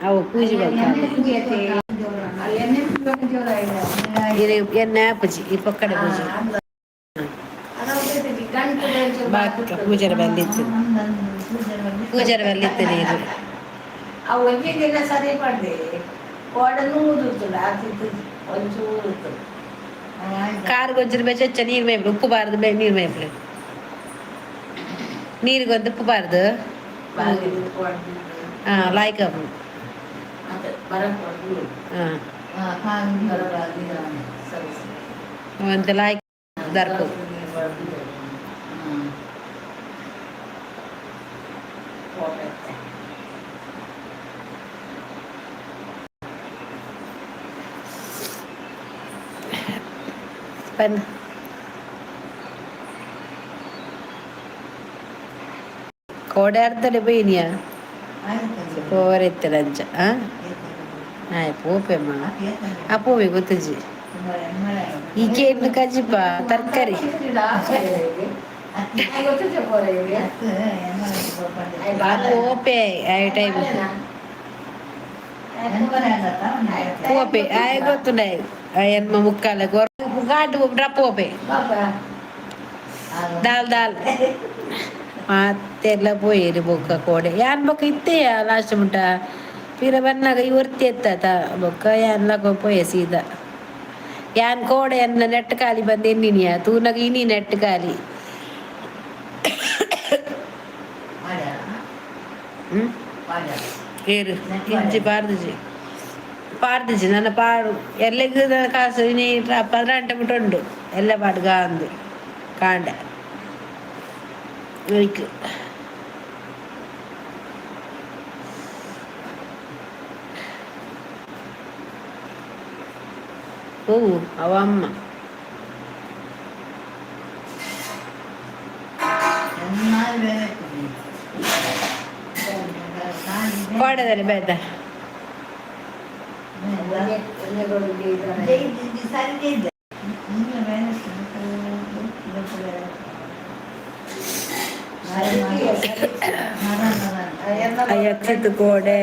ಅವು ಪೂಜೆ ಬೊಕ್ಕ ಇರೆ ಎಣ್ಣೆ ಆಪುಜಿ ಈ ಪೊಕ್ಕಡೆ ಪೂಜೆ. ಬಾಕ ಪೂಜಾರ ಬಂದಿತ್ತು, ಪೂಜಾರ ಬಂದಿತ್ತು ನೀರು. ಅವು ಒಂಜಿ ದಿನ ಸರಿ ಪಡ್ದೆ ಕೋಡ ನೂದುತ್ತುಂಡು ಆತಿತ್ತು ಒಂಚೂರು. ಕಾರ್ ಗೊಂಚಿನ ಬೆಚ್ಚ ನೀರು ಮೇಯ್ಪು, ಉಪ್ಪು ಬಾರದು. ನೀರು ಮೇಯ್ಪು, ನೀರಿಗೆ ಒಂದು ಉಪ್ಪು ಬಾರದು. ಹಾಂ, ಲಾಯ್ಕ್. ಹಾಂ, ಒಂದು ಲಾಯ್ಕ್ ದರ್ಪು. ಪನ್ ಕೋಡೆ ಅರ್ಧಡೆ ಬೈನಿಯಾ ಪೋವರೆತ್ತಲ್ಲ ಅಂಚ. ಹಾಂ, ಆಯ್ ಪೋಪೆಮ್ಮ. ಆ ಪೋವೆ ಗೊತ್ತುಜಿ. ಈ ಕೇಂದ್ರ ಕಜಿಪ ತರಕಾರಿ. ಪೋಪೆ ಆಯ್ ಟೈಮ್ ಪೋಪೆ ಆಯ್ ಗೊತ್ತುಂಡ. ಎನ್ಮ ಮುಕ್ಕಾಲ ಘಾಟ್ ಡ್ರಪ್ ಪೋಪೆ. ದಾಲ್ ದಾಲ್ ಮಾತೆಲ್ಲ ಪೋಯೆರ್ ಬೊಕ್ಕ ಕೋಡೆ. ಯಾನ್ ಬೊಕ್ಕ ಇತ್ತೆಯ ಲಾಸ್ಟ್ ಮುಟ ಪಿರ ಬನ್ನಗ ಈ ಒರ್ತಿ ಎತ್ತ ಬೊಕ್ಕ ಯಾನ್ ಲಗೋ ಪೋಯೆ ಸೀದಾ. ಯಾನ್ ಕೋಡೆ ಎನ್ನ ನೆಟ್ ಖಾಲಿ ಬಂದು ಎನ್ನಿನಿಯ ತೂನಗ ಇನಿ ನೆಟ್ ಖಾಲಿ. ಹ್ಮ್, ಏರು ಇಜ್ಜಿ, ಪಾರ್ದಿಜಿ, ಪಾರ್ದಿಜಿ. ನನ್ನ ಪಾಡು ಎಲ್ಲೆಗ್ ಕಾಸು ಇನಿ 18 ಮುಟ ಉಂಡು. ಎಲ್ಲ ಪಾಡುಗ ಅಂದು ಕಾಂಡೆ ಐಕ್. ಹೂವು ಅವ ಅಮ್ಮ. ಕೋಡೆದಲ್ಲಿ ಬೇದ. ಅಯ್ಯತ್ತಿತ್ತು ಕೋಡೆ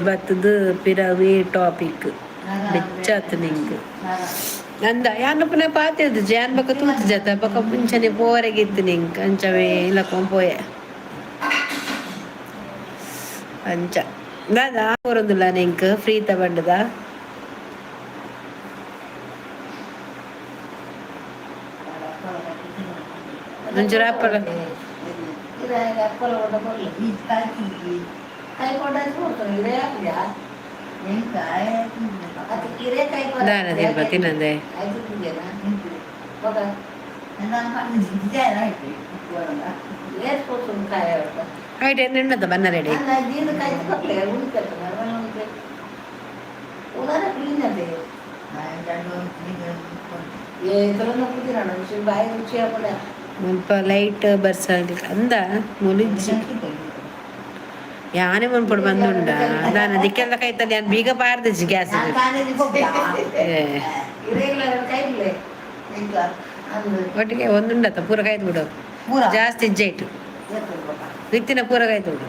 ಬತ್ತದು ಪಿರವಿ ಟಾಪಿಕ್ ಬೆಚ್ಚಾತು ನಿಂಗೆ ಅಂದ. ಯಾನ್ ಪುನ ಪಾತಿದ್ದು ಜಾನ್ ಬೊಕ ತೂತು ಜತ ಬೊಕ ಮುಂಚನೆ ಪೋವರೆಗಿತ್ತು ನಿಂಕ್. ಅಂಚವೇ ಇಲ್ಲಕೊಂಡ್ ಪೋಯೆ. ಅಂಚ ದಾದ ಊರೊಂದುಲ್ಲ ನಿಂಕ್ ಫ್ರೀ ತಗೊಂಡದ. ಒಂಚೂರು ಅಪ್ಪಲ. ದಾನ ತಿನ್ಪ ತಿನ್ನಂದೆ. ಐಟ್ ಎಣ್ಣದ ಬನ್ನ ರೆಡಿ. ಮುಲ್ಪ ಲೈಟ್ ಬರ್ಸ ಅಂದ ಮುಲಿಜ್ಜಿ. ಯಾನೆ ಮುನ್ಪುಡು ಬಂದುಂಡ ದಾನ ದಿಕ್ಕೆಲ್ಲ ಕೈತಲ್ಲ. ಯಾನ್ ಬೀಗ ಪಾರ್ದಿಜ್ಜಿ ಗ್ಯಾಸ್. ಒಟ್ಟಿಗೆ ಒಂದುಂಡತ್ತ ಪೂರ ಕಾಯ್ದು ಬಿಡು. ಜಾಸ್ತಿ ಇಜ್ಜೆ ಇಟ್ಟು ಬಿತ್ತಿನ ಪೂರ ಕಾಯ್ದು ಬಿಡು.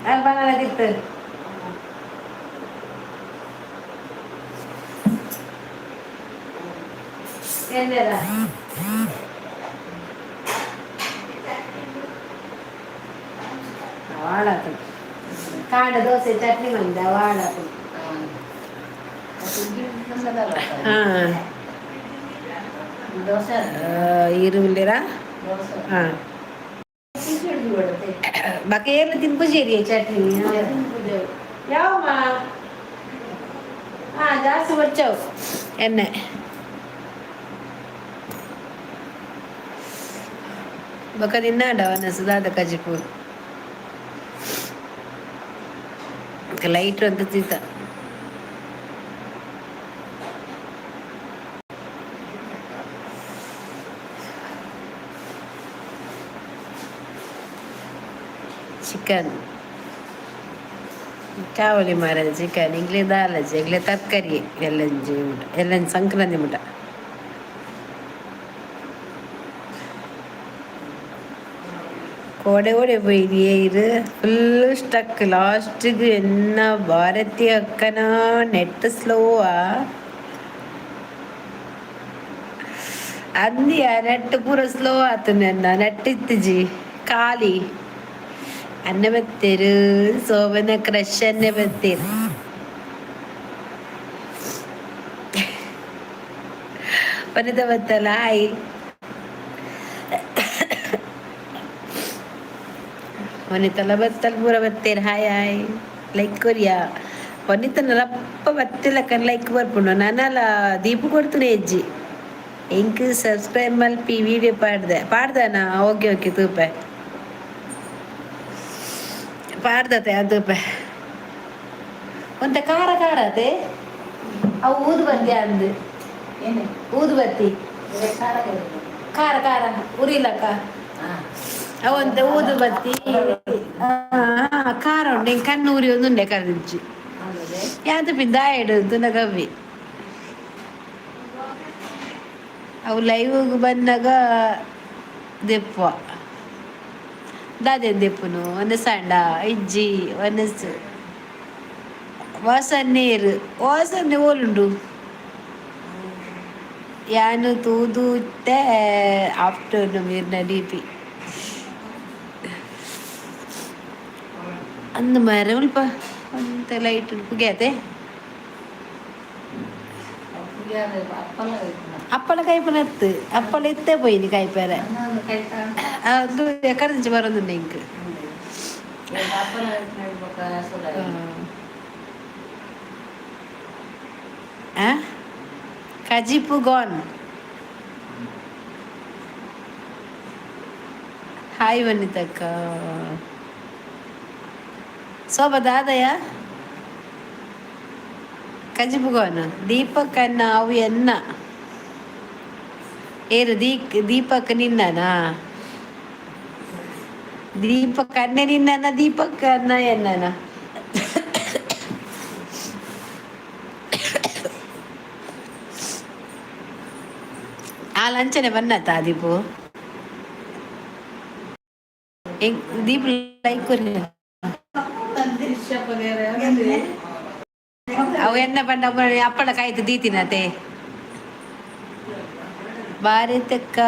ಅಲ್ಲಿ ಬಂದಿತ್ತು. ಎಂದೇರ ವಾಡಾತು ಕಾಂಡ ದೋಸೆ ಚಟ್ನಿ ಮಂದ ವಾಡಾತು. ಹಾಂ, ಈರುಳ್ಳಿರಾ? ಹಾಂ, ಬಾಕಿ ಏನು ತಿನ್ಪುಜೇರಿ ಚಟ್ನಿ ಯಾವಮ್ಮ? ಹಾಂ, ಜಾಸ್ತಿ ಬಚ್ಚವು ಎಣ್ಣೆ. ಬೊಕ ತಿನ್ನಾಡ ಸುಧಾದ ಕಜಿಪು ಲೈಟ್ ಅಂತ ತೀತ. ಚಿಕನ್ ಕಾವಲಿ ಮಾರ ಚಿಕನ್ ಇಂಗ್ಲೆ ದಾಲಜಿ ಎಂಗ್ಲೆ ತರಕಾರಿ ಎಲ್ಲಂಜಿ ಮುಟ ಎಲ್ಲಂಜಿ ಸಂಕ್ರಾಂತಿ ಮುಟ. ಕೋಡೆ ಓಡೆ ಪೋಯಿನಿ ಇರು ಫುಲ್ ಸ್ಟಕ್ ಲಾಸ್ಟಿಗೆ ಎನ್ನ ಭಾರತೀಯ ಅಕ್ಕನ ನೆಟ್ ಸ್ಲೋವಾ ಅಂದಿಯ ನೆಟ್ ಪೂರ ಸ್ಲೋ ಆತನ ನೆಟ್ ಇತ್ತಿಜಿ ಖಾಲಿ. ಅನ್ನ ಬತ್ತೇರು ಸೋಮನ ಕ್ರಶ್ ಅನ್ನ ಬತ್ತೇರು. ವನಿತಾ ಬತ್ತಲ್ಲ, ಹಾಯ್ ವನಿತಲ ಬತ್ತಲ್ ಪೂರ ಬತ್ತೇರು. ಹಾಯ್ ಹಾಯ್, ಲೈಕ್ ಕೊರಿಯಾ ವನಿತನ ರಪ್ಪ ಬತ್ತಿಲಕ್ಕ ಲೈಕ್ ಬರ್ಪುಂಡು. ನಾನಲ ದೀಪ ಕೊಡ್ತುನೆ ಹೆಜ್ಜಿ ಇಂಕ್ ಸಬ್ಸ್ಕ್ರೈಬ್ ಮಲ್ಪಿ ವಿಡಿಯೋ ಪಾಡ್ದೆ ಪಾಡ್ದನಾ? ಓಕೆ ಓಕೆ, ತೂಪೆ ಪಾಡ್ದತೆ ತೂಪೆ. ಒಂತ ಖಾರ ಖಾರ ಅತೆ. ಅವು ಊದುಬತ್ತಿ ಅಂದು. ಏನು? ಊದುಬತ್ತಿ. ಖಾರ. ಖಾರ ಖಾರ ಉರಿಲಕ್ಕ ಅವಂತ ಊದುಬತ್ತಿ ಖಾರ ಉಂಟು. ಹಿಂಗೆ ಕಣ್ಣು ಉರಿ ಒಂದುಂಡೆ ಕರೆದಿಜ್ಜಿ ಯಾಂತ ಪಿಂದಾಯಡು ತುನಗವ್ವಿ. ಅವು ಲೈವ್ ಬಂದಾಗ ದೆಪ್ಪುವ ದಾದೇನು ದೆಪ್ಪುನು ಒನಸಾಂಡ ಇಜ್ಜಿ ಒನಸು ವಾಸನ್ನೇರು ವಾಸನೆ ಓಲುಂಡು. ಯಾನು ತೂದು ಇತ್ತೆ ಆಫ್ಟರ್ನೂನ್ ಮೀರ್ನ ಡಿಪಿ ಅಂದು ಮರ ಮುಲ್ಪ ಒಂತೆ ಲೈಟ್ ಪುಗ್ಯಾತೆ. ಅಪ್ಪಳ ಕೈಪನತ್ತು ಅಪ್ಪಳ ಇತ್ತೇ ಪೋಯಿನಿ ಕೈಪೆರೆ. ಅದು ಕರೆಂಚಿ ಬರೋದುಂಡು ಇಂಕ್. ಕಜಿಪು ಗಾನ್. ಹಾಯ್ ವನಿತಕ್ಕ. ಶೋಭಾ ದಾದಯ ಕಜಿಪು ಗಾನ್. ದೀಪಕ್ ಅನ್ನ ಅವು ಎನ್ನ ಏರು ದೀಕ್ ದೀಪಕ್ ನಿನ್ನನಾ? ದೀಪಕ್ ಅನ್ನೆ ನಿನ್ನನ? ದೀಪಕ್ ಅನ್ನ ಎನ್ನನ? ಆ ಲಂಚನೆ ಬನ್ನತ ದೀಪು ದೀಪ್ ಲೈಕ್. ಅವು ಎನ್ನ ಪಂಡ ಅಪ್ಪಳ ಕಾಯ್ತು ದೀತಿನತೆ. ಭಾರತಕ್ಕ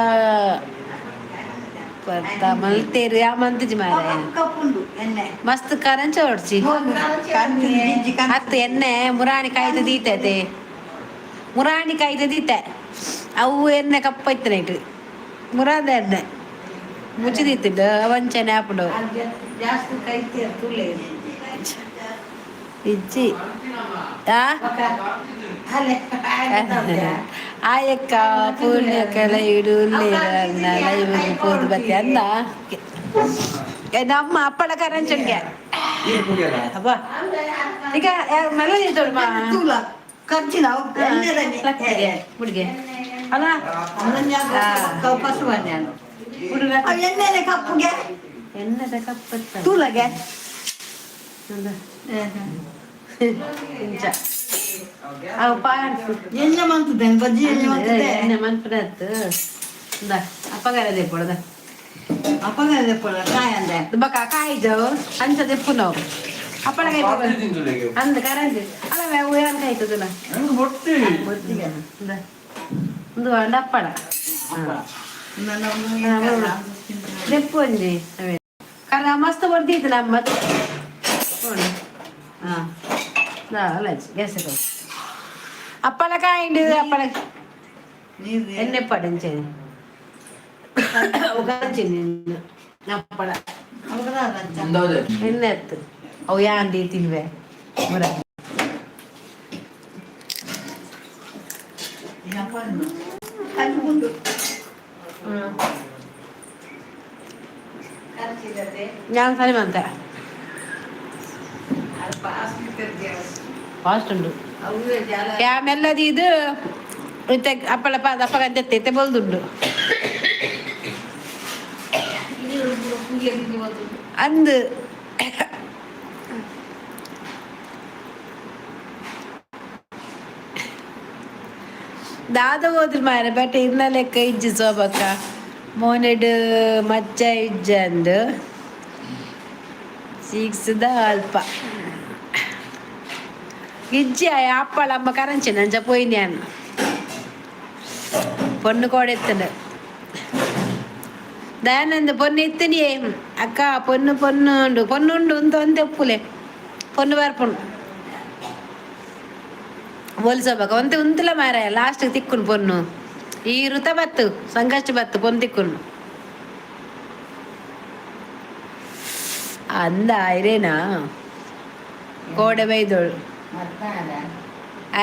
ಪರ್ತ ಮಲ್ತೇರು ಯಾ ಮಂತಿಜಿ ಮಾರೆ. ಮಸ್ತ್ ಕರಂಚ ಹೊಡ್ಚಿ ಹತ್ತು ಎಣ್ಣೆ ಮುರಾಣಿ ಕಾಯ್ದು ದೀತತೆ, ಮುರಾಣಿ ಕಾಯ್ದು ದೀತೆ. ಅವು ಎಣ್ಣೆ ಕಪ್ಪ ಇತ್ತು ನೈಟ್ ಮುರಾದ ಎಣ್ಣೆ ಮುಚ್ಚಿ ದೀತಿದ್ದು ಅವಂಚನೆ ಆಪುಂಡು. ಜಾಸ್ತಿ ಕೈತಿ ತುಲೆ. ಇಜ್ಜಿ. ಆಯಕ್ಕ ಪೂರ್ಣ್ಯಕಲ ಇಡು ಲೈವ್ ಪೋದು ಬತ್ತಿ ಅಂದ ನಮ್ಮ ಅಪ್ಪಳ ಕರಂಚನ್ಗೆ ಅಬ್ಬ. ಈಗ ಮೆಲ್ಲ ನಿಂತೋಳು. ಖರ್ಚಿನ ಹುಡುಗೆ ಅಲ್ಲ. ಎಣ್ಣೆನೆ ಕಪ್ಪುಗೆ. ಎಣ್ಣೆದ ಕಪ್ಪು. ತೂಲಗೆ. ಇಂಚ ಅವು ಪಾಡ್. ಎಣ್ಣೆ ಮಂತದೆ ಬಜ್ಜಿ ಎಣ್ಣೆ ಮಂತದೆ. ಎಣ್ಣೆ ಮನ್ಪುನತ್ತು. ಇಂದ ಅಪ್ಪಗಾರ ದೆಪ್ಪೊಡದ. ಅಪ್ಪಗಾರ ದೆಪ್ಪೊಡ ಕಾಯಂದೆ. ಬೊಕ ಕಾಯಿಜವು ಅಂಚ ದೆಪ್ಪುನವು ಅಪ್ಪಳ ಕಾಯಿ ಅಂದ್ ಕರಂಜಿ ಅಲ್ಲ ಉಯಾನ್ ಕಾಯ್ತದಲ್ಲ. ಇಂದ ಉಂದು ಪಂಡ ಅಪ್ಪಳ ದೆಪ್ಪು ಒಂಜಿ ಅವೇ ಕರ ಮಸ್ತ್ ಬರ್ದೀತು ನಮ್ಮ ನೋಡು. ಹಾಂ ಅಲ್ಲ, ಗ್ಯಾಸ್ ಅಪ್ಪಳ ಕಾಯಿಂಡು ಅಪ್ಪಳ ಎಣ್ಣೆ ಪడింಚೆ ಅಪ್ಪಳ ಎಣ್ಣೆ ಎತ್ತು ಅವು ಯಾಂಡಿ ತಿನ್ವೆ ಮುರ. ഞാൻ ಸರಿ ಮಂತೆ ಫಾಸ್ಟ್ ಉಂಡು. ಕ್ಯಾಮೆಲ್ಲದಿ ಇದು ಇತ್ತೆ ಅಪ್ಪಳ ಪಾದ ಅಪ್ಪಗ ಇತ್ತೆ ಬೊಲ್ದುಂಡು ಅಂದು. ದಾದ ಹೋದ್ರು ಮಾರೆ ಬಟ್ ಇರ್ನ ಲೆಕ್ಕ ಇಜ್ಜಿ ಸೋಬಕ್ಕ ಮೋನೆಡ್ ಮಚ್ಚ ಇಜ್ಜ ಅಂದು. ಸಿಕ್ಸ್ದ ಅಲ್ಪ ಇಜ್ಜಿ ಅಪ್ಪಳ ಅಮ್ಮ ಕರಂಚಿ ನಂಚ ಪೋಯಿನಿ ಅನ್ನ பொண்ணு கோட எத்தனை ದಯಾನಂದ பொண்ணு ಎತ್ತನಿಯೇ ಅಕ್ಕ பொண்ணு பொண்ணு ಉಂಡು பொண்ணு ಉಂಡು ಅಂತ ಒಂದೇ ಒಪ್ಪುಲೆ பொண்ணು ಬರ್ಪುಂಡು ಹೋಲ್ಸಬೇಕ ಒಂತೆ ಉಂತಲ ಮಾರ ಲಾಸ್ಟ್ ತಿಕ್ಕುನು பொண்ணು ಈ ಋತ ಬತ್ತು ಸಂಕಷ್ಟ ಬತ್ತು பொண்ணು ತಿಕ್ಕುನು ಅಂದ ಐರೇನಾ ಕೋಡೆ ಬೈದೋಳು. ಮತ್ತಾನ.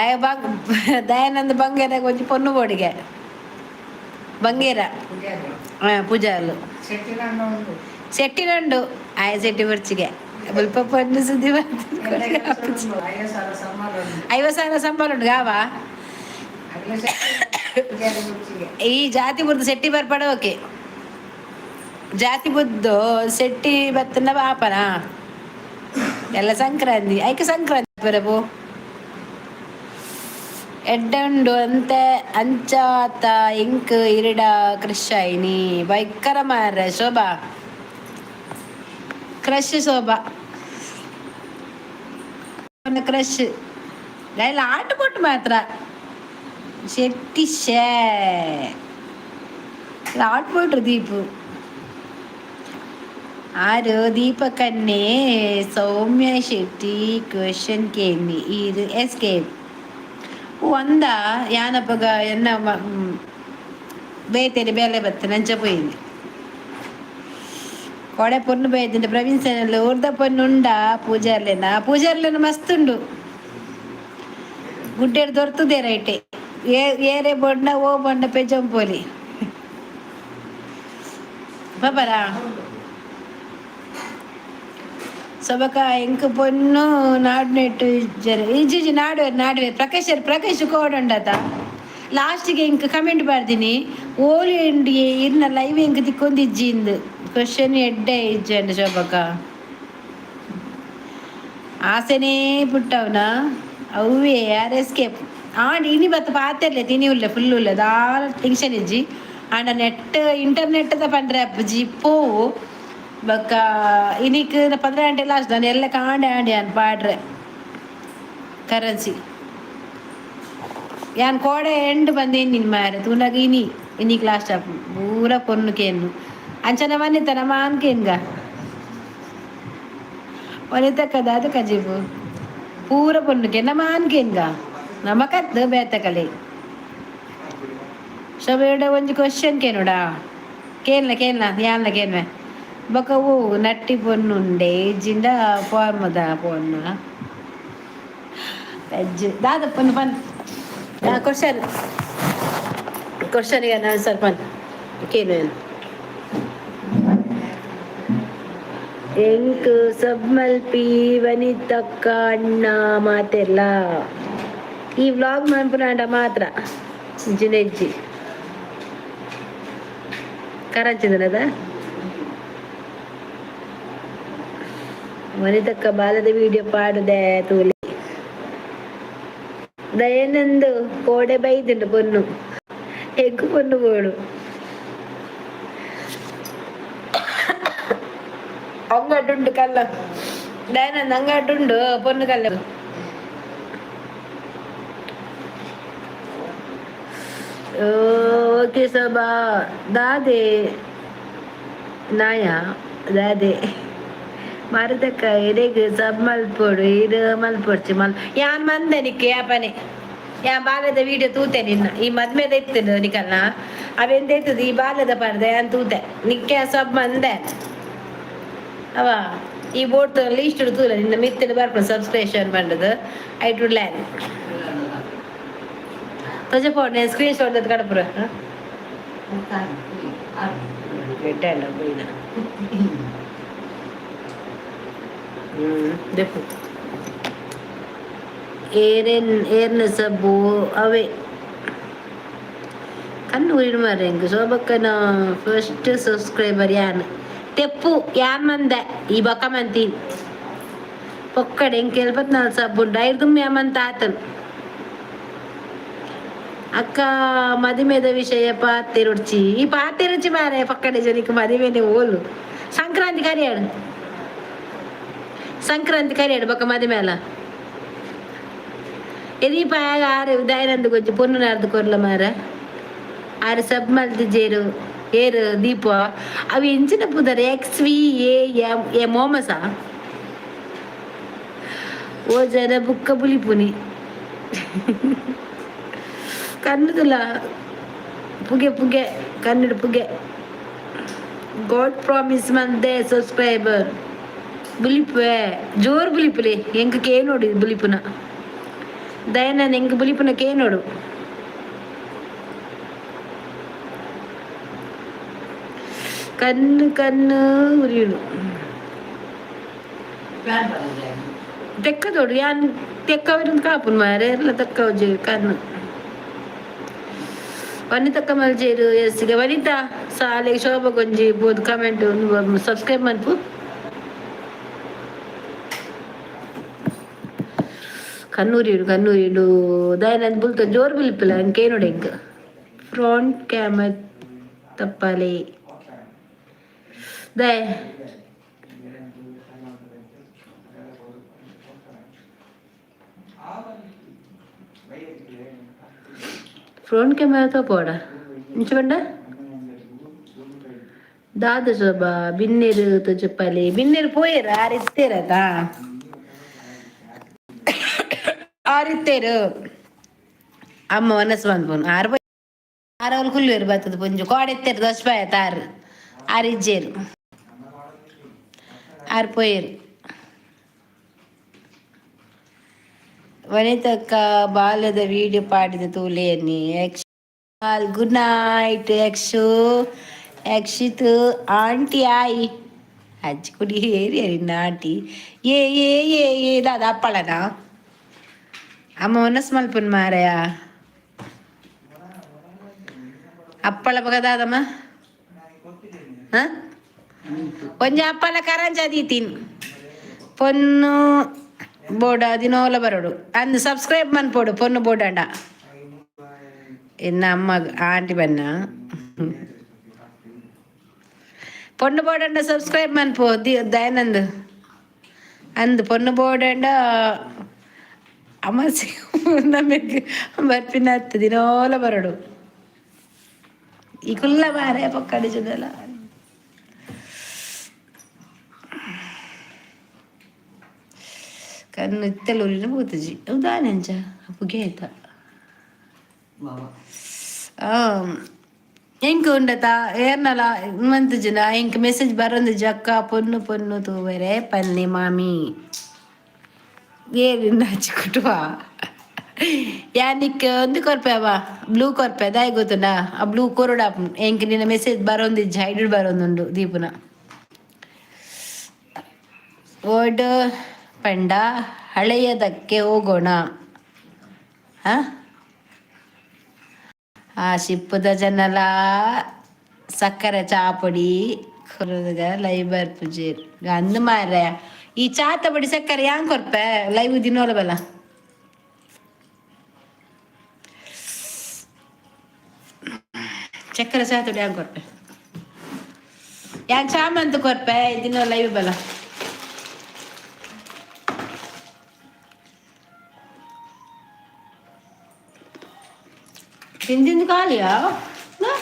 ಆಯ ಬಂಗ್ ದಯಾನಂದ ಬಂಗೇರ ಒಂಜಿ ಪೊನ್ನು ಬೋಡಿಗೆ ಬಂಗೇರ. ಪೂಜಾರಿ. ಆ ಪೂಜಾರ್ಲು. ಶೆಟ್ಟಿನಣ್ಣ ಉಂಡು. ಸೆಟ್ಟಿನಂಡು ಆಯ ಸೆಟ್ಟಿ ಬರ್ಚಿಗೆ ಮುಲ್ಪ ಪೊನ್ನು ಸುದ್ದಿ. ಎಲ್ಲ ಕೆಲಸ ಉಂಡು. 50,000 ಸಂಬಳ ಉಂಡು. 50,000 ಸಂಬಳ ಉಂಡು ಗಾವ. ಅಗ್ಲ ಶೆಟ್ಟಿ ಪೂಜಾರಿ ಬುಚ್ಚಿಗೆ. ಈ ಜಾತಿ ಬುದ್ದು ಸೆಟ್ಟಿ ಬರ್ಪಡ ಓಕೆ ಜಾತಿ ಬುದ್ದು ಸೆಟ್ಟಿ ಬತ್ತನ ಬಾಪನ ಎಲ್ಲ ಸಂಕ್ರಾಂತಿ ಐಕೆ ಸಂಕ್ರಾಂತಿ ಬರಬು ಎಡ್ಡೆ ಉಂಡು ಅಂತೆ ಅಂಚಾತ ಇಂಕ್ ಇರಿಡ ಕ್ರಶ್ ಐನಿ ಭಯಂಕರ ಮಾರ್ರೆ ಶೋಭಾ ಕ್ರಶ್ ಶೋಭಾ ಕ್ರಶ್ ಎಲ್ಲ ಆಟ ಕೊಟ್ಟು ಮಾತ್ರ ಶೆಟ್ಟಿ ಶೇ ಆಟ போಟ್ರು ದೀಪು ಆರು ದೀಪಕನ್ನೇ ಸೌಮ್ಯ ಶೆಟ್ಟಿ ಕ್ವೆಶನ್ ಕೇಮಿ ಇದು ಎಸ್ಕೇಪ್ ಒಂದ ಯಾನಪಗ ಎನ್ನ ಬೇತೇನೆ ಬೇಲೆ ಬತ್ತೆ ನಂಚ ಪೋಯಿನಿ ಕೊಡೆ ಪೊನ್ನು ಬೇಯ್ತಿಂಡೆ ಪ್ರವೀಣ್ ಸೇನಲ್ಲಿ ಉರ್ದ ಪೊನ್ನು ಉಂಡ ಪೂಜಾರ್ಲೇನ ಪೂಜಾರ್ಲೇನ ಮಸ್ತ್ ಉಂಡು ಗುಡ್ಡೇರು ದೊರ್ತದೆ ರೈಟೆ ಏ ಏರೆ ಬೊಂಡ ಓ ಬೊಂಡ ಪೆಜಂಪೋಲಿ ಬಾಬರಾ ಸೊಬಕ ಎಂಕ್ ಪೊನ್ನು ನಾಡು ನೆಟ್ಟು ಇಜ್ಜರು ಇಜ್ಜಿಜಿ ನಾಡುವೆರ್ ನಾಡುವೆರ್ ಪ್ರಕಾಶ್ ಪ್ರಕಾಶ್ ಕೋಡುಂಡತ ಲಾಸ್ಟಿಗೆ ಇಂಕ್ ಕಮೆಂಟ್ ಬರ್ದಿನಿ ಓಲಿ ಇಂಡಿ ಇರ್ನ ಲೈವ್ ಎಂಕ್ ತಿಕ್ಕೊಂದು ಇಜ್ಜಿ ಇಂದು ಕ್ವಶನ್ ಎಡ್ಡೆ ಇಜ್ಜಂಡ ಶೋಭಕ ಆಸೆನೇ ಪುಟ್ಟವನ ಅವ್ವೇ ಯಾರು ಎಸ್ಕೇಪ್ ಆಂಡ್ ಇನಿ ಬತ್ತ ಪಾತೆರ್ಲೆ ತಿನಿ ಉಲ್ಲೆ ಫುಲ್ ಉಲ್ಲೆ ದಾಲ ಟೆನ್ಷನ್ ಇಜ್ಜಿ ಆಂಡ ನೆಟ್ ಇಂಟರ್ನೆಟ್ ದ ಪಂಡ್ರೆ ಅಪ್ಪುಜಿ ಪೋವು ಬೊಕ್ಕ ಇನಿಕ್ 15 ಗಂಟೆ ಲಾಸ್ಟ್ ನಾನು ಎಲ್ಲ ಕಾಂಡೆ ಆಂಡಿ ಯಾನ್ ಪಾಡ್ರೆ ಕರೆನ್ಸಿ ಯಾನ್ ಕೋಡೆ ಎಂಡ್ ಬಂದೇನು ನಿನ್ ಮಾರೆ ತೂನಾಗ ಇನಿ ಇನಿಕ್ ಲಾಸ್ಟ್ ಆಪು ಪೂರ ಪೊನ್ನು ಕೇನು ಅಂಚನ ಮನ್ನಿತನ ಮಾನ್ ಕೇನ್ಗ ವನಿತಕ್ಕದ ಅದು ಕಜಿಬು ಪೂರ ಪೊನ್ನುಕೆ ನಮ್ಮ ಆನ್ಕೇನ್ಗ ನಮಕತ್ತು ಬೇತಕಲೆ ಶಬೇಡ ಒಂಜಿ ಕ್ವಶನ್ ಕೇನುಡಾ ಕೇನ್ಲ ಕೇನ್ಲ ಯಾನ್ಲ ಕೇನ್ವೆ ಬೊಕ ಓ ನಟ್ಟಿ ಪೊನ್ನುಂಡೆ ಇಜ್ಜಿಂಡ ಫಾರ್ಮದ ಪೊನ್ನು ವೆಜ್ ದಾದ ಪೊನ್ನು ಪನ್ ಕ್ವಶನ್ ಕ್ವಶನ್ಗೆ ಆನ್ಸರ್ ಪನ್ ಕೇನು ಏನು ಎಂಕ್ ಸಬ್ಮಲ್ಪಿ ವನಿತಕ್ಕ ಅಣ್ಣ ಮಾತೆಲ್ಲ ಈ ವ್ಲಾಗ್ ಮನ್ಪುನಾಂಡ ಮಾತ್ರ ಜಿನೆಜ್ಜಿ ಕರಂಚಿದನದ ವನಿತಕ್ಕ ಬಾಲದ ವಿಡಿಯೋ ಪಾಡುದೆ ತೂಲಿ ದಯಾನಂದ್ ಕೋಡೆ ಬೈದುಂಡು ಪೊನ್ನು ಎಗ್ಗು ಪೊನ್ನು ಬೋಡು ಅಂಗಡುಂಡು ಕಲ್ಲ ದಯಾನಂದ್ ಅಂಗಡುಂಡು ಪೊನ್ನು ಕಲ್ಲ ಓಕೆ ಸಬಾ ದಾದೆ ನಾಯ ದಾದೆ ಮರದಕ್ಕ ಎರೆಗ್ ಸಬ್ ಮಲ್ಪೊಡು ಇರು ಮಲ್ಪೊಡ್ಚಿ ಮಲ್ ಯಾನ್ ಮಂದೆ ನಿಕ್ಕೆ ಯಾಪನೆ ಯಾನ್ ಬಾಲ್ಯದ ವಿಡಿಯೋ ತೂತೆ ನಿನ್ನ ಈ ಮದ್ಮೆದ ಇತ್ತು ನಿಕಲ್ನ ಅವೆಂತ ಇತ್ತದ ಈ ಬಾಲ್ಯದ ಪರ್ದೆ ಯಾನ್ ತೂತೆ ನಿಕ್ಕೆ ಸಬ್ ಮಂದೆ ಅವ ಈ ಬೋಟ್ ಲೀಸ್ಟ್ ತೂಲ ನಿನ್ನ ಮಿತ್ತಿನ ಬರ್ಪುಂಡು ಸಬ್ಸ್ಕ್ರಿಪ್ಷನ್ ಪಂಡದು I to land ತೊಜೆ ಪೋಡ್ ಸ್ಕ್ರೀನ್ ಶಾಟ್ ಕಡಪುರ ಎಡ್ಡೆ ಪೋಯಿನ ದೆಪ್ಪು ಏರೆನ್ ಏರ್ನ ಸಬ್ಬು ಅವೇ ಕಣ್ಣು ಊರಿನ ಮಾರ್ರೆ ಎಂಕ್ ಶೋಭಕ್ಕನ ಫಸ್ಟ್ ಸಬ್ಸ್ಕ್ರೈಬರ್ ಯಾನ್ ತೆಪ್ಪು ಯಾನ್ ಮಂದೆ ಈ ಬೊಕ ಮಂತಿ ಪೊಕ್ಕಡೆ ಎಂಕ್ ಎಲ್ಪತ್ನಾಲ್ ಸಬ್ಬುಂಡು ಐರ್ದುಮ್ಮೆ ಮಂತ ಆತನ್ ಅಕ್ಕ ಮದಿಮೆದ ವಿಷಯ ಪಾತೆರುಡ್ಚಿ ಈ ಪಾತೆರುಚಿ ಮಾರೆ ಪಕ್ಕಡೆ ಜನಿಕ್ ಮದಿಮೆನೆ ಓಲು ಸಂಕ್ರಾಂತಿ ಕರಿಯಾಡು. ಸಂಕ್ರಾಂತಿ ಕರಿಯಡು ಬೊಕ್ಕ ಮದಿಮೇಲ ಎದೀಪ ಆರು ದಯನಂದು ಕೊಂಚ ಪೊನ್ನು ನಾರ್ದು ಕೊರ್ಲ ಮಾರ. ಆರು ಸಬ್ ಮಲ್ತಿಜೇರು ಏರು ದೀಪ ಅವು ಎಂಚಿನ ಪುದರ್ X V A M A ಮೋಮಸ. ಓ ಜನ ಬುಕ್ಕ ಬುಲಿಪುನಿ ಕಣ್ಣುದುಲ ಪುಗೆ ಪುಗೆ ಕನ್ನಡ ಪುಗೆ. ಗಾಡ್ ಪ್ರಾಮಿಸ್ ಮಂದೆ ಸಬ್ಸ್ಕ್ರೈಬರ್ ಬುಲಿಪುವೆ ಜೋರು ಬುಲಿಪುಲೆ. ಎಂಕ್ ಕೇನೋಡು ಬುಲಿಪುನ ದಯನಂದ್, ಎಂಕ್ ಬುಲಿಪುನ ಕೇನೋಡು. ಕಣ್ಣು ಕಣ್ಣು ಉರಿಯುಡು. ಪ್ಯಾನ್ ಬಂದಿದೆ. ತೆಕ್ಕದೋಡು ಯಾನ್ ತೆಕ್ಕವರಿಂದ ಕಾಪುನ್ ಮಾರೆ ಎಲ್ಲ ತಕ್ಕವಜಿ ಕಣ್ಣು. ವನಿತಕ್ಕ ಮಲ್ಜೇರು ಎಸ್ಸಿಗೆ ವನಿತಾ ಸಾಲೆ ಶೋಭ ಗೊಂಜಿ ಬೋದು ಕಮೆಂಟ್ ಸಬ್ಸ್ಕ್ರೈಬ್ ಮನ್ಪು. ಕಣ್ಣೂರಿಡು ಕಣ್ಣೂರಿಡು ದಯನಂದ್ ಬುಲ್ತ ಜೋರು ಬುಲಿಪಿಲ್ಲ ಅಂಕೇನೋಡು ಎಂಕ್ ಫ್ರಂಟ್ ಕ್ಯಾಮರಾ ತಪ್ಪಾಲೆ ದಯ. ಫ್ರಂಟ್ ಕ್ಯಾಮರಾ ತೋಪೋಡ ಇಂಚ ದಾದ ಶೋಭಾ ಬಿನ್ನೆರು ತೋಜಪ್ಪಾಲೆ ಬಿನ್ನೆರು ಪೋಯೆರ್ ಆರ್ ಇತ್ತೇರತಾ ಆರಿತ್ತೇರು ಅಮ್ಮ ಮನಸ್ಸು ಬಂದ್ಪೋನು ಆರು ಆರು ಅವ್ರು ಕುಲ್ಲುವೆರು ಬತ್ತದ ಪುಂಜು ಕೋಡೆತ್ತೇರು ದಶಪಾಯ ತಾರು ಆರು ಇಜ್ಜೇರು ಆರು ಪೋಯೆರು. ವನಿತಕ್ಕ ಬಾಲ್ಯದ ವಿಡಿಯೋ ಪಾಡಿದ ತೂಲೇನಿ. ಯಕ್ಷ ಗುಡ್ ನೈಟ್ ಯಕ್ಷು. ಯಕ್ಷಿತ್ ಆಂಟಿ ಆಯಿ ಅಜ್ಜಿ ಕುಡಿ ಏರಿ ನಿನ್ನ ಆಂಟಿ ಏ ಏ ಏ ಏ ದಾದ ಅಪ್ಪಳನಾ ಅಮ್ಮ ಮನಸ್ಸು ಮಲ್ಪುನ್ ಮಾರಯ. ಅಪ್ಪಳ ಬಗ ದಾದಮ್ಮ. ಹಾ ಒಂಜಿ ಅಪ್ಪಲ ಕರಂಜ ದೀತೀನಿ. ಪೊನ್ನು ಬೋಡ ದಿನೋಲ ಬರೋಡು ಅಂದ್ ಸಬ್ಸ್ಕ್ರೈಬ್ ಮನ್ಪೋಡು ಪೊನ್ನು ಬೋಡಂಡ. ಇನ್ನು ಅಮ್ಮ ಆಂಟಿ ಬನ್ನ ಪೊನ್ನು ಬೋಡಂಡ ಸಬ್ಸ್ಕ್ರೈಬ್ ಮನ್ಪು the Dayanand ಅಂದ್ ಪೊನ್ನು ಬೋಡಂಡ ಅಮಾಸೆ ನಮಗೆ ಬರ್ಪಿನ ಹತ್ತು ದಿನೋಲ ಬರೋಡು. ಈ ಕುಲ್ಲ ಮಾರೆ ಪಕ್ಕಡಿ ಜೊತೆಲ್ಲ ಕಣ್ಣು ಇತ್ತೆಲ್ಲ ಉರಿನ ಪೂತಜಿ ಹೌದಾ? ನೆಂಚ ಪುಗೆ ಆಯ್ತಾ? ಎಂಕ್ ಉಂಡತ ಏರ್ನಲ ಮಂತುಜಿನ ಎಂಕ್ ಮೆಸೇಜ್ ಬರೊಂದು ಜಕ್ಕ ಪೊನ್ನು ಪೊನ್ನು ತೂವೆರೆ ಪನ್ನಿ ಮಾಮಿ ಏರಿ ನಾಚಿ ಕುಟುವ ಯಾನಿಕ್ ಒಂದು ಕೊರ್ಪೆ ಅವ ಬ್ಲೂ ಕೊರ್ಪೆ ದಾಯಿ ಗೊತ್ತುಂಡ ಆ ಬ್ಲೂ ಕೊರಡ ಎಂಕ್ ನಿನ್ನ ಮೆಸೇಜ್ ಬರೊಂದಿಜ್ಜಿ ಹೈಡ್ ಬರೊಂದುಂಡು ದೀಪುನ ಓಡ್ ಪಂಡ ಹಳೆಯದಕ್ಕೆ ಹೋಗೋಣ. ಆ ಆ ಶಿಪ್ಪುದ ಜನಲ ಸಕ್ಕರೆ ಚಾಪೊಡಿ ಕೊರಗ ಲೈವ್ ಬರ್ಪುಜೆರ್ ಅಂದ್ ಮಾರ್ರೆ. ಈ ಚಾತ ಬಡಿ ಸಕ್ಕರೆ ಯಾಂಗ್ ಕೊರ್ಪೆ ಲೈವ್ ದಿನೋಲ ಬಲ ಚಕ್ಕರೆ ಚಾತೊಡಿ ಯಾಂಗ್ ಕೊರ್ಪೆ ಯಾನ್ ಚಾಮಂತ ಕೊರ್ಪೆ ದಿನ ಲೈವ್ ಬಲ ತಿಂದು ಖಾಲಿಯಾ? ನಾ?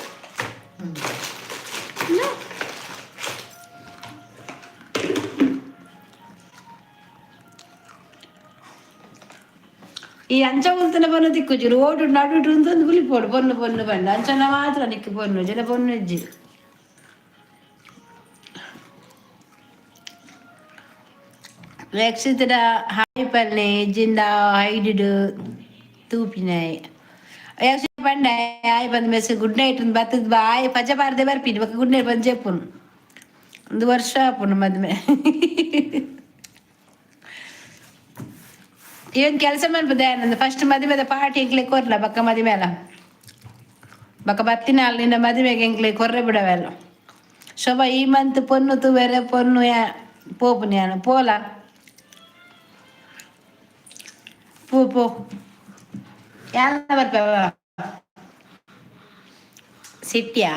ನಾ? ಈ ಅಂಚ ಉಲ್ತನ ಬನ್ನು ತಿಕ್ಕುಜಿ ರೋಡ್ ನಡು ಉಂತೊಂದು ಬುಲಿಪೋಡು ಪೊನ್ನು ಪೊನ್ನು ಬಂಡ ಅಂಚನ ಮಾತ್ರ ನಿಕ್ಕು ಪೊನ್ನು ಜನ ಪೊನ್ನು ಇಜ್ಜಿ. ರಕ್ಷಿತಡ ಹಾಯ್ ಪಲ್ಲೆ ಜಿಂದ ಹೈಡಿಡು ತೂಪಿನಾಯ್ ಯಕ್ಷ ಪಂಡ ಆಯ್ ಬಂದ ಮೆಸ್ ಗುಡ್ ನೈಟ್ ಬತ್ತದ ಬಾಯ್ ಪಜ ಬಾರ್ದೆ ಬರ್ಪಿನಿ ಬೊಕ ಗುಡ್ ನೈಟ್ ಬಂದು ಜೆಪ್ಪುನು ಒಂದು ವರ್ಷ ಆಪುಂಡು ಮದ್ಮೆ. ಇವನ್ ಕೆಲಸ ಮನ್ಪುದೆ ದಯಾನಂದ ಫಸ್ಟ್ ಮದಿಮೆದ ಪಾರ್ಟಿ ಎಂಕ್ಲೆ ಕೊರ್ಲ ಬಕ್ಕ ಮದಿಮೆಲ ಬಕ್ಕ ಬತ್ತಿನ ನಿನ್ನ ಮದಿಮೆಗೆ ಎಂಕ್ಲೆ ಕೊರ್ರೆ ಬಿಡವೆಲ್ಲ. ಶೋಭಾ ಈ ಮಂತ್ ಪೊನ್ನು ತೂವೆರೆ ಪೊನ್ನು ಯಾ ಪೋಪುನಿ ಯಾನು ಪೋಲ ಪೋ ಪೋ ಯಾರ ಬರ್ಪೆ ಸಿಟ್ಟಿಯಾ?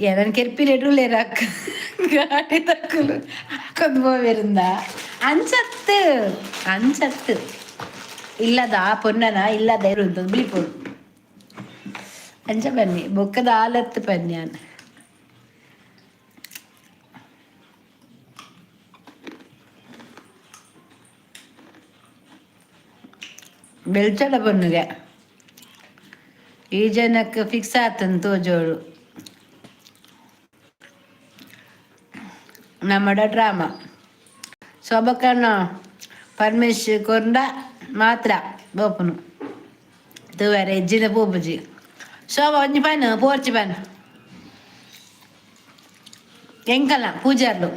ಎನನ್ ಕೆರ್ಪಿಲೆಡ್ ಉಲ್ಲೆರ್ ಅಕ್ಕ ಗಾಡಿ ತಕ್ಕುಲು. ಹಾಕೊಂಡು ಹೋಗಿರಿಂದ ಅಂಚತ್ತು ಅಂಚತ್ತು ಇಲ್ಲದ ಪೊನ್ನನ ಇಲ್ಲದ ಇರುಂತ ಬಿಳಿಪೋಡು ಅಂಚ ಬನ್ನಿ ಬೊಕ್ಕದ ಆಲತ್ತು ಪನ್ಯಾನ್. ಬೆಳ್ಚಡ ಪೊನ್ನುಗೆ ಈ ಜನಕ್ಕೆ ಫಿಕ್ಸ್ ಆತನ್ ತೋಜೋಳು ನಮ್ಮಡ ಡ್ರಾಮಾ. ಶೋಭಕ್ಕಣ್ಣ ಪರ್ಮೇಶ್ ಕೊರ್ಂಡ ಮಾತ್ರ ಬೋಪುನು ತೂವರೆ ಎಜ್ಜಿನ ಪೋಪುಜಿ. ಶೋಭ ಒಂಜಿ ಪನ್ ಪೋರ್ಚಿ ಪನ್ ಎಂಕಲ್ಲ ಪೂಜಾರ್ಲು.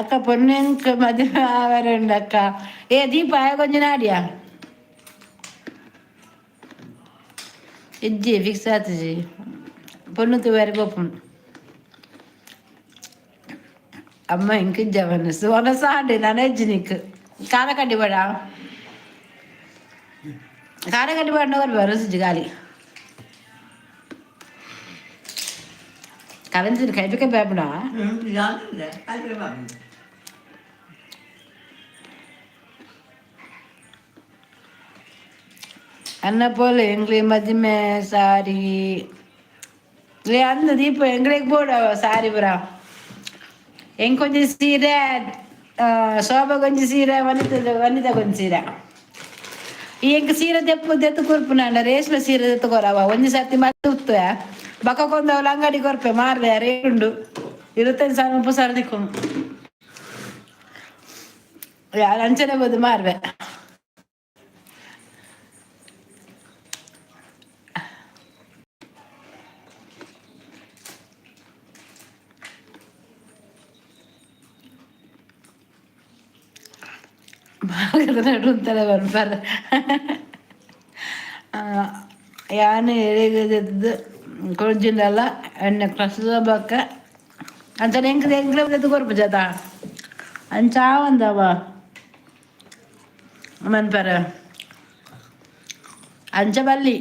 ಅಕ್ಕ, ಪೊನ್ನೆಂಕ್ ಮದುವೆ ಆವರೆ ಉಂಡು ಅಕ್ಕ. ಏ ದೀಪ, ಆಯ ಕೊಂಚ ನಾಡಿಯಾ ಇಜ್ಜಿ, ಫಿಕ್ಸ್ ಆತಜಿ. ಪೊಣ್ಣು ತೂವರೆ ಪೋಪುನು. ಅಮ್ಮ ಇಂಕ ಜವನಸ್ ಒನಸಾಂಡೆ ನನಜ್ಜಿನಿಕ್ ಖಾರ ಕಡ್ಡಿ ಬೇಡ. ಖಾರ ಕಡ್ಡಿ ಬೇಡ. ಬರೋಸುಜಿ ಗಾಲಿ ಕರೆನ್ಸಿ ಕೈಪಿಕ ಬೇಪಡ. ಅನ್ನ ಪೋಲೆ ಎಂಗ್ಲಿ ಮದಿಮೆ ಸಾರಿ ಲೇ ಅಂದ ದೀಪ. ಎಂಗ್ಲಿಗ್ ಬೋಡ ಸಾರಿ ಬರ. ಎಂಕೊಂಜಿ ಸೀರೆ, ಶೋಭಗೊಂಜಿ ಸೀರೆ, ವನಿತ ವನಿತಾ ಕೊಂಜಿ ಸೀರೆ. ಈ ಎಂಕ್ ಸೀರೆ ದೆಪ್ಪು ದೆತ್ತು ಕೊರ್ಪುನಾಂಡ ರೇಷ್ಮೆ ಸೀರೆ ದೆತ್ತು ಕೊರವ. ಒಂಜಿ ಸರ್ತಿ ಮತ್ತೆ ಉತ್ತುವೆ. ಬಕ ಕೊಂದವಳು ಅಂಗಡಿ ಕೊರ್ಪೆ ಮಾರ್ದೆ. ರೇಟ್ ಉಂಡು, 25,000 30,000 ದಿಕ್ಕು. ಯಾರು ಅಂಚನೆ ಬೋದು ಮಾರ್ವೆ. ಭಾಗದ ನಡುಂತಲೆ ಬರ್ಬಾರ. ಯಾನ್ ಎರೆಗದದ್ದು ಕೊರ್ಜಿಂಡಲ ಎಣ್ಣೆ ಕ್ರಸ್ದ ಬೊಕ್ಕ ಅಂಚನೆ ಎಂಕ್ ಎಂಕ್ಲೆ ದೆತ್ತ್ ಕೊರ್ಪು ಜಾತ. ಅಂಚ ಆವಂದವ ಮನ್ಪರ ಅಂಚ ಬಲ್ಲಿ.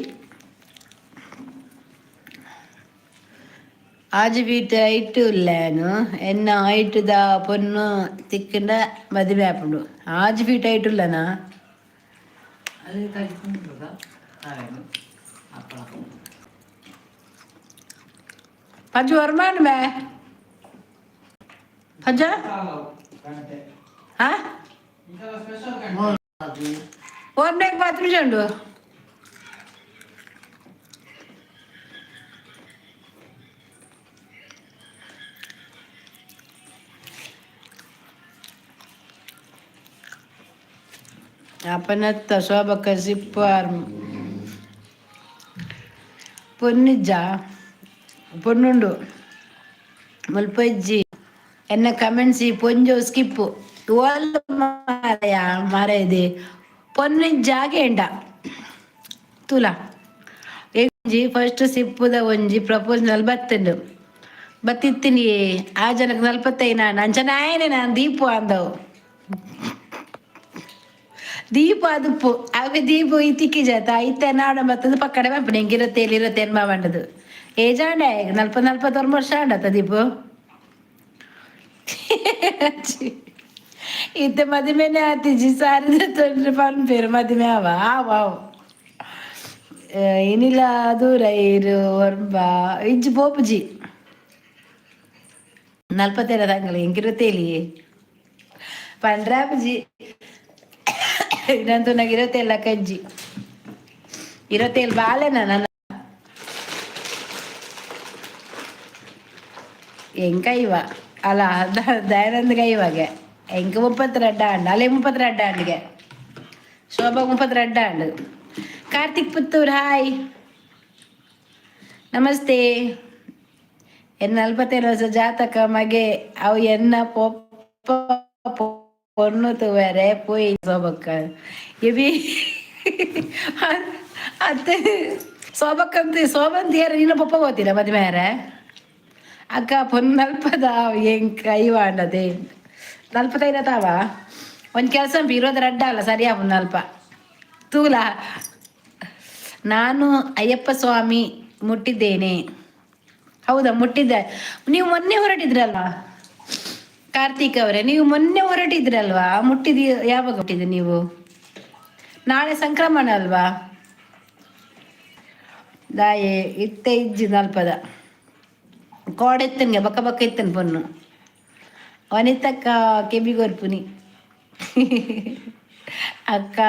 ಆಜಿ ಫೀಟ್ ಹೈಟ್ ಉಲ್ಲೇನು. ಎನ್ನ ಹೈಟ್ದ ಪೊನ್ನು ತಿಕ್ಕಿಂಡ ಮದಿಮೆ ಆಪುಂಡು. 6 ಫೀಟ್ ಹೈಟ್ ಉಲ್ಲನಾ? ಅದು ಕಲಿಸ್ಕೊಂಡು ಹಾಗೆ ಅಪ್ಪಳ. ಪಂಚ ವರ್ಮಾಂಡ್ ಮೇ ಪಂಚ. ಹಾ, ಓರ್ನೇಕ್ 10 ನಿಮಿಷ ಉಂಡು. ಅಪನತ್ತ ಶೋಭಕ್ಕ ಸಿಪ್ಪಾರ್ ಪೊನ್ನಿಜ್ಜ ಪೊನ್ನುಂಡು ಮುಲ್ಪ ಇಜ್ಜಿ. ಎನ್ನ ಕಮೆಂಟ್ಸ್ ಈ ಪೊಂಜೋ ಸ್ಕಿಪ್ಪು ಓಲ್ ಮಾರಯ ಮಾರಾಯದೆ. ಪೊನ್ನಿಜ್ಜಾಗೇಂಡ ತುಲಾ ಒಂಜಿ ಫಸ್ಟ್ ಸಿಪ್ಪುದ ಒಂಜಿ ಪ್ರಪೋಸಲ್ ಬತ್ತುಂಡು ಬತ್ತಿತ್ತೀನಿ. ಆ ಜನಕ್ಕೆ 45 ಅಂಚನ ಆಯನೆ ನಾನು ದೀಪು ಅಂದವು. ದೀಪ ಅದುಪ್ಪು ಅವೆ ದೀಪು ಇತ್ತಿಕ್ಕಿ ಜಾತ ಇತ್ತೆ ನಾಡ ಬತ್ತದ ಪಕ್ಕಡೆ ಬಂಪುನ. ಎಂಕ್ 27 28 ಬಂಡದು ಏಜ್ ಆಂಡ. 40 41 ವರ್ಷ ಆಂಡತ ದೀಪು. ಇತ್ತೆ ಮದಿಮೆನೆ ಆತಿಜಿ. ಸಾರಿ ತೊಂದ್ರೆ ಪನ್ಪೇರು ಮದಿಮೆ ಅವ ಆವ ಅವು ಇನಿಲ ದೂರ ಇರು ಒರ್ಂಬ ಇಜ್ಜಿ ಪೋಪುಜಿ. 47 ತಂಗಳು ಎಂಕ್ 27 ಪಂಡ್ರಾಪುಜಿ. ಇನ್ನಂತೂ ನಂಗೆ 27 ಕಜ್ಜಿ 27 ಬಾಲೆನ ನನ್ನ ಎಂಕ ಇವ ಅಲ್ಲ ದಯಾನಂದ್ಗೆ ಇವಾಗೆ. ಎಂಕ 32 ಆಂಡ್ ಅಲ್ಲೇ 32 ಆಂಡ್ಗೆ. ಶೋಭಾ 32 ಆಂಡ್. ಕಾರ್ತಿಕ್ ಪುತ್ತೂರ್, ಹಾಯ್, ನಮಸ್ತೆ. ಎನ್ನ 47 ವರ್ಷ ಜಾತಕ ಮಗೆ ಅವು. ಎನ್ನ ಪೊಪ್ಪ ಪೊಣ್ಣು ತೂವರೆ ಪೋಯಿ ಶೋಭಕ್ಕ ಎಬಿ ಅತ್ತೆ ಶೋಭಕ್ಕಂತ ಶೋಭಂತಿಯರ ನಿನ್ನ ಪೊಪ್ಪ ಗೊತ್ತಿಲ್ಲ ಮದುವೆ. ಅಕ್ಕ, ಪೊನ್ನು ನಲ್ಪದ ಎಂಕ್ ಐವಾಂಡದೆ ನಲ್ಪತ್ತೈದ ತಾವ. ಒಂದು ಕೆಲಸ ಇರೋದು ರಡ್ಡ ಅಲ್ಲ ಸರಿ ನಲ್ಪ ತೂಲ. ನಾನು ಅಯ್ಯಪ್ಪ ಸ್ವಾಮಿ ಮುಟ್ಟಿದ್ದೇನೆ. ಹೌದಾ? ಮುಟ್ಟಿದ್ದೆ. ನೀವು ಮೊನ್ನೆ ಹೊರಟಿದ್ರಲ್ಲ? ಕಾರ್ತಿಕ್ ಅವರೇ, ನೀವು ಮೊನ್ನೆ ಹೊರಟಿದ್ರಲ್ವಾ? ಮುಟ್ಟಿದ ಯಾವಾಗ ಮುಟ್ಟಿದ್ರಿ ನೀವು? ನಾಳೆ ಸಂಕ್ರಮಣ ಅಲ್ವಾ? ದಾಯೆ ಇತ್ತೆ ಇಜ್ಜಿ ನಲ್ಪದ ಕೋಡೆತ್ತನ್ಗೆ ಬಕ್ಕ ಬಕ್ಕ ಇತ್ತನ್ ಪೊನ್ನು. ವನಿತಕ್ಕ ಕೆಬಿಗೊರ್ಪುನಿ ಅಕ್ಕ,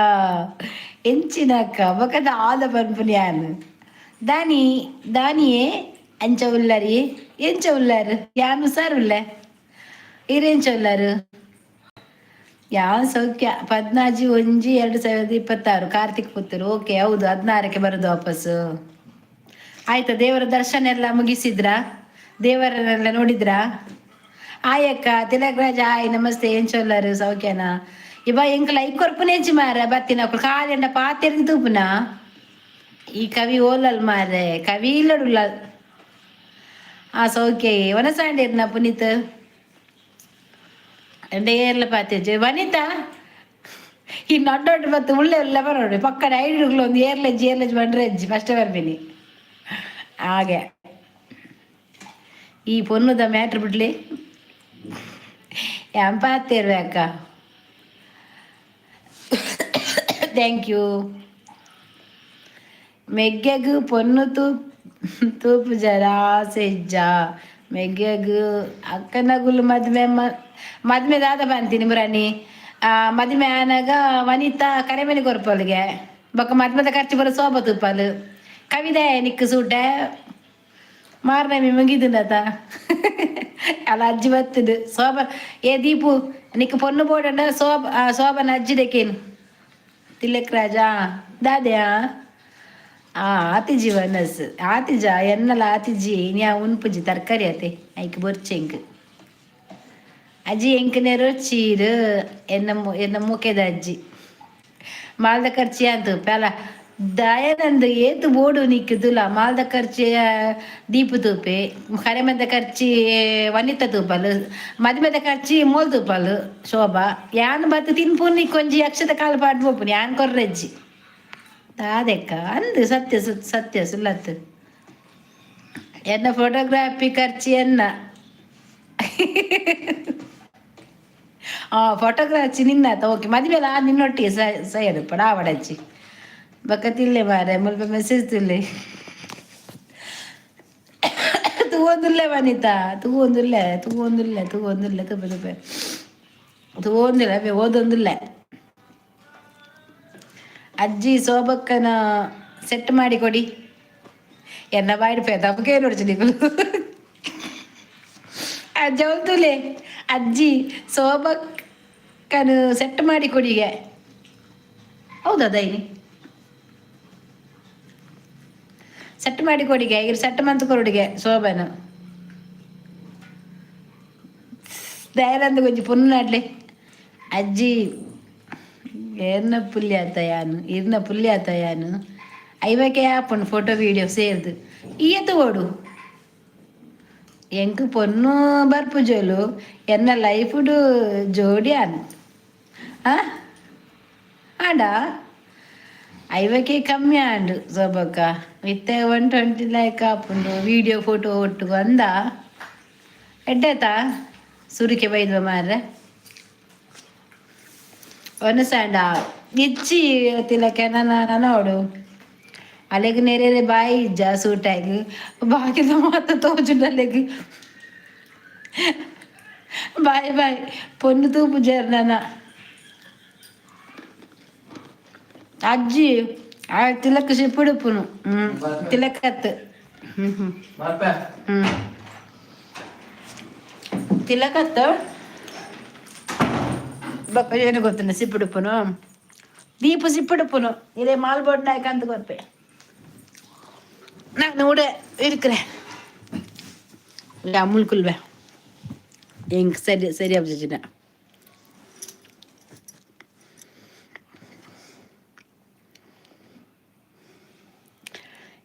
ಎಂಚಿನ ಅಕ್ಕ ಬೊಕದ ಆದ ಪನ್ಪುನಿ ಯಾನ್. ದಾನಿ ದಾನಿಯೇ ಅಂಚ ಉಲ್ಲರಿ? ಎಂಚ ಉಲ್ಲಾರು? ಯಾನ್ ಹುಷಾರ್ ಉಲ್ಲೆ, ಈರೆಂಚ ಉಲ್ಲಾರು? ಯಾವ ಸೌಖ್ಯ. 14-1-2026, ಕಾರ್ತಿಕ್ ಪುತ್ತೂರು. ಓಕೆ, ಹೌದು, 16ಕ್ಕೆ ಬರೋದು ವಾಪಸ್ಸು. ಆಯ್ತಾ? ದೇವರ ದರ್ಶನ ಎಲ್ಲ ಮುಗಿಸಿದ್ರಾ? ದೇವರನ್ನೆಲ್ಲ ನೋಡಿದ್ರಾ? ಆಯಕ್ಕ ತಿಲಕ್ ರಾಜ, ಹಾಯ್, ನಮಸ್ತೆ. ಎಂಚ ಉಲ್ಲಾರು? ಸೌಖ್ಯನಾ? ಇವ ಎಂಕ್ ಲೈಕ್ ಕೊರ್ಪುನೇಜಿ ಮಾರ. ಬತ್ತಿನ ಕಾಲೆಂಡ ಪಾತೆರ್ದು ತೂಪುನ. ಈ ಕವಿ ಓಲಲ್ ಮಾರೆ? ಕವಿ ಇಲ್ಲಡುಲ್ಲ. ಆ ಸೌಖ್ಯ. ವನಸಾಂಡಿರ್ನ ಪುನೀತ್ ಎಂಡ ಏರ್ಲ ಪಾತೇಜ್ ವನಿತಾ. ಈ ನಡ್ಡೊಡ್ಡು ಬತ್ತು ಉಳ್ಳೆ ಉಳ್ಳೆ ಬರೋಡು ಪಕ್ಕದ ಐಡುಗಳು ಒಂದು ಏರ್ಲೆಜ್ ಏರ್ಲೆಜ್ ಬಂಡ್ರೆಜ್ಜಿ ಫಸ್ಟ್ ಬರ್ಬಿನಿ. ಹಾಗೆ ಈ ಪೊನ್ನುದ ಮ್ಯಾಟ್ರ್ ಬಿಡ್ಲಿ. ಪಾತೇರ್ವೆ ಅಕ್ಕ, thank you. ಮೆಗ್ಗೆಗ್ ಪೊನ್ನು ತೂಪು ಜರ ಆಸೆ ಇಜ್ಜ ಮೆಗ್ಗೆಗ್? ಅಕ್ಕನಗುಲು ಮದ್ಮೆ ಮದ್ಮೆ ದಾದ ಬಂತೀನಿ ಮುರಾನಿ. ಮದ್ಮೆ ಆನಾಗ ವನಿತಾ ಕರೆಮನೆ ಕೊರ್ಪಲ್ಗೆ. ಬೊಕ್ಕ ಮದ್ಮೆದ ಖರ್ಚು ಬರೋ ಸೋಬ ತೂಪಾಲು. ಕವಿದೆ ನಿಕ್ಕು ಸೂಟೆ ಮಾರನೇ ಮುಗಿದುಂಡತ ಅಲ್ಲ? ಅಜ್ಜಿ ಬತ್ತದು ಸೋಬ. ಏ ದೀಪು, ನಿಕ್ಕು ಪೊನ್ನು ಬೋಡಂಡ ಸೋಬ ಸೋಬನ ಅಜ್ಜಿ ದೆಕೇನು. ತಿಲಕ್ ರಾಜ ದಾದ್ಯಾ? ಆ ಆತಿಜಿ ವನಸ್ ಆತಿಜ ಎನ್ನಲ ಆತಿಜಿ. ನ್ಯಾ ಉನ್ಪುಜಿ ತರಕಾರಿ ಆತೆ, ಐಕ್ ಬೊರ್ಚೆಂಕ್. ಅಜ್ಜಿ ಎಂಕ್ ನೆರೊಚ್ಚೀರು ಎನ್ನ ಎನ್ನ ಮೂಕೆದ ಅಜ್ಜಿ. ಮಾಲ್ದ ಖರ್ಚಿ ಅಂತ ಪೆಲ ದಯಾನಂದ್ ಏತು ಬೋಡು ನಿಕ್ಕು ತುಲ. ಮಾಲ್ದ ಖರ್ಚಿ ದೀಪು ತೂಪೆ, ಕರೆಮದ ಖರ್ಚಿ ವನಿತ ತೂಪಲು, ಮದ್ಮೆದ ಖರ್ಚಿ ಮೋಲ್ ತೂಪಲು ಶೋಭಾ. ಯಾನ್ ಬತ್ತು ತಿನ್ಪುನಿ ಕೊಂಜಿ ಅಕ್ಷತ ಕಾಲು ಪಾಡ್ ಪೋಪುನಿ. ಯಾನ್ ಕೊರ್ರೆಜ್ಜಿ ದಾದೆಕ್ಕ ಅಂದು ಸತ್ಯ ಸತ್ಯ ಸುಲ್ಲತ್ತು. ಎನ್ನ ಫೋಟೋಗ್ರಾಫಿ ಖರ್ಚಿ ಎನ್ನ ಫೋಟೋಗ್ರಾಫಿ ನಿನ್ನಾತ. ಓಕೆ, ಮದ್ಮೆಲ ನಿನ್ನೊಟ್ಟಿಗೆ ಸೈಡ್ ಪಡಾವಡಜ್ಜಿ. ಬೊಕ್ಕ ತಿಲ್ಲೆ ಮಾರೆ, ಮುಲ್ಪ ಮೆಸೇಜ್ ತಿಲ್ಲೆ ತೂವೊಂದುಲ್ಲೆ ವನಿತಾ, ತೂವೊಂದುಲ್ಲೆ, ತೂವೊಂದುಲ್ಲೆ, ತೂವೊಂದುಲ್ಲೆ. ತುಪ್ಪೆ ತುಪ್ಪೆ ತೂವೊಂದಿಲ್ಲ, ಅವೆ ಓದೊಂದುಲ್ಲೆ. ಅಜ್ಜಿ ಸೋಬಕ್ಕನ ಸೆಟ್ ಮಾಡಿ ಕೊಡಿ. ಎನ್ನ ಬಾಯಿಡ್ ಪೇತಪ್ಪకే ನೋಡ್ಚಿ ನಿಕುಲು. ಅಜ್ಜ ಒಂತುಲೆ, ಅಜ್ಜಿ ಸೋಬಕ್ಕನು ಸೆಟ್ ಮಾಡಿ ಕೊಡಿಗೆ. ಹೌದಾ ದೈನಿ? ಸೆಟ್ ಮಾಡಿ ಕೊಡಿಗೆ. ಈಗ ಸೆಟ್ ಮಂತ್ ಕೊರುಡಿಗೆ ಶೋಭನ. ದಯಾನಂದ ಕೊಂಚ ಪುನ್ನಾಡ್ಲೆ. ಅಜ್ಜಿ ಏರ್ನ ಪುಲ್ಯ ಆತ ಯಾನು, ಇರ್ನ ಪುಲ್ಯ ಆತ ಯಾನು. ಐವಕ್ಕೆ ಆಪುಂಡು ಫೋಟೋ ವೀಡಿಯೋ ಸೇರ್ದು. ಈಯತ್ತು ಓಡು ಎಂಕ್ ಪೊನ್ನು ಬರ್ಪುಜೋಲು, ಎನ್ನ ಲೈಫುಡು ಜೋಡಿ ಆನ್ ಆ ಆಂಡ ಐವಕ್ಕೆ ಕಮ್ಮಿ ಆಂಡು ಸೋಬಕ್ಕ. ಇತ್ತೆ 120 ಲೈಕ್ ಆಪುಂಡು. ವೀಡಿಯೋ ಫೋಟೋ ಒಟ್ಟು ಅಂದ ಎಡ್ಡೇತಾ ಸುರುಕೆ ಬೈದ್ವ ಮಾರ್ರೆ. ಒನಸಾಂಡ ಇಚ್ಚಿ ತಿಲಕ ನನ್ನ ನೋಡು. ಅಲೆಗ್ ನೆರೆರೆ ಬಾಯಿ ಇಜ್ಜ ಸೂಟಾಗ್ ಬಾಕಿದ ಮಾತ ತೋಜುಂಡು ಅಲೆಗ್. Boy boy. ಪೊನ್ನು ತೂಪು ನನ್ನ ಅಜ್ಜಿ. ಆ ತಿಲಕ್ ಶಿಪ್ಪುಡುಪುನು. ತಿಲಕತ್ ಹ್ಮ್ ಹ್ಮ್ ಹ್ಮ್ ತಿಲಕತ್ ಬೊಕ್ಕ ಏನು ಗೊತ್ತುಂಡ? ಸಿಪ್ಪುಡುಪುನು ದೀಪು ಸಿಪ್ಪುಡುಪುನು ಇದೇ ಮಾಲ್ಬೋಡ್ ನಾಯ್ಕ ಅಂತ ಗೊಪ್ಪೆ. ನಾನು ಉಡೆ ಇರ್ಕ್ರೆ ಅಮುಲ್ ಕುಲ್ವೆ ಎಂಕ್ ಸರಿ ಸರಿ ಅಬ್ಜಿನ.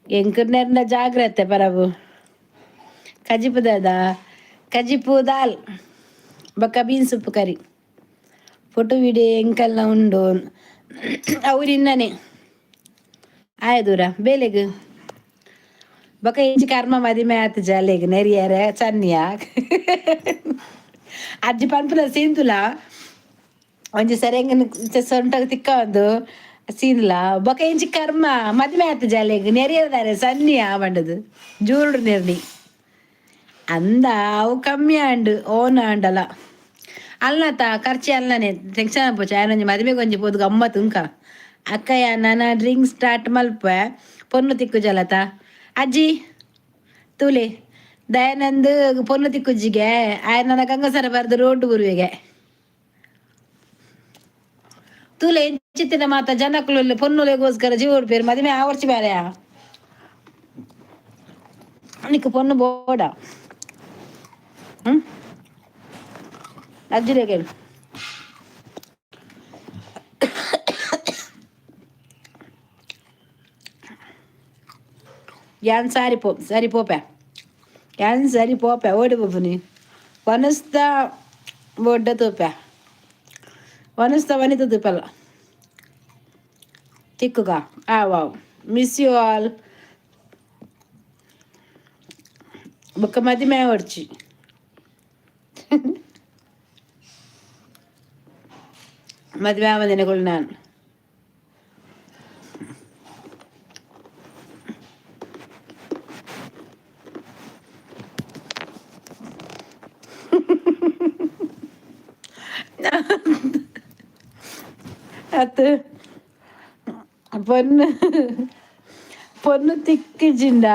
ಎಂಕರ್ನೆರ್ನ ಜಾಗ್ರತೆ ಪರಬು. ಕಜಿಪು ದಾದ? ಕಜಿಪು ದಾಲ್ ಬೊಕ್ಕ ಬೀನ್ಸ್ ಉಪ್ಪು ಕರಿ. ಫೋಟೋ ವಿಡಿಯೋ ಎಂಕಲ್ನ ಉಂಡು ಅವ್ರಿಂದನೆ ಆಯ ದೂರ ಬೇಲೆಗ್. ಬೊಕ ಇಂಚಿ ಕರ್ಮ ಮದಿಮೆ ಆತು ಜಾಲೆಗ್ ನೆರಿಯರೆ ಚನ್ನಿಯ. ಅಜ್ಜಿ ಪನ್ಪುನ ಸೀಂದುಲ ಒಂಜಿ ಸರಿಯಂಗನ ಸೊಂಟಗ್ ತಿಕ್ಕ ಒಂದು ಸೀನ್ಲ ಬೊಕ ಇಂಚಿ ಕರ್ಮ ಮದ್ಮೆ ಆತು ಜಾಲೆಗ್ ನೆರಿಯದಾರೆ ಸನ್ನಿ ಆ ಬಂಡದು ಜೂರುಡು ನೆರ್ನಿ ಅಂದ ಅವು ಕಮ್ಮಿ ಆಂಡ್ ಓನ್ ಆಂಡಲ ಅಲ್ನತ ಖರ್ಚಿ ಅಲ್ಲನೆ ಟೆನ್ಷನ್ ಪೋಚ ಆಯನೊಂಜಿ ಮದಿಮೆಗೆ ಒಂಜಿ ಪೋದು ಗಮ್ಮತ್ ಉಂಕ ಅಕ್ಕಯ್ಯ ನಾನ ಡ್ರಿಂಕ್ ಸ್ಟಾರ್ಟ್ ಮಲ್ಪ ಪೊನ್ನು ತಿಕ್ಕು ಜಲತ ಅಜ್ಜಿ ತೂಲೆ ದಯಾನಂದ್ ಪೊನ್ನು ತಿಕ್ಕುಜ್ಜಿಗೆ ಆಯನ ನನ್ನ ಗಂಗಸರ ಬರ್ದು ರೋಡ್ ಗುರುವಿಗೆ ತೂಲೆ ಎಂಚಿತ್ತಿನ ಮಾತ ಜನಕುಲು ಪೊನ್ನುಲೆಗೋಸ್ಕರ ಜೀವ ಉಡ್ಪೇರು ಮದಿಮೆ ಆವರ್ಚಿ ಬೇರೆಯಾ ನಿಕ್ ಪೊನ್ನು ಬೋಡ. ಹ್ಮ್ ಅಜ್ಜಿಲೆ ಕೇಳು. ಯಾನ್ ಸಾರಿ ಪೋ ಸರಿ ಪೋಪೆ ಯಾನ್ ಸರಿ ಪೋಪೆ ಓಡಿ ಪೋಪುನಿ ವನಸ್ತ ಬೊಡ್ಡ ತೂಪೆ ವನಸ್ತ ವನಿತ ತೂಪಲ್ಲ ತಿಕ್ಕುಗ ಆ wow miss you all. ಬೊಕ್ಕ ಮದಿಮೆ ಆವೊಡ್ಚಿ ಮದುವೆ ಆವಂದಿನಗಳು ನಾನು ಅತ್ ಪೊನ್ನು ಪೊನ್ನು ತಿಕ್ಕಿಜಿಂಡ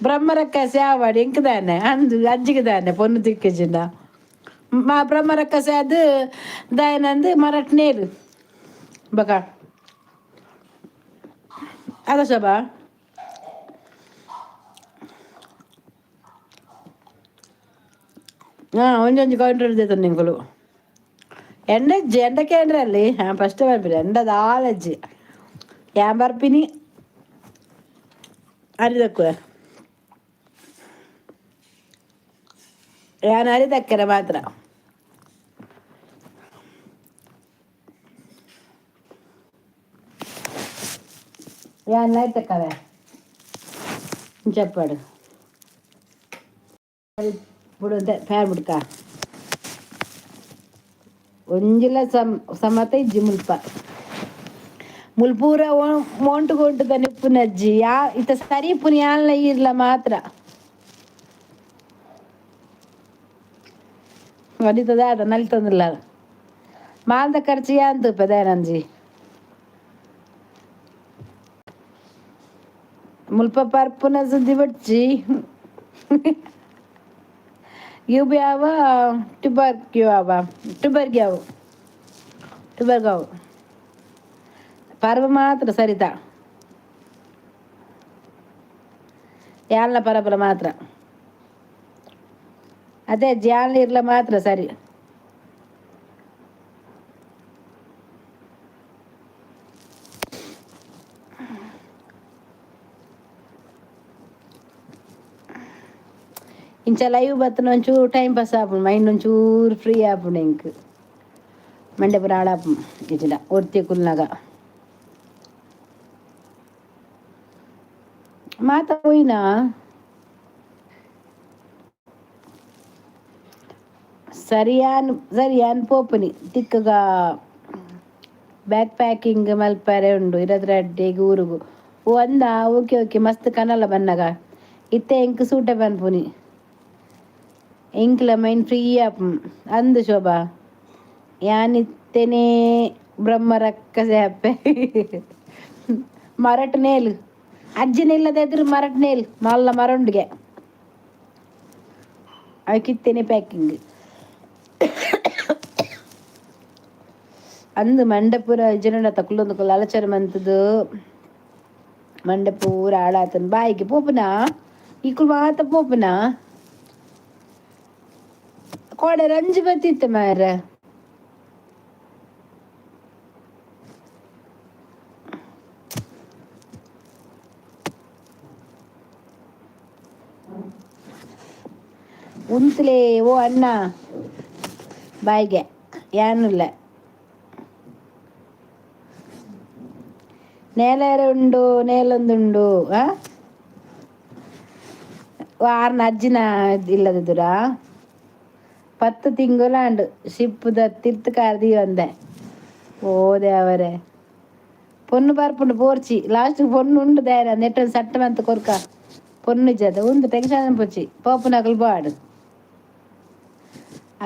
ಬ್ರಹ್ಮರಕ್ಕಸೆ ಆವಾಡ್ ಎಂಕ್ ದಾನೆ ಅಂದು ಅಜ್ಜಿಗೆ ದಾನೆ ಪೊನ್ನು ತಿಕ್ಕಿಜಿಂಡ ಮಾ ಬ್ರಹ್ಮರಕ್ಕಸೆ ಅದು ದಾಯನಂದು ಮರಟ್ ನೇರು ಬಕ ಅದ ಶೋಭಾ. ಹಾಂ ಒಂಜೊಂಜಿ ಕೌಂಟರ್ ದೇತೊಂದು ನಿಂಕುಲು ಎಂಡಜ್ಜಿ ಎಂಡ ಕೇಂದ್ರಲ್ಲಿ ಹಾಂ ಫಸ್ಟ್ ಬರ್ಪಿನಿ ಎಂಡ ದಾಲಜ್ಜಿ ಯಾನ್ ಬರ್ಪಿನಿ ಅರಿದಕ್ಕುವೆ ಯಾನ್ ಅರಿದಕ್ಕರೆ ಮಾತ್ರ. ಯಾನ್ ಅರಿತಕ್ಕವೆ చెప్పాడు ఇప్పుడు ಫ್ಯಾನ್ ಬುಡ್ಕ ಒಂಜಿಲ ಸಮ ಸಮತ ಇಜ್ಜಿ ಮುಲ್ಪ ಮುಲ್ಪ ಪೂರ ಮೋಂಟು ಗೊಂಟುದ ನಿಪ್ಪುನಜ್ಜಿ ಯಾ ಇತ್ತ ಸರಿ ಇಪ್ಪುನಿ ಯಾನ್ಲ ಈರ್ಲ ಮಾತ್ರ ವನಿತದ ನಲಿತೊಂದುಲ್ಲ ಮಾಲ್ದ ಖರ್ಚು ಯಾನ್ ತೂಪೆ ದಯಾನಂಜಿ ಮುಲ್ಪ ಪರ್ಪುನ ಸುದ್ದಿ ಬಡ್ಚಿ ಇವು ಯಾವ ಟಿಬರ್ಗ್ ಯಾವ ಟಿಬರ್ಗ್ ಯಾವ ಟಿಬರ್ಗ್ ಅವು ಪರ್ವ ಮಾತ್ರ ಸರಿತಾ ಯಾಲ್ನ ಪರಬಲ ಮಾತ್ರ ಅದೇ ಜಾನ್ಲ ಇರ್ಲ ಮಾತ್ರ ಸರಿ. ಇಂಚ ಲೈವ್ ಬತ್ತನ ಒಂಚೂರು ಟೈಮ್ ಪಾಸ್ ಆಪುಂಡು ಮೈಂಡ್ ಒಂಚೂರು ಫ್ರೀ ಆಪುಂಡು ಎಂಕ್ ಮಂಡೆ ಪೂರ ಹಾಳಾಪುಂಡು ಇಜ್ಜಿಂಡ ಒರ್ತಿ ಕುಲ್ನಾಗ ಮಾತ ಪೋಯಿನಾ ಸರಿಯಾನ್ ಸರಿಯಾನ್ ಪೋಪುನಿ ತಿಕ್ಕಗ ಬ್ಯಾಕ್ ಪ್ಯಾಕಿಂಗ್ ಮಲ್ಪರೆ ಉಂಡು ಇರದ್ರಡ್ಡೆಗ್ ಊರುಗು ಓ ಅಂದಾ ಓಕೆ ಓಕೆ ಮಸ್ತ್ ಕನಲ ಬನ್ನಗ ಇತ್ತೆ ಎಂಕ್ ಸೂಟೆ ಪನ್ಪುನಿ ಎಂಕ್ಲ ಮೈಂಡ್ ಫ್ರೀ ಆಪುಂಡು ಅಂದು ಶೋಭಾ ಯಾನಿತ್ತೆನೇ ಬ್ರಹ್ಮ ರಕ್ಕಸೆ ಅಪ್ಪೆ ಮರಟ್ ನೇಲ್ ಅಜ್ಜಿನ ಇಲ್ಲದೆ ಎದುರು ಮರಟ್ ನೇಲ್ ಮಲ್ಲ ಮರೊಂಡಿಗೆ ಅಕ್ಕಿತ್ತೇನೆ ಪ್ಯಾಕಿಂಗ್ ಅಂದು ಮಂಡಪುರ ಜನಡ ತಕುಲೊಂದು ಅಲಚರ ಮಂತದು ಮಂಡೆ ಪೂರ ಹಾಳಾತನ್ ಬಾಯಿಗೆ ಪೋಪುನಾ ಇಕುಲು ಮಾತ ಪೋಪುನಾ ಕೋಡೆ ರಂಜಿ ಬತ್ತಿತ್ತೆ ಮಾರ್ರೆ. ಉಂತ್ಲೆ ಓ ಅಣ್ಣ ಬಾಯಿಗೆ ಯಾನುಲ್ಲ ನೇಲೇರೆ ಉಂಡು ನೇಲೊಂದುಂಡು ಆ ಆರ್ನ ಅಜ್ಜಿನ ಇಲ್ಲದಿದ್ದುರಾ ಪತ್ತು ತಿಂಗುಲಾಂಡು ಶಿಪ್ಪುದ ತಿರ್ತು ಕಾರ್ದಿ ಬಂದೆ. ಓ ದೇವರೇ, ಪೊನ್ನು ಬರ್ಪುಂಡು ಪೋರ್ಚಿ ಲಾಸ್ಟ್ ಪೊನ್ನು ಉಂಡು ದಾರ ನೆಟ್ ಸಟ್ಟ ಮಂತ್ ಕೊರ್ಕ ಪೊನ್ನು ಜದ ಉಂದು ಟೆನ್ಷನ್ ಪೊಚ್ಚಿ ಪೋಪುನಕುಲು ಬಾಡು.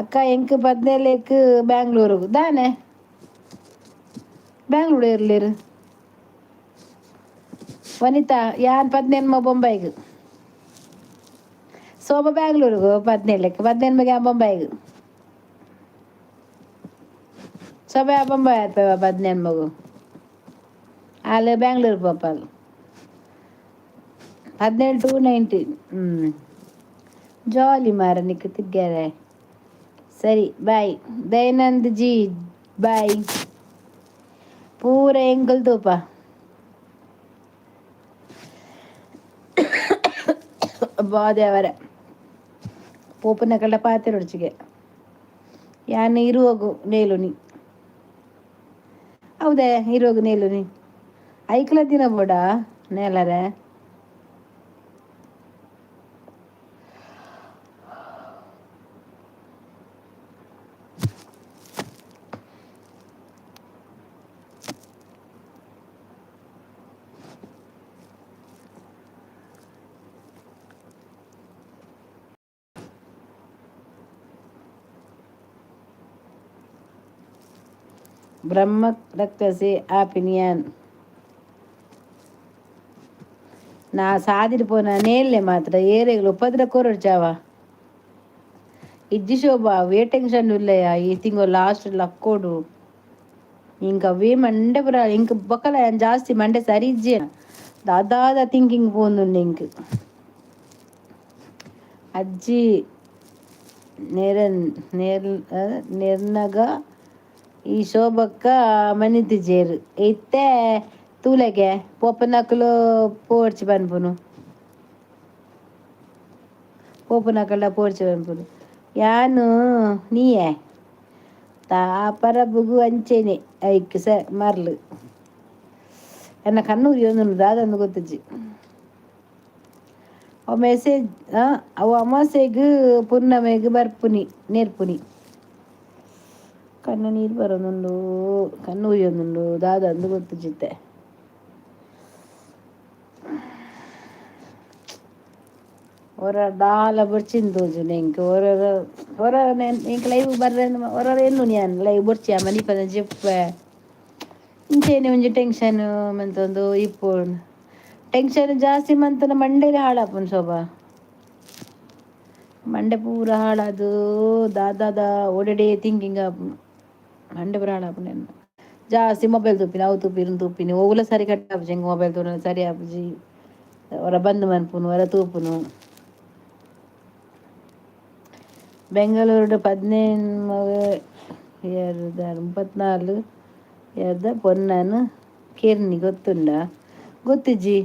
ಅಕ್ಕ ಎಂಕ್ ಪದ್ನೇಲೇಕ್ ಬ್ಯಾಂಗ್ಳೂರುಗು ದಾನೆ? ಬ್ಯಾಂಗ್ಳೂರು ಇರ್ಲಿರು ವನಿತಾ. ಯಾನ್ ಪದ್ನೆನ್ಮ ಬೊಂಬೈಗ್, ಸೋಮ ಬ್ಯಾಂಗ್ಳೂರುಗು ಪದ್ನೇಳಕ್ಕೆ, ಪದ್ನೆನ್ಮಗೆ ಬೊಂಬೈಗ್. ಸೋಬ ಬೊಂಬೈ ಆಯ್ತು ಪದ್ನೆನ್ಮಗು, ಅಲ್ಲಿ ಬ್ಯಾಂಗ್ಳೂರು ಪೋಪಾಲ್ 18 ಟು 19. ಹ್ಞೂ, ಜಾಲಿ ಮಾರ ನಿಕ್ ತಿಗ್ಗೆರೆ. ಸರಿ, ಬಾಯ್ ದಯಾನಂದ್ ಜಿ, ಬಾಯ್. ಪೂರ ಎಂಕಲ್ ತೂಪ. ಬಾದೇವರ ಪೋಪುನಕಲ್ಡ ಪಾತೆರೊಡ್ಚಿಗೆ ಯಾನ್ ಇರುವಗು ನೇಲುನಿ. ಹೌದೇ, ಇರುವಗು ನೇಲುನಿ. ಐಕ್ಲ ದಿನ ಬೋಡ ನೇಲರೆ. ಬ್ರಹ್ಮ ರಕ್ಕಸೆ ಆಪಿನಿಯಾನ್ ನಾ ಸಾದಿಡ್ ಪೋನ ನೇಲ್ಲೆ ಮಾತ್ರ ಏರೆಗ್ಲ ಉಪದ್ರ ಕೊರೊಡ್ಚಾವ ಇಜ್ಜಿ ಶೋಭಾ. ಅವೇ ಟೆನ್ಷನ್ ಉಲ್ಲಯ. ಈ ತಿಂಗಳು ಲಾಸ್ಟ್ ಲಕ್ಕೋಡು ಇಂಕ ಅವೇ ಮಂಡೆ ಪುರ. ಇಂಕ್ ಬೊಕಲ ಜಾಸ್ತಿ ಮಂಡೆ ಸರಿ ಇಜ್ಜಿ. ದಾದಾದ ಥಿಂಕಿಂಗ್ ಪೋಂದುಂಡು ಇಂಕ್. ಅಜ್ಜಿ ನೆರನ್ ನೆರ್ ನೆರ್ನಗ ಈ ಶೋಭಕ್ಕ ಮನಿತಿಜೆರ್. ಇತ್ತೆ ತೂಲೆಗೆ ಪೋಪನಕುಲು ಪೋಡ್ಚಿ ಪನ್ಪುನು, ಪೋಪುನಕಲ್ಡ ಪೋಡ್ಚಿ ಪನ್ಪುನು. ಯಾನು ನೀಯೆ ತಾ ಪರಬುಗು ಅಂಚೆನೆ ಐಕ್ ಸ ಮರ್ಲು. ಎನ್ನ ಕಣ್ಣು ಉರಿಯೊಂದುಂಡು, ದಾದಂದು ಗೊತ್ತಿಜ್ಜಿ. ಅವು ಮೆಸೇಜ್ ಅವು ಅಮಾಸೆಗ್ ಪುನ್ನಮೆಗ್ ಬರ್ಪುನಿ ನೇರ್ಪುನಿ. ಕಣ್ಣು ನೀರು ಬರೋದುಂಡು, ಕಣ್ಣು ಉರಿಯೊಂದುಂಡು, ದಾದಂದು ಗೊತ್ತಿಜ್ಜಿತ್ತೆ. ಒರ ದಾಲ ಬೊರ್ಚಿನ್ ತೋಜುಂಡು ಎಂಕ್. ಒರ ಒರ ಎಂಕ್ ಲೈವ್ ಬರ್ರೆ ಒರ ಎನ್ನುನಿ ಯಾನ್ ಲೈವ್ ಬೊರ್ಚಿ ಮನಿಪಂದೆ ಜೆಪ್ಪೆ. ಇಂಚೆನೆ ಒಂಜಿ ಟೆನ್ಷನ್ ಮಂತೊಂದು ಇಪ್ಪೊಡು. ಟೆನ್ಷನ್ ಜಾಸ್ತಿ ಮಂತುಂಡ ಮಂಡೆನೆ ಹಾಳಾಪುಂಡು ಶೋಭಾ. ಮಂಡೆ ಪೂರ ಹಾಳಾದ್ ದಾದಾದ ಒಡೆಡೆ ಥಿಂಕಿಂಗ್ ಆಪುಂಡು. ಮಂಡೆ ಪೂರ ಹಾಳಾಪುಂಡು ಎನ್ನ. ಜಾಸ್ತಿ ಮೊಬೈಲ್ ತೂಪಿನಿ, ಅವು ತೂಪಿನಿ ತೂಪಿನಿ, ಒವುಲ ಸರಿ ಕಟ್ ಆಪುಜಿ ಎಂಕ್. ಮೊಬೈಲ್ ತೂನ ಸರಿ ಆಪುಜಿ. ಒರ ಬಂದ್ ಮನ್ಪುನು, ಒರ ತೂಪುನು. ಬೆಂಗಳೂರುಡು ಪದಿನೇಳು ಎರಡ್ ಮುಪ್ಪತ್ನಾಲ್ ಎರ್ದ ಪೊನ್ನನ್ ಕೆರ್ನಿ ಗೊತ್ತುಂಡ? ಗೊತ್ತಿಜ್ಜಿ.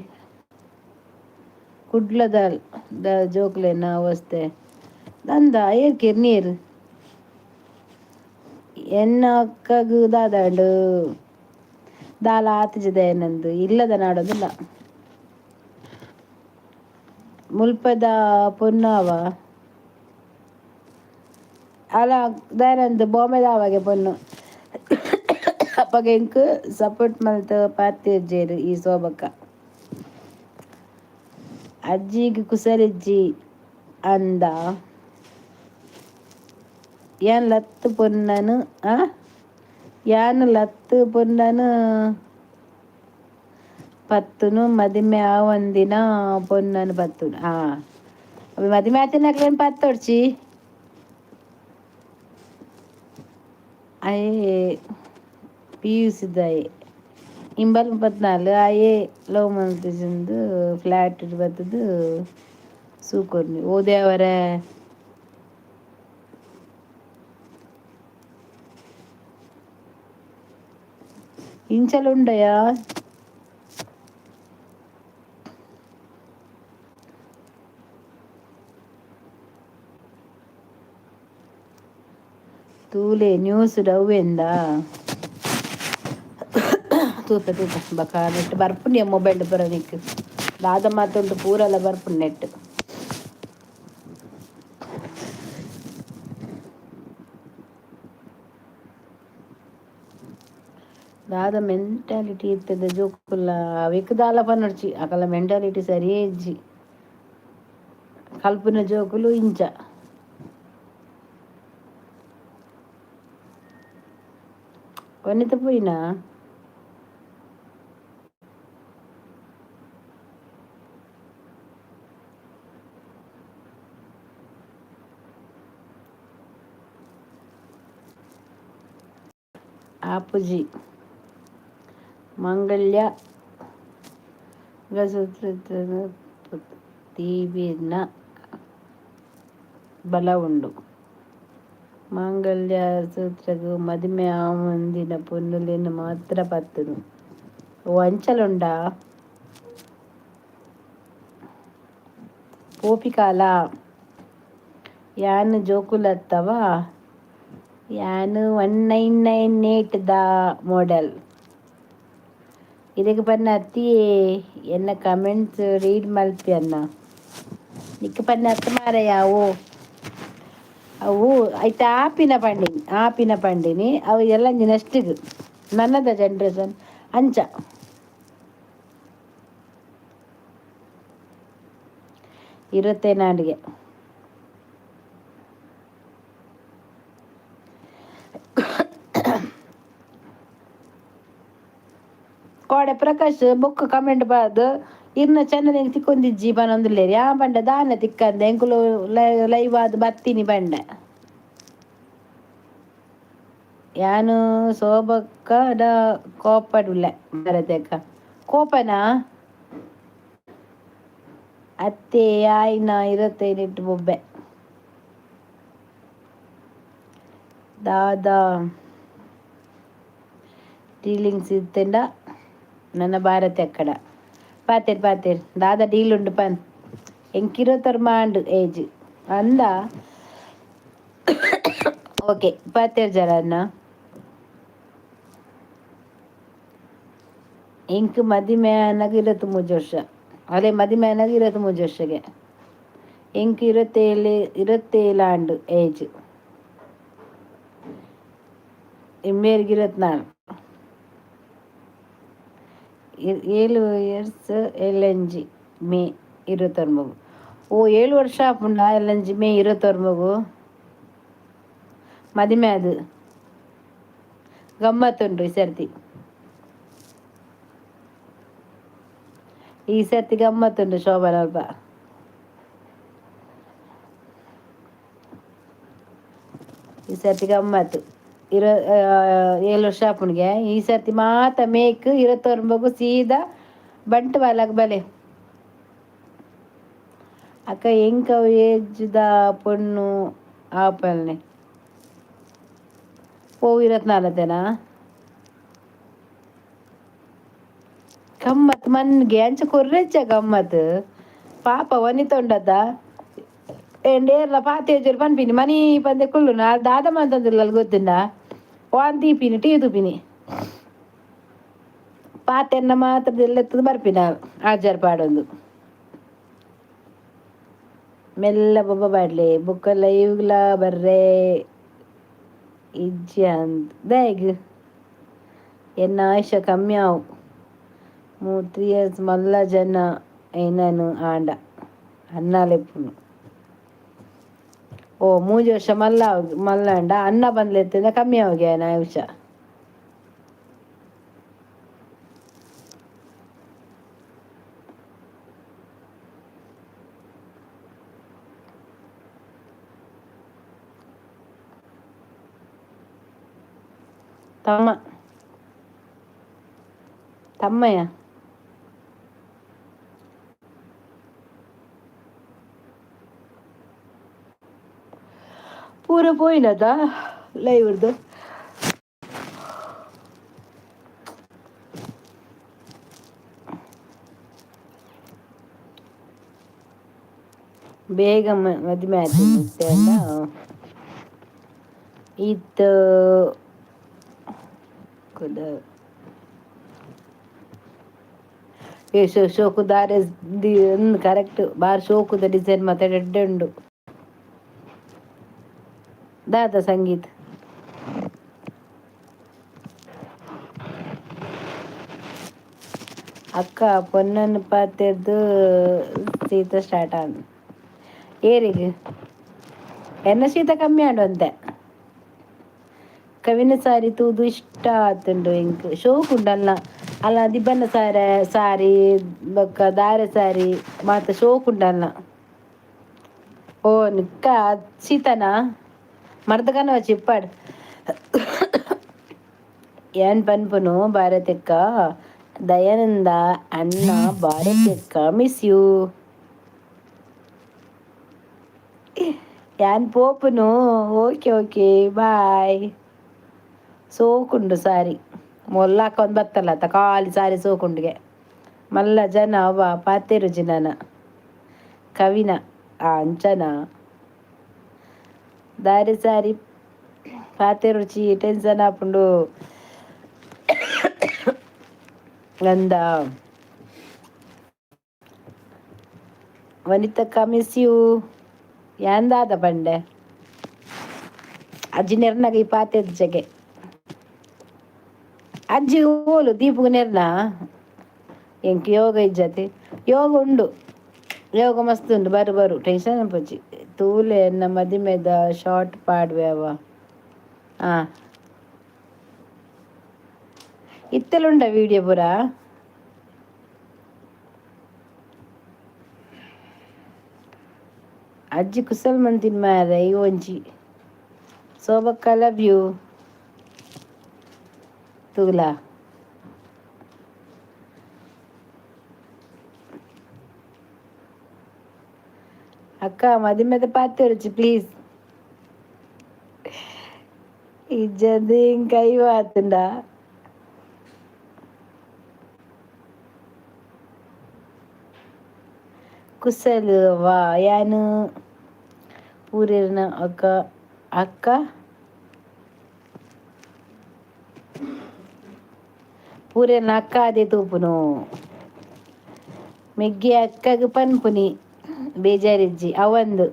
ಕುಡ್ಲದ the ಜೋಕ್ಲೆನ ಅವಸ್ಥೆ ದಂದ ಏರ್ ಕೆರ್ನಿ ಏರ್? ಎನ್ನ ಅಕ್ಕಗ್ ದಾದಾಂಡ್? ದಾಲ ಆತಿಜಿ ದಯನಂದ್ ಇಲ್ಲದ ನಾಡೋದಿಲ್ಲ. ಮುಲ್ಪದ ಪೊನ್ನಾವ ಅಲ್ಲ ದಯಾನಂದ್, ಬಾಂಬೆದ ಆವಾಗೆ ಪೊನ್ನು. ಅಪಗ ಎಂಕ್ ಸಪೋರ್ಟ್ ಮಲ್ತ್ ಪಾತೆರ್ಜೆರ್ ಈ ಶೋಭಕ್ಕ. ಅಜ್ಜಿಗ್ ಕುಸರಿಜ್ಜಿ ಅಂದ. ಯಾನ್ ಲತ್ತ್ ಪೊನ್ನನು ಆ ಯಾನ್ ಲತ್ತ್ ಪೊನ್ನನು ಪತ್ತುನು, ಮದಿಮೆ ಆವಂದಿನ ಪೊನ್ನನು ಪತ್ತುನು. ಆ ಮದಿಮೆ ಆತಿನಕ್ಲೇನು ಪತ್ತೊಡ್ಚಿ. ಅಯೇ ಪಿಯುಸಿದಾಯೆ ಇಂಬಲ್ 34. ಆಯೆ ಲವ್ ಮಲ್ತಿಜಿಂದು ಫ್ಲಾಟ್ ಬತ್ತದು ಸೂಕೊರ್ನಿ. ಓ ದೇವರೇ, ಇಂಚಲ ಉಂಡಯಾ? ತೂಲೆ ನ್ಯೂಸ್ ಅವ್ವೆಂದ ತೂಪ ತೂಪ. ಬಕ ನೆಟ್ ಬರ್ಪುಂಡು ಮೊಬೈಲ್ ಪೂರ ನಿಕ್. ದಾದ ಮಾತುಂಟು ಪೂರಲ ಬರ್ಪುಂಡು ನೆಟ್. ದಾದ ಮೆಂಟಾಲಿಟಿ ಇತ್ತದ ಜೋಕುಲ್ಲ ಅವೆಕ್ ದಾಲ ಪನೊಡ್ಚಿ ಅಕಲ ಮೆಂಟಾಲಿಟಿ ಸರಿಯೇ ಇಜ್ಜಿ. ಕಲ್ಪುನ ಜೋಕುಲು ಇಂಚ. ಕೊನೆತ ಪೋಯಿನಾ? ಆಪುಜಿ ಮಂಗಲ್ಯ ದೀಪಿನ ಬಲ ಉಂಡು. ಮಾಂಗಲ್ಯ ಸೂತ್ರಗ್ ಮದಿಮೆ ಆವಂದಿನ ಪೊನ್ನುಲೆನ್ ಮಾತ್ರ ಪತ್ತುನು. ಓ ಅಂಚಲ ಉಂಡಾ? ಪೋಪಿಕಾಲ ಯಾನ್ ಜೋಕುಲತ್ತವ? ಯಾನ್ 1998 ದ ಮಾಡೆಲ್. ಇರೆಗ್ ಪನ್ನ ಅತ್ತಿಯೇ ಎನ್ನ ಕಮೆಂಟ್ಸ್ ರೀಡ್ ಮಲ್ಪಿ ಅನ್ನ. ನಿಕ್ ಪನ್ನ ಅತ್ತ ಮಾರಾಯ ಅವು ಅವು ಐತ ಆಪಿನ ಪಂಡಿನಿ ಆಪಿನ ಪಂಡಿನಿ ಅವು ಎಲ್ಲಂಜಿ ನೆಕ್ಸ್ಟಿಗ್ ನನ್ನದ ಜನ್ರೇಷನ್ ಅಂಚ. ಇರತ್ತೇನಾಂಡ್ಗೆ. ಕೋಡೆ ಪ್ರಕಾಶ್ ಬೊಕ್ಕ ಕಮೆಂಟ್ ಬಾರ್ದ್ ಇರ್ನ ಚಾನಲ್ ಎಂಕ್ ತಿಕ್ಕೊಂದಿಜ್ಜಿ ಪನೊಂದುಲ್ಲೆರ್ ಯಾನ್ ಪಂಡೆ ದಾನೆ ತಿಕ್ಕಂದೆ ಎಂಕುಲು ಲೈವ್ ಆದ್ ಬತ್ತಿನಿ ಪಂಡೆ. ಯಾನ್ ಶೋಭಕ್ಕಡ ಕೋಪಡುಲ್ಲೆ ಭಾರತಕ್ಕ ಕೋಪನಾ? ಅತ್ತೆ ಆಯಿನ ಇರತ್ತೈನೆಟ್ ಬೊಬ್ಬೆ. ದಾದ ಡೀಲಿಂಗ್ಸ್ ಇತ್ತ್ಂಡ ನನ್ನ ಭಾರತಿ ಅಕ್ಕಡ ಪಾತೆರ್ ಪಾತೆರ್ ದಾದ ಡೀಲ್ ಉಂಡು ಪನ್. ಎಂಕ್ ಇರತ್ತೊರ್ಮ ಆಂಡ್ ಏಜ್ ಅಂದ ಓಕೆ ಪಾತೆರ್ ಜರ ಅಣ್ಣ. ಎಂಕ್ ಮದಿಮೆ ಆನಗ 23 ವರ್ಷ ಅಲೆ ಮದಿಮೆ ಆನಗ 23 ವರ್ಷಗೆ ಎಂಕ್ 27 27 ಆಂಡ್ ಏಜ್. ಇಂಬೇರ್ಗ್ 24. 7 ಇಯರ್ಸ್ ಎಲ್ಲಂಜಿ ಮೇ 29. ಓ 7 ವರ್ಷ ಆಪುಂಡ ಎಲ್ಲಂಜಿ ಮೇ 29 ಮದಿಮೆ ಆದ್ ಗಮ್ಮತ್ತುಂಡು ಈ ಸರ್ತಿ. ಈ ಸರ್ತಿ ಗಮ್ಮತ್ತುಂಡು ಶೋಭನಲ್ಪ. ಈ ಸರ್ತಿ ಗಮ್ಮತ್ತು ಇರ 7 ವರ್ಷ ಆಪುಂಡ್ಗೆ ಈ ಸರ್ತಿ ಮಾತ ಮೇಕ್ 29 ಸೀದಾ ಬಂಟ್ವಾಳಗ್ ಬಲೆ. ಅಕ್ಕ ಎಂಕ್ ಅವು ಏಜ್ದ ಪೊಣ್ಣು ಆಪಲ್ನೆ. ಓ 24ತೇನಾ? ಗಮ್ಮತ್ ಮನ್ಗೆ ಅಂಚ ಕೊರ್ರೆಚ್ಚ ಗಮ್ಮತ್ ಪಾಪ ವನಿತೊಂಡದ ಎಂಡೇರ್ಲ ಪಾತೇಜರು ಪನ್ಪಿನಿ ಮನಿ ಪಂದೆ ಕುಲ್ಲುನ ದಾದ ಮಂತೊಂದುಲ್ಲಲ್ ಗೊತ್ತುಂಡ ವಾನ್ ದೀಪಿನಿ ಟೀ ತೂಪಿನಿ ಪಾತೆರ್ನ ಮಾತ್ರ ಎಲ್ಲೆತ್ತದ ಬರ್ಪಿನ ಆಜಾರ್ ಪಾಡೊಂದು. ಮೆಲ್ಲ ಬೊಬ್ಬ ಪಾಡ್ಲೆ ಬೊಕ್ಕ ಲೈವ್ಗ್ಲಾ ಬರ್ರೆ ಇಜ್ಜಿ ಅಂದ್ ದಾಯೆಗ್ ಎನ್ನ ಆಯುಷ್ಯ ಕಮ್ಮಿ ಆವು 3 ಇಯರ್ಸ್ ಮಲ್ಲ ಜನ ಎನ್ನನ್ ಆಂಡ ಅನ್ನ ಲೆಪ್ಪುನು. ಓ 3 ವರ್ಷ ಮಲ್ಲ ಮಲ್ಲ ಆಂಡ ಅನ್ನ ಬಂದ್ಲೆತ್ತಂಡ ಕಮ್ಮಿ ಆವುಗೆ ಎನ್ನ ಆಯುಷ್ಯ. ತಮ್ಮ ತಮ್ಮಯ್ಯ. ಪೂರ ಪೋಯಿನದ ಲೈವ್ರ್ದು. ಬೇಗ ಮದಿಮೆ ಆಯ್ತು ಈತ್ ಕುದ ಏ ಶೋಕುದಾರೆ ಕರೆಕ್ಟ್ ಬಾರಿ ಶೋಕುದ ಡಿಸೈನ್ ಮಾತ ಎಡ್ಡೆ ಉಂಡು. ದಾದ ಸಂಗೀತ. ಅಕ್ಕ ಪೊನ್ನನ್ ಪಾತೆರ್ದ್ ಶೀತ ಸ್ಟಾರ್ಟ್ ಆಂಡ್ ಏರಿಗ್ ಎನ್ನ ಶೀತ ಕಮ್ಮಿ ಆಂಡ್ ಒಂತೆ. ಕವಿನ ಸಾರಿ ತೂದು ಇಷ್ಟ ಆತುಂಡು ಎಂಕ್ ಶೋಕು ಉಂಡಲ್ಲ ಅಲ್ಲ ದಿಬ್ಬನ ಸಾರೆ ಸಾರಿ ಬೊಕ್ಕ ದಾರೆ ಸಾರಿ ಮಾತ ಶೋಕು ಉಂಡಲ್ಲ. ಓ ನಿಕ್ಕ ಶೀತನಾ ಮರ್ದಗನ ಚಿಪ್ಪಾಡ್ ಏನ್ ಪನ್ಪುನು ಭಾರತಕ್ಕ ದಯಾನಂದ ಅಣ್ಣ ಭಾರತಕ್ಕ ಮಿಸ್ you. ಯಾನ್ ಪೋಪುನು ಓಕೆ ಓಕೆ ಬಾಯ್. ಸೋಕುಂಡು ಸಾರಿ ಮೊಲ್ಲಾಕೊಂದು ಬತ್ತಲ್ಲ ಅತ್ತ ಖಾಲಿ ಸಾರಿ ಸೋಕುಂಡುಗೆ ಮಲ್ಲ ಜನ ಅವ್ವ ಪಾತೆರುಜಿ ನನ ಕವಿನ ಅಂಚನ ದಾರಿ ಸಾರಿ ಪಾತೆರುಚಿ ಟೆನ್ಷನ್ ಆಪುಂಡು ಅಂದ ವನಿತಕ್ಕ ಮಿಸ್ you. ಯಾನ್ ದಾದ ಪಂಡೆ ಅಜ್ಜಿ ನೆರ್ನಗ ಈ ಪಾತೆರ್ಜಗೆ ಅಜ್ಜಿ ಓಲು ದೀಪುಗು ನೆರ್ನ ಎಂಕ್ ಯೋಗ ಇಜ್ಜತೆ ಯೋಗ ಉಂಡು ಯೋಗ ಮಸ್ತ್ ಉಂಡು ಬರು ಬರು ಟೆನ್ಷನ್ ಅಪುಜಿ ತೂಲೆ ಎನ್ನ ಮದಿಮೆದ ಶಾರ್ಟ್ ಪಾಡ್ವೆ ಅವ ಆ ಇತ್ತೆಲುಂಡ ವಿಡಿಯೋ ಪೂರ. ಅಜ್ಜಿ ಕುಸಲ್ ಮಂತಿನ ಮಾರ್ರೆ ಈ ಒಂಜಿ ಶೋಭಕ್ಕ ಲವ್ you ತೂಲ. ಅಕ್ಕ ಮದಿಮೆದ ಪಾತೆರುಚಿ ಪ್ಲೀಸ್ ಇಜ್ಜಂದೆ ಎಂಕ್ ಐವ ಆತುಂಡ. ಕುಸಲ್ ವಾ ಯಾನ್ ಪೂರೆರ್ನ ಅಕ್ಕ ಅಕ್ಕ ಪೂರೆರ್ನ ಅಕ್ಕ ಆದೇ ತೂಪುನು ಮೆಗ್ಗಿ ಅಕ್ಕಗ್ ಪನ್ಪುನಿ ಬೇಜಾರಿಜ್ಜಿ ಅವಂದು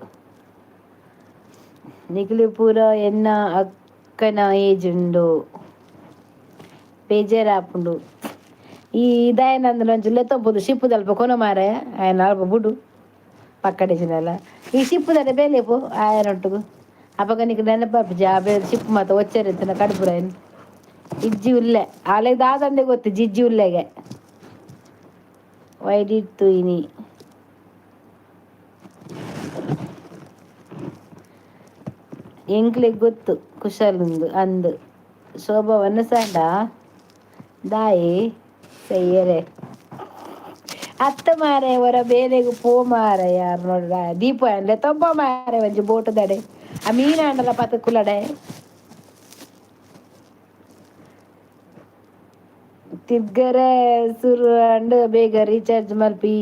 ನಿಕುಲು ಪೂರ ಎನ್ನ ಅಕ್ಕನ ಏಜ್ ಉಂಡು ಬೇಜಾರಾಪುಂಡು ಈ ದಾಯೆನಂದ್ ಒಂಜಿ ಲೆತ್ತೊಂಪುದು ಶಿಪ್ಪುದಲ್ಪ ಕೊನೊ ಮಾರೆ ಆಯನ ಅಲ್ಪ ಬುಡು ಪಕ್ಕಡಿಜಿನಲ್ಲ ಈ ಶಿಪ್ಪುದಡೆ ಬೇಲೆ ಪೋ ಆಯನೊಟ್ಟುಗು ಅಪಗ ನಿಕ್ ನೆನಪಾಪುಜಿ ಆ ಬೇಲೆ ಶಿಪ್ಪು ಮಾತ ಒಚ್ಚರಿತ್ತಿನ ಕಡುಪುರೈನ್ ಇಜ್ಜಿ ಉಲ್ಲೆ ಆಲೆ ದಾದಂದೆ ಗೊತ್ತು ಜಿಜ್ಜಿ ಉಲ್ಲೆಗೆ ವೈ ತೂಯಿನಿ ಎಂಕ್ಲೆಗ್ ಗೊತ್ತು ಕುಶಲ್ ಅಂದ್ ಶೋಭಾ ವನಸಾಂಡ ದಾಯೆ ಸಯ್ಯರೆ ಅತ್ತ ಮಾರೆ ಒರ ಬೇಲೆಗ್ ಪೋ ಮಾರೆ ಯಾರ್ ನೋಡ್ರ ದೀಪ ಲೆತ್ತೊಂಬ ಮಾರೆ ಒಂಜಿ ಬೋಟುದಡೆ ಆ ಮೀನಾಂಡಲ ಪತ್ ಕುಲಡೆ ತಿರ್ಗರೆ ಸುರು ಆಂಡ್ ಬೇಗ ರೀಚಾರ್ಜ್ ಮಲ್ಪಿ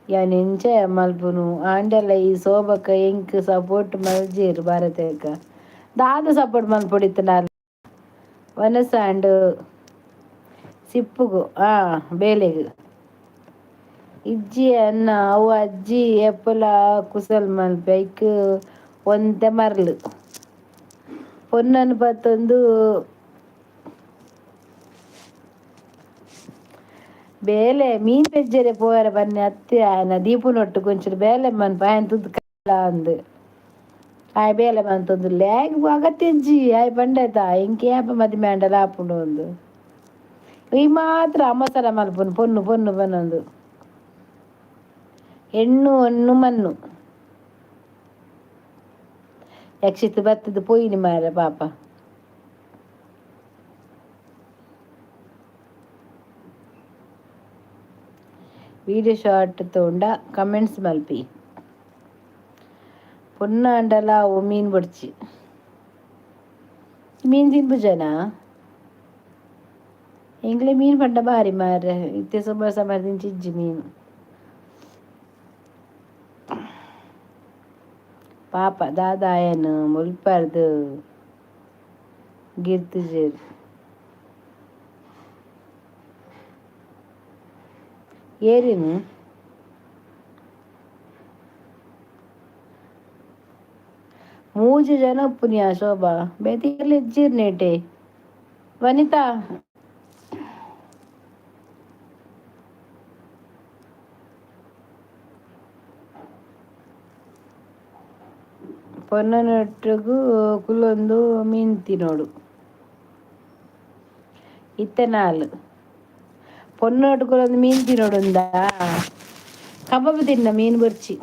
ಯಾನ್ ಎಂಚ ಮಲ್ಪುನು ಆಂಡಲ ಈ ಶೋಭಕ್ಕ ಎಂಕ್ ಸಪೋರ್ಟ್ ಮಲ್ಜೆರ್ ಭಾರತಕ್ಕ ದಾದ ಸಪೋರ್ಟ್ ಮಲ್ಪೊಡಿತ್ತುಂಡ ವನಸಾಂಡ್ ಸಿಪ್ಪುಗು ಆ ಬೇಲೆಗ್ ಇಜ್ಜಿ ಅನ್ನ ಅವು ಅಜ್ಜಿ ಏಪಲ ಕುಸಲ್ ಮಲ್ಪೆ ಐಕ್ ಒಂತೆ ಮರ್ಲ್ ಪೊನ್ನನ್ ಪತ್ತೊಂದು ಬೇಲೆ ಮೀನ್ ಪೆಜ್ಜೆರೆ ಪೋಯೆರೆ ಬನ್ನಿ ಅತ್ತೆ ಆಯನ ದೀಪುನೊಟ್ಟುಗು ಒಂಚೂರು ಬೇಲೆ ಮನ್ಪ ಆಯನ್ ತೂದು ಕಲ್ಲ ಅಂದ್ ಆಯೆ ಬೇಲೆ ಮಂತೊಂದುಲ್ಲೆ ಆಯಗ್ ಅಗತ್ಯ ಇಜ್ಜಿ ಆಯೆ ಪಂಡೆತ ಎಂಕ್ ಏಪ ಮದಿಮೆ ಆಂಡಲ ಆಪುಂಡು ಅಂದ್ ಈ ಮಾತ್ರ ಅಮಸರ ಮಲ್ಪುನು ಪೊನ್ನು ಪೊನ್ನು ಪನೊಂದು ಹೆಣ್ಣು ಒಣ್ಣು ಮಣ್ಣು ಯಕ್ಷಿತ್ ಬತ್ತದ ಪೋಯಿನಿ ಮಾರ್ರೆ ಪಾಪ. ವೀಡಿಯೋ ಶಾರ್ಟ್ ತೂಂಡ ಕಮೆಂಟ್ಸ್ ಮಲ್ಪಿ ಪೊನ್ನಾಂಡಲ ಅವು ಮೀನ್ ಬೊಡ್ಚಿ ಮೀನ್ ತಿನ್ಪುಜನಾ ಎಂಕ್ಲೆ ಮೀನ್ ಪಂಡ ಬಾರಿ ಮಾರ್ರೆ ಇತ್ತೆ ಸುಮಾರ್ ಸಮಯದಿಂಚ ಇಜ್ಜಿ ಮೀನ್. ಪಾಪ ದಾದ ಆಯನ್ ಮುಲ್ಪರ್ದ್ ಗಿರ್ತುಜೆರ್. ಏರಿನ್ ಮೂಜಿ ಜನ ಉಪ್ಪುನಿಯಾ ಶೋಭಾ ಬೇತೆ ಏರ್ಲ ಇಜ್ಜೆರ್ ನೆಟೆ ವನಿತಾ. ಪೊನ್ನನೊಟ್ಟುಗು ಕುಲ್ಲೊಂದು ಮೀನ್ ತಿನ್ನೋಡು ಇತ್ತೆ ನಾಲ್ ಪೊನ್ನೊಟ್ಟು ಕುಲ್ಲೊಂದು ಮೀನ್ ತಿನ್ನೋಡುಂದ. ಕಬಾಬ್ ತಿನ್ನ ಮೀನು ಬೊರ್ಚಿ.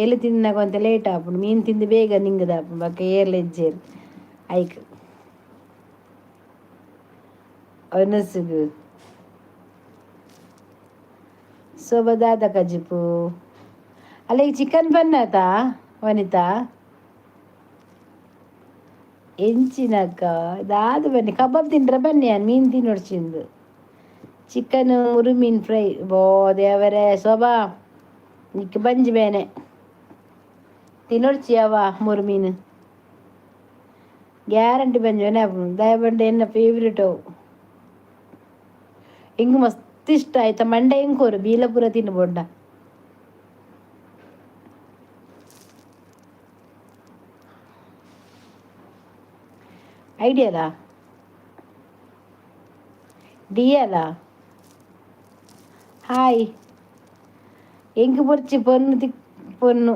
ಎಲ್ಲಿ ತಿನ್ನಾಗ ಒಂತೆ ಲೇಟ್ ಆಪುಂಡು, ಮೀನು ತಿಂದು ಬೇಗ ನಿಂಗದಾಪುಂಡು. ಬೊಕ್ಕ ಏರ್ಲ ಇಜ್ಜೆರ್ ಐಕ್ ಒನಸುಗು. ಸೋಬ ದಾದ ಕಜಿಪು? ಅಲ್ಲ, ಈ ಚಿಕನ್ ಬನ್ನಾತ ವನಿತಾ? ಎಂಚಿನಕ್ಕ ದಾದ ಬನ್ನಿ, ಕಬಾಬ್ ತಿಂಡ್ರೆ ಬನ್ನಿ. ಮೀನು ತಿನ್ನೊಡ್ಚಿಂದು ಚಿಕನ್ ಮುರು ಮೀನ್ ಫ್ರೈ. ಬೋ ದೇವರೇ, ಶೋಭಾ, ನಿಕ್ ಬಂಜಿ ಬೇನೆ. ತಿನ್ನೊಡ್ಚಿ ಅವ ಮುರು ಮೀನು, ಗ್ಯಾರಂಟಿ ಬಂಜಿ ಬೇನೆ. ದಯಬಂಡೆ ಎನ್ನ ಫೇವ್ರೇಟ್ ಅವು. ಹಿಂಗೆ ಮಸ್ತ್ ಇಷ್ಟ ಆಯ್ತಾ. ಮಂಡೆ ಹೆಂಗ್ ಬೀಲಪುರ ತಿನ್ಬೋಂಡ. ಐಡಿಯಲ್ಲ ಡಿಯಲ್ಲ. ಹಾಯ್. ಎಂಕ್ ಬೊರ್ಚಿ, ಪೊನ್ನು ತಿಕ್, ಪೊನ್ನು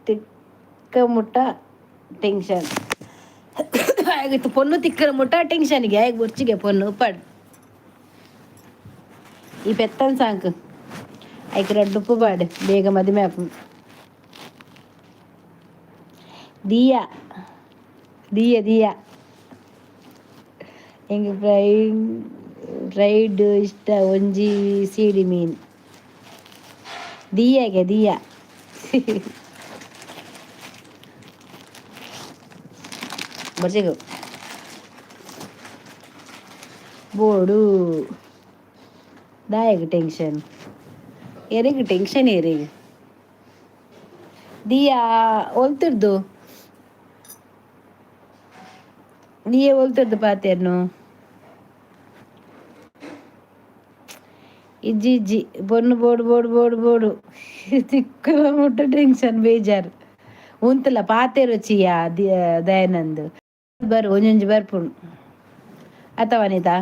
ತಿಕ್ಕ ಮುಟ್ಟ ಟೆನ್ಷನ್ ಆಗಿತ್ತು. ಪೊನ್ನು ತಿಕ್ಕರ ಮುಟ್ಟ ಟೆನ್ಷನ್ಗೆ ಆಯ್ತು. ಬೊರ್ಚಿಗೆ ಪೊನ್ನು ಉಪ್ಪಾಡು. ಈ ಪೆತ್ತನ್ ಸಾಂಕು, ಐಕ್ ರಡ್ಡ್ ಉಪ್ಪು ಪಾಡು, ಬೇಗ ಮದಿಮೆ ಆಪುಂಡು. ದಿಯಾ ದಿಯ ದಿಯಾ, ಎಂಕ್ ಫ್ರೈಡ್ ಇಷ್ಟ, ಒಂಜಿ ಸೀಡಿ ಮೀನ್. ದಿಯಾಗೆ ದಿಯಾ ಬೊರ್ಚಿಗು ಬೋಡು. ದಾಯೆಗ್ ಟೆನ್ಷನ್? ಎರೆಗ್ ಟೆನ್ಷನ್ ಎರೆಗ್? ದಿಯಾ ಒಲ್ತುರ್ದು? ದಿಯಾ ಒಲ್ತುರ್ದು ಪಾತೆರ್ನು? ಇಜ್ಜಿ ಇಜ್ಜಿ, ಪೊನ್ನು ಬೋಡು ಬೋಡು ಬೋಡು ಬೋಡು. ತಿಕ್ಕುನ ಮುಟ್ಟ ಟೆನ್ಷನ್, ಬೇಜಾರು. ಉಂತುಲ ಪಾತೆರೊಚಿಯ ದಯಾನಂದ್. ಬರು, ಒಂಜೊಂಜಿ ಬರ್ಪುಂಡು ಅತ್ತ ವನಿತಾ?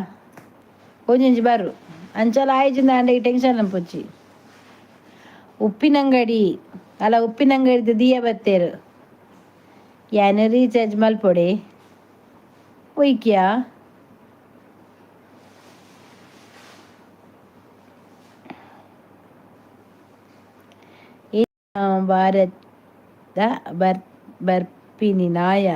ಒಂಜೊಂಜಿ ಬರು. ಅಂಚಲ ಆಯ್ಜಿಂದ ಆಂಡ ಟೆನ್ಷನ್ ಅನ್ಪೊಚ್ಚಿ. ಉಪ್ಪಿನಂಗಡಿ ಅಲ್ಲ, ಉಪ್ಪಿನಂಗಡಿದ ದಿಯ ಬತ್ತೇರು. ಯಾನ್ ರೀಚಾರ್ಜ್ ಮಲ್ಪೊಡೆ ಒಯ್ಕ್ಯಾ? ಭಾರತ ಬರ್ ಬರ್ಪಿನಿ ನಾಯ.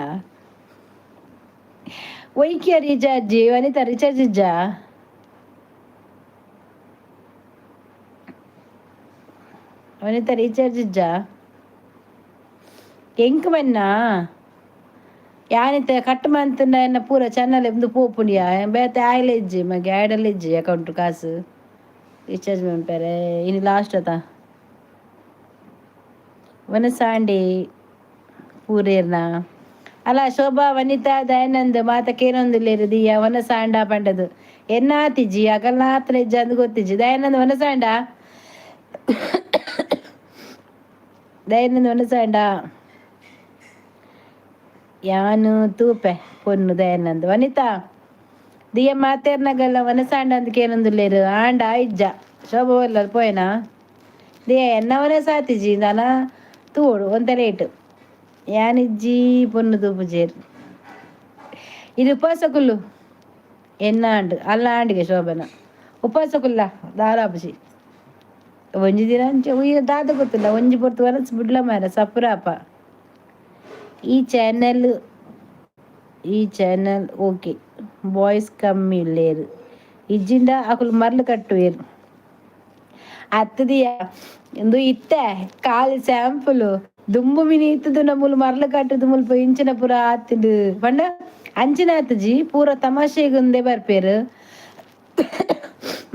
ಒಯ್ಕ್ಯ ರೀಚಾರ್ಜ್? ವನಿತಾ, ರೀಚಾರ್ಜ್ ಇಜ್ಜಾ? ವನಿತಾ, ರೀಚಾರ್ಜ್ ಇಜ್ಜಾ? ಎಂಕ್ ಮನ್ನ ಯಾನಿತ್ತೆ ಕಟ್ ಮಂತುಂಡ ಎನ್ನ ಪೂರ ಚಾನಲ್ ಉಂದು ಪೋಪುಂಡಿಯಾ. ಬೇತೆ ಆಯ್ಲ ಇಜ್ಜಿ ಮಗೆ, ಆಯ್ಡಲ್ ಇಜ್ಜಿ ಅಕೌಂಟ್. ಕಾಸು ರೀಚಾರ್ಜ್ ಮನ್ಪೆರೆ ಇನಿ ಲಾಸ್ಟ್ ಅತ. ವನಸಾಂಡಿ ಪೂರೇರ್ನ ಅಲ್ಲ. ಶೋಭಾ, ವನಿತಾ, ದಯಾನಂದ್ ಮಾತ ಕೇನೊಂದುಲ್ಲೆರ್. ದಿಯಾ ವನಸಾಂಡ ಪಂಡದು ಎನ್ನಾತಿಜ್ಜಿ, ಅಕಲ್ನಾತ್ರ ಇಜ್ಜ ಅಂದ್ ಗೊತ್ತಿಜ್ಜಿ. ದಯಾನಂದ್, ವನಸಾಂಡ? ದಯಾನಂದ್, ವನಸಾಂಡ? ಯಾನು ತೂಪೆ ಪೊನ್ನು. ದಯಾನಂದ್, ವನಿತಾ, ದಿಯ ಮಾತೇರ್ನಗಲ್ಲ ವನಸಾಂಡ ಅಂದ್ ಕೇನೊಂದುಲ್ಲೆರ್. ಆಂಡ ಇಜ್ಜ? ಶೋಭಾ ಒಲ್ಲ ಪೋಯನಾ? ದಿಯ ಎನ್ನವನೇ ಸಾತಿಜಿ ನನ ತೂವೊಡು ಒಂತೆ ಲೇಟ್. ಯಾನಿಜ್ಜಿ, ಪೊನ್ನು ತೂಪುಜೆರ್. ಇದು ಉಪವಾಸ ಕುಲ್ಲು ಎನ್ನ ಆಂಡ್ ಅಲ್ಲ ಆಂಡಿಗೆ. ಶೋಭನ ಉಪವಾಸ ಕುಲ್ಲ ದಾರಾಪುಜಿ ಒಂಜಿ ದಿನ ಅಂಚ ಉಯ್ಯ ದಾದ ಗೊತ್ತಿಲ್ಲ. ಒಂಜಿ ಪೊರ್ತು ವನಸ್ ಬುಡ್ಲ ಮಾರ ಸಪುರಾಪ. ಈ ಚಾನೆಲ್, ಈ ಚಾನೆಲ್ ಓಕೆ, ಬಾಯ್ಸ್ ಕಮ್ಮಿ ಉಲ್ಲೇರು. ಇಜ್ಜಿಂಡ ಅಕುಲು ಮರ್ಲು ಕಟ್ಟುವೆರ್ ಅತ್ತದಿಯ. ಇಂದು ಇತ್ತೆ ಖಾಲಿ ಸ್ಯಾಂಪಲ್. ದುಂಬು ಮಿನಿ ಇತ್ತದು ನಮೂಲು ಮರ್ಲು ಕಟ್ಟುದು ಮುಲ್ಪ ಇಂಚಿನ ಪೂರ ಆತಿಂಡು ಪಂಡ ಅಂಚಿನ ಆತುಜಿ. ಪೂರ ತಮಾಷೆಗುಂದೆ ಬರ್ಪೇರು,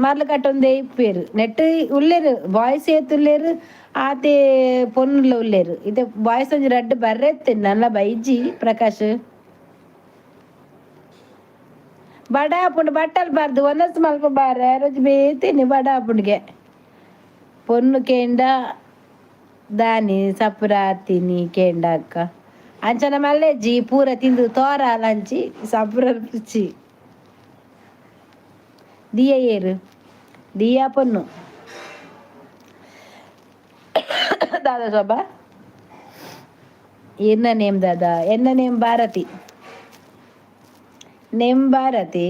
ಮರ್ಲು ಕಟ್ಟೊಂದೇ ಇಪ್ಪೇರು. ನೆಟ್ ಉಲ್ಲೇರು ಬಾಯ್ಸ್ ಏತ್ ಉಲ್ಲೇರು, ಆತೆ ಪೊನ್ನುಲ ಉಲ್ಲೇರು. ಇತ್ತೆ ಬಾಯ್ಸ್ ಒಂಜಿ ರಡ್ಡ್ ಬರ್ರೆತ್ತೆ ನಲ್ಲ ಬೈಜಿ. ಪ್ರಕಾಶ್ ಬಡ ಆಪುಂಡು. ಬಟ್ಟಲ್ ಬಾರ್ದು ಒನಸ್ ಮಲ್ಪ ಬಾರೆ ರೋಜಿ ಬೇತೇನೆ ಬಡ ಆಪುಂಡುಗೆ. ಪೊನ್ನು ಕೇಂಡ ದಾನಿ ಸಪುರಾತಿನಿ ಕೇಂಡ ಅಕ್ಕ. ಅಂಚನ ಮಲ್ಲೆಜ್ಜಿ ಪೂರ ತಿಂದು ತೋರ ಲಂಚಿ ಸಪುರ ರುಚಿ. ದಿಯ ಏರು? ದಿಯಾ ಪೊನ್ನು ದಾದ ಶೋಭಾ? ಇರ್ನ ನೇಮ್ ದಾದಾ? ಎನ್ನ ನೇಮ್ ಭಾರತಿ. ನೇಮ್ ಭಾರತಿ.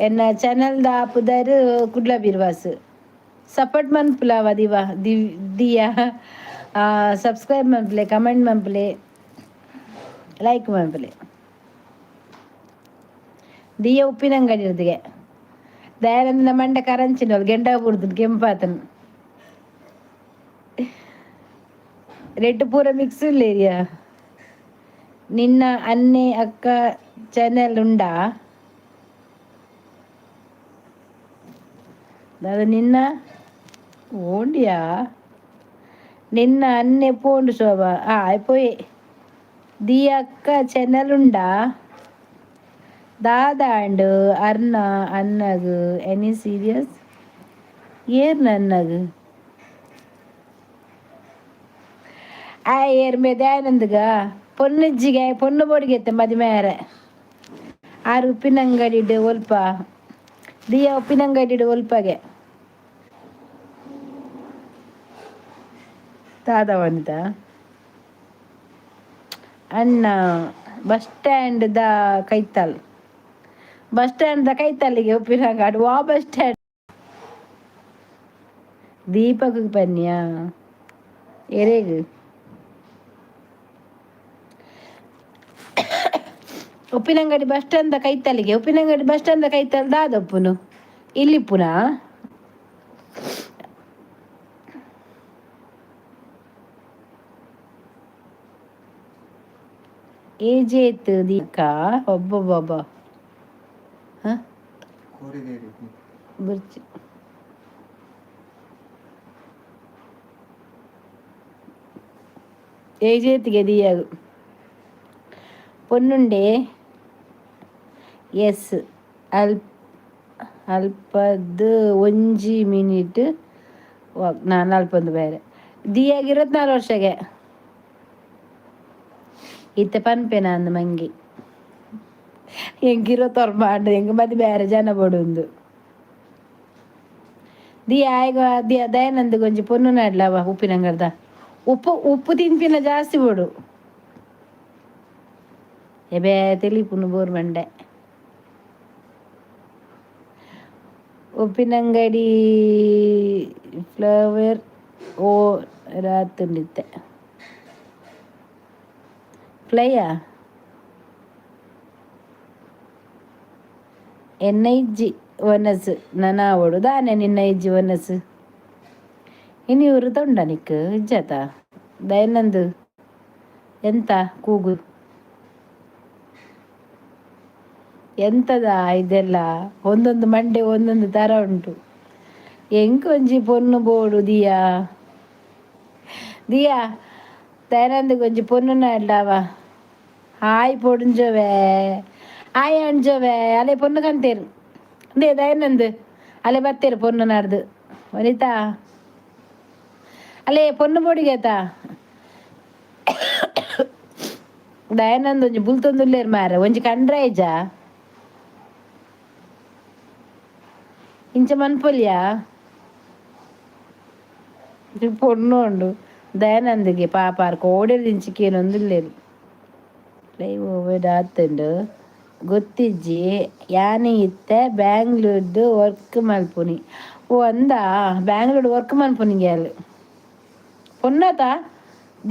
ಎನ್ನ ಚಾನಲ್ the ಪುದರ್ ಕುಡ್ಲ ಬಿರ್ವಾಸ್. ಸಪೋರ್ಟ್ ಮನ್ಪುಲವ ದಿವ ದಿಯಾ. ಸಬ್ಸ್ಕ್ರೈಬ್ ಮನ್ಪುಲೆ, ಕಮೆಂಟ್ ಮನ್ಪುಲೆ, ಲೈಕ್ ಮನ್ಪುಲೆ. ದಿಯ ಉಪ್ಪಿನಂಗಡಿ ಇರ್ದಿಗೆ. ದಯಾನಂದ ಮಂಡ ಕರಂಚಿನೋಲ್ ಗೆಂಡ ಬುಡ್ದು ಕೆಂಪಾತನ್. ರೆಡ್ ಪೂರ ಮಿಕ್ಸ್ ಏರಿಯಾ. ನಿನ್ನ ಅನ್ನೆ ಅಕ್ಕ ಚಾನೆಲ್ ಉಂಡಾ? ಅದು ನಿನ್ನ ಓಂಡಿಯಾ? ನಿನ್ನ ಅನ್ನೆ ಪೋಂಡು ಶೋಭಾ. ಆ ಪೋಯೆ. ದಿಯಕ್ಕ ಚಾನೆಲ್ ಉಂಡಾ? ದಾದಾಂಡ್ ಅರ್ನ ಅಣ್ಣಗ್? Any serious? ಏರ್ ನನ್ನಗ್? ಆ ಏರ್ ಮೇ ದಯಾನಂದಗ ಪೊನ್ನುಜ್ಜಿಗೆ ಪೊನ್ನು ಬೋಡಿಗೆತ್ತೆ ಮದಿಮೇರೆ. ಆರು ಉಪ್ಪಿನಂಗಡಿಡ್ ಒಲ್ಪ ದಿಯಾ? ಉಪ್ಪಿನಂಗಡಿಡ್ ಒಲ್ಪಗೆ? ದಾದ ವನಿತಾ? ಅಣ್ಣ bus stand the Kaithal. Bus stand the ಕೈತಲ್ಲಿಗೆ ಉಪ್ಪಿನಂಗಡಿ. ವಾ ಬಸ್ ಸ್ಟ್ಯಾಂಡ್? ದೀಪಕ್ ಪನ್ಯಾ ಎರೆಗ್? ಉಪ್ಪಿನಂಗಡಿ bus stand the ಕೈತಲ್ಲಿಗೆ. Uppinangady bus stand the Kaithal ದಾದಪ್ಪುನು ಇಲ್ಲಿಪ್ಪುನಾ? ಏಜೇತ್ ದೀಕ ಒಬ್ಬೊಬ್ಬ. ಹಾಂ, ಬುರ್ಚಿ. ಏಜೇತ್ಗೆ ದಿಯಾಗು ಪೊನ್ನುಂಡೆ? ಎಸ್. ಅಲ್ಪ ಅಲ್ಪದ್ದು ಒಂಜಿ ಮಿನಿಟ್ ನಾನು ಅಲ್ಪೊಂದು ಬೇರೆ. ದಿಯಾಗ 24 ವರ್ಷಗೆ. ಇತ್ತೆ ಪನ್ಪೆನ ಅಂದ್ ಮಂಗಿ. ಎಂಕ್ 29 ಆಂಡ್. ಎಂಕ್ ಮದಿ ಬೇರೆ ಜನ ಬೋಡುಂದು. ದಿಯಾ ಆಯ್ಗ ದಿಯಾ ದಯಾನಂದಗ್ ಒಂಜಿ ಪೊನ್ನು ನಾಡ್ಲವ ಉಪ್ಪಿನಂಗಡ್ದ. ಉಪ್ಪು ಉಪ್ಪು ತಿನ್ಪಿನ ಜಾಸ್ತಿ ಬೋಡು. ಎಬೆ ತೆಲಿಪುನು ಬೋರ್ ಮಂಡೆ. ಉಪ್ಪಿನಂಗಡಿ ಫ್ಲವರ್ ಓ ರಾತುಂಡಿತ್ತೆ ಫ್ಲೈಯಾ? ಎನ್ನ ಇಜ್ಜಿ ಒನಸ್ ನನ ಆವೊಡು ದಾನೆ ನಿನ್ನ ಇಜ್ಜಿ ಒನಸ್. ಇನಿ ಉರುತ ಉಂಡ ನಿಕ್ ಇಜ್ಜತ? ದಯನಂದು ಎಂತ ಕೂಗು? ಎಂತದ ಇದೆಲ್ಲ? ಒಂದೊಂದು ಮಂಡೆ ಒಂದೊಂದು ತರ ಉಂಟು. ಎಂಕ್ ಒಂಜಿ ಪೊನ್ನು ಬೋಡು ದಿಯಾ. ದಿಯಾ, ದಯಾನಂದಗ್ ಒಂಜಿ ಪೊನ್ನು ನಾಡ್ಲವ. ಹಾಯ್ ಪೊಡುಂಜೊವೆ, ಆಯ್ ಅಂಜೊವೆ. ಅಲೆ ಪೊನ್ನು ಕಂತೇರು ಅಂದೇ ದಯಾನಂದ್. ಅಲೆ ಬತ್ತೇರು ಪೊನ್ನು ನಾಡ್ದು. ವನಿತಾ, ಅಲೆ ಪೊನ್ನು ಬೋಡಿಗೇತ? ದಯಾನಂದ್ ಒಂಜಿ ಬುಲ್ತೊಂದುಲ್ಲೇರ್ ಮಾರೆ. ಒಂಜಿ ಕಂಡ್ರೆ ಇಜ್ಜಾ? ಇಂಚ ಮನ್ಪೊಲಿಯಾ? ಪೊಣ್ಣು ಉಂಡು ದಯಾನಂದ್ಗೆ. ಪಾಪ ಆರ್ ಕೋಡೆರ್ ದಿಂಚಿ ಕೇನೊಂದುಲ್ಲೆರ್. ಲೈವ್ ಓವೆಡ್ ಆತುಂಡು ಗೊತ್ತಿಜ್ಜಿ. ಯಾನ್ ಇತ್ತೆ ಬ್ಯಾಂಗ್ಳೂರ್ಡ್ ವರ್ಕ್ ಮಲ್ಪುನಿ. ಓ ಅಂದಾ? ಬ್ಯಾಂಗ್ಳೂರ್ಡ್ ವರ್ಕ್ ಮಲ್ಪುನಿಗೆ ಅಲ್ ಪೊನ್ನತ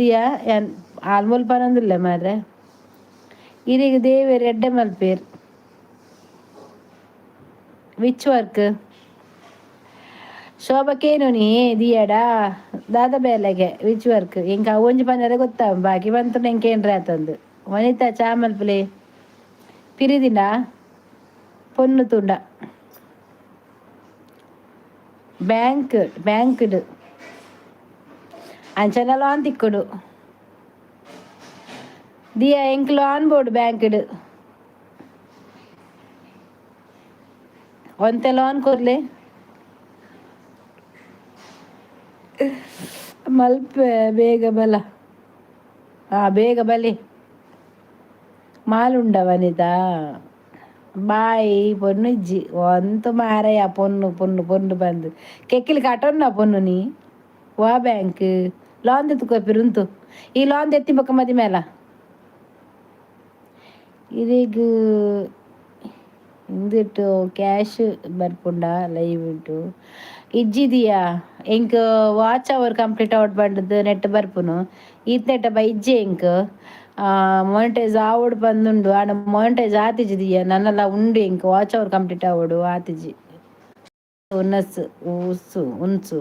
ದಿಯಾ? ಯಾನ್ ಆಲ್ ಮುಲ್ಪ ಪನೊಂದುಲ್ಲೆ ಮಾರ್ರೆ. ಇರೆಗ್ ದೇವೆರ್ ಎಡ್ಡೆ ಮಲ್ಪೇರ್. Which work? Shobha ಕೇನುನಿ ದಿಯಡ ದಾದ ಬೇಲೆಗೆ, which work? ಎಂಕ್ ಅವು ಒಂಜಿ ಪನರೆ ಗೊತ್ತಾವು, ಬಾಕಿ ಬಂತುಂಡ ಎಂಕ್ ಏನ್ರೆ ಆತಂದು. ವನಿತಾ, ಚಾ ಮಲ್ಪುಲೆ. ಪಿರಿದಿಂಡ ಪೊನ್ನು ತುಂಡ ಬ್ಯಾಂಕ್ ಬ್ಯಾಂಕ್ಡ್ ಅಂಚನೆ ಲೋನ್ ತಿಕ್ಕುಡು ದಿಯಾ. ಎಂಕ್ ಲೋನ್ ಬೋಡು ಬ್ಯಾಂಕ್ಡ್. ಒಂತೆ ಲೋನ್ ಕೊರ್ಲೆ. ಮಲ್ಪೆ ಬೇಗ ಬಲ. ಹಾ, ಬೇಗ ಬಲೆ. ಮಾಲುಂಡ ವನಿತಾ? ಬಾಯ್. ಪೊನ್ನು ಇಜ್ಜಿ ಒಂತು ಮಾರಯ್ಯ. ಪೊನ್ನು ಪೊನ್ನು ಪೊನ್ನು ಬಂದು ಕೆಕ್ಕಿಲ್ ಕಟೊನ್ನ ಪೊನ್ನು ನೀ. ವಾ ಬ್ಯಾಂಕ್? ಲೋನ್ ದೆತ್ತ್ ಕೊರ್ಪೆರ್ ಉಂತು. ಈ ಲೋನ್ ದೆತ್ತಿ ಬೊಕ್ಕ ಮದಿಮೆ. ಇರೆಗ್ ಇಂದೆಟ್ ಕ್ಯಾಶ್ ಬರ್ಪುಂಡ ಲೈವ್ ಇಟ್ಟು? ಇಜ್ಜಿದಿಯಾ. ಎಂಕ್ watch hour complete out ಪಂಡದು net ಬರ್ಪುನು. ಈತ್ನೆಟ ಬೈಜ್ಜೆ ಎಂಕ್ ಮೊನಿಟೈಸ್ ಆವೊಡು ಪಂದುಂಡು. ಆಂಡ ಮೊನಿಟೈಸ್ ಆತಿಜಿ ನನ್ನಲ ಉಂಡು. ಎಂಕ್ watch hour complete ಆವೊಡು, ಆತಿಜಿ. ಉನಸ್ ಉಸು ಉನ್ಸು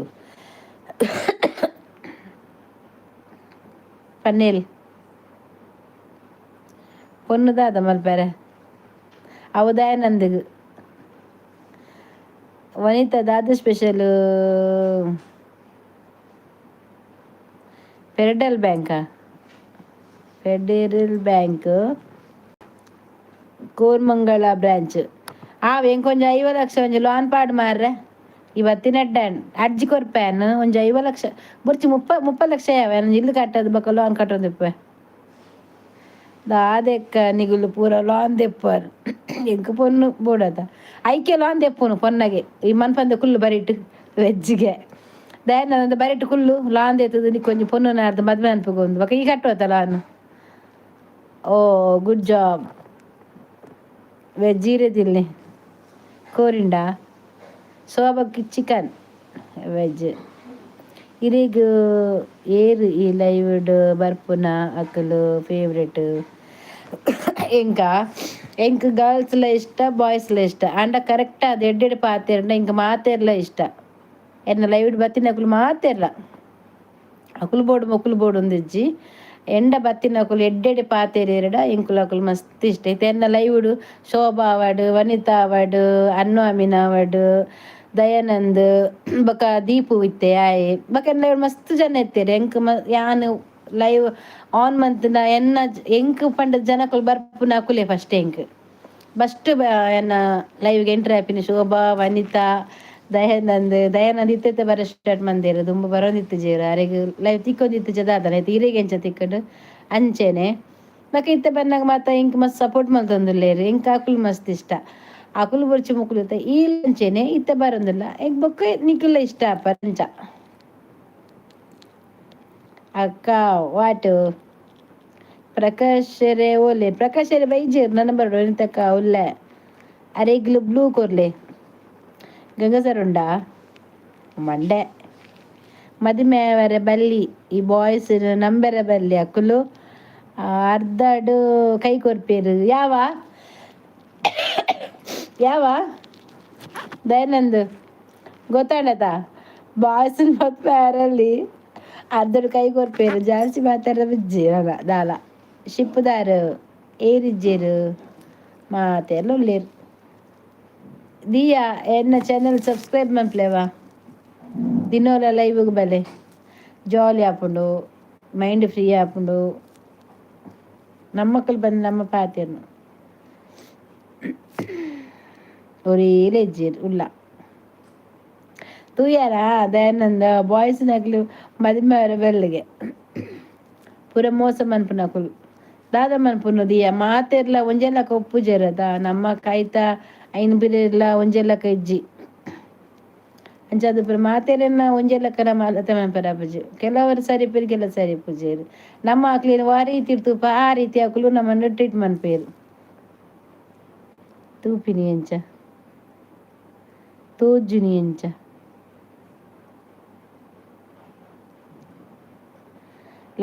ಪನ್ನೇಲ್ ಪೊನ್ನು ದಾದ ಮಲ್ಪೆರೆ? ಅವು ದಯಾನಂದಗ್. ವನಿತಾ, ದಾದ special? Federal ಬ್ಯಾಂಕಾ? Federal bank, Koramangala branch. ಎಂಕ್ ಒಂಜಿ 50 ಲಕ್ಷ ಒಂಜಿ ಲೋನ್ ಪಾಡ್ ಮಾರ್ರೆ. ಇವತ್ತಿನ ಅರ್ಜಿ ಕೊರ್ಪೇನ್. ಒಂಜಿ 50 ಲಕ್ಷ ಬೊರ್ಚಿ, ಮುಪ್ಪ 30 ಲಕ್ಷ ಯಾವ ಇಲ್ಲು ಕಟ್ಟದು ಬೊಕ್ಕ ಲೋನ್ ಕಟ್ಟೊಂದಿಪ್ಪೆ. ದಾದೆಕ್ಕ ನಿಗುಲು ಪೂರ ಲೋನ್ ದೆಪ್ಪರ್? ಎಂಕ್ ಪೊನ್ನು ಬೋಡತ. ಐಕೆ ಲೋನ್ ದೆಪ್ಪುನು ಪೊನ್ನಗೆ. ಈ ಮನ್ಪಂದೆ ಕುಲ್ಲು ಬರಿಟ್ ವೆಜ್ಜಿಗೆ ದಾಯೆ? ಬರಿಟ್ ಕುಲ್ಲು ಲೋನ್ ದೆತ್ತದು ನಿಕ್ಕೊಂಜಿ ಒಂಜಿ ಪೊನ್ನು ನಾಡ್ದು ಮದ್ಮೆ ಅನ್ಪುಗೊಂದು. ಬೊಕ್ಕ ಈ ಕಟ್ಟುವತ್ತ loan? Oh, good job. Veg ಇರೆದಿಲ್ಲೆ ಕೋರಿಂಡ ಸೋಬಕ್ಕೆ chicken veg. ಇರೆಗ್ ಏರ್ ಈ ಲೈವ್ಡ್ ಬರ್ಪುನ ಅಕುಲು ಫೇವ್ರೆಟ್? ಎಂಕ ಎಂಕ್ ಗರ್ಲ್ಸ್ಲ ಇಷ್ಟ, ಬಾಯ್ಸ್ಲ ಇಷ್ಟ. ಆಂಡ ಕರೆಕ್ಟ್ ಅದು ಎಡ್ಡೆಡ್ ಪಾತೆರ್ಂಡ ಎಂಕ್ ಮಾತೆರ್ಲ ಇಷ್ಟ. ಎನ್ನ ಲೈವ್ಡ್ ಬತ್ತಿನಕುಲು ಮಾತೆರ್ಲ. ಅಕುಲು ಬೋಡು, ಮೊಕುಲು ಬೋಡು ಒಂದಿಜ್ಜಿ. ಎಂಡ ಬತ್ತಿನಕುಲು ಎಡ್ಡೆಡ್ ಪಾತೆರ್ಯೆರ್ಡ ಎಂಕುಲು ಅಕುಲು ಮಸ್ತ್ ಇಷ್ಟ. ಇತ್ತೆ ಎನ್ನ ಲೈವ್ಡ್ ಶೋಭಾ ಆವಡ್, ವನಿತಾ ಆವಡ್, ಅನ್ನು ಅಮೀನ್ ಆವಡ್, ದಯಾನಂದ್ ಬೊಕ ದೀಪು ಇತ್ತೆ ಆಯೆ ಬೊಕ ಎನ್ನ ಮಸ್ತ್ ಜನ ಇತ್ತೆರ್. ಎಂಕ್ ಯಾನ್ ಲೈವ್ ಆನ್ ಮಂತ್ಂಡ ಎನ್ನ ಎಂಕ್ ಪಂಡ ಜನಕುಲು ಬರ್ಪುನ ಅಕುಲೆ ಫಸ್ಟ್. ಎಂಕ್ ಫಸ್ಟ್ ಎನ್ನ ಲೈವ್ಗೆ ಎಂಟ್ರಿ ಆಪಿನ ಶೋಭಾ, ವನಿತಾ, ದಯಾನಂದ್. ದಯಾನಂದ್ ಇತ್ತೆ ಬರ ಸ್ಟಾರ್ಟ್ ಮಂದೆರ್. ದುಂಬು ಬರೋಂದಿತ್ತಿಜೆರ್. ಅರೆಗ್ ಲೈವ್ ತಿಕ್ಕೊಂದಿತ್ತಿಜ ದಾದನ. ಇರೆಗ್ ಎಂಚ ತಿಕ್ಕುಂಡು ಅಂಚೆನೆ. ಬೊಕ ಇತ್ತೆ ಬನ್ನಗ ಮಾತ ಎಂಕ್ ಮಸ್ತ್ ಸಪೋರ್ಟ್ ಮಲ್ತೊಂದುಲ್ಲೆರ್. ಎಂಕ್ ಅಕುಲು ಮಸ್ತ್ ಇಷ್ಟ. ಅಕುಲು ಬೊರ್ಚಿ ಮೊಕುಲು ಈ ಅಂಚೆನೆ ಇತ್ತೆ ಬರೋಂದಿಲ್ಲ. ಎಂಕ್ ಬೊಕ್ಕ ನಿಕುಲ್ಲ ಇಷ್ಟ ಆಪ ಅಂಚ. ಅಕ್ಕ, what? ಪ್ರಕಾಶರೇ ಓಲೆ? ಪ್ರಕಾಶರೇ ಬೈಜೆರ್ ನನ್ನ ಬರಡು. ಎಂತಕ್ಕ ಉಲ್ಲೆ? ಅರೆಗ್ಲು ಬ್ಲೂ ಕೊರ್ಲೆ. ಗಂಗಸರ್ ಉಂಡಾ? ಮಂಡೆ ಮದಿಮೆ ಆವರೆ ಬಲ್ಲಿ. ಈ ಬಾಯ್ಸ್ ನಂಬೆರೆ ಬಲ್ಲಿ. ಅಕುಲು ಅರ್ಧಡ್ ಕೈ ಕೊರ್ಪೇರು. ಯಾವ ಯಾವ ದಯಾನಂದ್ ಗೊತ್ತಾಂಡತ? ಬಾಯ್ಸ್ ಮದ್ಮೆ ಅರ್ಧಡ್ ಕೈ ಕೊರ್ಪೇರು. ಜಾಸ್ತಿ ಮಾತಾಡ ಬಿಜ್ಜಿ ನನ್ನ ದಾಲ. ಶಿಪ್ಪುದಾರು ಏರಿಜ್ಜೇರು? ಮಾತೆರ್ಲ ಉಲ್ಲೇರು. ದಿಯಾ, ಎನ್ನ ಚಾನೆಲ್ ಸಬ್ಸ್ಕ್ರೈಬ್ ಮನ್ಪುಲೆವಾ. ದಿನೋಲ ಲೈವ್ಗೆ ಬಲೆ. ಜಾಲಿ ಆಪುಂಡು, ಮೈಂಡ್ ಫ್ರೀ ಆಪುಂಡು. ನಮ್ಮಕ್ಕಲು ಬಂದು ನಮ್ಮ ಪಾತೆರ್ನು ಒರೇ ಇಜ್ಜೆರ್ ಉಲ್ಲ ತೂಯಾರ ದಯಾನಂದ? ಬಾಯ್ಸ್ನಕ್ಲು ಮದಿಮೆ ಆವರೆ ಬೆಲ್ಲಿಗೆ ಪೂರ ಮೋಸ ಮನ್ಪುನಕುಲು. ದಾದ ಮನ್ಪುನು ದಿಯಾ? ಮಾತೆರ್ಲ ಒಂಜೇ ಲೆಕ್ಕ ಒಪ್ಪುಜೆರ್ ಅತ. ನಮ್ಮ ಕಾಯ್ತ ಐನ್ ಬಿರೆರ್ಲ ಒಂಜೇ ಲೆಕ್ಕ ಇಜ್ಜಿ. ಅಂಚಾದ್ ಪೂರ ಮಾತೆರೆನ ಒಂಜೇ ಲೆಕ್ಕ ನಮ್ಮ ಅಲತೆ ಮನ್ಪೆರೆ ಆಪುಜಿ. ಕೆಲವರು ಸರಿ ಇಪ್ಪೆರ್, ಕೆಲವು ಸರಿ ಇಪ್ಪುಜೆರ್. ನಮ್ಮ ಅಕ್ಲೆನ್ ವಾ ರೀತಿ ತೂಪ, ಆ ರೀತಿ ಅಕುಲು ನಮ್ಮನ್ನು ಟ್ರೀಟ್ ಮನ್ಪೆರ್. ತೂಪಿನಿ ಎಂಚ ತೋಜುನಿ ಎಂಚ?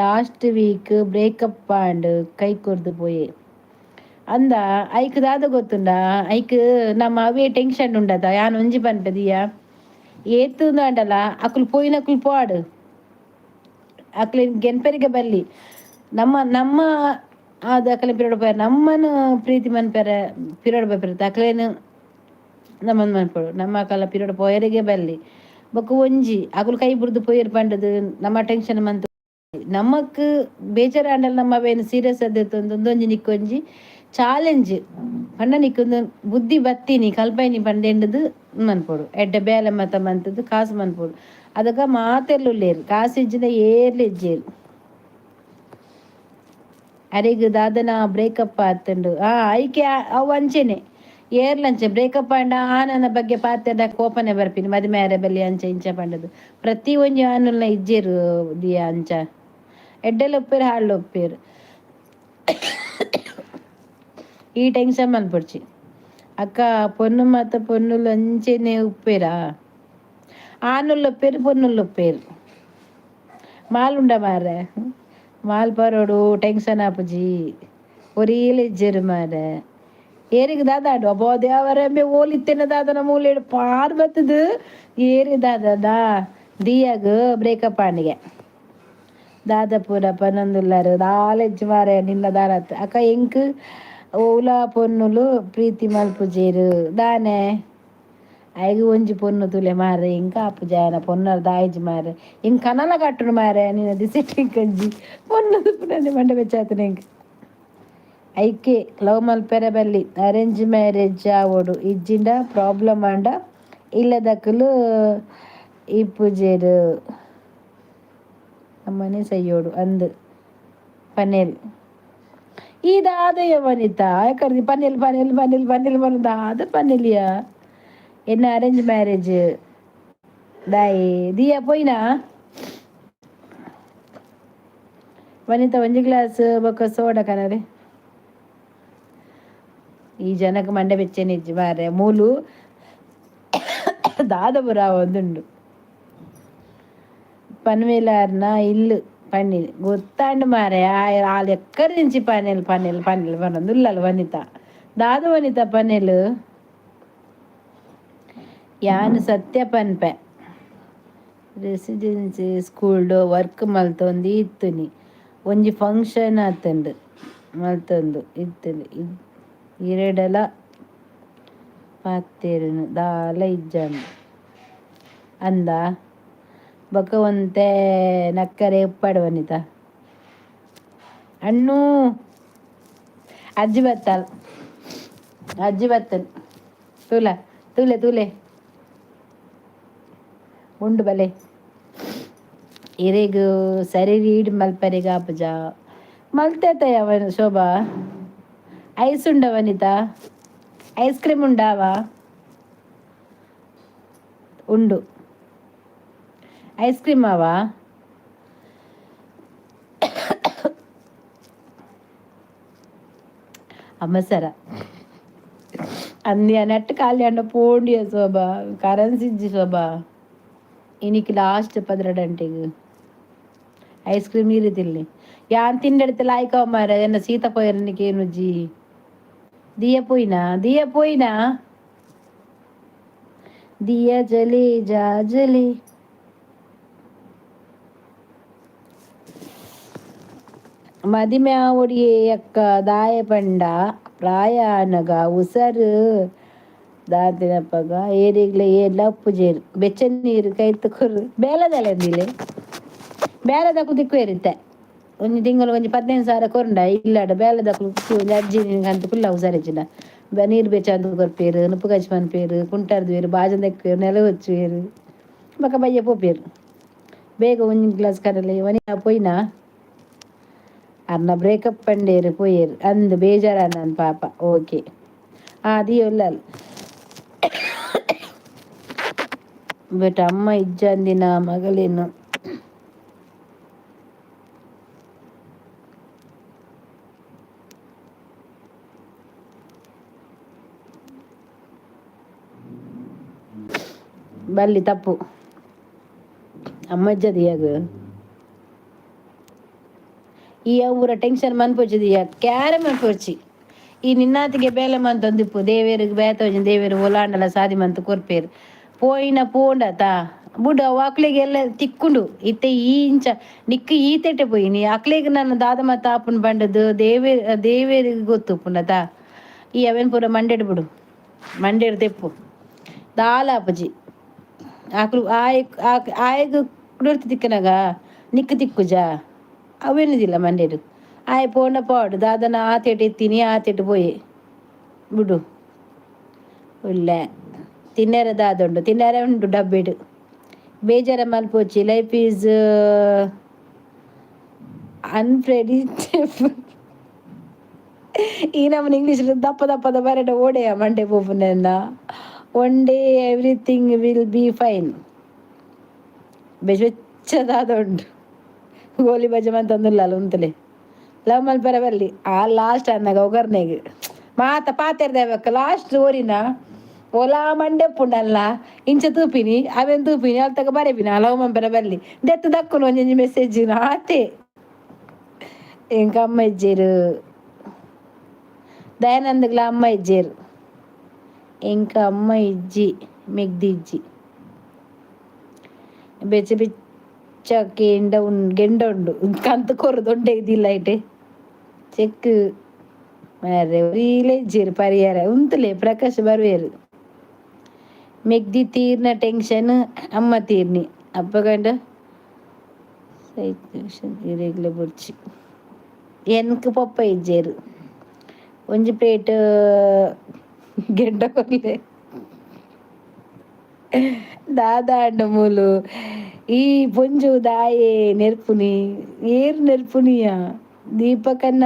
Last week breakup and ಕೈ ಕೊರ್ದು ಪೋಯೆ ಅಂದ. ಐಕ್ ದಾದ ಗೊತ್ತುಂಡ? ಐಕ್ ನಮ್ಮ ಅವೇ ಟೆನ್ಷನ್ ಉಂಡತ. ಯಾನ್ ಒಂಜಿ ಪನ್ಪೆ ದಿಯಾ, ಏತ್ ಆಂಡಲ ಅಕುಲು ಪೋಯಿನಕುಲು ಪೋಡು. ಅಕ್ಲೆನ್ ಗೆನ್ಪೆರಿಗೆ ಬಲ್ಲಿ. ನಮ್ಮ ನಮ್ಮ ಅದು ಅಕಲೆ ಪಿರಯೋಡು ಪೋಯೆರ್. ನಮ್ಮನ್ ಪ್ರೀತಿ ಮನ್ಪೆರೆ ಪಿರಯೋಡು ಪೋಪೆರ್. ಅಕ್ಲೆನ್ ನಮ್ಮನ್ ಮನ್ಪೊಡು. ನಮ್ಮ ಅಕಲ ಪಿರಯೋಡು ಪೋಯೆರೆಗೆ ಬಲ್ಲಿ. ಬೊಕ್ಕ ಒಂಜಿ ಅಕುಲು ಕೈ ಬುಡ್ದು ಪೋಯೆರ್ ಪಂಡದು ನಮ್ಮ ಟೆನ್ಷನ್ ಮಂತ್ ನಮಕ್ ಬೇಜಾರಾಂಡಲ ನಮ್ಮ ಅವೇನು ಸೀರಿಯಸ್ ಆದ್ ಉಂದೊಂಜಿ ನಿಕ್ಕೊಂಜಿ ಚಾಲೆಂಜ್ ಪಂಡ ನಿಕ್ಕೊಂದು ಬುದ್ಧಿ ಬತ್ತೀನಿ ಕಲ್ಪೈನಿ ಪಂಡೆಂಡುದು ಮನ್ಪೊಡು. ಎಡ್ಡೆ ಬೇಲೆ ಮತ ಮಂತುದು ಕಾಸು ಮನ್ಪೊಡು. ಅದಗ ಮಾತೆರ್ಲ ಉಲ್ಲೇರ್. ಕಾಸು ಇಜ್ಜಿಂಡ ಏರ್ಲ ಇಜ್ಜೆರ್. ಅರೆಗ್ ದಾದನ ಬ್ರೇಕಪ್ ಆತುಂಡು. ಆ ಐಕೆ ಅವು ಅಂಚೆನೆ. ಏರ್ಲ ಅಂಚೆ ಬ್ರೇಕಪ್ ಆಂಡ ಆನನ ಬಗ್ಗೆ ಪಾತೆರ್ಡ ಕೋಪನೆ ಬರ್ಪಿನಿ. ಮದಿಮೆ ಆರೆ ಬಲ್ಲಿ ಅಂಚ ಇಂಚ ಪಂಡದು. ಪ್ರತಿ ಒಂಜಿ ಆನುಲ್ನ ಇಜ್ಜೆರ್ ದಿಯಾ ಅಂಚ. ಎಡ್ಡೆಲ ಉಪ್ಪೇರ್, ಹಾಳ್ಲ ಉಪ್ಪೇರ್. ಈ ಟೆನ್ಷನ್ ಮನ್ಪೊಡ್ಚಿ. ಅಕ್ಕ, ಪೊನ್ನು ಮಾತ ಪೊನ್ನುಲು ಅಂಚೆನೆ ಉಪ್ಪೇರಾ? ಆನುಲ್ಲ ಉಪ್ಪೇರು, ಪೊನ್ನುಲ್ಲ ಉಪ್ಪೇರು. ಮಾಲುಂಡ ಮಾರೆ, ಮಾಲ್ ಪರೋಡು, ಟೆನ್ಷನ್ ಆಪುಜಿ. ಒರೀಲ ಇಜ್ಜೆರು ಮಾರೆ. ಏರಿಗೆ ದಾದಾಡು? ಅಬ್ಬೋ ದೇವರೆಂಬೆ, ಓಲಿತ್ತೇನೆ ದಾದನ ಮೂಲೆಡು ಪಾರ್ ಬತ್ತದು. ಏರಿ ದಾದದ? ದಿಯಾಗ್ ಬ್ರೇಕಪ್ ಆಂಡಿಗೆ ದಾದ ಪೂರ ಪನೊಂದುಲ್ಲಾರು? ದಾಲೆಜ್ಜಿ ಮಾರೆ, ನಿನ್ನ ದಾರತ್. ಅಕ್ಕ, ಎಂಕ್ ಓಲಾ ಪೊನ್ನುಲು ಪ್ರೀತಿ ಮಲ್ಪುಜೇರು ದಾನೆ? ಐಗ್ ಒಂಜಿ ಪೊನ್ನು ತುಲೆ ಮಾರೆ. ಎಂಕ್ ಆಪುಜ ಆಯನ ಪೊನ್ನರ್ ದಾಯಿಜಿ ಮಾರೆ. ಎಂಕ್ ಕನಲ ಕಟ್ಟುನು ಮಾರೆ. ನಿನ್ನ ದಿಸೆಟ್ ಎಂಕಂಜಿ ಪೊನ್ನು ತುಪ್ಪುನಂದೆ ಮಂಡೆ ಬೆಚ್ಚಾತುನ ಎಂಕ್. ಐಕೆ ಲವ್ ಮಲ್ಪೆರೆ ಬಲ್ಲಿ, ಅರೇಂಜ್ ಮ್ಯಾರೇಜ್ ಆವೊಡು. ಇಜ್ಜಿಂಡ ಪ್ರಾಬ್ಲಮ್ ಆಂಡ ಇಲ್ಲದಕುಲು ಇಪ್ಪುಜೆರ್, ಅಮ್ಮನೆ ಸೈಯೋಡು ಅಂದ್ ಪನೆಲ್. ಈ ದಾದಯ ವನಿತಾ ಕರ್ದಿ? ಪನೆಲ್ ಪನೆಲ್ ಪನೆಲ್ ಪನೆಲ್ ಪನ ದಾದ ಪನೆಲಿಯ? ಎನ್ನ ಅರೇಂಜ್ ಮ್ಯಾರೇಜ್ ದಾಯಿ ದಿಯಾ ಪೋಯಿನಾ? ವನಿತಾ, ಒಂಜಿ ಗ್ಲಾಸ್ ಬೊಕ್ಕ ಸೋಡಾ ಕನರೆ. ಈ ಜನಕ್ಕೆ ಮಂಡೆ ಬೆಚ್ಚನೆ ಇಜ್ಜಿ ಮಾರೆ. ಮೂಲು ದಾದ ಪುರ ಒಂದುಂಡು. ಪನ್ವೇಲಾರ್ನ ಇಲ್ಲು ಪನ್ನಿ ಗೊತ್ತಾಂಡು ಮಾರೆ. ಆಲ್ ಎಕ್ಕರಿಂಚಿ ಪನೆಲ್ ಪನೆಲ್ ಪನೆಲ್ ಪನೊಂದು ಉಲ್ಲಲ್ ವನಿತಾ. ದಾದ ವನಿತಾ ಪನೆಲ್? ಯಾನ್ ಸತ್ಯ ಪನ್ಪೆ. ರೆಸಿಡೆನ್ಸಿ ಸ್ಕೂಲ್ಡ್ ವರ್ಕ್ ಮಲ್ತೊಂದು ಇತ್ತುನಿ. ಒಂಜಿ ಫಂಕ್ಷನ್ ಆತುಂಡು. ಮಲ್ತೊಂದು ಇತ್ತುಂಡು. ಇರೆಡಲ ಪಾತೆರುನು ದಾಲ ಇಜ್ಜಂಡ್ ಅಂದ. ಬೊಕ ಒಂತೆ ನಕ್ಕರೆ ಉಪ್ಪಡ್ ವನಿತಾ. ಅಣ್ಣು, ಅಜ್ಜಿ ಬತ್ತಾಲ್, ಅಜ್ಜಿ ಬತ್ತಲ್. ತೂಲ, ತೂಲೆ ತೂಲೆ, ಉಂಡು ಬಲೆ. ಇರೆಗ್ ಸರಿ ರೀಡ್ ಮಲ್ಪರೆಗ್ ಆಪುಜ. ಮಲ್ತೇತಯ ಶೋಭಾ. ಐಸ್ ಉಂಡ ವನಿತಾ? Ice cream ಉಂಡಾವಾ? ಉಂಡು. ಐಸ್ ಕ್ರೀಮ್ ಆವಾ? ಅಮಸರ ಅಂದ್ಯ ನೆಟ್ ಖಾಲಿ ಅಂಡ ಪೋಂಡಿಯ ಶೋಭಾ. ಕರೆನ್ಸಿ ಇಜ್ಜಿ ಶೋಭಾ. ಇನಿಕ್ ಲಾಸ್ಟ್ 12 ಗಂಟೆಗೆ ಐಸ್ ಕ್ರೀಮ್ ಈ ತಿನ್ಲಿ. ಯಾನ್ ತಿಂಡೆಡ್ತ ಲಾಯ್ಕ ಮಾರ. ಎನ್ನ ಸೀತ ಪೋಯರನಿಗೆ ಏನುಜ್ಜಿ. ದಿಯ ಪೋಯಿನಾ? ದಿಯ ಪೋಯಿನಾ? ದಿಯ ಜಲಿ ಜಾ ಜಲಿ. ಮದಿಮೆ ಆವೊಡಿಯೇ ಅಕ್ಕ. ದಾಯೆ ಪಂಡ ಪ್ರಾಯ ಆನಗ ಉಸರು ದಾಂತಿನಪಗ ಏರಿಗ್ಲ ಏರ್ಲ ಉಪ್ಪುಜೇರು. ಬೆಚ್ಚ ನೀರು ಕೈತ್ ಕೊರು ಬೇಲದಲೆಂದಿಲೆ ಬೇಲೆದಕ್ಲು ತಿಕ್ಕುವೆರ್ ಇತ್ತೆ. ಒಂಜಿ ತಿಂಗಳು ಒಂಜಿ 15,000 ಕೊರ್ಂಡ ಇಲ್ಲಡ ಬೇಲೆದಕ್ಲು ಒಂಜಿ ಅಜ್ಜಿ ಅಂತ ಕುಲ್ಲ ಹುಷಾರಿಜ್ಜಿಂಡ ನೀರು ಬೆಚ್ಚ ಕೊರ್ಪೇರು, ನುಪ್ಪು ಕಜ್ಜಿ ಪನ್ಪೇರು, ಕುಂಟಾರ್ದುವೆರ್, ಬಾಜನ ದೆಕ್ಕುವೆರ್, ನೆಲ ಒಚ್ಚುವೆರ್, ಬೊಕ ಬಯ್ಯ ಪೋಪೇರು. ಬೇಗ ಒಂಜಿ ಗ್ಲಾಸ್ ಕಡಲೆ. ಒನಿ ಪೋಯಿನಾ? ಅರ್ನ ಬ್ರೇಕಪ್ ಪಂಡೇರು, ಪೋಯೇರು ಅಂದ್. ಬೇಜಾರಾನನ್ ಪಾಪ. Okay, Adi ಉಲ್ಲಲ್. ಬಟ್ ಅಮ್ಮ ಇಜ್ಜಂದಿನ ಮಗಳೇನು ಬಲ್ಲಿ ತಪ್ಪು. ಅಮ್ಮಜ್ಜದಿಯಾಗ ಈ ಊರ ಟೆನ್ಷನ್ ಮನ್ಪೊಚ್ಚಿದೀಯ, ಕ್ಯಾರೆ ಮನ್ಪೊಚ್ಚಿ. ಈ ನಿನ್ನಾತಿಗೆ ಬೇಲೆ ಮಂತೊಂದಿಪ್ಪು. ದೇವೇರಿಗೆ ಬೇತ ದೇವೇರು ಒಲಾಂಡಲ ಸಾದಿ ಮಂತು ಕೊರ್ಪೇರು. ಪೋಯಿನ ಪೋಂಡತ ಬುಡು. ಅವು ಅಕ್ಲೆಗ್ ಎಲ್ಲ ತಿಕ್ಕುಂಡು. ಇತ್ತೆ ಈ ಇಂಚ ನಿಕ್ಕ್ ಈತೆಟೆ ಪೋಯಿನಿ. ಅಕ್ಲೆಗ್ ನನ್ನ ದಾದ ಮತ್ತ ಆಪುಂಡು ಪಂಡದು ದೇವೇರ್ ದೇವೇರಿಗೆ ಗೊತ್ತುಪ್ಪುಂಡತ. ಈ ಅವೆನ್ ಪೂರ ಮಂಡೆಡ್ ಬಿಡು, ಮಂಡೆಡ್ ತೆಪ್ಪು. ದಾಲ ಆಪುಜಿ. ಆಕ್ಲು ಆಯ್ ಆಯಗ್ ಕುಡೊರ್ತಿ ತಿಕ್ಕನಗ ನಿಕ್ಕ್ ತಿಕ್ಕುಜಾ? ಅವೇನುದಿಲ್ಲ ಮಂಡೆಡ್. ಆಯೆ ಪೋಂಡ ಪೋವಡ್. ದಾದನ ಆತೆಟ್ ಇತ್ತೀನಿ, ಆತೆಟ್ ಪೋಯೆ ಬುಡು. ಉಲ್ಲೆ ತಿನ್ನರೆ ದಾದ ಉಂಡು? ತಿನ್ನರೆ ಉಂಡು ಡಬ್ಬಿಡ್. ಬೇಜಾರ ಮಲ್ಪೊಚ್ಚಿ. Life is unpredictable. ಈ ನಮ್ಮನ ಇಂಗ್ಲೀಷ್ ದಪ್ಪ ದಪ್ಪದ ಬರಡ ಓಡೆಯ ಮಂಡೆ ಪೋಪುನೆನ್ನ. One day everything will be fine. ಬೆಚ್ಚ ಉಂಟು. ಗೋಲಿ ಬಜೆ ಮಂತೊಂದುಲ್ಲ ಉಂತಲೆ. ಲವ್ ಮಲ್ಪೆರೆ ಬಲ್ಲಿ. ಆ ಲಾಸ್ಟ್ ಅನ್ನಾಗ ಒಗರ್ನೆಗ್ ಮಾತ ಪಾತೆರ್ದೇವಕ್ಕ ಲಾಸ್ಟ್ ಓರಿನ ಓಲಾ ಮಂಡೆ ಪುಂಡಲ್ಲ ಇಂಚ ತೂಪಿನಿ ಅವೇನು ತೂಪಿನಿ ಅಲ್ತಕ ಬರೆಪಿನ ಲವ್ ಮಂಪೆರ ಬಲ್ಲಿ ದೆತ್ತು ದಕ್ಕುನು ಒಂಜೊಂಜಿ ಮೆಸೇಜ್ ಆತೆ. ಎಂಕ ಅಮ್ಮ ಇಜ್ಜೇರು, ದಯಾನಂದಗ್ಲ ಅಮ್ಮ ಇಜ್ಜೇರು. ಎಂಕ ಅಮ್ಮ ಇಜ್ಜಿ, ಮೆಗ್ದಿ ಇಜ್ಜಿ. ಬೆಚ್ಚ ಬೆಚ್ಚ ಕೆಂಡ ಉಂಡು, ಗೆಂಡ ಉಂಡು. ಕಂತು ಕೊರು ದೊಡ್ಡ ಇದಿಲ್ಲ ಐಟೆ ಚೆಕ್ ಮಾರ್ರೆ. ಒರಿಲೆ ಇಜ್ಜೇರು ಪರಿಹಾರ ಉಂತುಲೆ. ಪ್ರಕಾಶ್ ಬರುವೇರು. ಮೆಗ್ದಿ ತೀರ್ನ ಟೆನ್ಷನ್, ಅಮ್ಮ ತೀರ್ನಿ ಅಪ್ಪಗಂಡ ಇರೆಗ್ಲ ಬೊಡ್ಚಿ. ಎನ್ಕ್ ಪೊಪ್ಪ ಇಜ್ಜೇರು. ಒಂಜಿ ಪ್ಲೇಟ್ ಗೆಂಡ ಕೊರ್ಲೆ ದಾದಾಂಡ ಮೂಲು. ಈ ಪೊಂಜು ದಾಯೆ ನೆರ್ಪುನಿ? ಏರ್ ನೆರ್ಪುನಿಯ? ದೀಪಕನ್ನ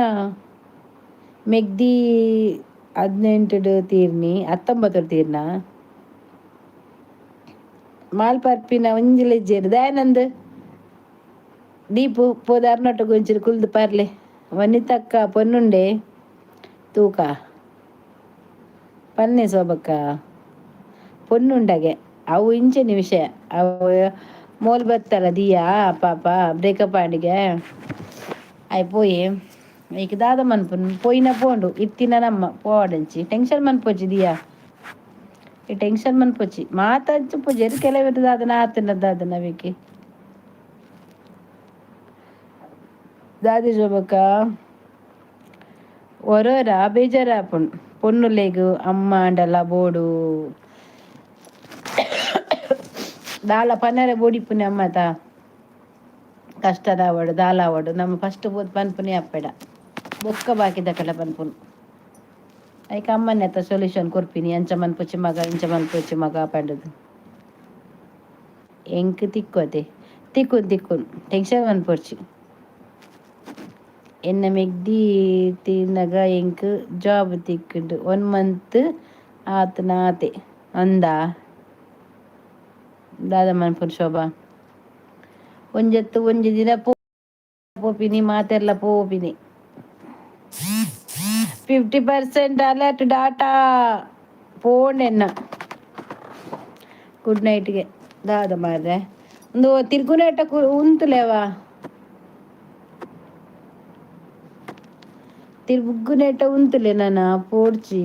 ಮೆಗ್ದಿ 18ಡ್ ತೀರ್ನಿ, 19 ತೀರ್ನ. ಮಾಲ್ ಪರ್ಪಿನ ಒಂಜಿಲ ಇಜ್ಜೇರು. ದಯಾನಂದ್, ದೀಪು ಪೋದು ಒಂಚೂರು ಕುಲ್ದು ಪರ್ಲೆ. ವನಿತಕ್ಕ ಪೊನ್ನುಂಡೆ ತೂಕ ಪನ್ನೆ. ಸೋಬಕ್ಕ ಪೊನ್ನುಂಡಗೆ ಅವು ಇಂಚೆನೆ ವಿಷಯ. ಅವು ಮೋಲ್ ಬತ್ತಲ್ಲ ದಿಯಾ ಪಾಪ ಬ್ರೇಕಪ್ ಆಂಡಿಗೆ ಆಯ್ ಪೋಯೆ. ಐಕ್ ದಾದ ಮನ್ಪುನು? ಪೋಯಿನ ಪೋಂಡು, ಇತ್ತಿನ ನಮ್ಮ ಪೋವಡಂಚಿ. ಟೆನ್ಷನ್ ಮನ್ಪೊಚ್ಚಿ ದಿಯಾ, ಈ ಟೆನ್ಷನ್ ಮನ್ಪೊಚ್ಚಿ. ಮಾತ ಪೂಜೆರ್ ಕೆಲವೆರ್ ದಾದನ ಆತುಂಡ ದಾದನ ಅವೆಕ್ ದಾದೆ ಶೋಭಕ್ಕ? ಒರೋರ ಬೇಜಾರಾಪುಂಡು. ಪೊನ್ನುಲೆಗ್ ಅಮ್ಮ ಆಂಡಲ ಬೋಡು. ದಾಲ ಪನರೆ ಬೋಡಿಪ್ಪುನಿ ಅಮ್ಮತ. ಕಷ್ಟದ ಆವಡ್ ದಾಲ ಆವಡ್ ನಮ್ಮ ಫಸ್ಟ್ ಪೋದು ಪನ್ಪುನಿ ಅಪ್ಪೆಡ, ಬೊಕ್ಕ ಬಾಕಿದಕಲ್ಡ ಪನ್ಪುನು. ಐಕ್ ಅಮ್ಮನೆ ಅತ್ತ ಸೊಲ್ಯೂಷನ್ ಕೊರ್ಪಿನಿ, ಅಂಚ ಮನ್ಪೊಚ್ಚಿ ಮಗ, ಇಂಚ ಮನ್ಪೊಚ್ಚಿ ಮಗ ಪಂಡುದು. ಎಂಕ್ ತಿಕ್ಕೋತೆ? ತಿಕ್ಕುನ್ ತಿಕ್ಕುನ್, ಟೆನ್ಷನ್ ಮನ್ಪೊಡ್ಚಿ. ಎನ್ನ ಮೆಗ್ದಿ ತೀರ್ನಗ ಎಂಕ್ ಜಾಬ್ ತಿಕ್ಕುಂಡು. ಒನ್ ಮಂತ್ ಆತನ ಆತೆ ಅಂದ. ದಾದ ಮನ್ಪುನು ಶೋಭಾ? ಒಂಜತ್ತು ಒಂಜಿ ದಿನ ಪೋಪಿನಿ, ಮಾತೆರ್ಲ ಪೋಪಿನಿ. 50% ಅಲರ್ಟ್ ಡಾಟಾ ಪೋಂಡೆನ್ನ. ಗುಡ್ ನೈಟ್ಗೆ. ದಾದ ಮಾರ್ರೆ, ಒಂದು ತಿರ್ಗುನೇಟ ಉಂತುಲೇವಾ? ತಿರ್ಗುನೇಟ ಉಂತುಲೆ ನಾನ ಪೋಡ್ಚಿ.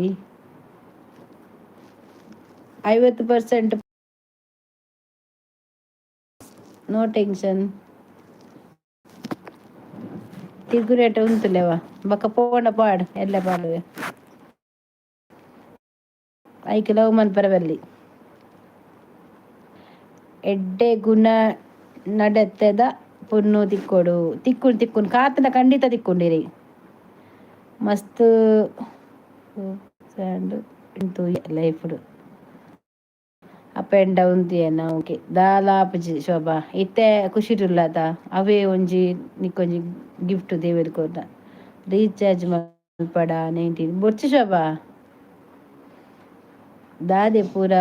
50%, ನೋ ಟೆನ್ಷನ್. ತಿರ್ಗುನೇಟ ಉಂತುಲೇವಾ? ಬೊಕ್ಕ ಪೋಂಡ ಪಾಡ್ ಎಲ್ಲ ಪಾಡುವೆ. ಐಕ್ ಲವ್ ಮನ್ಪರ ಬಲ್ಲಿ. ಎಡ್ಡೆ ಗುಣ ನಡತೆದ ಪೊಣ್ಣು ತಿಕ್ಕೊಡು. ತಿಕ್ಕುಂಡು ತಿಕ್ಕುಂಡು, ಕಾತುಂಡ ಖಂಡಿತ ತಿಕ್ಕುಂಡಿರಿ. ಮಸ್ತ್ ಲೈಫ್ಡ್ up and down ತೂಯೆನ. Okay, ದಾಲ ಆಪುಜಿ ಶೋಭಾ. ಇತ್ತೆ ಖುಷಿಟ್ ಉಲ್ಲತ. ಅವೇ ಒಂಜಿ ನಿಕ್ಕೊಂಜಿ ಗಿಫ್ಟ್ ದೇವೆರ್ ಕೊರ್ನ. ರೀಚಾರ್ಜ್ ಮಲ್ಪಡ 19 ಬೊರ್ಚಿ ಶೋಭಾ. ದಾದೆ ಪೂರ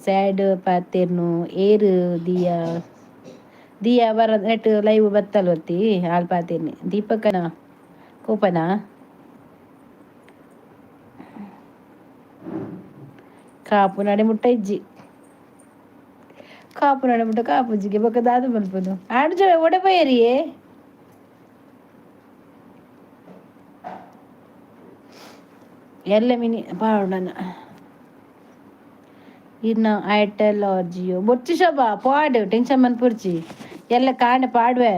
ಸ್ಯಾಡ್ ಪಾತೆರ್ನು ಏರ್? ದಿಯಾ, ದಿಯಾ ಬರ ನೆಟ್ ಲೈವ್ ಬತ್ತಲ್ ಒತ್ತಿ ಆಲ್ ಪಾತೆರ್ನಿ. ದೀಪಕನ ಕೋಪನ? ಕಾಪು ನಡೆ ಮುಟ್ಟ ಇಜ್ಜಿ. ಕಾಪು ನಡೆ ಮುಟ್ಟ ಕಾಪುಜಿಗೆ ಬೊಕ್ಕ ದಾದ ಮನ್ಪುನು? ಆಡ್ ಜೋ ಒಡೆ ಪೋಯೆರಿಯೇ? ಎಲ್ಲ ಮಿನಿ ಪಾಡೋಣ. ಇನ್ನ ಏರ್ಟೆಲ್ ಆರ್ ಜಿಯೋ ಬೊರ್ಚಿ ಶೋಭಾ, ಪಾಡು, ಟೆನ್ಷನ್ ಮನ್ಪೊರ್ಚಿ. ಎಲ್ಲ ಕಾಂಡೆ ಪಾಡುವೆ.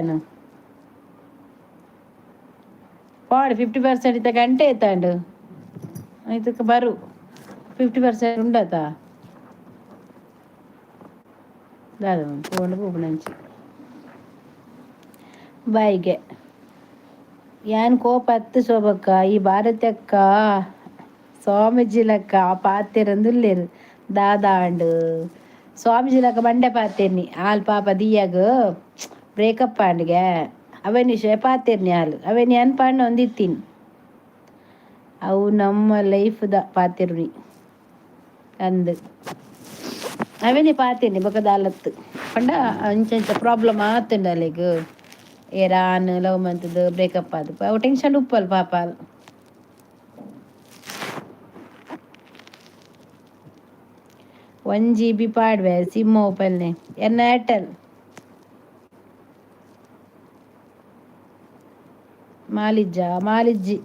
ಪಾಡು. 50% ಇತ್ತ ಗಂಟೆ ಎತ್ತಾಂಡು ಇದಕ್ಕೆ ಬರು. 50% ಉಂಡತ? ದಾದ ಪೋಂಡು ಪೋಪುನಂಚಿ ಬಾಯಿಗೆ. ಯಾನ್ ಕೋಪ ಅತ್ತು ಶೋಭಕ್ಕ. ಈ ಭಾರತಕ್ಕ ಸ್ವಾಮೀಜಿಲಕ್ಕ ಪಾತೆರಂದುಲ್ಲೆರ್. ದಾದಾಂಡ್ ಸ್ವಾಮೀಜಿಲಕ್ಕ ಬಂಡೆ ಪಾತೆರ್ನಿ ಆಲ್. ಪಾಪ ದಿಯಾಗ್ ಬ್ರೇಕಪ್ ಆಂಡ್ಗೆ ಅವೇನ್ ವಿಷಯ ಪಾತೆರ್ನಿ ಆಲ್. ಅವೇನ್ ಯಾನ್ ಪಂಡೊಂದಿತ್ತೀನಿ. ಅವು ನಮ್ಮ ಲೈಫ್ದ ಪಾತೆರುನಿ ಅಂದ್ ಅವೇನೆ ಪಾತೆರ್ನಿ. ಬೊಕ ದಾಲತ್ತು ಪಂಡ ಅಂಚ ಅಂಚ ಪ್ರಾಬ್ಲಮ್ ಆತುಂಡು ಅಲೆಗ್. ಏರಾನ್ ಲವ್ ಮಂತುದು ಬ್ರೇಕಪ್ ಆದ್ ಅವು ಟೆನ್ಷನ್ ಉಪ್ಪಲ್ ಪಾಪ ಆಲ್. 1 GB ಪಾಡ್ವೆ ಸಿಮ್ ಓಪಲ್ನೆ ಎನ್ನ ಏರ್ಟೆಲ್. ಮಾಲಿಜ್ಜ ಮಾಲಿಜ್ಜಿ.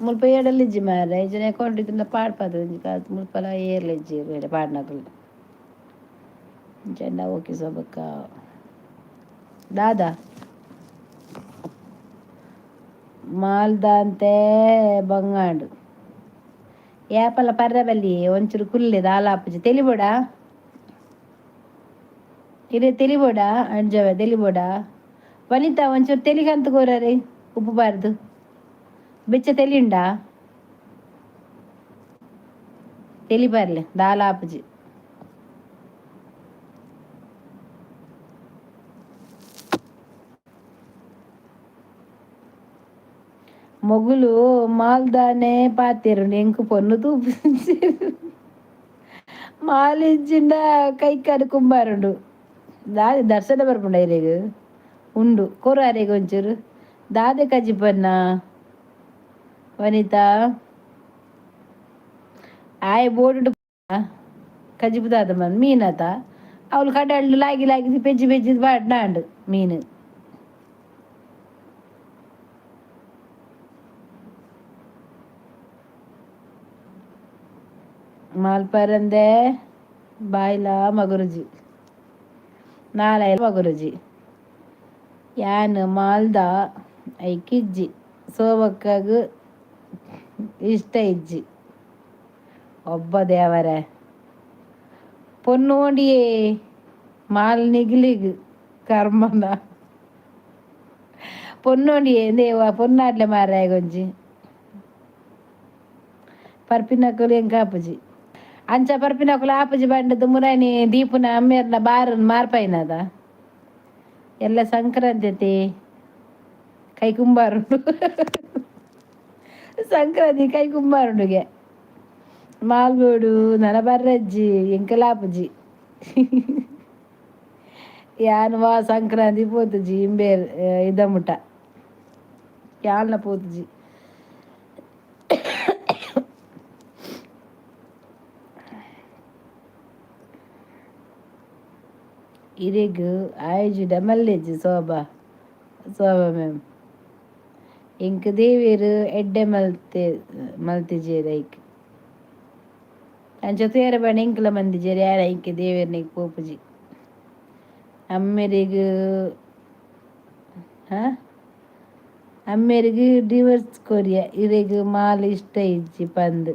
ಮುಲ್ಪ ಏಡಲಿಜ್ಜಿ ಮಾರ್ರೆ, ಇಜ್ಜಿಂಡ ಅಕೌಂಟ್ ಇತ್ತುಂಡ ಪಾಡ್ಪದ ಒಂಜಿ ಮುಲ್ಪಲ ಏರ್ಲಿಜ್ಜಿ ಪಾಡ್ನಕುಲು. ಅಂಚ ಓಕೆ ಸೊಬಕ್ಕ ದಾದಾ ಮಾಲ್ದಾಂತೆ ಬಂಗಾಂಡ್ ಏಪಲ ಪರ್ರೆ ಬಲ್ಲಿ ಒಂಚೂರು ಕುಲ್ಲೆ ದಾಲ ಆಪುಜಿ ತೆಲಿಬೋಡ ಇರೆ ತೆಲಿಬೋಡ ಅಂಜವೆ ತೆಲಿಬೋಡ ವನಿತಾ ಒಂಚೂರು ತೆಲಿಗಂತ ಕೋರರೆ ಉಪ್ಪು ಬಾರ್ದು ಬೆಚ್ಚ ತೆಲಿಂಡಾ ತೆಲಿ ಬರ್ಲೆ ದಾಲ ಆಪುಜಿ. ಮೊಗುಲು ಮಾಲ್ದಾನೆ ಪಾತೆರುಂಡು ಎಂಕ್ ಪೊನ್ನು ತೂಪುಜಿ ಮಾಲಿಜ್ಜಿಂಡ ಕೈಕಾಲು ಕುಂಬಾರುಂಡು ದಾದೆ ದರ್ಶನ ಬರ್ಪುಂಡ ಇರೆಗ್ ಉಂಡು ಕೊರು ಅರೆಗ್ ಒಂಚೂರು ದಾದೆ ಕಜಿಪನ್ನ ವನಿತಾ ಆಯೆ ಬೋರ್ಡ್ ಕಜಿಪು ದಾದ ಮನ್ ಮೀನತ ಅವಳು ಕಡಲು ಲಾಗಿ ಲಾಗಿ ಪೆಜ್ಜಿ ಪೆಜ್ಜಿ ಪಾಡ್ನಾಂಡ್ ಮೀನು. ಮಲ್ಪರಂದೆ ಬಾಯ್ಲ ಮಗುರುಜಿ ನಾಳೆ ಮಗುರುಜಿ ಯಾನ್ ಮಾಲ್ದ ಐಕಿಜ್ಜಿ ಸೋಬಕ್ಕಗ್ ಇಷ್ಟ ಇಜ್ಜಿ ಒಬ್ಬ ದೇವರೇ ಪೊನ್ನು ಓಂಡಿಯೇ ಮಾಲ್ ನಿಗ್ಲಿಗ್ ಕರ್ಮನ ಪೊನ್ನೋಂಡಿಯೇ ದೇವ ಪೊನ್ನಾಡ್ಲೆ ಮಾರಾಯ ಒಂಜಿ ಪರ್ಪಿನಕುಲು ಎಂಕ್ ಆಪುಜಿ ಅಂಚ ಪರ್ಪಿನಕುಲು ಆಪುಜಿ ಪಂಡದು ಮುರಾನಿ ದೀಪುನ ಅಮ್ಮೇರ್ನ ಬಾರನ್ ಮಾರ್ಪಾಯಿನದ ಎಲ್ಲ ಸಂಕ್ರಾಂತಿ ಕೈ ಕುಂಬಾರುಂಡು ಸಂಕ್ರಾಂತಿ ಕೈ ಕುಂಬಾರುಂಡುಗೆ ಮಾಲ್ಬೋಡು ನನ ಬರ್ರಜ್ಜಿ ಎಂಕಲಾಪುಜಿ ಯಾನ್ ವಾ ಸಂಕ್ರಾಂತಿ ಪೋತುಜಿ ಇಂಬೇರ್ ಇದ ಮುಟ ಯಾಲ್ನ ಪೋತುಜಿ. ಇರೆಗ್ ಆಯುಜಿಡ ಮಲ್ಲೆಜ್ಜಿ ಶೋಭಾ ಶೋಭಾ ಮ್ಯಾಮ್ ಎಂಕ್ ದೇವೆರ್ ಎಡ್ಡೆ ಮಲ್ತೆ ಮಲ್ತಿಜೆರ್ ಐಕ್ ಅಂಚ ತೂಯೆರೆ ಪಂಡ ಎಂಕ್ಲ ಮಂದಿಜೆರ್ ಯಾರ ಐಕ್ ದೇವೆರ್ನೆಗ್ ಪೋಪುಜಿ ಅಮ್ಮೆರೆಗ್ ಅಮ್ಮೆರೆಗ್ ಡಿವೋರ್ಸ್ ಕೊರಿಯ ಇರೆಗ್ ಮಾಲ್ ಇಷ್ಟ ಇಜ್ಜಿ ಪಂದ್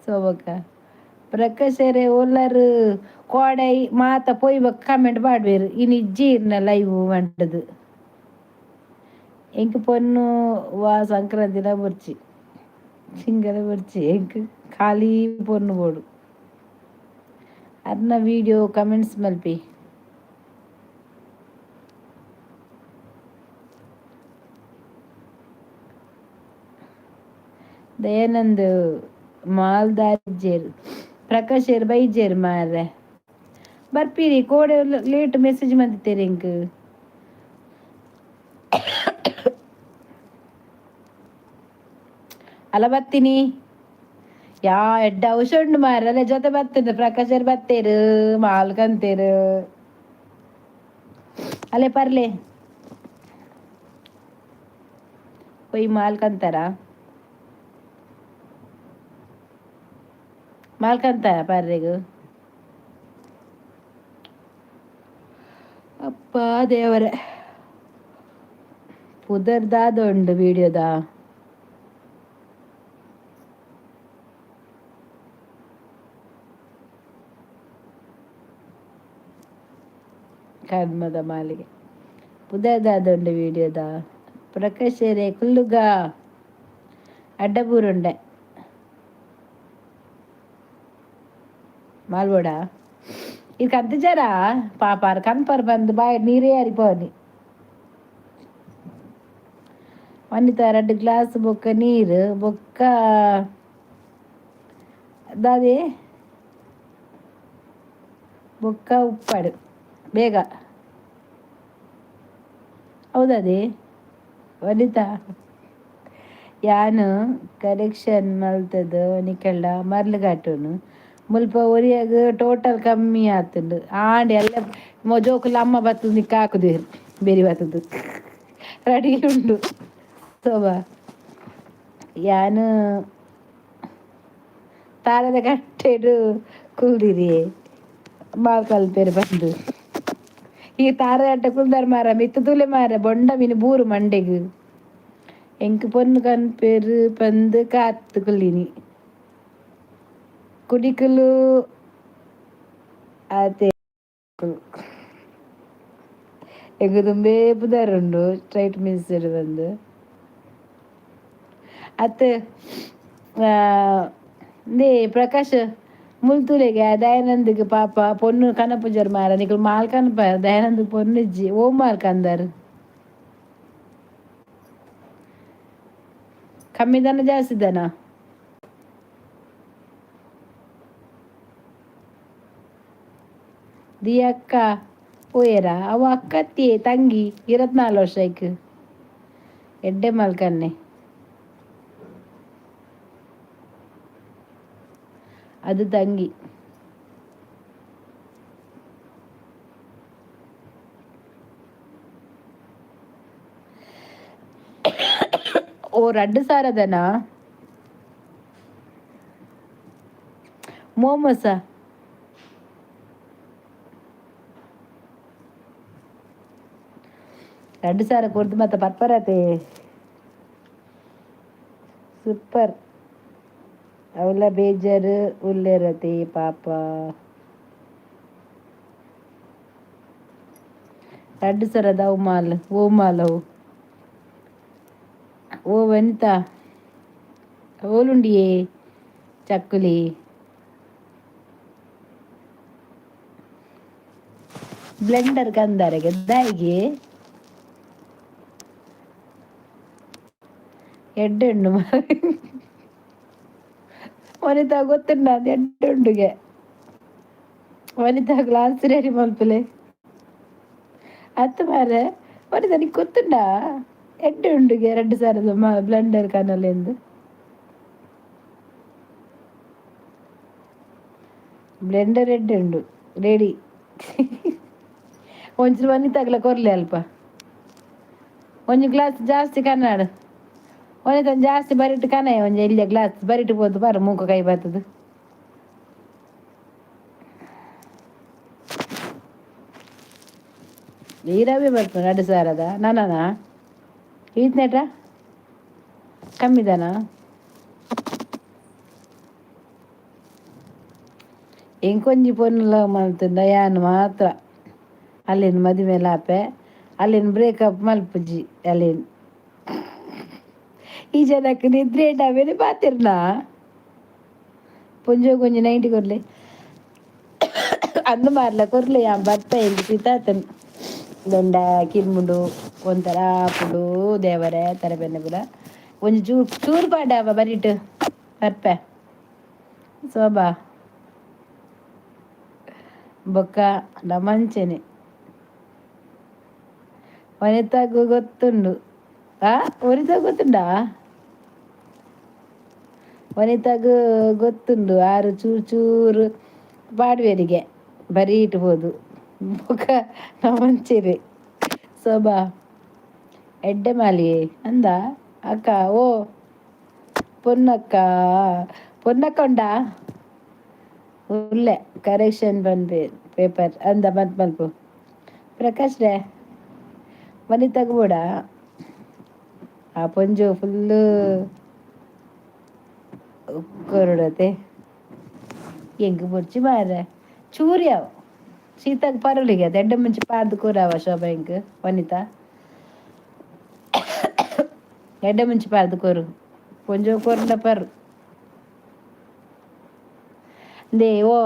ಶೋಭಕ್ಕ ಪ್ರಕಾಶರೇ ಉಲ್ಲರ್ ಕೋಡೈ ಮಾತ ಪೋಯಿ ಬೊಕ್ಕ ಕಮೆಂಟ್ ಪಾಡ್ವೆರ್ ಇನಿ ಇಜ್ಜಿ ಇರ್ನ ಲೈವ್ ಪಂಡುದು ಎಂಕ್ ಪೊನ್ನು ವಾ ಸಂಕ್ರಾಂತಿಲ ಬೊರ್ಚಿ ಸಿಂಗಲ ಬೊರ್ಚಿ ಎಂಕ್ ಖಾಲಿ ಪೊನ್ನು ಬೋಡು ಅರ್ನ ವೀಡಿಯೋ ಕಮೆಂಟ್ಸ್ ಮಲ್ಪಿ. ದಯಾನಂದ್ ಮಾಲ್ದಾರಿಜ್ಜೆರ್ ಪ್ರಕಾಶೆರ್ ಬೈಜೆರ್ ಮಾರ್ರೆ ಬರ್ಪಿರಿ ಕೋಡೆ ಲೇಟ್ ಮೆಸೇಜ್ ಮಂತಿತ್ತೆರ್ ಎಂಕ್. ಅಲ್ಲ ಬತ್ತೀನಿ ಯಾ ಎಡ್ಡ ಔಷಧ ಮಾರ್ರೆ ಜೊತೆ ಬತ್ತೇನೆ ಪ್ರಕಾಶರ್ ಬತ್ತೇರು ಮಾಲ್ ಕಂತೇರು ಅಲ್ಲೇ ಪರ್ಲೆ ಪೊಯ್ ಮಾಲ್ ಕಂತಾರ ಮಾಲ್ಕಂತಾರ ಪರ್ರೆಗ್ ಅಪ್ಪ ದೇವರೇ ಪುದರ್ ದಾದ ಉಂಡು ವೀಡಿಯೋದ. ಕರ್ಮದ ಮಾಲಿಗೆ ಪುದರ್ ದಾದ ಉಂಡು ವೀಡಿಯೋದ ಪ್ರಕಾಶರೇ ಕುಲ್ಲುಗ ಅಡ್ಡಬೂರುಂಡೆ ಮಾಲ್ಬೋಡ ಇದು ಕಂತಿಜಾರ ಪಾಪಾರ್ ಕನ್ಪರ್ ಬಂದು ಬಾಯಿ ನೀರೇ ಅರಿಪೋನಿ ವನಿತಾ ರಡ್ಡ್ ಗ್ಲಾಸ್ ಬೊಕ್ಕ ನೀರು ಬೊಕ್ಕ ದಾದೆ ಬೊಕ್ಕ ಉಪ್ಪಡು ಬೇಗ. ಹೌದದೇ ವನಿತಾ? ಯಾನ್ ಕರೆಕ್ಷನ್ ಮಲ್ತದು ನಿಕಲ್ಡ ಮರ್ಲ್ ಕಟ್ಟುನು. ಮುಲ್ಪ ಒರಿಯಗ್ ಟೋಟಲ್ ಕಮ್ಮಿ ಆತುಂಡು. ಆಂಡ ಎಲ್ಲ ಜೋಕುಲು ಅಮ್ಮ ಬತ್ತುದು ನಿಕ್ಕ ಹಾಕುದೇರು ಬೆರಿ ಬತ್ತುದು ರೆಡಿ ಉಂಡು ಶೋಭಾ. ಯಾನ್ ತಾರದ ಕಟ್ಟೆಡ್ ಕುಲ್ದಿರಿ ಮಾಲ್ ಕಲ್ಪೆರ್ ಬಂದು. ಈ ತಾರದ ಕಟ್ಟೆ ಕುಲ್ದಾರ್ ಮಾರ ಮಿತ್ತ್ ತೂಲೆ ಮಾರ ಬೊಂಡ ಮೀನು ಬೂರು ಮಂಡೆಗ್. ಎಂಕ್ ಪೊನ್ನು ಕನ್ಪೆರ್ ಪಂದ್ ಕಾತ್ ಕುಲ್ಲಿನಿ. ಕುಡಿಕುಲು ಆತೆ. ಎಂಕ್ ದುಂಬೇ ಪುದರ್ ಉಂಡು ಸ್ಟ್ರೈಟ್ ಮಿನ್ಸ್ಡ್ ಪಂದ್. ಅತ್ತ್ ಇಂದೇ ಪ್ರಕಾಶ್ ಮುಲ್ತುಲೆಗೆ ದಯಾನಂದ್ಗ್ ಪಾಪ ಪೊನ್ನು ಕನಪುಜರ್ ಮಾರ ನಿಕುಲು ಮಾಲ್ ಕನಪರ್ ದಯಾನಂದ್ ಪೊನ್ನು ಇಜ್ಜಿ ಓ ಮಾಲ್ ಕಂದರ್. ಕಮ್ಮಿ ದನ ಜಾಸ್ತಿ ದನ? ದಿಯಕ್ಕ ಪೋಯೆರಾ? ಅವು ಅಕ್ಕತ್ತಿ ತಂಗಿ 24 ವರ್ಷ ಐಕ್ ಎಡ್ಡೆ ಮಲ್ಕನ್ನೆ. ಅದು ತಂಗಿ. ಓ ರಡ್ಡ್ ಸಾರದನಾ? ಮೋಮೋಸ? 2000 ಕೊರ್ದು ಮಾತ ಪರ್ಪರತೆ. ಸೂಪರ್. ಅವುಲ ಬೇಜಾರ್ ಉಲ್ಲೆರತೆ ಪಾಪ. ರಡ್ಡ್ ಸರದ ಅವು ಮಾಲ್ ಓ ಮಾಲ್ ಅವು. ಓ ವನಿತಾ ಓಲುಂಡಿಯೇ ಚಕ್ಕುಲಿ? ಬ್ಲೆಂಡರ್ ಕಂದಾರೆಗೆ ದಾಯಿಗೆ ಎಡ್ಡೆ ಉಂಡು. ವನಿತಾ ಗೊತ್ತುಂಡ ಅದು ಎಡ್ಡೆ ಉಂಡುಗೆ. ವನಿತಾ ಗ್ಲಾಸ್ ರೆಡಿ ಮಲ್ಪುಲೆ. ಅತ್ತು ಮಾರ್ರೆ, ವನಿತಾ ನಿಕ್ ಗೊತ್ತುಂಡಾ ಎಡ್ಡೆ ಉಂಡುಗೆ ರಡ್ಡ್ ಸಾರದ ಬ್ಲೆಂಡರ್ ಕನಲೆಂದು. ಬ್ಲೆಂಡರ್ ಎಡ್ಡೆ ಉಂಡು ರೆಡಿ. ಒಂಚೂರು ವನಿತಾಗ್ಲ ಕೊರ್ಲೆ ಅಲ್ಪ. ಒಂಜಿ ಗ್ಲಾಸ್ ಜಾಸ್ತಿ ಕನ್ನಡ ವನಿತನ್ ಜಾಸ್ತಿ ಬರಿಟ್ ಕನಯ. ಒಂಜಿ ಎಲ್ಯ ಗ್ಲಾಸ್ ಬರಿಟ್ ಪೋದು ಪರ ಮೂಕು ಕೈ ಬತ್ತದು. ನೀರವೇ ಬರ್ಪುಂಡು ರಡ್ಡ್ ಸಾರದ ನನನ ಈತ್ನೇಟ ಕಮ್ಮಿದನಾ? ಎಂಕೊಂಜಿ ಪೊನ್ನು ಲವ್ ಮಲ್ತುಂಡ ಯಾನ್ ಮಾತ್ರ ಅಲೆನ್ ಮದಿಮೆಲ ಆಪೆ. ಅಲೆನ್ ಬ್ರೇಕಪ್ ಮಲ್ಪುಜಿ ಅಲೆನ್. ಈ ಜನಕ್ ನಿದ್ರೆ ಅವೆನ್ ಪಾತೆರ್ನ. ಪೊಂಜೋಗ್ ಒಂಜಿ ನೈಂಟಿ ಕೊರ್ಲೆ. ಅಂದ್ ಮಾರ್ಲ ಕೊರ್ಲೆ ಯಾನ್ ಬರ್ಪೆ ಎಂಕ್ ಸೀತಾತನ್. ದೊಂಡ ಕಿರ್ಮುಂಡು ಒಂಥರ ಆಪುಂಡು ದೇವರೆ ತರೆ ಬೆನ್ನೆ ಪೂರ. ಒಂಜಿ ಚೂರು ಚೂರು ಪಾಡವ ಬರಿಟ್ ಬರ್ಪೆ ಶೋಭಾ. ಬೊಕ್ಕ ನಮಂಚೆನೆ ವನಿತಾಗ್ ಗೊತ್ತುಂಡು. ಆ ವನಿತಾಗ್ ಗೊತ್ತುಂಡಾ? ವನಿತಾಗ್ ಗೊತ್ತುಂಡು ಆರ್ ಚೂರು ಚೂರು ಪಾಡುವೆರಿಗೆ ಬರೀಟ್ ಪೋದು. ಬೊಕ್ಕ ನಮಂಚೆನೆ ಶೋಭಾ ಎಡ್ಡೆ ಮಾಲಿಯೆ ಅಂದ ಅಕ್ಕ. ಓ ಪೊನ್ನಕ್ಕ ಪೊನ್ನಕ್ಕ ಉಂಡಾ? ಉಲ್ಲೆ ಕರೆಕ್ಷನ್ ಪನ್ಪೆ ಪೇಪರ್ ಅಂದ ಮತ್ ಮಲ್ಪು. ಪ್ರಕಾಶ್ ರೇ ವನಿತಾಗ್ ಬೋಡಾ? ಆ ಪೊಂಜು ಫುಲ್ಲು ಕೊರಡತೆ. ಎಂಕ್ ಬೊರ್ಚಿ ಮಾರ್ರೆ ಚೂರು ಯಾವು ಸೀತಾಗ್ ಪರೊಲಿಗೆ ಅತ್ ಎಡ್ಡೆ ಮುಂಚಿ ಪಾಡ್ದ್ ಕೊರವ ಶೋಭಾ ಎಂಕ್ ವನಿತಾ. ಎಡ್ಡೆ ಮುಂಚಿ ಪಾಡ್ದ್ ಕೊರು ಪೊಂಜೋವು ಕೊರ್ಂಡ ಪರು. ಇಂದೇ ಓ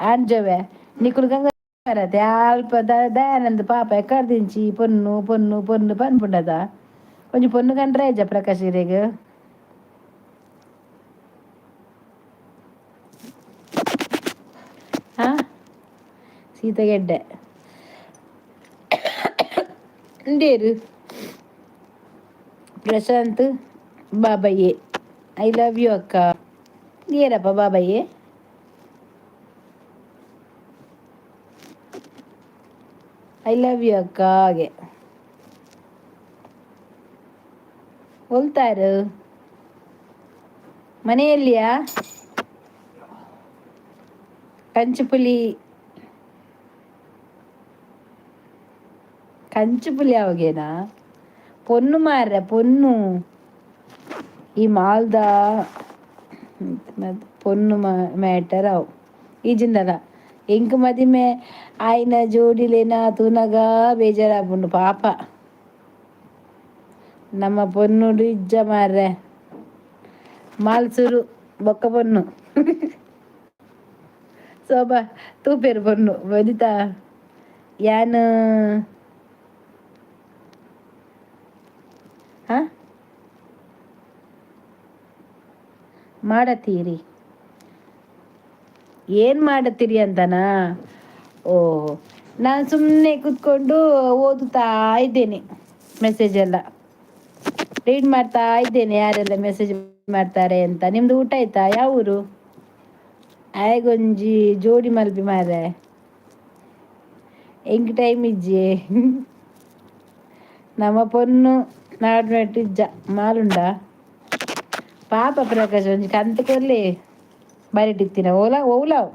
ಆಂಜೋವೆ ನಿಕುಲು ಗಂಗರತೆ ಅಲ್ಪ ದಯಾನಂದ್ ಪಾಪ ಎಕ್ಕರ್ದಿಂಚಿ ಪೊನ್ನು ಪೊನ್ನು ಪೊನ್ನು ಪನ್ಪುಂಡತ. ಒಂಜಿ ಪೊನ್ನು ಕಂಡ್ರೆ ಇಜ್ಜ ಪ್ರಕಾಶ್ ಇರೆಗ್? ಆ ಸೀತೆಗೆಡ್ಡೆ ಉಂಡೇರು. Prashant ಬಾಬಯ್ಯೆ, I love you ಅಕ್ಕ. ಏನಪ್ಪ ಬಾಬಯ್ಯೆ? I love you ಅಕ್ಕ. ಹಾಗೆ ಹೋಲ್ತಾರು ಮನೆಯಲ್ಲಿಯಾ? ಕಂಚುಪುಲಿ, ಕಂಚುಪುಲಿ ಅವಾಗೇನಾ? ಪೊನ್ನು ಮಾರ್ರೆ, ಪೊನ್ನು. ಈ ಮಾಲ್ದ ಪೊನ್ನು ಮ್ಯಾಟರ್ ಅವು ಈಜಿಂದಲ. ಎಂಕ್ ಮದಿಮೆ ಆಯ್ನ ಜೋಡಿಲೇನ ತೂನಗ ಬೇಜಾರಾಪುಂಡು ಪಾಪ. ನಮ್ಮ ಪೊನ್ನುಡು ಇಜ್ಜ ಮಾರ್ರೆ. ಮಾಲ್ಸೂರು ಬೊಕ್ಕ ಪೊನ್ನು ಸೋಬಾ ತೂಪೇರು ಪೊನ್ನು ವನಿತಾ ಯಾನ್. ಹಾ, ಮಾಡತ್ತೀರಿ? ಏನು ಮಾಡತ್ತೀರಿ ಅಂತನಾ? ಓ, ನಾನು ಸುಮ್ಮನೆ ಕೂತ್ಕೊಂಡು ಓದುತ್ತಾ ಇದ್ದೇನೆ. ಮೆಸೇಜ್ ಎಲ್ಲ ರೀಡ್ ಮಾಡ್ತಾ ಇದ್ದೇನೆ, ಯಾರೆಲ್ಲ ಮೆಸೇಜ್ ಮಾಡ್ತಾರೆ ಅಂತ. ನಿಮ್ದು ಊಟ ಆಯ್ತಾ? ಯಾವ ಊರು? ಆಯಗೊಂಜಿ ಜೋಡಿ ಮಲ್ಪಿ ಮಾರ್ರೆ, ಎಂಕ್ ಟೈಮ್ ಇಜ್ಜಿ. ನಮ್ಮ ಪೊನ್ನು ನಾಡು ಇಜ್ಜ ಮಾಲುಂಡ ಪಾಪ. ಪ್ರಕಾಶ್, ಒಂಜಿ ಕಂತ್ ಕೊರ್ಲೆ. ಬರಿಟಿತ್ತಿನ ಓಲಾ ಓಲಾವ್.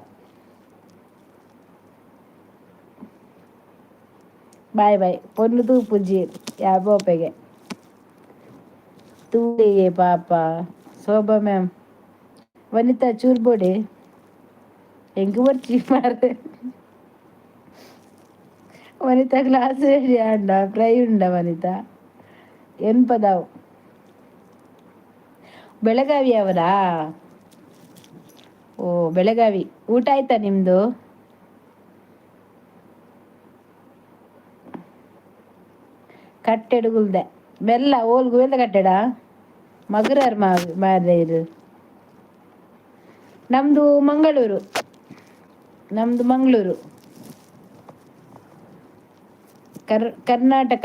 Boy boy. ಪೊನ್ನು ತೂಪುಜಿ ಯಾ ಬೋಪೆಗೆ ತೂಲೆಯೇ ಪಾಪ. ಶೋಭಾ ಮ್ಯಾಮ್, ವನಿತಾ ಚೂರು ಬೋಡೆ ಎಂಕ್ ಬೊರ್ಚಿ ಮಾರ್ರೆ. ವನಿತಾ, ಕ್ಲಾಸ್ ರೆಡಿ ಆಂಡ? ಫ್ರೈ ಉಂಡ ವನಿತಾ? ಎನ್ಪದಾವು? ಬೆಳಗಾವಿ ಅವರಾ? ಓ, ಬೆಳಗಾವಿ. ಊಟ ಆಯ್ತಾ ನಿಮ್ಮದು? ಕಟ್ಟೆಡುಗುಲ್ದೆ ಬೆಲ್ಲ ಓಲ್ ಗುವೆಲ್ದ ಕಟ್ಟೆಡ ಮಗುರಾರ್ ಮಾರ್ರೆ. ನಮ್ಮದು ಮಂಗಳೂರು, ನಮ್ಮದು ಮಂಗಳೂರು, ಕರ್ನಾಟಕ.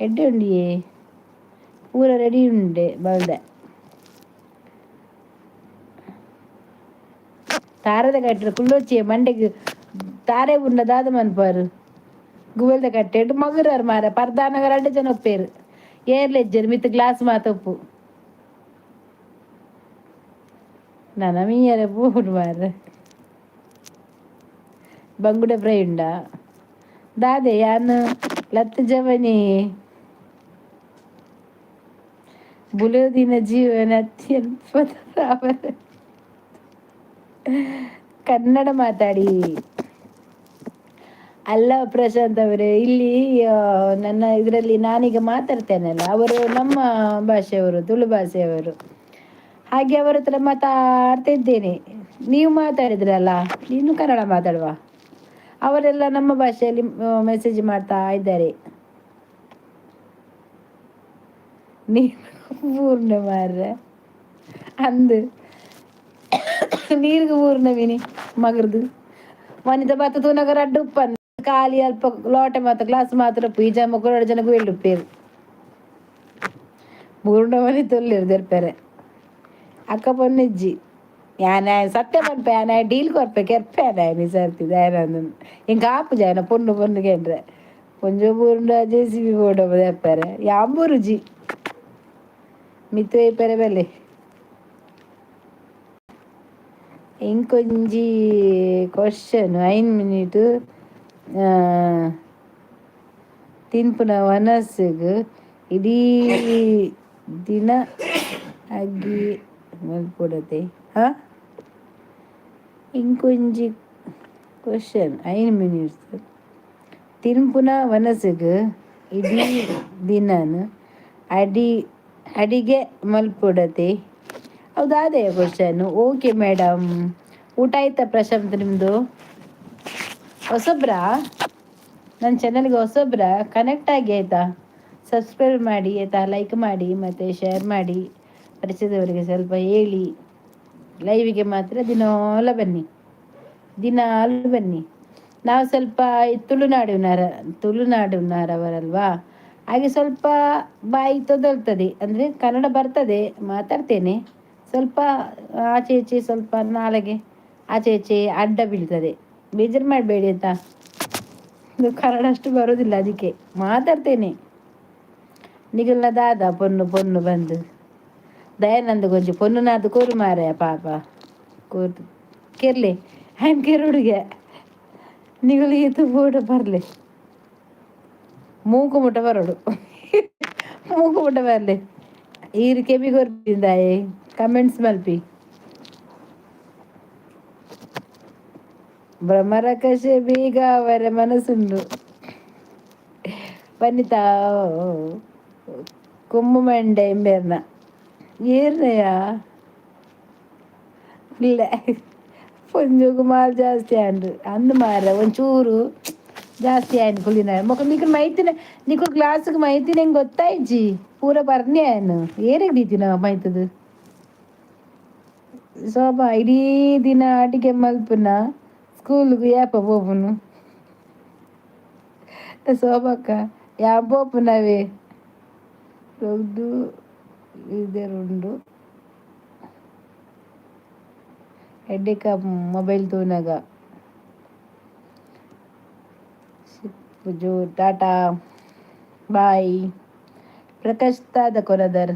ಎಡ್ಡೆ ಉಂಡಿಯೇ? ಪೂರ ರೆಡಿ ಉಂಡೆ ಬಲ್ದೆ. ತಾರದ ಕಟ್ಟರೆ ಕುಲ್ಲೊಚ್ಚಿ ಮಂಡೆಗ್ ತಾರೆ ಉಂಡ ದಾದ ಮನ್ಪಾರು? ಗುವೆಲ್ದ ಕಟ್ಟೆಡ್ ಮಗುರಾರ್ ಮಾರ. ಪರ್ದಾನಗ ರಡ್ಡ್ ಜನ ಉಪ್ಪೇರು, ಏರ್ಲೆಜ್ಜೆರ್ ಮಿತ್ತ್ ಗ್ಲಾಸ್ ಮಾತ ಉಪ್ಪು. ನನ ಮೀಯರೆ ಪೋಡು ಮಾರ್ರೆ. ಬಂಗುಡೆ ಫ್ರೈ ಉಂಡಾ? ದಾದೆ ಯಾನ್ ಲತ್ತ್ ಜವನಿ. ಬುಲೆದಿನ ಜೀವನ ಅತ್ಯಲ್ಪ. ಕನ್ನಡ ಮಾತಾಡಿ. ಅಲ್ಲ ಪ್ರಶಾಂತ್ ಅವರೇ, ಇಲ್ಲಿ ನನ್ನ ಇದರಲ್ಲಿ ನಾನೀಗ ಮಾತಾಡ್ತೇನಲ್ಲ, ಅವರು ನಮ್ಮ ಭಾಷೆಯವರು, ತುಳು ಭಾಷೆಯವರು. ಹಾಗೆ ಅವರ ಹತ್ರ ಮಾತಾಡ್ತಾ ಇದ್ದೇನೆ. ನೀವು ಮಾತಾಡಿದ್ರಲ್ಲ, ನೀನು ಕನ್ನಡ ಮಾತಾಡುವ. ಅವರೆಲ್ಲ ನಮ್ಮ ಭಾಷೆಯಲ್ಲಿ ಮೆಸೇಜ್ ಮಾಡ್ತಾ ಇದ್ದಾರೆ. ನೀನು ಪೂರ್ಣ ಮಾರ್ರೆ ಅಂದು ನೀರ್ಗ್ ಪೂರ್ಣ ಮಿನಿ ಮಗರ್ದು. ವನಿತ ಬತ್ತ ತೂನಗ ರಡ್ಡ್ ಉಪ್ಪನ್ ಖಾಲಿ ಅಲ್ಪ ಲೋಟೆ ಮಾತ ಗ್ಲಾಸ್ ಮಾತ್ರ ಉಪ್ಪು. ಈ ಜನ ಎರಡು ಜನ ಗುವೆಲ್ ಉಪ್ಪೇರು. ಪೂರ್ಣ ವನಿತ ಉಲ್ಲೆರ್ ದೆರ್ಪೆರೆ. ಅಕ್ಕ ಪೊನ್ನಿಜ್ಜಿ ಯಾನ ಸತ್ಯ ಪನ್ಪೆ. ಯಾನ ಡೀಲ್ ಕೊರ್ಪೆ, ಕೆರ್ಪೆ ಯಾನ ಈ ಸರ್ತಿ. ದಾಯೆನಂದ್ ಎಂಕ್ ಆಪುಜ ಆಯನ ಪೊಣ್ಣು ಪೊಣ್ಣು ಕೇಂಡ್ರೆ. ಒಂಜಿ ಪೂರ್ಣ J C B ಬೋಡ ದೆರ್ಪೆರೆ. ಯಾಂಬುರುಜಿ ಮಿತ್ತ್ ಒಯ್ಪೆರೆ ಬಲ್ಲೆ. ಎಂಕೊಂಜಿ ಕ್ವಶನ್, ಐನ್ ಮಿನಿಟ್. ತಿನ್ಪುನ ವನಸ್ಗ್ ಇಡೀ ದಿನ ಅಗ್ಗಿ ಮಲ್ಪೊಡತೆ? ಹಾ, ಎಂಕೊಂಜಿ ಕ್ವಶನ್, ಐನ್ ಮಿನಿಟ್ಸ್. ತಿನ್ಪುನ ವನಸ್ಗ್ ಇಡೀ ದಿನನ್ ಅಡಿಗೆ ಮಲ್ಪೊಡತೆ? ಹೌದಾ? ಅದೇ question. Okay madam. ಊಟ ಆಯ್ತಾ ಪ್ರಶಾಂತ್ ನಿಮ್ಮದು? ಹೊಸಬ್ರಾ? ನನ್ನ ಚಾನಲ್ಗೆ ಹೊಸಬ್ರಾ? ಕನೆಕ್ಟ್ ಆಗಿ ಆಯಿತಾ? ಸಬ್ಸ್ಕ್ರೈಬ್ ಮಾಡಿ ಆಯಿತಾ? ಲೈಕ್ ಮಾಡಿ ಮತ್ತು ಶೇರ್ ಮಾಡಿ. ಪರಿಚಯದವರಿಗೆ ಸ್ವಲ್ಪ ಹೇಳಿ. ಲೈವಿಗೆ ಮಾತ್ರ ದಿನಾಲ ಬನ್ನಿ, ದಿನಾಲು ಬನ್ನಿ. ನಾವು ಸ್ವಲ್ಪ ತುಳುನಾಡಿನವರ ತುಳುನಾಡಿನವರಲ್ವಾ, ಹಾಗೆ ಸ್ವಲ್ಪ ಬಾಯಿ ತೊದಲ್ತದೆ. ಅಂದರೆ ಕನ್ನಡ ಬರ್ತದೆ, ಮಾತಾಡ್ತೇನೆ. ಸ್ವಲ್ಪ ಆಚೆ ಈಚೆ, ಸ್ವಲ್ಪ ನಾಲಿಗೆ ಆಚೆ ಈಚೆ ಅಡ್ಡ ಬೀಳ್ತದೆ. ಬೇಜಾರು ಮಾಡಬೇಡಿ ಆಯ್ತಾ? ಇದು ಕನ್ನಡ ಅಷ್ಟು ಬರೋದಿಲ್ಲ, ಅದಕ್ಕೆ ಮಾತಾಡ್ತೇನೆ. ನಿಗಲ್ನ ದಾದ ಪೊನ್ನು ಪೊನ್ನು ಬಂದು ದಯಾನಂದ ಗೊಂಜಿ ಪೊನ್ನು ನಾದು ಕೋರು ಮಾರಾಯ ಪಾಪ ಕೋರ್ದು ಕೆರ್ಲೆ ಹ್ಯಾಂಗ್ ಕೆರುಡುಗೆ ನಿಗಲು ಈತು ಬೋಡ ಬರಲಿ, ಮೂಕು ಮುಟ್ಟ ಬರೋಡು, ಮೂಕು ಮುಟ್ಟ ಬರಲಿ. ಈರು ಕೆಬಿ ಕೊರ್ಪಿಂದಾಯೆ ಕಮೆಂಟ್ಸ್ ಮಲ್ಪಿ. ಭ್ರಮರಕಶೆ ಬೇಗ ಅವರ ಮನಸ್ಸುಂಡು. ವನಿತಾ ಕೊಮ್ಮು ಮಂಡೆ ಎಂಬೆರ್ನ ಏರ್ನಯ ಇಲ್ಲ, ಪೊಂಜುಗು ಮಾಲ್ ಜಾಸ್ತಿ ಆಂಡ್ ಅಂದು ಮಾರ ಒಂಚೂರು ಜಾಸ್ತಿ ಆಯ್ತು ಕುಲಿನ ಮೊಕ. ನಿಕ್ ಮೈತಿನ, ನಿಕ್ಕು ಕ್ಲಾಸ್ಗೆ ಮೈತಿನ ಹೆಂಗೆ ಗೊತ್ತಾಯ್ಜಿ? ಪೂರ ಬರ್ನಿ ಆಯ್ನು. ಏರಿಗೆ ದೀತಿನ ಮೈತದು ಶೋಭಾ? ಇಡೀ ದಿನ ಆಟಿಕೆ ಮಲ್ಪುನ, ಸ್ಕೂಲ್ಗೆ ಏಪ ಪೋಪುನು ಶೋಭಕ್ಕ? ಯಾ ಪೋಪುನವೇ ರೊಡ್ಡು ಉಂಡು ಎಡ್ಡೆಕ ಮೊಬೈಲ್ ತೂನಗ ಜೋ. ಟಾಟಾ, ಬಾಯ್. ಪ್ರಕಾಶ್ ದಾದ ಕೊರದರ್?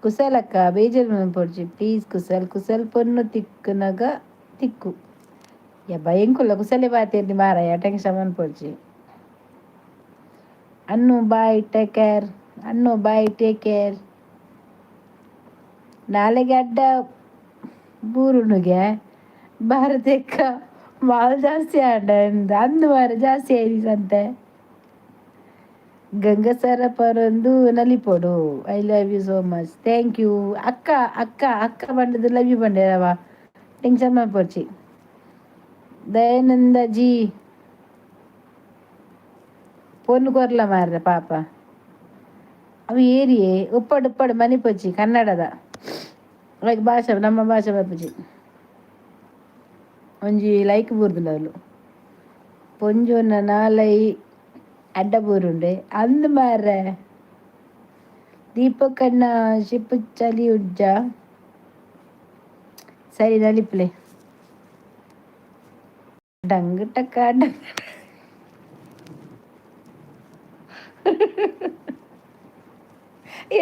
ಕುಸಲಕ್ಕ, ಬೇಜಾರು ಮನ್ಪೊಡ್ಚಿ ಪ್ಲೀಸ್. ಕುಸಲ್ ಕುಸಲ್ ಪೊನ್ನು ತಿಕ್ಕುನಗ ತಿಕ್ಕು. ಯಾ ಭಯಂಕುಲ್ಲ ಕುಸಲೆ ಬಾತೇರ್ನಿ ಮಾರಾಯ, ಟೆನ್ಷನ್ ಮನ್ಪೊಡ್ಚಿ. ಅನ್ನು bye, take care. ಅನ್ನು bye, take care. ನಾಳೆಗೆ ಅಡ್ಡ ಬೂರುನುಗೆ ಭಾರತಕ್ಕ ಮಾಲ್ ಜಾಸ್ತಿ ಆಂಡ ಅಂದು ಮಾರ ಜಾಸ್ತಿ ಆಯ್ತು. ಗಂಗಸರ ಪರೊಂದು ನಲಿಪೊಡು. I love you so much, thank you ಅಕ್ಕ. ಅಕ್ಕ ಅಕ್ಕ ಬಂಡದು ಲವ್ you ಬಂಡೇರವ, tension ಮಲ್ಪೊಡ್ಚಿ. ದಯಾನಂದ G ಪೊನ್ನು ಕೊರ್ಲ ಮಾರ್ರೆ ಪಾಪ. ಅವು ಏರಿಯೇ ಉಪ್ಪಡು ಉಪ್ಪಡು ಮನಿಪೊಚ್ಚಿ. ಕನ್ನಡದ ಲೈಕ್ ಭಾಷೆ, ನಮ್ಮ ಭಾಷೆ ಬರ್ಪುಜಿ. ಒಂಜಿ ಲೈಕ್ ಬೂರ್ದುಂಡು ಅವ್ಲು. ಪೊಂಜೋನ ನಾಲೈ ಅಡ್ಡ ಬೂರುಂಡೆ ಅಂದ್ ಮಾರ್ರೆ. ದೀಪಕ್ಕಣ್ಣ ಶಿಪ್ಪು ಚಲಿ ಉಜ್ಜ. ಸರಿ ನಲಿಪ್ಲೆ. Dung ಟಕ್ಕ dung.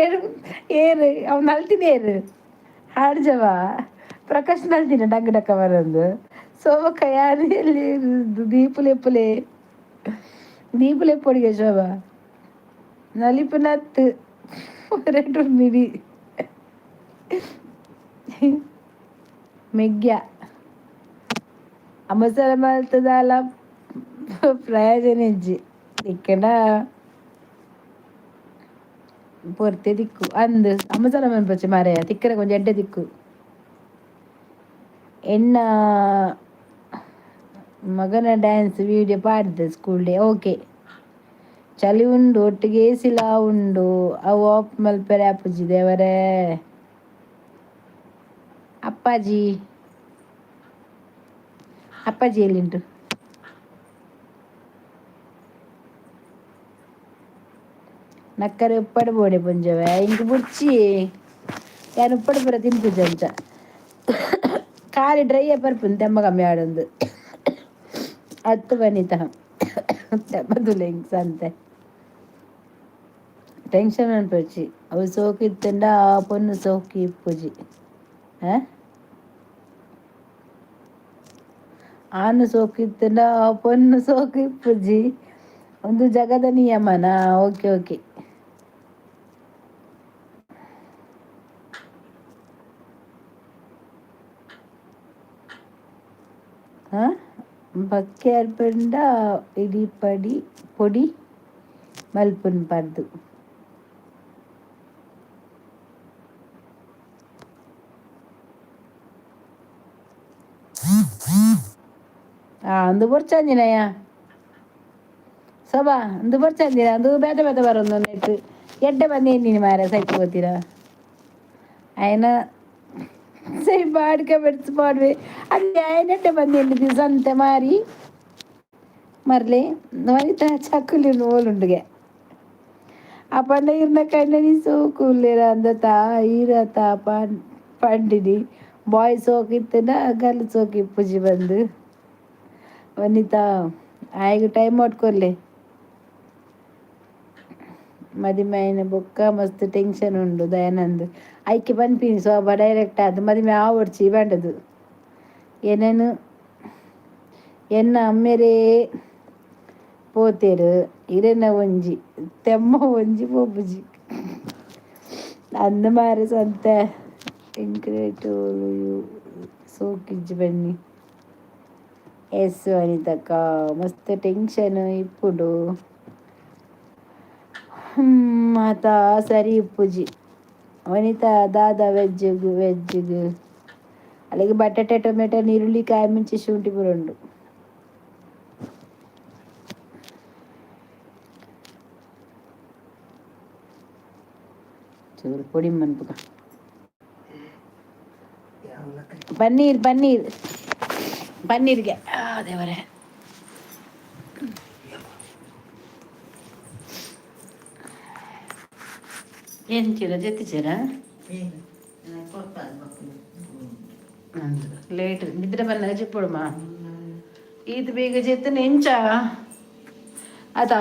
ಏರು ಏರು ಅವ್ ನಲ್ತಿನ ಏರು ಹಾಡ್ಜವ ಪ್ರಕಾಶ್ ನಲ್ತಿನ ಡಂಗ್ ಡಕ್ಕ ಬರಂದು. ಸೋಮಕ್ಕ ಯಾರು ಎಲ್ಲಿ? ದೀಪುಲೆಪ್ಪುಲೆ ದೀಪುಲೆಪ್ಪೊಡಿಗೆ ಶೋಭಾ ನಲಿಪುನತ್ತು ರೆಡು ಮಿಡಿ ಮೆಗ್ಯ ಅಮಸರ ಮಲ್ತದಾಲ ಪ್ರಯೋಜನ ಇಜ್ಜಿ. ಇಕ್ಕಡ ಪೊರ್ತೆ ದಿಕ್ಕು ಅಂದ್ ಅಮಸರ ಮನ್ಪೊಚ್ಚಿ ಮಾರಾಯ, ತಿಕ್ಕರೆ ಕೊಂಚ ಎಡ್ಡೆ ದಿಕ್ಕು. ಎನ್ನ ಮಗನ ಡ್ಯಾನ್ಸ್ ವೀಡಿಯೋ ಪಾಡ್ದೆ school day. Okay. ಚಳಿ ಉಂಡು, ಒಟ್ಟಿಗೆ ಏಸಿಲಾ ಉಂಡು. ಅವು ಆಫ್ ಮಲ್ಪೆರೆ ಆಪುಜಿ ದೇವರೇ. ಅಪ್ಪಾಜಿ, ಅಪ್ಪಾಜಿ ಎಲ್ಲಿಂಟು? ನಕ್ಕರೆ ಉಪ್ಪಡು ಬೋಡೆ ಪುಂಜವೆ ಇಂಕ್ ಬುಡ್ಚಿ, ಯಾನ್ ಉಪ್ಪಡು ಪೂರ ತಿನ್ಪುಜಿ ಅಂಚ. ಖಾಲಿ ಡ್ರೈ ಪರ್ಪುಂಡು ತೆಮ್ಮ ಕಮ್ಮಿ ಆಡೊಂದು ಅತ್ತು ಬನಿತ ತೆಮ್ಮದುಲೆ ಇಂಕ್ ಸಂತೆ. ಟೆನ್ಷನ್ ಮನ್ಪೊಡ್ಚಿ. ಅವು ಸೋಕು ಇತ್ತುಂಡ ಆ ಪೊನ್ನು ಸೋಕು ಇಪ್ಪುಜಿ. ಆನು ಸೋಕು ಇತ್ತುಂಡ ಆ ಪೊನ್ನು ಸೋಕು ಇಪ್ಪುಜಿ. ಒಂದು ಜಗದ ನಿಯಮನಾ? Okay okay. ಹಾಂ, ಬಕ್ಕೆ ಪಂಡ ಇಡೀ ಪಡಿ ಪೊಡಿ ಮಲ್ಪುನ್ ಪರ್ದು. ಅಂದು ಬೊರ್ಚಂಜಿನಯ್ಯ ಸಭಾ, ಅಂದು ಬೊರ್ಚಂದಿನ ಅಂದು ಬೇತೆ ಬೇತೆ ಬರೊಂದು ನೆಟ್ ಎಡ್ಡೆ ಬಂದು ನೀನು ಮಾರ ಸೈತ್ ಪೋತೀರ. ಆಯ್ನ ಸರಿ ಬಾಡ್ಕ ಬೆಡ್ಸ್ ಪಾಡ್ವೆ. ಅದು ಆಯ್ನಟ್ಟೆ ಬಂದು ಸಂತೆ ಮಾರಿ ಮರ್ಲೆ ವನಿತಾ ಚಕ್ಕುಲಿ ಓಲುಂಡುಗೆ. ಆ ಪಂಡ ಇರ್ನ ಕಂಡನಿ ಸೋಕುಲ್ಲೇರ ಅಂದತ ಈರತ ಪಂಡಿನಿ. ಬಾಯ್ ಸೋಕಿತ್ತನ ಗರ್ಲ್ ಸೋಕಿ ಇಪ್ಪುಜಿ ಬಂದು. ವನಿತಾ ಆಯ್ಗ್ ಟೈಮ್ ಕೊರ್ಲೆ. ಮದಿಮೆ ಆಯಿನ ಬೊಕ್ಕ ಮಸ್ತ್ ಟೆನ್ಷನ್ ಉಂಡು ದಯಾನಂದ್. ಐಕೆ ಪನ್ಪಿನಿ ಸೋಬ ಡೈರೆಕ್ಟ್ ಆದ್ ಮದಿಮೆ ಆವೊಡ್ಚಿ ಪಂಡುದು. ಎನನ್ ಎನ್ನ ಅಮ್ಮೆರೇ ಪೋತೆರ್ ಇರೆನ ಒಂಜಿ ತೆಮ್ಮ ಒಂಜಿ ಪೋಪುಜಿ. ಅಂದ್ ಮಾರೆ ಸಂತೆ ಎಂಕ್ರೇಟ್ ಸೋಕಿಜ್ಜಿ ಬನ್ನಿ. ಎಸ್ ವನಿತಕ್ಕ ಮಸ್ತ್ ಟೆನ್ಷನ್ ಇಪ್ಪುಂಡು. ಮಾತಾ ಸರಿ ಇಪ್ಪುಜಿ. ವನಿತಾ ದಾದ ವೆಜ್ಜಿಗ್ ವೆಜ್ಜಿಗ್ ಅಲ್ಲಿಗೆ ಬಟಾಟೆ ಟೊಮೆಟೊ ನೀರುಳ್ಳಿ ಕಾಯಿ ಮುಂಚೆ ಶುಂಠಿ ಪೂರ ಉಂಡು. ಚೂರು ಪೊಡಿ ಮನ್ಪುಗ. ಪನ್ನೀರ್ ಪನ್ನೀರ್ ಪನ್ನೀರ್ಗೆ ದೇವರೇ. ಏನು ಚೀರ ಜೊತೆ ಚೀರ? ಲೇಟ್ ನಿದ್ರೆ ಬಂದಾಗ ಚಿಪ್ಪುಡುಮ. ಈತ್ ಬೇಗ ಜೆತ್ತನ ಎಂಚ ಅತಾ.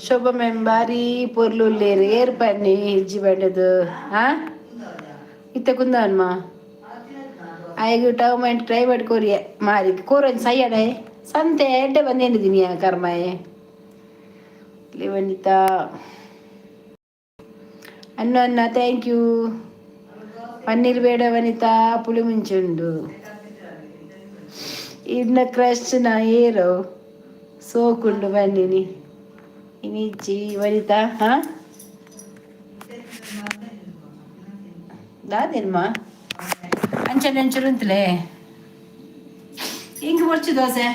ಶೋಭ ಮ್ಯಾಮ್ ಬಾರಿ ಪೊರ್ಲು ಉಲ್ಲೇರು ಏರ್ ಪನ್ನಿ ಇಜ್ಜಿ ಬಂಡದು. ಹಾ ಇತ್ತೆ ಕುಂದವನ್ಮ ಆಯ್ಗ್ ಟೌಮೆಂಟ್ ಟ್ರೈ ಮಾಡಿ ಕೊರಿಯ ಮಾರಿ ಕೋರನ್ ಸಯ್ಯಡೆ ಸಂತೆ ಎಡ್ಡೆ ಬಂದೇನಿದ್ದೀನಿ ಕರ್ಮಾಯೆ. ವನಿತಾ ಅನ್ನ ಅನ್ನ thank you. Paneer ಬೇಡ ವನಿತಾ, ಪುಳಿ ಮುಂಚೆ ಉಂಡು. ಇನ್ನ ಕ್ರಶ್ ನ ಏರೋ ಸೋಕುಂಡು ಬನ್ನಿನಿ ಇನಿಚ್ಚಿ ವನಿತಾ. ಹಾ ದಾದೇನ್ಮ ಅಂಚನೆ ಅಂಚರು ಅಂತಲೇ ಹಿಂಗೆ ಬೊರ್ಚು ದೋಸೆ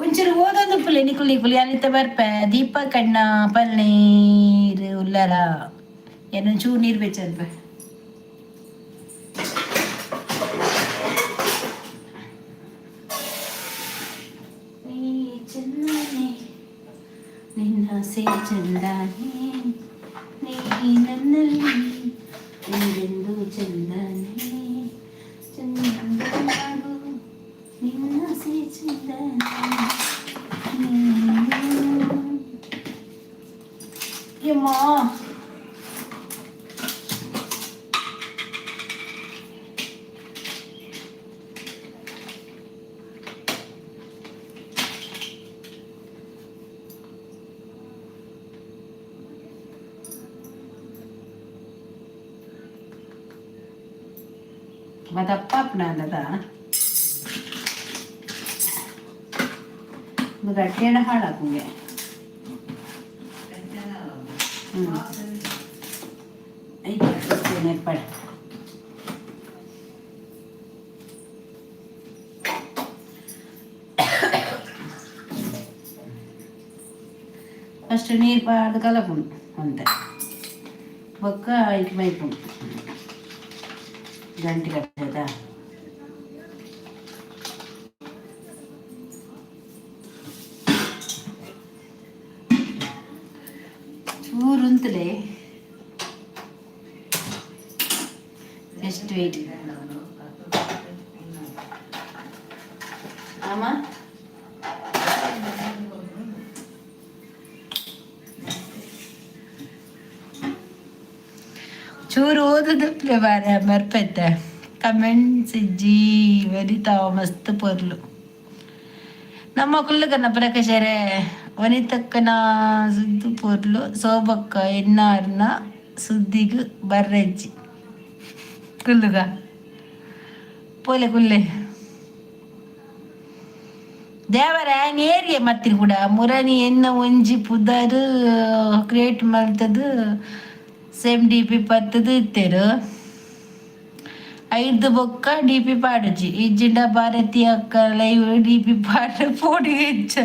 ಒಂಚೂರು ಓದೊಂದು ಪುಲಿ ನಿಕುಲ್ ನಿಕುಲ್ ಯಾನಿತ್ತ ಬರ್ಪೆ. ದೀಪಕ್ ಅಣ್ಣ ಪಲ್ನೀರ್ ಉಲ್ಲರ ಏನು ಚೂರು ನೀರು ಬೆಚ್ಚಲ್ಪೆ. ನೀ ಚೆನ್ನನೆ ನಿನ್ನಾಸೆ ಚಂದಾನೆ ನೀ ನನ್ನಲ್ಲಿ ಎಂದೆಂದು ಚಂದಾನೆ ಚಂದನಾಗು ನಿನ್ನಾಸೆ ಚಂದಾನೆ ಯಮ್ಮ. ಮದಪ್ಪ ಅಂದದ ಗಟ್ಟಿಯಣ ಹಾಳಾಕುಂಗೆ. ಹ್ಞೂ ನೆಪ್ಪಡೆ ಫಸ್ಟ್ ನೀರು ಪಾಡ್ದು ಕಲಪುಂಡು ಅಂತೆ ಬೊಕ್ಕ ಐಕ್ ಮೈಪುಂಡು ಗಂಟೆ ಕಟ್ಟದ. ಚೂರು ಉಂತಲೆ. ಜಸ್ಟ್ ವೇಟ್ ಆಮ. ಚೂರು ಓದದ ಬಾರ ಮರ್ಪೆತ್ತೆ. ಕಮೆಂಟ್ಸ್ ಇಜ್ಜಿ ವನಿತಾ ಮಸ್ತ್ ಪೊರ್ಲು. ನಮ್ಮ ಕುಲ್ಲುಕನ್ನ ಪ್ರಕಾಶರೇ ವನಿತಕ್ಕನ ಸುದ್ದು ಪೊರ್ಲು ಸೋಬಕ್ಕ ಎನ್ನಾರ್ನ ಸುದ್ದಿಗ್ ಬರ್ರೆಜ್ಜಿ ಕುಲ್ಲುಗ ಪೋಲೆ ಕುಲ್ಲೆ. ದೇವರ ನೇರಿಗೆ ಮತ್ತಿರ್ ಕೂಡ ಮುರನಿ ಎನ್ನ ಒಂಜಿ ಪುದರ್ ಕ್ರಿಯೇಟ್ ಮಲ್ತದು same D P ಪತ್ತದು ಇತ್ತೇರು. ಐದು ಬೊಕ್ಕ ಡಿ ಪಿ ಪಾಡುಜಿ ಇಜ್ಜಿಂಡ ಭಾರತಿ ಅಕ್ಕ live D P ಪಾಡ ಪೋಡಿ ಹೆಚ್ಚ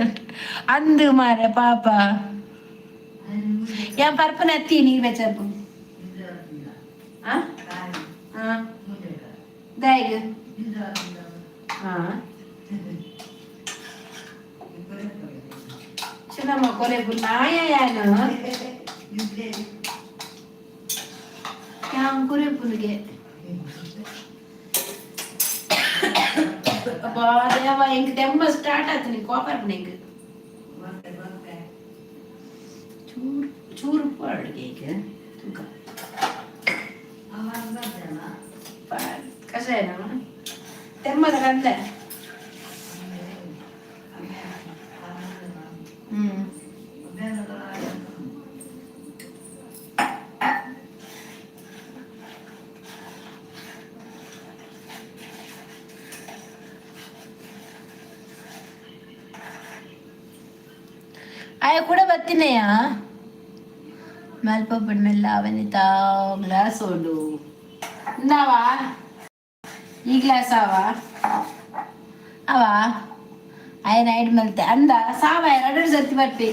ಅಂದು ಮಾರೆ ಪಾಪ. ಯಾನ್ ಪರ್ಪನ ಅತ್ತಿ ನೀರು ಬೆಚ್ಚಪ್ಪು. ಆ ಹಾ ದಾಯಿಗ್ ಹಾ ಚಿನ್ನಮ್ಮ ಕೊಲೆ ನಾಯ ಯಾನು ಯಾನ್ ಕುರೆಪುನಿಗೆ ಅಬ್ಬಾ ದೇವ ಎಂಕ್ ದೆಮ್ಮ ಸ್ಟಾರ್ಟ್ ಆಯ್ತು ನಿಂಗೆ ಕೋಪ ನಿಂಗೆ. ಚೂರು ಚೂರು ಅಡುಗೆ ಈಗ ತೂಕ ಕಷಾಯನ ತೆಮ್ಮದ ಕಂದೆ. ಹ್ಮ್ ಆಯ ಕೂಡ ಬರ್ತೀನಯ್ಯ. ಮಲ್ಪೊಪ್ಪಡ್ ಮೆಲ್ಲ ಅವನಿತಾ ಗ್ಲಾಸ್ ಉಂಡು ಇಂದಾವಾ ಈ ಗ್ಲಾಸ್ ಆವ ಅವ ಆಯ ನೈಟ್ ಮಲ್ತೆ ಅಂದ ಸಾವ ಎರಡು ಸರ್ತಿ ಬರ್ಪಿ.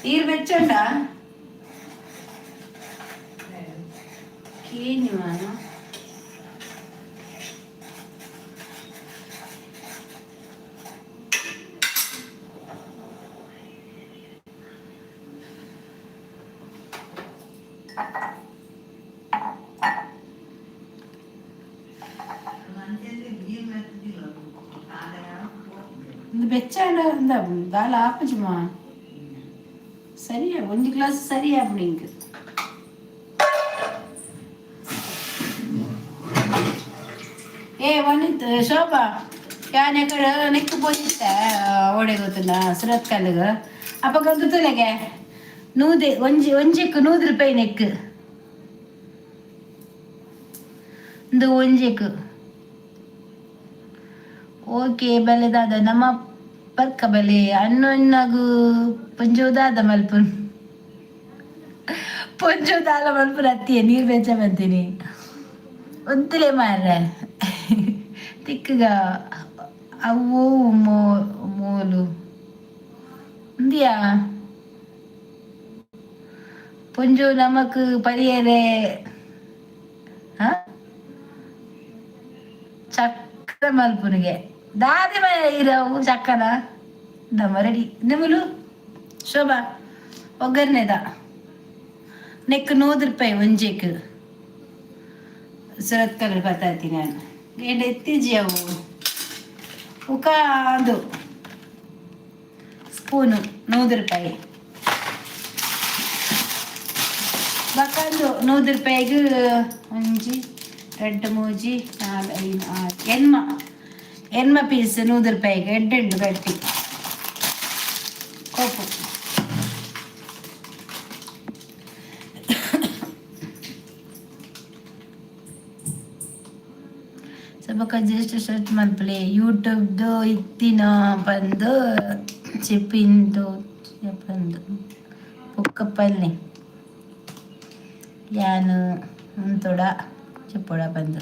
ನೀರು ಬೆಚ್ಚುಂಡ ಕೇನಿವಾನ. ಒಂದು ಬೆಚ್ಚಂಡ ಅಂದ ದಾಲ ಆಪುಜುಮಾ. ಸರಿಯಾ ಒಂದು ಗ್ಲಾಸ್ ಸರಿಯಾ ನಿಂಗೆ. ಏ ವನಿತ್ ಶೋಭಾ ಯಾನ್ ಎಕಡೆ ನೆಕ್ಕ್ ಪೋದಿತ್ತೆ ಓಡೆ ಗೊತ್ತುಂಡ ಸುರತ್ ಕಲ್ಗ್ ಅಪಗ ಗೊತ್ತುಲೆಗೆ ನೂದೆ ಒಂಜಿ ಒಂಜೆಕ್ 100 ರೂಪಾಯಿ ನೆಕ್ ಇಂದು ಒಂಜೆಕ್. ಓಕೆ ಬಲೆ ದಾದ ನಮ್ಮ ಪರ್ಕ ಬಲೆ ಅನ್ನೊನ್ನಗು ಪೊಂಜೋ ದಾದ ಮಲ್ಪುನ್ ಪೊಂಜೋ ದಾಲ ಮಲ್ಪುನ್ ಅತ್ತಿಯ ನೀರು ಬೆಚ್ಚ ಬಂತೀನಿ ಒಂತಲೇ ಮಾರ್ರೆ ತಿಕ್ಕಗ ಅವು ಮೋ ಮೋಲು ಇಂದಿಯಾ ಪೊಂಜೋ ನಮಕ್ ಪರಿಯರೆ ಚಕ್ರ ಮಲ್ಪುನಿಗೆ ದಾದೆ ಇರವು ಚಕ್ಕನ ನಮ್ಮ ರೆಡಿ ನಿಮ್ಮಲು ಶೋಭಾ ಒಗ್ಗರಣೆದ ನೆಕ್ 100 ರೂಪಾಯಿ ಒಂಜೆಕ್ ಸುರತ್ ಕಲರ್ ಬರ್ತಾಯಿದ್ದೀನಿ ನಾನು ಗೇಂಡ ಎತ್ತಿಜಿ ಅವು ಉಕಾಂದು ಸ್ಪೂನು 100 ರೂಪಾಯಿ ಬಕ್ಕಂದು 100 ರೂಪಾಯಿಗೆ ಒಂಜಿ ರಡ್ಡ್ ಮೂಜಿ ನಾಲ್ ಐದು ಆರು ಎನ್ಮ ಎನ್ಮ ಪೀಸ್ 100 ರೂಪಾಯಿಗೆ ಎಡ್ಡೆಂಡು ಗಟ್ಟಿ ಕೋಪು. ಸಬಕ ಜಸ್ಟ್ ಸರ್ಚ್ ಮಲ್ಪಲೆ ಯೂಟ್ಯೂಬ್ದು ಇತ್ತಿನ ಬಂದು ಚಿಪ್ಪಿಂದು ಬಂದು ಬೊಕ್ಕ ಪಲ್ಲೆ ಯಾನು ಉಂತೊಡ ಚಿಪ್ಪೊಡ ಬಂದು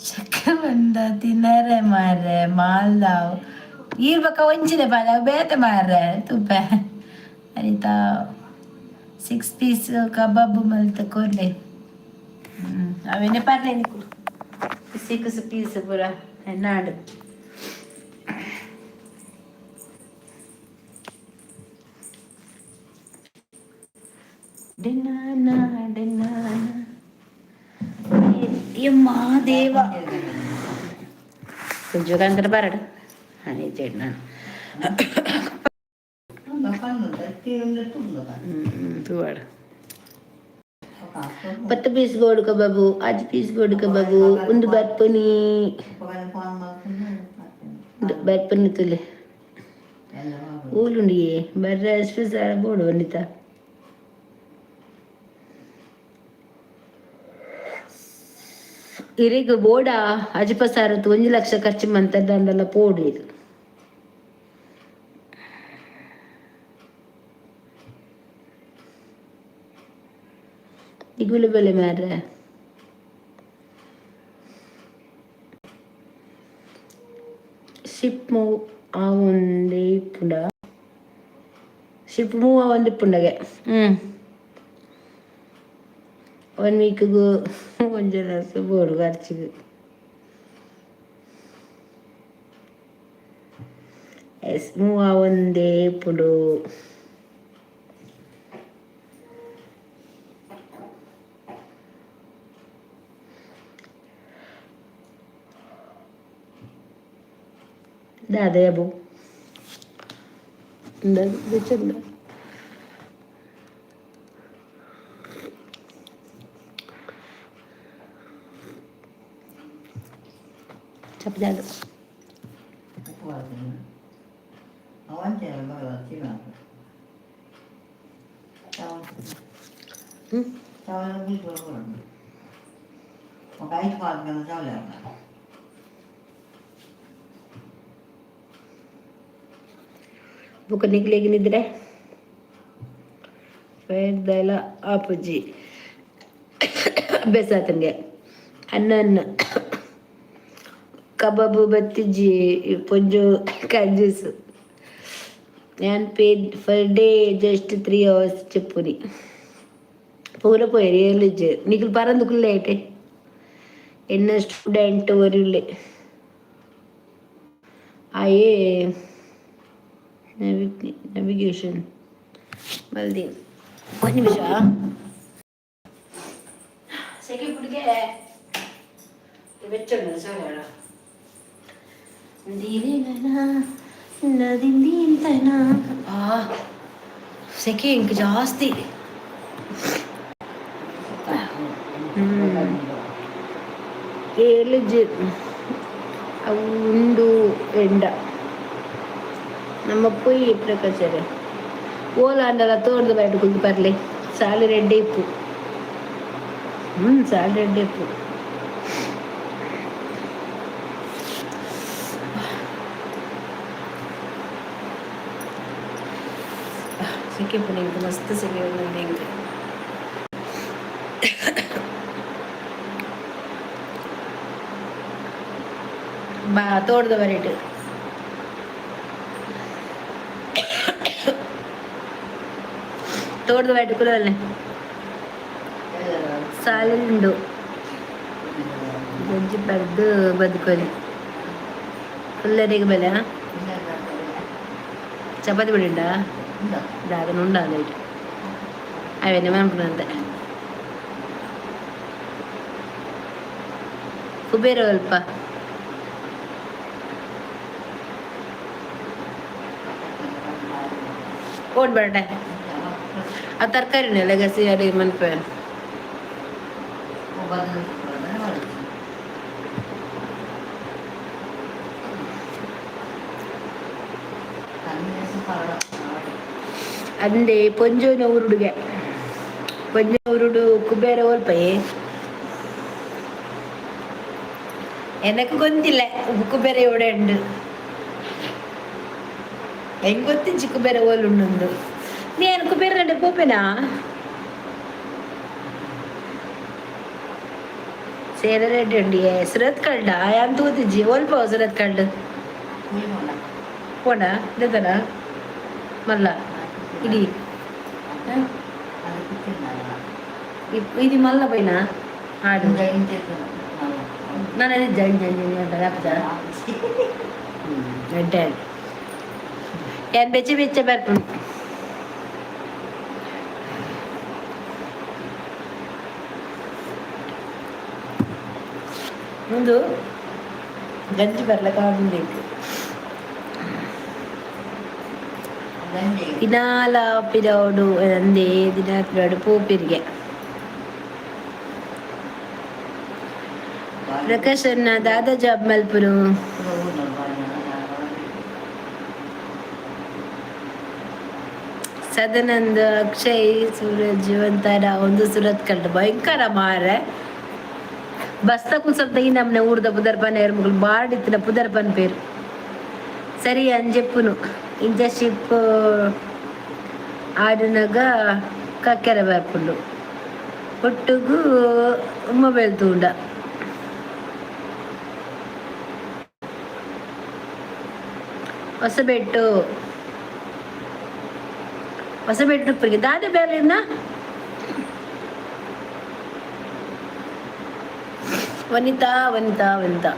ಚಕ್ಕ ಬಂದ ತಿನ್ನರೆ ಮಾರ್ರೆ ಮಾಲ್ದಾವ್ ಈರ್ ಬೊಕ ಒಂಜಿನೆ ಬಾಲ ಬೇತೆ ಮಾರ್ರೆ ತುಪ್ಪೆ ಅನಿತಾ ಸಿಕ್ಸ್ ಪೀಸ್ ಕಬಾಬ್ ಮಲ್ತ್ ಕೊರ್ಲೆ. ಅವೆನೆ ಪರ್ಲೆ ನಿಕುಲು ಸಿಕ್ಸ್ ಪೀಸ್ ಪೂರ ಎನ್ನಾಡು. ಡಿನ್ನಾನ ಡಿನ್ನಾನ ದೇವ ಕುಂಜುಗಂದ್ರೆ ಬರಡು ಹಾಂ ನಾನು ತೂವಾಡು. ಪತ್ತು ಪೀಸ್ ಬೋಡು ಕಬಾಬು, ಅಜ್ ಪೀಸ್ ಬೋಡು ಕಬಾಬು. ಒಂದು ಬರ್ಪುನಿ, ಬರ್ಪುನಿ ತುಲೆ. ಊಲುಂಡಿಯೇ ಬರ್ರ ಸ್ಪೆಷಲ್ ಬೋಡು ವನಿತಾ. ಇರೆಗ್ ಬೋಡ ಅಜಿಪ ಸಾರತ್ತು 1 ಲಕ್ಷ ಖರ್ಚು ಮಂತದಂಡಲ ಪೋಡು ಇದು. ಇಗುಲು ಬೆಲೆ ಮಾರ್ರೆ. ಶಿಪ್ ಮೂವ್ ಆವೊಂದೇ ಇಪ್ಪುಂಡ? ಶಿಪ್ ಮೂವ್ ಆವೊಂದು ಇಪ್ಪುಂಡಗೆ. ಒನ್ ವೀಕ್ಗು 1 ಲಕ್ಷ ಬೋಡು ಖರ್ಚಿಗೆ. ಎಸ್, ಮೂವ್ ಆವೊಂದೇ ಇಪ್ಪುಂಡು. ದಾದಯಬು ಚೆಂದ. ಚಪ್ಪಜಾಲು. ಬುಕ್ಕ ನಿಕ್ಲೆಗ್ ನಿದ್ರೆ ಫೇರ್ದಲ ಆಪುಜಿ, ಅಭ್ಯಾಸ ಆತಂಗೆ. ಅನ್ನ ಅನ್ನ ಕಬಾಬು ಬತ್ತಿಜ್ಜಿ ಪೊಂಜು ಕಂಜೂಸು. ഞാൻ paid per day just 3 hours ಚೆಪ್ಪುನಿ. ಪೂರ ಪೋಯೆರ್ ಏರ್ಲಿಜ್ಜೆ. ನಿಕುಲು ಪರಂದು ಕುಲ್ಲೆ. ಎನ್ನ ಸ್ಟೂಡೆಂಟ್ ಒರಿಲ್ಲೆ ಆಯೆ ನ್ಯಾವಿಗೇಷನ್ ಮಲ್ದಿ. ಒಂದು ನಿಮಿಷ. ಸೆಕೆ ಕುಡಿಗೆ ಬೆಚ್ಚ ಸರ್. ಆ ಸೆಕೆ ಇಂಕ್ ಜಾಸ್ತಿ. ಏಳು ಅವು ಉಂಡು ಎಂಡ ನಮ್ಮ ಪೊಯ್ಯಿ ಪ್ರಕಾಶರೆ. ಓಲಾಂಡಲ ತೋರ್ದು ಬಯಟ್ ಕುಲ್ದು ಬರ್ಲಿ. ಸಾಲಿ ರೆಡ್ಡಿ ಇಪ್ಪು. ಸಾಲಿ ರೆಡ್ಡಿ ಇಪ್ಪು. ಸೆಕೆ ಪುಣಿ ಮಸ್ತ್ ಸೆಕೆ ಒಂದೊಂದು ಹಿಂಗೆ. ಬಾ, ತೋಟದ ಬರಿಟ್ ತೋಟದ ಬಯಟ್ ಕುಲವಲ್ಲೆ ಸಾಲುಂಡು. ಗಂಜಿ ಬರೆದು ಬದುಕೋಲಿ. ಫುಲ್ಲರಿಗೆ ಬೆಲೆ. ಚಪಾತಿ ಬಿಡಿಂಡ ದಾದನ ಉಂಡ ಲೈಟ್ ಅವೇನೆ ಮನ್ಪುನಂತೆ. ಕುಬೇರ ಅಲ್ಪ ಓಡ್ ಬೇಡ. ಆ ತರಕಾರಿನೆಲ್ಲ ಗಸಿ ಅಡಿಗೆ ಮನ್ಪೆ. ಅಂದೆ ಪೊಂಜೋನ ಊರುಡುಗೆ, ಪೊಂಜ ಊರುಡು ಕುಬೇರ ಓಲ್ಪಯೆ. ಎನಕ್ ಗೊತ್ತಿಲ್ಲ ಕುಬೇರ ಎವಡೆ ಉಂಡು. ಹೆಂಗ್ ಗೊತ್ತಿಂಚಿ ಕುಬೇರ ಓಲ್ ಉಂಡು. ನೀನು ಕುಬೇರ ನಡೆ ಪೋಪೆನಾ? ಸೇರ ರೆಡ್ಡಿ ಉಂಡು ಸುರತ್ ಕಲ್ಡ ಯಾನ್ ತೂತಿಜ್ಜಿ. ಒಲ್ಪ ಸುರತ್ ಕಲ್ಡ್ ಪೋಣ ದೇತನ ಮಲ್ಲ ಇಡಿ ಇದು ಮಲ್ಲ ಪೈನ ಆಡು. ನಾನು ಜಂಜ್ ಜಂಜ್ ಅಂತ ಹಾಕ್ದ ಎಡ್ಡೆ. ಯಾನ್ ಬೆಚ್ಚ ಬೆಚ್ಚ ಬರ್ಪುಂಡು. ಮುಂದು ಗಂಜಿ ಬರ್ಲಕ್ಕ ಆಗುಂಡು. ದಿನಾಲ ಪಿರವುಡು ಅಂದೇ ದಿನ ಪಿರವುಡು ಪೋಪಿರಿಗೆ. ಪ್ರಕಾಶ್ ಅಣ್ಣ ದಾದಾ ಜಾಬ್ ಮಲ್ಪುನು. ಸದಾನಂದ್, ಅಕ್ಷಯ್, ಸೂರಜ್, ಒಂಥರ ಒಂದು ಸುರತ್ ಕಂಡು ಭಯಂಕರ ಮಾರೆ. ಬಸ್ತ ಸ್ವಲ್ಪ ಈ ನಮ್ಮನೆ ಊರ್ದ ಪುದರ್ಪನ್ ಮುಗುಲು ಬಾಡಿತ್ತಿನ ಪುದರ್ಪನ್ ಪೇರು. ಸರಿ ಅಂಜೆಪ್ಪುನು ಇಂಟರ್ನ್ಶಿಪ್ ಆಡುನಗ ಕಕ್ಕೆರ ಬರ್ಪುಂಡು ಒಟ್ಟುಗು ಮೊಬೈಲ್ ತೂಂಡ. ಹೊಸಬೆಟ್ಟು ಹೊಸಬೆಟ್ಟು ದಾದೆ ಬೇರೆ. ವನಿತಾ ವನಿತಾ ವನಿತಾ.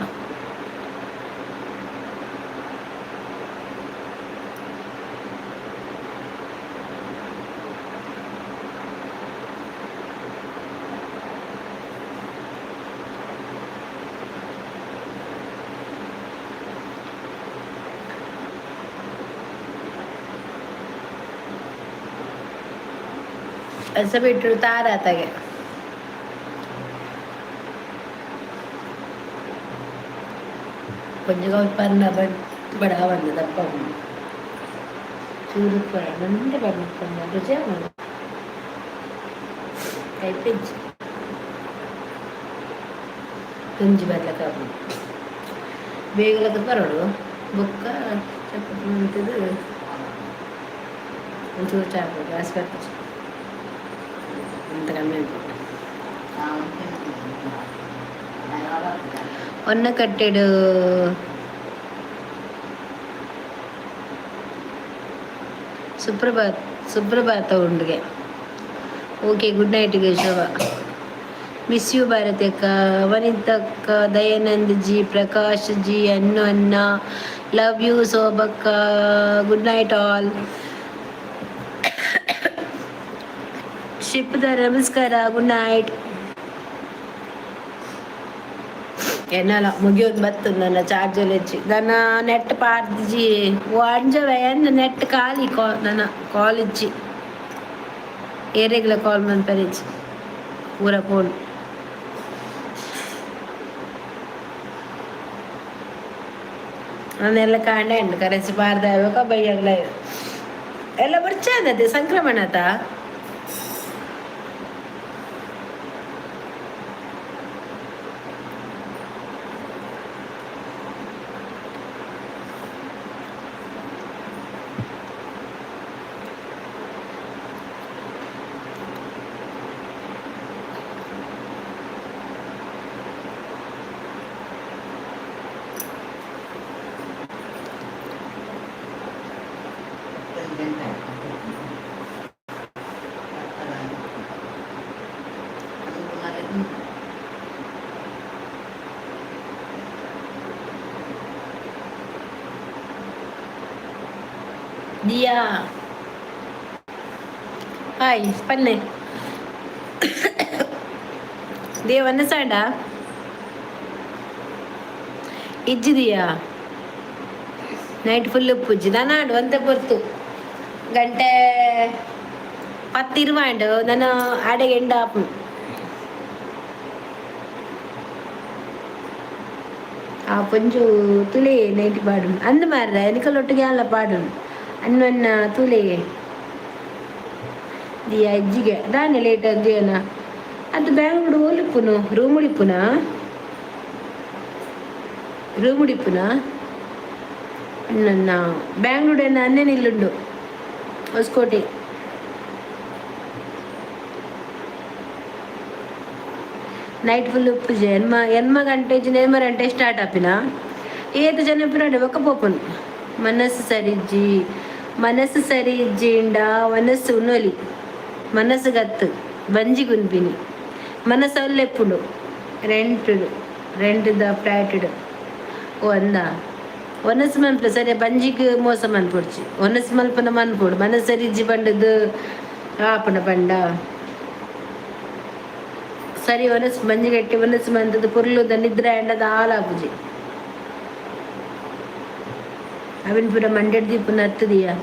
ಹೊಸಬೆಟ್ಟು ತಾರಾತಗೆ. కొంచెం పన్న బడా వంద తప్ప చూడు అంటే పడిన రుచి అయిపోయింది. కొంచెం బర్ల కాపు ಬೇಗಲಕ್ಕ ಬರೋಡು ಬೊಕ್ಕ ಚಪ್ಪು ಒಂಚೂರು ಚಾಪು ಗ್ಯಾಸ್ ಬರ್ಪುಜಿ ಅಂತ ಕಮ್ಮಿ ಅನ್ಬಿಟ್ಟು. ಒನ್ನ ಕಟ್ಟೆಡು ಸುಪ್ರಭಾತ್ ಸುಪ್ರಭಾತ ಉಂಡುಗೆ. Okay, good night Keshava. Miss you Bharati ಅಕ್ಕ, ವನಿತಕ್ಕ, ದಯಾನಂದ್ ಜಿ, ಪ್ರಕಾಶ್ ಜಿ, ಅನ್ನು ಅನ್ನ, ಲವ್ you ಸೋಬಕ್ಕ. Good night all. ಶಿಪ್ದ ನಮಸ್ಕಾರ, ಗುಡ್ ನೈಟ್. ಎನ್ನಲ ಮುಗಿಯೋದು ಬತ್ತು ನನ್ನ ಚಾರ್ಜ್ ಹೆಚ್ಚಿ ನನ್ನ ನೆಟ್ ಪಾರ್ದಿಜಿ ಅಂಜವೆ ಎನ್ನ ನೆಟ್ ಖಾಲಿ ಕಾ ನನ್ನ ಕಾಲ್ ಇಜ್ಜಿ ಏರೆಗ್ಲ ಕಾಲ್ ಮನ್ಪೆರಿಜ್ಜಿ ಪೂರ ಫೋನ್. ನನ್ನೆಲ್ಲ ಕಾಂಡೆ ಉಂಟು ಕರೆನ್ಸಿ ಪಾರ್ದ ಬಯ್ಯಗ್ಲ ಎಲ್ಲ ಬರ್ಚಾನದೆ ಸಂಕ್ರಮಣತ. ದಿಯಾ ಹಾಯ್ ಪನ್ನೆ. ದಿಯಾ ವನ್ನಸಾಂಡ ಇಜ್ಜಿದಿಯಾ? ನೈಟ್ ಫುಲ್ ಉಪ್ಪುಜ್ಜಿ ನಾನಾಂಡ್ ಒಂತೆ ಪೊರ್ತು ಗಂಟೆ ಪತ್ತು ಇರುವಾಂಡ್ ನಾನು ಆಡೆಗೆ ಎಂಡ ಆಪುಂಡು. ಆ ಪೊಂಜು ತುಲೆ ನೈಟ್ ಪಾಡುನು ಅಂದ್ ಮಾರ್ರೆ ಎನಿಕಲ್ ಒಟ್ಟಿಗೆ ಅಲ್ಲ ಪಾಡುನು ಅನ್ನ ತುಲೆ. ದಿಯಾ ಇಜ್ಜಿಗೆ ದಾನೆ ಲೇಟ್ ಅಂದಿಯನ ಅದು ಬ್ಯಾಂಗ್ಳೂರು ಓಲಿಪ್ಪುನು ರೂಮ್ ಉಡಿಪುನ ರೂಮ್ ಉಡಿಪುನ ನನ್ನ ಬ್ಯಾಂಗ್ಳೂರ್ ಎನ್ನ ಅನ್ನೆ ಇಲ್ಲುಂಡು ಹೊಸಕೋಟೆ. ನೈಟ್ ಫುಲ್ ಉಪ್ಪುಜೆ ಎನ್ಮ ಎನ್ಮ ಗಂಟೆ ಇಜ್ಜಿ ಎನ್ಮ ಗಂಟೆ ಸ್ಟಾರ್ಟ್ ಆಪಿನ ಏತ್ ಜನ ಪಿರಾಡೆ ಬೊಕ್ಕ ಪೋಪುನು. ಮನಸ್ಸು ಸರಿಜ್ಜಿ ಮನಸ್ಸು ಸರಿ ಇಜ್ಜಿಂಡ ಮನಸ್ಸು ಉನ್ನೊಲಿ ಮನಸ್ಸು ಗತ್ತು ಬಂಜಿ ಗುನ್ಪಿನಿ ಮನಸ್ಸು ಅಲ್ಲೆಪ್ಪುಂಡು ರೆಂಟುಡು ರೆಂಟ್ the ಫ್ಲಾಟುಡು. ಓ ಅಂದ ಒನಸ್ ಮನ್ಪು ಸರಿ ಬಂಜಿಗ್ ಮೋಸ ಮನ್ಪೊಡ್ಚಿ ಒನಸ್ ಮಲ್ಪನ ಮನ್ಪೊಡು ಮನಸ್ಸು ಸರಿ ಇಜ್ಜಿ ಪಂಡದು ಆಪುಂಡ ಪಂಡ ಸರಿ ಒನಸ್ ಬಂಜಿ ಗಟ್ಟಿ ಒನಸ್ ಮಂತದ ಪೊರ್ಲುದ ನಿದ್ರೆ ಆಂಡ ದಾಲ ಆಪುಜಿ. ಅವಿನ ಪೂರ ಮಂಡ್ಯಡ್ ದೀಪುನ ಅತ್ತದಿಯಾ.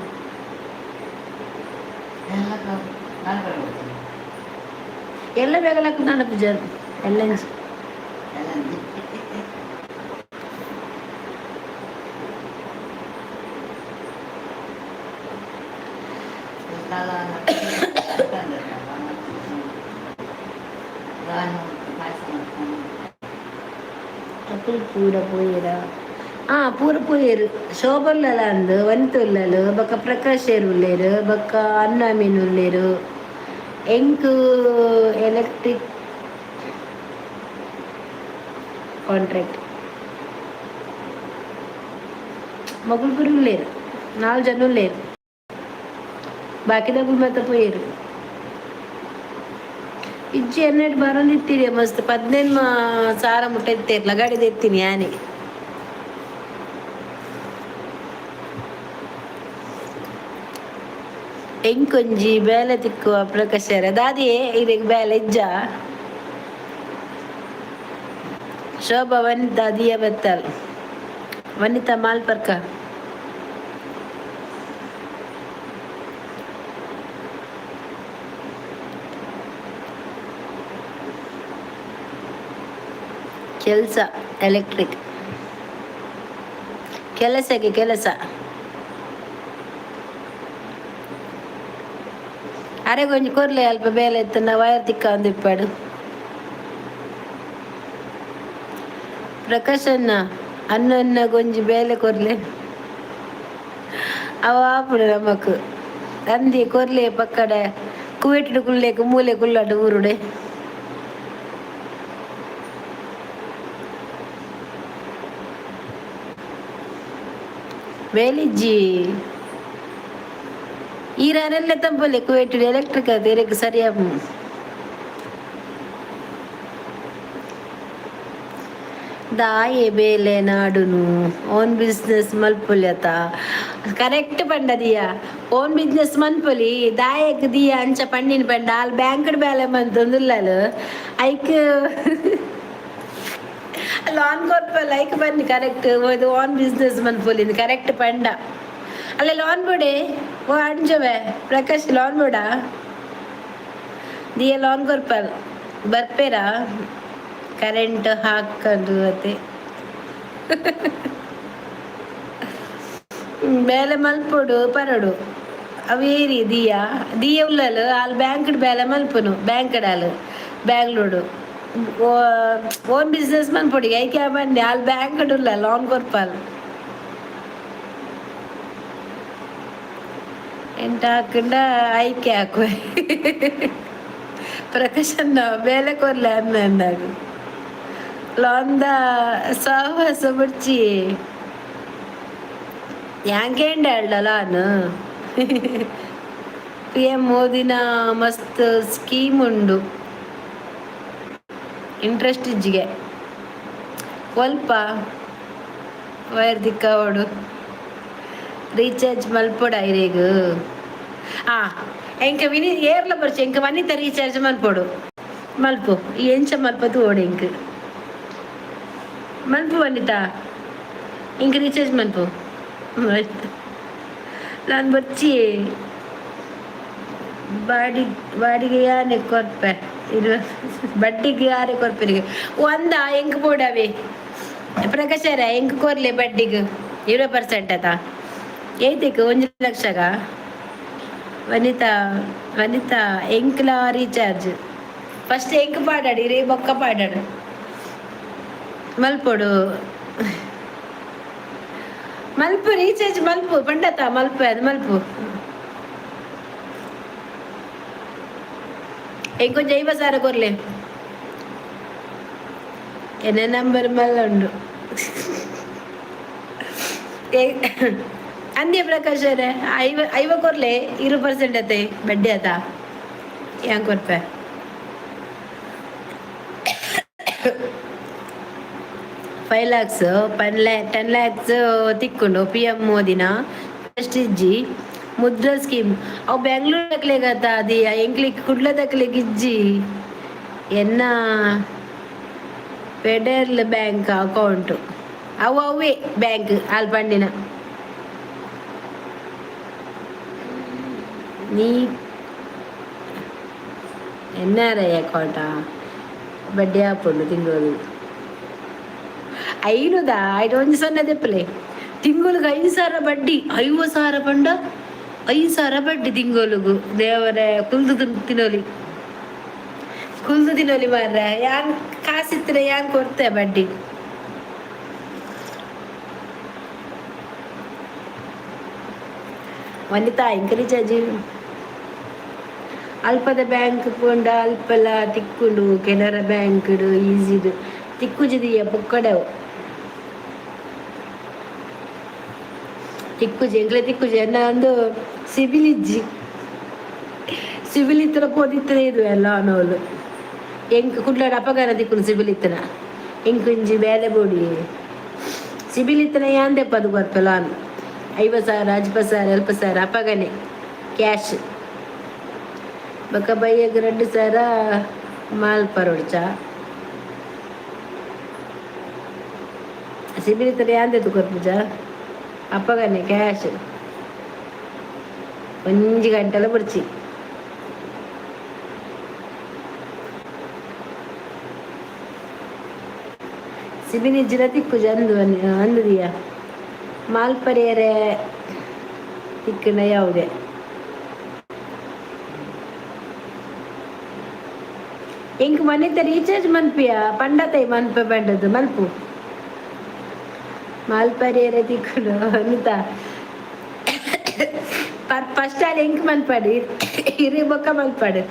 ಎಲ್ಲ ಬೇಗಲಕ್ಕ ನಾನ ಪೂಜಾರ್ ಎಲ್ಲ. ಅಕುಲು ಪೂರ ಪೋಯೆರ? ಆ ಪೂರ ಪೋಯೆರ್. ಶೋಭಲ್ಲಲ ಅಂದ್, ವನಿತ ಉಲ್ಲಲು, ಬೊಕ್ಕ ಪ್ರಕಾಶ್ ಉಲ್ಲೇರು, ಬೊಕ್ಕ ಅನ್ನ ಮೀನ್ ಉಲ್ಲೇರು. ಎಂಕ್ ಎಲೆಕ್ಟ್ರಿಕ್ ಕಾಂಟ್ರಾಕ್ಟ್ ಮೊಗುಲ್ ಪೂರ ಉಲ್ಲೇರು, ನಾಲ್ ಜನ ಉಲ್ಲೇರು. ಬಾಕಿದಗುಲ್ ಮಾತ ಪೋಯೆರ್. ಇಜ್ಜಿ, 12 ಬರೊಂದಿತ್ತೀರಿ ಮಸ್ತ್. 15,000 ಮುಟ್ಟ ಇತ್ತೇರ್ಲ ಗಾಡಿ ಎತ್ತೀನಿ ಯಾನೆ. ಎಂಕೊಂಜಿ ಬೇಲೆ ತಿಕ್ಕುವ ಪ್ರಕಾಶರ ದಾದಿಯೇ ಇರೆಗ್ ಬೇಲೆ ಇಜ್ಜ? ಶೋಭಾ, ವನಿತಾ, ದಿಯಾ ಬತ್ತಲ್. ವನಿತಾ ಮಾಲ್ಪರ್ಕ. ಕೆಲಸ ಎಲೆಕ್ಟ್ರಿಕ್ ಕೆಲಸಕ್ಕೆ ಕೆಲಸ. ಅರೆ ಕೊಂಚ ಕೊರ್ಲೆ, ಅಲ್ಪ ಬೇಲೆ ಇತ್ತನ ವೈರ್ ತಿಕ್ಕ ಇಪ್ಪಾಡು. ಪ್ರಕಾಶಣ್ಣ, ಅನ್ನ ಗೊಂಜಿ ಬೇಲೆ ಕೊರ್ಲೆ. ಅವ ಆಪುಡು ನಮಕ್ ಅಂದಿ ಕೊರ್ಲೆ. ಪಕ್ಕಡೆ ಕುವೆಟ್ಡು ಕುಲ್ಲೇಕು ಮೂಲೆ ಕುಲ್ಲಾಡು ಊರುಡೆ. ಬೇಲಿಜ್ಜಿ ಈರಾನೆಲ್ಲ ತಂಪೊಲೆ ಕುವೆಟ್ ಎಲೆಕ್ಟ್ರಿಕ್ ಅದು ಇರೆಗ್ ಸರಿಯಾಪು. ದಾಯೆ ಬೇಲೆ ನಾಡುನು? ಓನ್ ಬಿಸ್ನೆಸ್ ಮಲ್ಪೊಲಿ ಅತ? ಕರೆಕ್ಟ್ ಪಂಡದಿಯ, ಓನ್ ಬಿಸ್ನೆಸ್ ಮನ್ಪೊಲಿ. ದಾಯೆಗ್ ದಿಯ ಅಂಚ ಪಂಡಿನ ಪಂಡ ಆಲ್ ಬ್ಯಾಂಕ್ಡ್ ಬೇಲೆ ಮಂತೊಂದುಲ್ಲಲ್. ಐಕ್ ಲೋನ್ ಕೊರ್ಪಲ್ಲ, ಐಕ್ ಬನ್ನಿ. ಕರೆಕ್ಟ್, ಇದು ಓನ್ ಬಿಸ್ನೆಸ್ ಮನ್ಪೊಲಿ ಕರೆಕ್ಟ್ ಪಂಡ. ಅಲ್ಲ, ಲೋನ್ ಬೋಡೆ. ಓ ಅಂಜವೆ ಪ್ರಕಾಶ್, ಲೋನ್ ಬೋಡ ದಿಯ. ಲೋನ್ ಕೊರ್ಪಲ್ ಬರ್ಪೇರಾ? ಕರೆಂಟ್ ಹಾಕದು ಅತೆ. ಬೇಲೆ ಮಲ್ಪೊಡು ಪರಡು. ಅವೇರಿ ದಿಯಾ? ದಿಯ ಉಲ್ಲಲ್. ಆಲ್ ಬ್ಯಾಂಕ್ಡ್ ಬೇಲೆ ಮಲ್ಪುನು, ಬ್ಯಾಂಕ್ಡ್ ಆಲ್ ಬ್ಯಾಂಗ್ಳೂರು. ಓನ್ ಬಿಸ್ನೆಸ್ ಮನ್ಪೊಡಿ ಐಕೆ ಬನ್ನಿ. ಆಲ್ ಬ್ಯಾಂಕ್ಡ್ ಉಲ್ಲ, ಲೋನ್ ಕೊರ್ಪಲ್. ಎಂಟ ಹಾಕಂಡ ಆಯ್ಕೆ ಹಾಕುವೆ. ಪ್ರಕಾಶನ್ನ ಬೇಲೆ ಕೊರ್ಲೆ ಅನ್ನ ಅಂದಾಗ ಲೋನ್ದ ಸಹವಾಸ ಬುಡ್ಚಿ. ಯಾಂಕೇಂಡ ಲಾನ್? ಪಿಎಂ ಮೋದಿನ ಮಸ್ತ್ ಸ್ಕೀಮ್ ಉಂಡು, ಇಂಟ್ರೆಸ್ಟ್ ಇಜ್ಜಿಗೆ. ಒಲ್ಪ ವೈರ್ ದಿಕ್ಕವಡು? ರೀಚಾರ್ಜ್ ಮಲ್ಪೊಡ ಇರೆಗ್? ಆ ಎಂಕ ವಿನಿ ಏರ್ಲ ಬರ್ಚೆ. ಎಂಕ ವನಿತ ರೀಚಾರ್ಜ್ ಮಲ್ಪೊಡು. ಮಲ್ಪು, ಈ ಎಂಚ ಮಲ್ಪದು ಓಡು. ಎಂಕ್ ಮಲ್ಪು ವನಿತಾ, ಇಂಕ್ ರೀಚಾರ್ಜ್ ಮಲ್ಪು. ನಾನು ಬಚ್ಚಿ ಬಾಡಿ ಬಾಡಿಗೆ ಯಾನೆ ಕೊರ್ಪೆ ಇರುವ ಬಡ್ಡಿಗೆ ಯಾರೆ ಕೊರ್ಪೆರಿಗೆ ಒಂದ ಎಂಕ್ ಬೋಡವೆ ಪ್ರಕಾಶರ. ಎಂಕ್ ಕೊರ್ಲೆ ಬಡ್ಡಿಗೆ 20% ಅತ ಏತಿಕ್ 1 ಲಕ್ಷಗ. ವನಿತಾ, ವನಿತಾ, ಎಂಕ್ಲ ರೀಚಾರ್ಜ್ ಫಸ್ಟ್ ಎಂಕ್ ಪಾಡಾಡಿ ರೇ ಬೊಕ್ಕ ಪಾಡಾಡು ಮಲ್ಪೊಡು. ಮಲ್ಪು, ರೀಚಾರ್ಜ್ ಮಲ್ಪು ಪಂಡತ. ಮಲ್ಪು, ಅದು ಮಲ್ಪು. ಇಂಕೊಂಚ 50,000 ಕೊರ್ಲೆ. ಎನ್ನ ನಂಬರ್ ಮಲ್ಲ ಉಂಡು ಅಂದ್ಯ ಪ್ರಕಾಶ್ ಅವರೇ. ಐವ ಐವ ಕೊರ್ಲೆ, 20% ಅತ್ತೆ ಬಡ್ಡಿ ಆತ. ಯಾಂಗ್ ಕೊರ್ಪೆ? 5 ಲ್ಯಾಕ್ಸ್ ಪನ್ ಲ್ಯಾ 10 ಲ್ಯಾಕ್ಸ್ ತಿಕ್ಕೊಂಡು ಪಿಎಂ ಮೋದಿನ ಫಸ್ಟ್ ಇಜ್ಜಿ. ಮುದ್ರಾ ಸ್ಕೀಮ್ ಅವು ಬೆಂಗ್ಳೂರು ದಕ್ಲೆಗ್ ಅದಿ, ಎಂಕ್ಲಿಗ್ ಕುಡ್ಲ ದಕ್ಲೆಗ್ ಇಜ್ಜಿ. ಎನ್ನ ಫೆಡರಲ್ ಬ್ಯಾಂಕ್ ಅಕೌಂಟ್ ಅವು ಅವೇ ಬ್ಯಾಂಕ್ ಆಲ್ ಪಂಡಿನ. ನೀ ಎನ್ಆರ್ಐ ಅಕೌಂಟಾ? ಬಡ್ಡಿ ಆಪುಂಡು ತಿಂಗಳು ಐನುದ ಐದು ಒಂಜಿ ಸೊನ್ನೆ ದೆಪ್ಪಲೆ. ತಿಂಗಳಿಗೆ 5,000 ಬಡ್ಡಿ. 50,000 ಪಂಡ 5,000 ಬಡ್ಡಿ ತಿಂಗೊಲುಗು. ದೇವರೇ, ಕುಲ್ದು ತಿನ್ನೋಲಿ, ಕುಲ್ದು ತಿನ್ನೋಲಿ ಮಾರ್ರೆ. ಯಾನ್ ಕಾಸಿತ್ತರೆ ಯಾನ್ ಕೊರ್ತೆ ಬಡ್ಡಿ. ವನಿತಾ ಇಂಕ ರೀಚಾರ್ಜ್ ಅಲ್ಪದ ಬ್ಯಾಂಕ್ ಪೋಂಡ ಅಲ್ಪಲ ತಿಕ್ಕುಂಡು. ಕೆನರಾ ಬ್ಯಾಂಕ್ ಈಸಿಡ್ ತಿಕ್ಕುಜಿದಿಯ ಪೊಕ್ಕಡವು ತಿಕ್ಕುಜಿ, ಎಂಕ್ಲೆ ತಿಕ್ಕುಜಿ. ಎನ್ನ ಒಂದು ಸಿಬಿಲ್ ಇಜ್ಜಿ. ಸಿಬಿಲ್ ಇತ್ತರ ಪೋದಿತ್ತನೆ ಇದು ಎಲ್ಲ ಅನ್ನೋಲು. ಎಂಕ್ ಕುಡ್ಲಾಡ ಅಪಗಾರ ತಿಕ್ಕುನು ಸಿಬಿಲ್ ಇತ್ತನ. ಎಂಕ್ ಒಂಜಿ ಬೇಲೆ ಬೋಡಿ. ಸಿಬಿಲ್ ಇತ್ತನ ಯಾಂದೆಪ್ಪ ಅದು ಬರ್ಪೆಲ 50,000, 50,000, 50,000 ಅಪಗನೆ ಕ್ಯಾಶ್. ಬೊಕ ಬಯ್ಯಗ್ 2000 ಮಾಲ್ ಪರೋಡ್ಚ. ಸಿಬಿಲ್ ಇತ್ತನ ಯಾಂದೆತ್ತು ಕೊರ್ಪುಜ ಅಪ್ಪಗನೆ ಕ್ಯಾಶ್. ಒಂಜಿ ಗಂಟೆಲ ಬೊಡ್ಚಿ. ಸಿಬಿಲ್ ಇಜ್ಜಿಡ ತಿಕ್ಕುಜ ಅಂದು ಅಂದದಿಯ. ಮಾಲ್ಪರಿಯರೆ ತಿಕ್ಕುನ ಯಾವುದೇ. ಎಂಕ್ ಮನಿತ ರೀಚಾರ್ಜ್ ಮನ್ಪಿಯ ಪಂಡತೈ ಮನ್ಪೆ ಪಂಡದು ಮಲ್ಪು. ಮಾಲ್ಪರಿಯರೆ ತಿಕ್ಕುನು ಅನಿತ. ಫಸ್ಟ್ ಅಲ್ಲಿ ಎಂಕ್ ಮನ್ಪಡು, ಇರಿ ಬೊಕ್ಕ ಮನ್ಪಡು.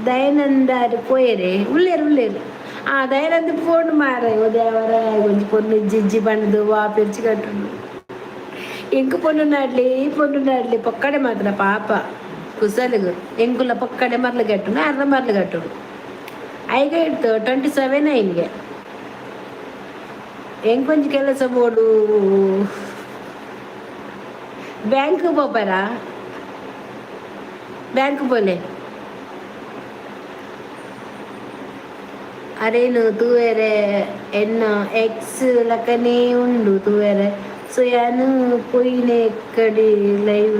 ದಯಾನಂದ ಪೋಯೆರೆ ಉಲ್ಲೇರು ಉಲ್ಲೇರು. ಆ ದಯಾನಂದ ಫೋನ್ ಮಾರೆ ದೇವರ ಒಂಜಿ ಪೊನ್ನು ಇಜ್ಜಿ ಪಂಡ್ದು ವಾ ಪೆರ್ಚಿ ಕಟ್ಟುಂಡು. ಎಂಕ್ ಪೊಣ್ಣು ನಾಡ್ಲಿ, ಈ ಪೊಣ್ಣು ನಾಡ್ಲಿ ಪೊಕ್ಕಡೆ ಮಾತ್ರ ಪಾಪ ಕುಸಲಿಗು. ಎಂಕುಲ ಪೊಕ್ಕಡೆ ಮರ್ಲು ಕಟ್ಟುಂಡು, ಅರ್ಧ ಮರ್ಲು ಕಟ್ಟುಂಡು. ಐಗ ಇಡ್ತು 27 ಐನ್ಗೆ. ಎಂಕೊಂಜಿ ಕೆಲಸ ಬೋಡು. ಬ್ಯಾಂಕ್ ಪೋಪರ? ಬ್ಯಾಂಕ್ ಪೋಲೆ. ಅರೇನು ತೂವೆರೆ ಎನ್ನ ಎಕ್ಸ್ ಲಕನೇ ಉಂಡು ತೂವೆರೆ. ಸೊ ಯಾನ್ ಪೋಯಿನೆ ಕಡೆ ಲೈವ್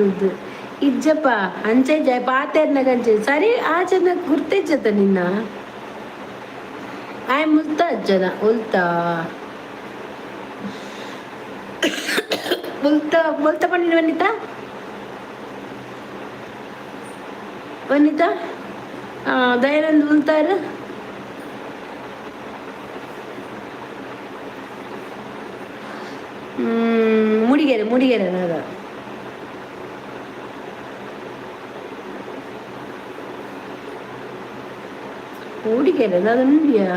ಇಜ್ಜಪ್ಪ. ಅಂಚೆ ಜ ಪಾತೆರ್ನಗ ಅಂಚೆ ಸರಿ ಆಚೆನ ಗುರ್ತಿಜ್ಜತ ನಿನ್ನ. ಆಯ್ ಮುಲ್ತ ಅಜ್ಜನ ಉಲ್ತ ಮುಲ್ತ ಮುಲ್ತ ಪಂಡಿನ ವನಿತಾ ವನಿತಾ ದಯಾನಂದ್ ಉಲ್ತಾರು. ಮೂಡಿಗೆರೆ ಮೂಡಿಗೆರೆ ನಾದ. ಮೂಡಿಗೆರೆ ದಾದ ಉಂಡಿಯಾ?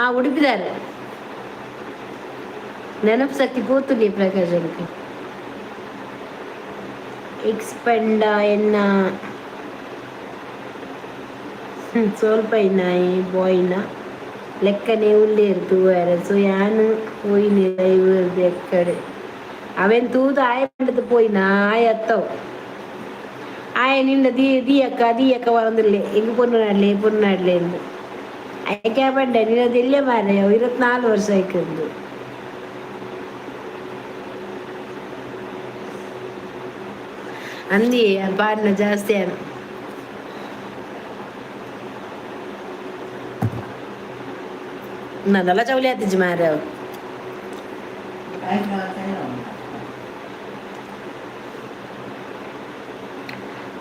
ಆ ಉಡುಪಿದಾರೆ. ನೆನಪು ಶಕ್ತಿ ಪೋತುಲಿ ಪ್ರಕಾಶನ್ಗೆ. ಎಕ್ಸ್ ಪಂಡ ಎನ್ನ ಸೋಲ್ಪೈನಾಯಿ ಬಾಯ್ನ ಲೆಕ್ಕನೆ ಉಲ್ಲೇರು ತೂವರೆ. ಸೊ ಯಾನ್ ಪೋಯಿನಿ ಲೈವ್ ಎಕ್ಕಡೆ. ಅವೆನ್ ತೂದು ಆಯ ಪಂಡದು ಪೋಯಿನ ಆಯ ಅತ್ತವು. ಆಯ ನಿನ್ನ ದೀ ದೀಯಕ್ಕ ದೀಯಕ್ಕ ಬರಂದಿಲ್ಲೆ ಎಂಕ್ ಪೊಣ್ಣು ನಾಡ್ಲೆ ಪೊಣ್ಣು ನಾಡ್ಲೆ ಎಂದು. ಐಕೆ ಪಂಡೆ ನಿನ್ನ ದೆಲ್ಯ ಮಾರೆ 24 ವರ್ಷ ಆಯ್ಕಂದು. ಅಂದಿ ಪಾಡ್ನ ಜಾಸ್ತಿ ಅನ್ ನನ್ನಲ್ಲ ಚೌಲಿ ಆತಿಜಿ ಮಾರ.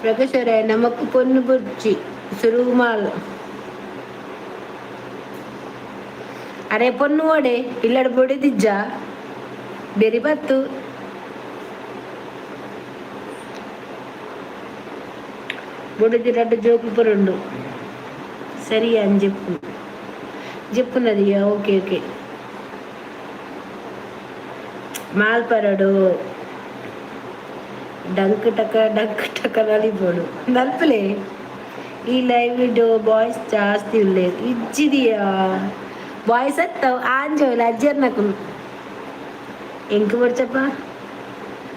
ಪ್ರಕಾಶರೇ ನಮಕ್ ಪೊಣ್ಣು ಬೊರ್ಚಿ ಸುರುಮಾಲ್. ಅರೆ ಪೊಣ್ಣು ಓಡೆ ಇಲ್ಲಡ್ ಬೊಡೆದಿಜ್ಜ ಬೆರಿ ಬತ್ತು. ಬೊಡೆದಿ ರಡ್ಡ್ ಜೋಕುಲು ಪುರುಂಡು. ಸರಿ ಅಂಜೆಪ್ಪು ಜೆಪ್ಪುನದಿಯ. ಓಕೆ ಓಕೆ ಮಾಲ್ಪರಡು ಡಂಕ್ ಟಕ ಡಂಕ್ ಟಕ ನಲಿಬೋಡು ನಲ್ಪಲೆ. ಈ ಲೈವ್ ಬಾಯ್ಸ್ ಜಾಸ್ತಿ ಉಲ್ಲೇರು. ಇಜ್ಜಿದಿಯಾ ಬಾಯ್ಸ್ ಅತ್ತವ್ ಆಂಜೋಲು ಅಜ್ಜೆರ್ನಕುಲು. ಎಂಕ್ ಬೊಡ್ಚಪ್ಪ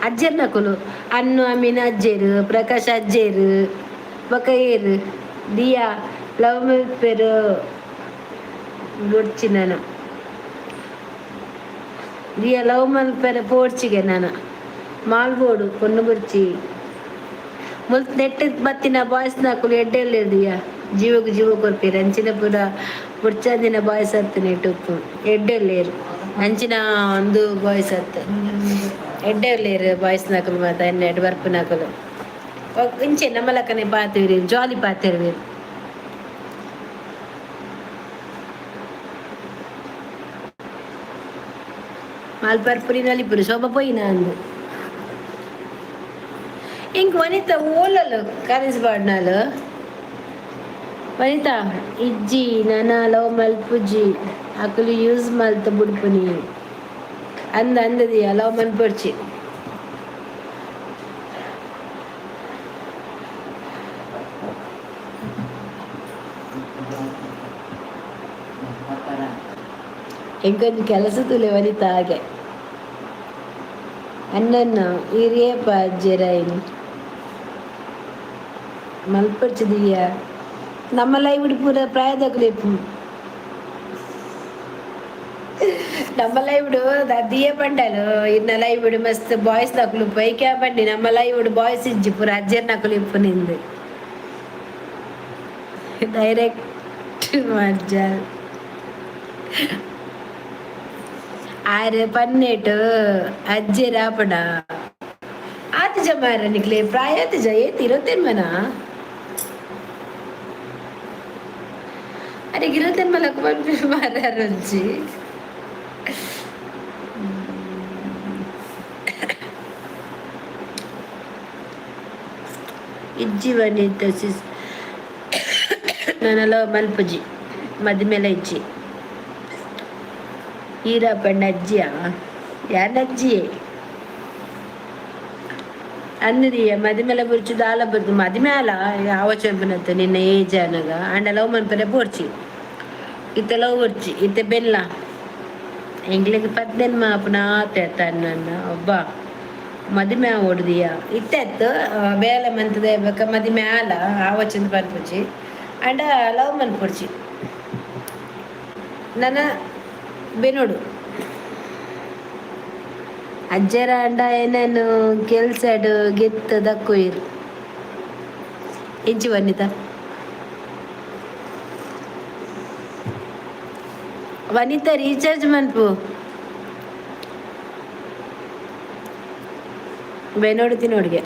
ಅಜ್ಜೆರ್ನಕುಲು. ಅನ್ನು ಅಮೀನ್ ಅಜ್ಜೆರು, ಪ್ರಕಾಶ್ ಅಜ್ಜೆರು, ಬೊಕ ಏರು ದಿಯಾ ಲವ್ ಮಲ್ಪೆರು ಬೊಡ್ಚಿ ನನ. ದಿಯಾ ಲವ್ ಮಲ್ಪೆರೆ ಪೋಡ್ಚಿಗೆ ನನ ಮಾಲ್ಬೋಡು ಪೊಣ್ಣು ಬೊಡ್ಚಿ. ಮುಲ್ತ ನೆಟ್ ಬತ್ತಿನ ಬಾಯ್ಸ್ ನಕುಲು ಎಡ್ಡೆ ದಿಯಾ. ಜೀವಕ್ಕೆ ಜೀವ ಕೊರ್ಪೆರ್. ಅಂಚಿನ ಪೂರ ಬೊಡ್ಚಾಂದಿನ ಬಾಯ್ಸ್ ಅತ್ತ್ ನೆಟ್ ಉಪ್ಪು ಎಡ್ಡೆ ಉಲ್ಲೆರ್. ಅಂಚಿನ ಒಂದು ಬಾಯ್ಸ್ ಅತ್ತ್ ಎಡ್ಡೆ ಉಲ್ಲೆರ್ ಬಾಯ್ಸ್ ನಕುಲು ಮಾತ. ಎಣ್ಣೆ ಬರ್ಪುನಕುಲು ಇಂಚೆ ನಮ್ಮ ಲಕ್ಕನೆ ಪಾತೆರ್ವೆರ್, ಜಾಲಿ ಪಾತೆರ್ವೆರ್. ಮಲ್ಪರ್ಪುರಿ ನಲಿಪುರಿ ಶೋಭ ಪೋಯಿನ ಅಂದು. ಇಂಕ್ ವನಿತಾ ಓಲಲು ಕಾಲೇಜ್ ಬಾಡ್ನಾಲು. ವನಿತಾ ಇಜ್ಜಿ, ನನ ಲವ್ ಮಲ್ಪುಜಿ, ಅಕುಲು ಯೂಸ್ ಮಲ್ತ ಬುಡ್ಪುನಿ ಅಂದ ಅಂದದಿಯ. ಲವ್ ಮಲ್ಪೊಡ್ಚಿ. ಎಂಕೊಂಜಿ ಕೆಲಸ ತೂಲೆ ವನಿತಾ. ಹಾಗೆ ಅಣ್ಣನ್ನ ಈರೇಪ ಅಜ್ಜೆರಾಯಿನಿ ಮಲ್ಪೊಡ್ಚಿ. ನಮ್ಮ ಲೈವ್ ಪೂರ ಪ್ರಾಯದಕುಲು. ನಮ್ಮ ಲೈವ್ ದಿಯೇ ಪಂಡಲು, ಇನ್ನ ಲೈವ್ ಮಸ್ತ್ ಬಾಯ್ಸ್ ದಕುಲು ಪೈಕ್ಯಾ ಬಂಡಿ. ನಮ್ಮ ಲೈವ್ ಬಾಯ್ಸ್ ಇಜ್ಜಿ, ಪೂರ ಅಜ್ಜೆರ್ ನಕುಲು ಇಪ್ಪು. ನಿಂದು ಡೈರೆಕ್ಟ್ ಮಜ್ಜ. ಆರೆ ಪನ್ನೇಟು ಅಜ್ಜೆರ್ ಆಪಡ ಆತಿಜ ಮಾರ. ನಿಕ್ಲೆ ಪ್ರಾಯ ಆತಿಜ? ಏತ್, ಇರತ್ತೇನ್ ಮನ? ಅರೆ, ಇರತ್ತೇನ್ ಮಲಕ್ ಪನ್ಪಿ ಮಾರಾರೊಂಜಿ. ಇಜ್ಜಿ ವನಿತ ಸಿಸ್, ನನಲ ಮಲ್ಪುಜಿ, ಮದಿಮೆಲ ಇಜ್ಜಿ. ಈರ ಪಂಡ ಅಜ್ಜಿಯ? ಯಾನ್ ಅಜ್ಜಿಯೇ ಅನ್ನದಿಯ. ಮದಿಮೆಲ ಬುರ್ಚು, ದಾಲ ಬುರ್ದು ಮದಿಮೆ ಅಲ್ಲ. ಯಾವ ಚಂಪನತ್ತ ನಿನ್ನ ಏಜ್ ಅನಗ ಅಂಡ ಲವ್ ಮನ್ಪರೆ ಬೋರ್ಚಿ. ಇತ್ತೆ ಲವ್ ಬೊರ್ಚಿ, ಇತ್ತೆ ಬೆಲ್ಲ. ಎಂಗ್ಲಿಗ್ ಪದ್ನೆನ್ಮ ಆಪುನ ಆತೆ ತನ್ನ ಒಬ್ಬ ಮದಿಮೆ ಆವೊಡುದಿಯ. ಇತ್ತೆ ಅತ್ತು ಬೇಲೆ ಮಂತದೆ ಬೊಕ ಮದಿಮೆ ಆಲ ಆವಚಂದ್ ಪನ್ಪುಜಿ. ಅಂಡ ಲವ್ ಮನ್ಪೊಡ್ಚಿ, ನನ ಬೆನೊಡು. ಅಜ್ಜರ ಅಂಡ ಏನೇನು ಕೆಲ್ಸಡ್ ಗೆತ್ತು ದಕ್ಕುಯಿರ್. ಇಂಚಿ ವನಿತಾ, ವನಿತಾ, ರೀಚಾರ್ಜ್ ಮನ್ಪು. ಬೆನೋಡು ತಿನ್ನೋಡ್ಗೆ.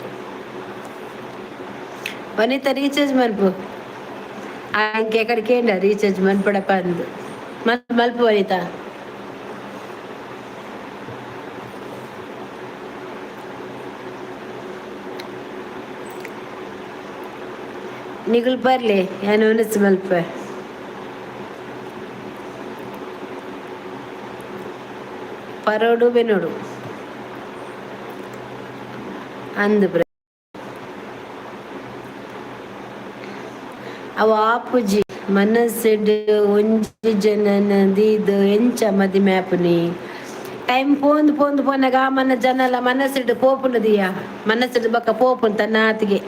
ವನಿತಾ, ರೀಚಾರ್ಜ್ ಮನ್ಪು. ಎಕ್ಕಡಿಕೇಂಡ ರೀಚಾರ್ಜ್ ಮನ್ಪಡಪ್ಪ ಅಂದು. ಮಲ್ಪು ವನಿತಾ. ನಿಗುಲ್ ಬರ್ಲಿ, ಯಾನ್ ಉನಸ್ ಮಲ್ಪ. ಪರೋಡು ಬೆನೋಡು ಅಂದ್. ಅವು ಆಪುಜಿ. ಮನಸ್ಸುಡ್ ಒಂಜಿ ಜನನ ದೀದ್ ಎಂಚ ಮದಿಮೆ ಆಪುನಿ? ಟೈಮ್ ಪೋಂದು ಪೋಂದು ಪೋನಾಗ ಆ ಮನ ಜನಲ ಮನಸ್ಸುಡ್ ಪೋಪುಂಡು. ಮನಸ್ಸುಡ್ ಬೊಕ್ಕ ಪೋಪುಂಡು ತನ್ನಾತಿಗೆ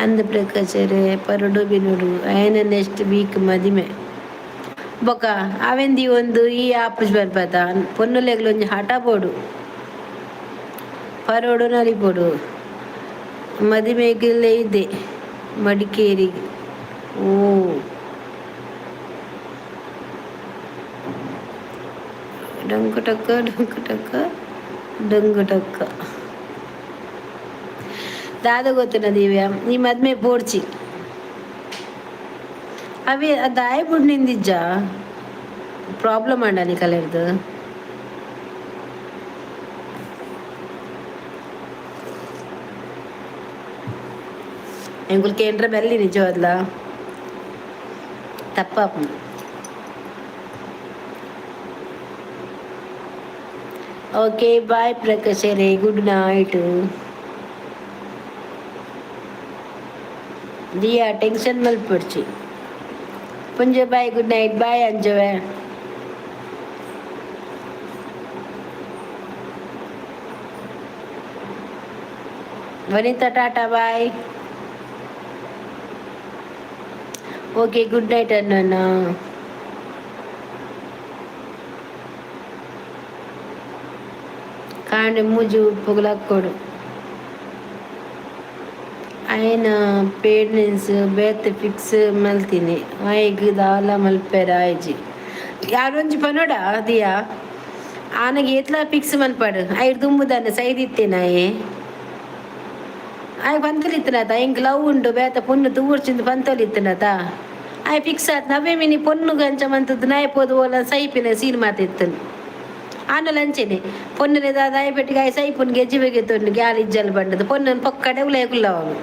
ಅಂದ್. ಪ್ರಕಾಶರೇ, ಪರಡು ಬಿನುಡು. ಆಯನ ನೆಕ್ಸ್ಟ್ ವೀಕ್ ಮದಿಮೆ. ಬೊಕ ಅವೆಂದಿ ಒಂದು ಈ ಆಪುಜ್ ಬರ್ಪದ. ಪೊನ್ನುಲೆಗ್ಲ ಒಂಜಿ ಹಠ ಬೋಡು. ಪರೋಡು ನಲಿಪೊಡು. ಮದಿಮೆಗ್ ಇದೆ ಮಡಿಕೇರಿ. ಓ ಡೊಂಕು ಟಕ್ಕ ಡೊಂಕು ಟಕ್ಕ ಡೊಂಗು ಟಕ್ಕ. ದಾದ ಗೊತ್ತಿನ ದಿವ್ಯ, ಈ ಮದ್ಮೆ ಪೋಡ್ಚಿ. ಅವೆ ದಾಯ ಬುಡ್ ನಿಂದಿಜ್ಜ ಪ್ರಾಬ್ಲಮ್ ಅಂಡ ನಿಕಲೆರ್ದು. ಎಂಕುಲು ಕೇಂದ್ರ ಬಲ್ಲಿ ನಿಜವಾದ್ಲ ತಪ್ಪಾಪುಂಡು. ಓಕೆ, ಬಾಯ್ ಪ್ರಕಾಶರೇ, ಗುಡ್ ನೈಟ್. ದಿಯಾ, ಟೆನ್ಷನ್ ಮಲ್ಪೊಡ್ಚಿ. Punja, bye, good night, bye ಅಂಜುವೆ. Vanitha, tata, bye. Okay, good night ಅಣ್ಣ. ಕಾಂಡೆ ಮೂಜಿ ಉಪ್ಪುಗುಲಕ್ಕೊಡು. ಆಯನ ಪೇರೆಂಟ್ಸ್ ಬೇತೆ ಫಿಕ್ಸ್ ಮಲ್ತೀನಿ. ಆಯಗ್ ದಾಲ ಮಲ್ಪೆರ ಆಯ್ಜಿ. ಯಾರೊಂಜಿ ಪನೋಡ ದಿಯಾ, ಆನಗ ಏತ್ಲಾ ಫಿಕ್ಸ್ ಮನ್ಪಾಡು. ಐಡ್ ದುಂಬುದಾನೆ ಸೈದಿತ್ತೇನಾಯೆ. ಆಯ್ ಪಂತೊಲಿತ್ತನಾತ, ಎಂಕ್ ಲವ್ ಉಂಡು, ಬೇತ ಪೊನ್ನು ತೂವೊಡ್ಚಿಂದು ಪಂತೊಲಿತ್ತನಾತ. ಆಯ್ ಫಿಕ್ಸ್ ಆತ್ ನವ್ವೆ ಮಿನಿ ಪೊನ್ನುಗು ಅಂಚ ಮಂತದ್ದು ನಾಯಿ ಪೋದು ಓಲ ಸೈಪಿನ ಸೀನ್ ಮಾತಿತ್ತನು. ಆನಲ ಅಂಚೆನೆ ಪೊನ್ನನೆ ದಾದ ಪೆಟ್ಟಿಗೆ ಆಯ್ ಸೈಪುನ್ ಗೆಜ್ಜಿ ಬೇಗೆ ತೊಂಡು ಗ್ಯಾಲ್ ಇಜ್ಜಲ್ ಬಂಡದು ಪೊನ್ನನ್ ಪೊಕ್ಕಡೆ ಉಲಯ ಕುಲ್ಲವನು.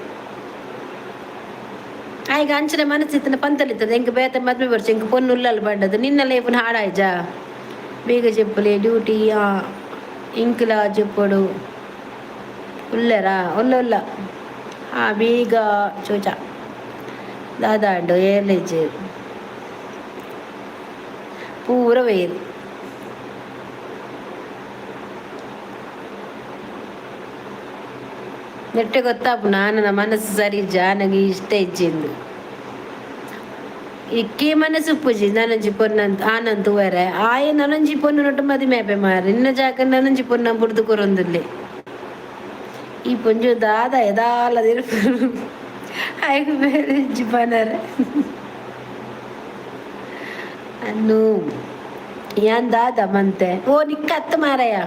ಆಯ್ಗ ಅಂಚನೆ ಮನಸ್ಸಿತ್ತನ ಪಂತಲಿತ್ತದ ಎಂಕ್ ಬೇತೆ ಮದ್ಮೆ ಬರ್ಚ ಎಂಕ್ ಪೊನ್ನು ಉಲ್ಲಲ್ ಬಂಡದು ನಿನ್ನ ಲೇಪುನ ಹಾಡಾಯ್ಜಾ ಬೇಗ చెప్పులే ಡ್ಯೂಟಿ ಇಂಕ್ಲ చెప్పుడు ಉಲ್ಲೆರಾ ಉಲ್ಲ ಉಲ್ಲ ಆ ಬೀಗ ಚೋಚ ದಾದಾಂಡು ಏರ್ಲಿಜ್ಜೆ ಪೂರ ವೇರು. ನೆಟ್ಟೆ ಗೊತ್ತಾಪು ನಾನು ಮನಸ್ಸು ಸರಿ ಜಾನಗಿ ಇಷ್ಟ ಇಜ್ಜಿಂದು ಇಕ್ಕೇ ಮನಸ್ಸು ಪೂಜಿ ನನಂಜಿ ಪೊನ್ನಂತ ಆನಂದ್ ತೂವರೆ ಆಯೆ ನನಂಜಿ ಪೊನ್ನು ನೊಟ್ಟು ಮದಿಮೆ ಆಪೆ ಮಾರೆ ನಿನ್ನ ಜಾಗ ನನಂಜಿ ಪೊನ್ನ ಬುಡ್ದು ಕೊರೊಂದುಲ್ಲೆ. ಈ ಪೊಂಜು ದಾದ ಎದಾಲ ಆಯ್ಕೆ ಬೇರೆ ಪನರೆ ಅನ್ನು ಯಾನ್ ದಾದ ಮಂತೆ ಓ ನಿಕ್ಕ ಅತ್ತ ಮಾರಯ್ಯ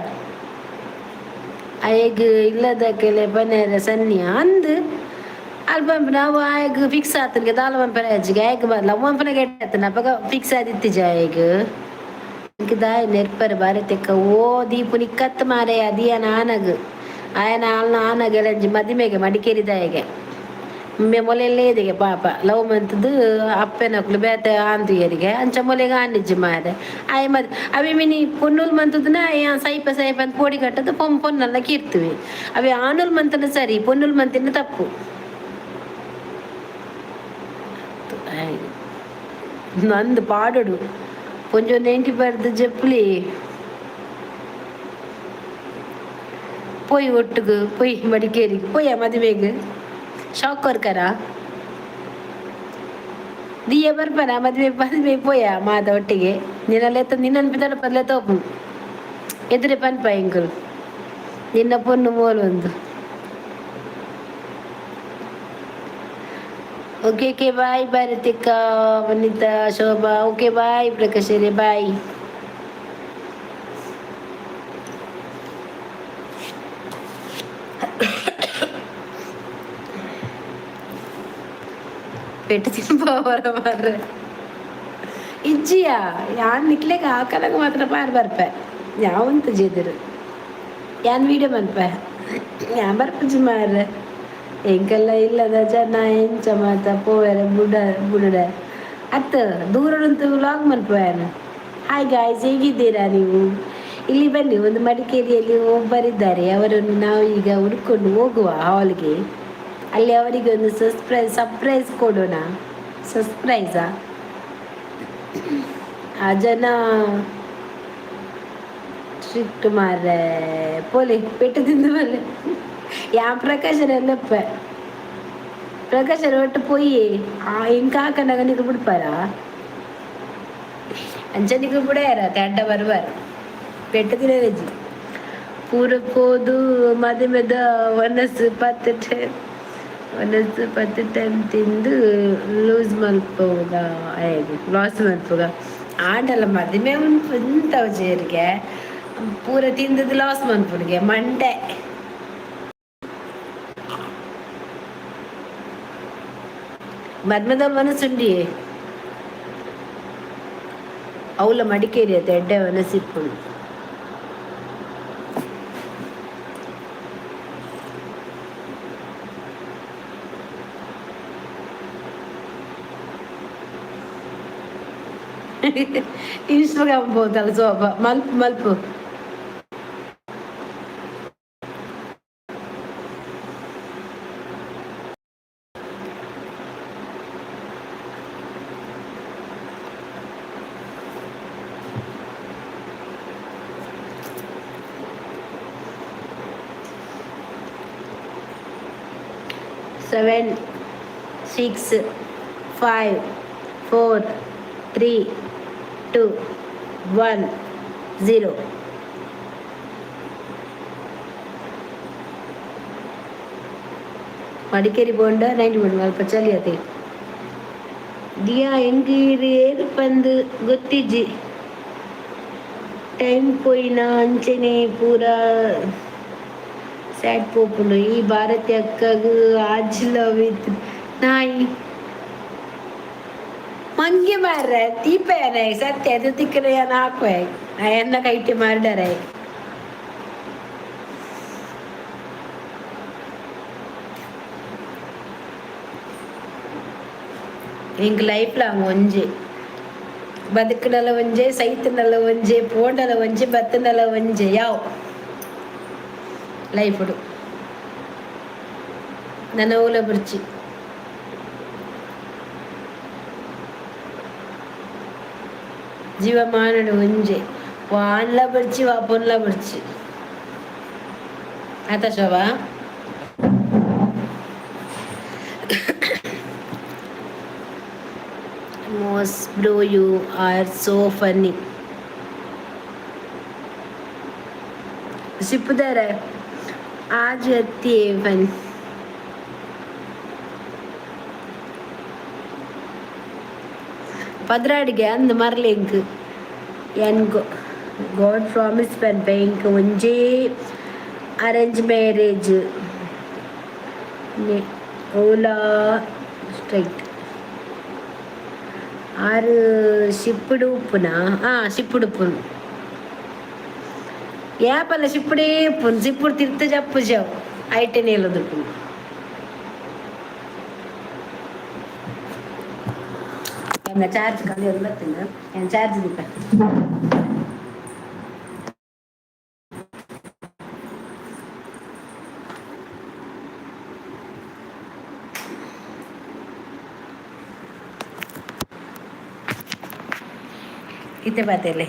ಅಯ್ಯಗ್ ಇಲ್ಲದಕ್ಕೆಲೆ ಪನೇರೆ ಸನ್ನಿ ಅಂದ್ ಅಲ್ಪ ನಾವು ಆಯಗ್ ಫಿಕ್ಸ್ ಆತನಿಗೆ ದಾಲ ಪಂಪನ ಅಜ್ಜಿಗೆ ಆಯಗ್ ಲವ್ ಪಂಪನ ಗೆಟ್ಟ ಅಪಗ ಫಿಕ್ಸ್ ಆದಿತ್ತಿಜ ಆಯಗ್ ದಾಯ ನೆರ್ಪರೆ ಬಾರಿ ತೆಕ್ಕ ಓ ದೀಪು ನಿಕ್ಕತ್ತು ಮಾರಯ್ಯ ಅದಿಯನ ಆನಗ್ ಆಯನ ಆಲ್ನ ಆನಗೆಲಂಜಿ ಮದಿಮೆಗೆ ಮಡಿಕೇರಿದಾಯಗೆ ಮೆ ಮೊಲೆಲ್ಲೇ ಪಾಪ ಲವ್ ಮಂತದ್ದು ಅಪ್ಪೆನಕ್ಲು ಬೇತೆ ಆಂದುಯರಿಗೆ ಅಂಚ ಮೊಲೆಗೆ ಆನಿಜ್ಜಿ ಮಾರೆ ಆಯ್ ಮದ್ ಅವೆ ಮಿನಿ ಪೊನ್ನುಲ್ ಮಂತದನ ಸೈಪ ಸೈಪ ಅಂತ ಪೋಡಿ ಕಟ್ಟದು ಪೊಮ್ ಪೊನ್ನೆಲ್ಲ ಕೀರ್ತಿವಿ ಅವೆ ಆನುಲ್ ಮಂತನ ಸರಿ ಪೊನ್ನುಲ್ ಮಂತಿನ ತಪ್ಪು. ನಂದು ಪಾಡೋಡು ಪೊಂಜೊ ನೆಂಟಿ ಬರ್ದು ಜಪ್ಲಿ ಪೊಯ್ ಒಟ್ಟುಗು ಪೊಯ್ ಮಡಿಕೇರಿಗೆ ಪೊಯ್ಯ ಮದುವೆಗೆ ಶಾಕ್ ಕೊರ್ಕರ ದಿಯ ಬರ್ಪನ ಮದುವೆ ಮದುವೆ ಪೋಯ ಮಾದ ಒಟ್ಟಿಗೆ ನಿನ್ನಲ್ಲೆತ್ತ ನಿನ್ನ ಪಿದಡ ಪದ್ಲೆ ತೋಪು ಎದುರೆ ಪನ್ಪ ಎಂಕುಲು ನಿನ್ನ ಪೊನ್ನು ಮೋಲು ಒಂದು. Okay okay bye Bharathikka Vanitha Shobha okay bye ಪ್ರಕಾಶರೇ ಬಾಯ್. ಪೆಟ್ಟು ತಿನ್ಪವರ ಮಾರ್ರೆ ಇಜ್ಜಿಯಾ ಯಾನ್ ನಿಕ್ಲೆಗ್ ಆಕಲಗ ಮಾತ್ರ ಪಾರ್ ಬರ್ಪೆ ಯಾವಂತ ಜೆದಿರು ಯಾನ್ ವೀಡಿಯೋ ಮನ್ಪೆ ಯಾನ್ ಬರ್ಪುಜಿ ಮಾರ್ರೆ ಎಂಕೆಲ್ಲ ಇಲ್ಲದ ಜನ ಎಂಚ ಮಾತ ಪೋವೆರೆ ಬುಡ ಬುಡಡೆ ಅತ್ತ ದೂರದಂತೂ ವ್ಲಾಗ್ ಮನ್ಪುವೆನು. ಹಾಯ್ ಗಾಯ್ಸ್, ಹೇಗಿದ್ದೀರಾ ನೀವು? ಇಲ್ಲಿ ಬನ್ನಿ, ಒಂದು ಮಡಿಕೇರಿಯಲ್ಲಿ ಒಬ್ಬರಿದ್ದಾರೆ, ಅವರನ್ನು ನಾವು ಈಗ ಹುಡ್ಕೊಂಡು ಹೋಗುವ ಹಾಲ್ಗೆ. ಅಲ್ಲಿ ಅವರಿಗೆ ಒಂದು ಸರ್ಪ್ರೈಸ್ ಸರ್ಪ್ರೈಸ್ ಕೊಡೋಣ. ಸರ್ಪ್ರೈಸಾ ಆ ಜನ ಸ್ಟ್ರಿಕ್ಟ್ ಮಾರ್ರೆ ಪೋಲಿ ಪೆಟ್ಟು ತಿಂದು ಬಲ್ಲೆ ಯಾ ಪ್ರಕಾಶರೆಲ್ಲಪ್ಪ ಪ್ರಕಾಶರ ಒಟ್ಟು ಪೊಯ್ಯಿ ಆ ಇಂಕ ಹಾಕನಾಗ ನಿಕ್ಲು ಬಿಡ್ಪಾರ ಅಂಚ ನಿಕ್ಲು ಬಿಡಾರ ಅಡ್ಡ ಬರ್ಬಾರ ಪೆಟ್ಟು ತಿನ್ನಜಿ ಪೂರ ಪೋದು ಮದಿಮೆದ ಒನಸ್ ಪತ್ತು ಟೈಮ್ ಒನಸ್ ಪತ್ತು ಟೈಮ್ ತಿಂದು ಲೂಸ್ ಮಲ್ಪುಗ ಲಾಸ್ ಮಲ್ಪುಗ ಆಂಡಲ ಮದಿಮೆ ಉಂಟವು ಜೇರಿಗೆ ಪೂರ ತಿಂದದ್ದು ಲಾಸ್ ಮನ್ಪುನಿಗೆ ಮಂಡೆ. ಮದ್ಮೆದ ಮನಸ್ಸುಂಡಿ ಅವಲ ಮಡಿಕೇರಿ ಅತ್ತ ಎಡ್ಡೆ ಮನಸ್ಸಿಪ್ಪುಂಡು. ಇನ್ಸ್ಟಾಗ್ರಾಮ್ ಹೋದಲ್ಲ ಸೋಪ ಮಲ್ಪು ಮಲ್ಪು. 7 6 5 4 3 2 1 0. Madikeri ಬೋಂಡ 91 ಅಲ್ಪ ಚಳಿ ಅತೆ ದಿಯಾ ಎಂಗೀರ್ ಪಂದ್ ಗೊತ್ತಿಜ್ಜಿ ಟೈಮ್ ಪೋಯಿನ ಅಂಚನೆ ಪೂರ ಸ್ಯಾಡ್ ಪೋಪುಂಡು. ಈ ಭಾರತಿ ಅಕ್ಕಗ್ ಆಜ್ ಲವ್ ವಿತ್ ನಾಯಿ. ಮಂಗೆ ಮಾರ್ರೆ ತೀಪೇನೆ ಸತ್ಯ ಅದು ತಿಕ್ಕರೆ ಏನ ಹಾಕುವೆ ಎನ್ನ ಕೈಟಿ ಮಾಡಿದಾರೆ. ಎಂಕ್ ಲೈಫ್ ಲಾಂಗ್ ಒಂಜಿ ಬದುಕುನಲ ಒಂಜೆ, ಸೈತುನಲ ಒಂಜೆ, ಪೋಂಡಲ ಒಂಜೆ, ಬತ್ತುನಲ ಒಂಜೆ ಯಾವ ಲೈಫುಡು ನನ್ನ ಓಲ ಬುರ್ಚಿ. ಜೀವಮಾನಡು ಒಂಜೆ ವಾನ್ಲ ಬುರ್ಚಿ ವಾ ಪೊನ್ಲ ಬುರ್ಚಿ ಆತ Shobha. Mos bro, you are so funny. ಸಿಪ್ಪುದಾರೆ ಆಜ್ ಎತ್ತಿ ಫನ್. ಪದ್ರಾಡಿಗೆ ಅಂದ್ ಮರ್ಲಿಂಕ್ ಎನ್ ಗಾಡ್ ಪ್ರಾಮಿಸ್ ಪನ್ಪೆ ಇಂಕ್ ಒಂಜೇ ಅರೇಂಜ್ ಮ್ಯಾರೇಜ್ ಓಲಾ ಸ್ಟ್ರೈಟ್ ಆರು ಶಿಪ್ಪುಡು ಉಪ್ಪುನಾ? ಹಾಂ, ಶಿಪ್ಪುಡು ಉಪ್ಪುನು ಏಪಲ್ಲ ಶಿಪ್ಪುಡೇ ಉಪ್ಪುನು ಸಿಪ್ಪುಡು ತಿರ್ತ ಜಪ್ಪು ಜಾವು ಐಟೆನೇ ಇಲ್ಲದುಪ್ಪುನು. ಎನ್ನ ಚಾರ್ಜ್ ಖಾಲಿ ಒಂದು ಬರ್ತೇನೆ, ಏನು ಚಾರ್ಜ್ ದೀಪ. ಇತ್ತೆ ಬಾತೆಲೆ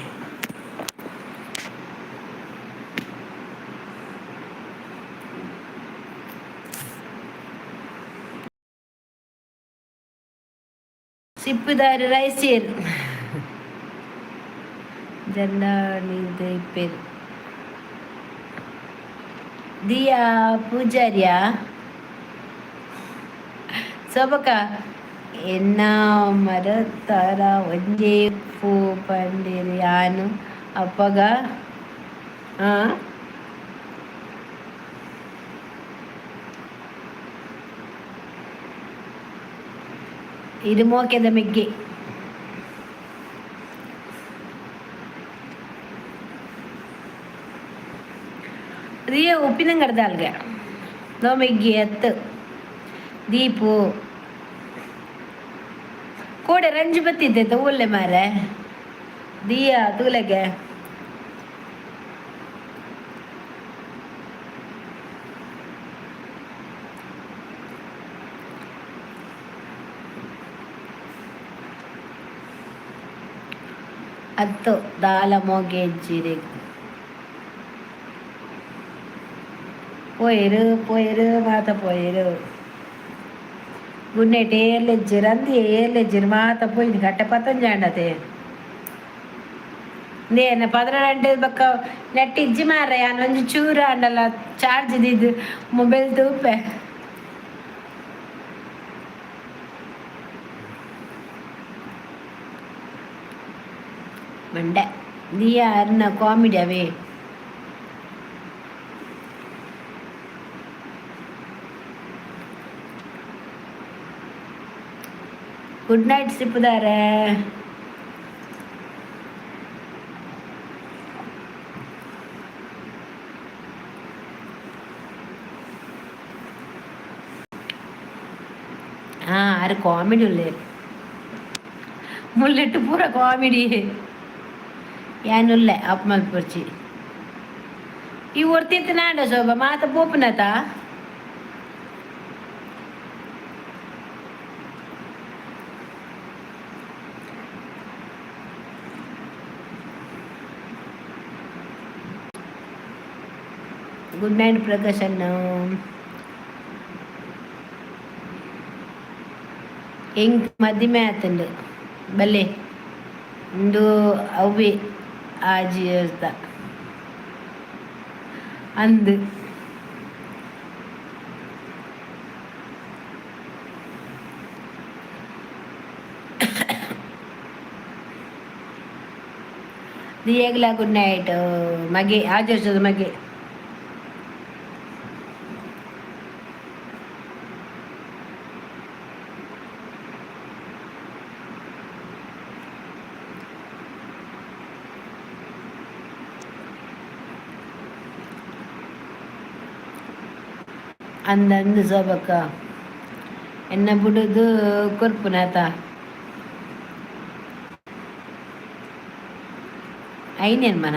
ಸಿಪ್ಪುದಾರು ರೈಸೇರ್ ಜನ್ನಾಣಿದ ದಿಯಾ ಪೂಜಾರಿಯಾ ಸೊಬಕ ಎನ್ನ ಮರತರ ಒಂಜೇ ಪೂ ಪಂಡಿರ್ ಯಾನು ಅಪ್ಪಗ. ಆ ಇದು ಮೋಕೆದ ಮೆಗ್ಗೆ. ದಿಯ ಉಪ್ಪಿನಂಗಡ್ದಾಲ್ಗೆ ದೋ ಮೆಗ್ಗಿ ಎತ್ತು ದೀಪು ಕೋಡೆ ರಂಜು ಬತ್ತಿದ್ದೆ ತೂಲೆ ಮಾರೆ ದಿಯಾ ತೂಲೆಗೆ. ಅತ್ತು ದಾಲ ಮೋಗೆ ಜೀರಿಗೆ ಪೋಯರು ಪೋಯರು ಮಾತ ಪೋಯರು. Good night. ಏರ್ಲೆಜ್ಜಿರ್ ಅಂದು ಏರ್ಲೆಜ್ಜಿರ್ ಮಾತ ಪೋಯಿನಿ ಕಟ್ಟೆ ಪತ್ತೊಂಜಾಂಡತೆ ನೇನ ಪದ್ರಾಡ್ ಬೊಕ್ಕ ನೆಟ್ ಇಜ್ಜಿ ಮಾರ್ರೆ. ಯಾನ್ ಒಂಜಿ ಚೂರು ಆಂಡಲ ಚಾರ್ಜ್ ದೀದ್ ಮೊಬೈಲ್ ತೂಪೆ. ಮಂಡೆ ದಿಯಾ ಅರ್ನ ಕಾಮಿಡಿ ಅವೇ. ಗುಡ್ ನೈಟ್ ಸಿಪ್ಪುದಾರೆ. ಹಾಂ, ಆರು ಕಾಮಿಡಿ ಉಲ್ಲೇರ್ ಮುಲ್ಲೆಟ್ಟು ಪೂರ ಕಾಮಿಡಿ. ಯಾನುಲ್ಲೆ ಅಪ್ ಮಲ್ಪೊರ್ಚಿ ಈ ಒರ್ತಿತ್ತು ನಾಂಡ ಶೋಭ ಮಾತ ಪೋಪುನತ. ಗುಡ್ ನೈಟ್ ಪ್ರಕಾಶ್ ಅಣ್ಣ. ಎಂಕ್ ಮದಿಮೆ ಆತುಂಡು ಬಲ್ಲೆ ಉಂದು ಅವ್ವೆ ಆಜಿ ಇಯರ್ಸ್ದ ಅಂದ್. ದಿಯಗ್ಲ ಗುಡ್ ನೈಟ್ ಮಗೆ ಆಜಿ ವರ್ಷದ ಮಗೆ. ಅಂದಂದು ಸೋಬಕ್ಕ ಎನ್ನ ಬುಡುದು ಕೊರ್ಪುನಾತ ಐನೇನು ಮನ.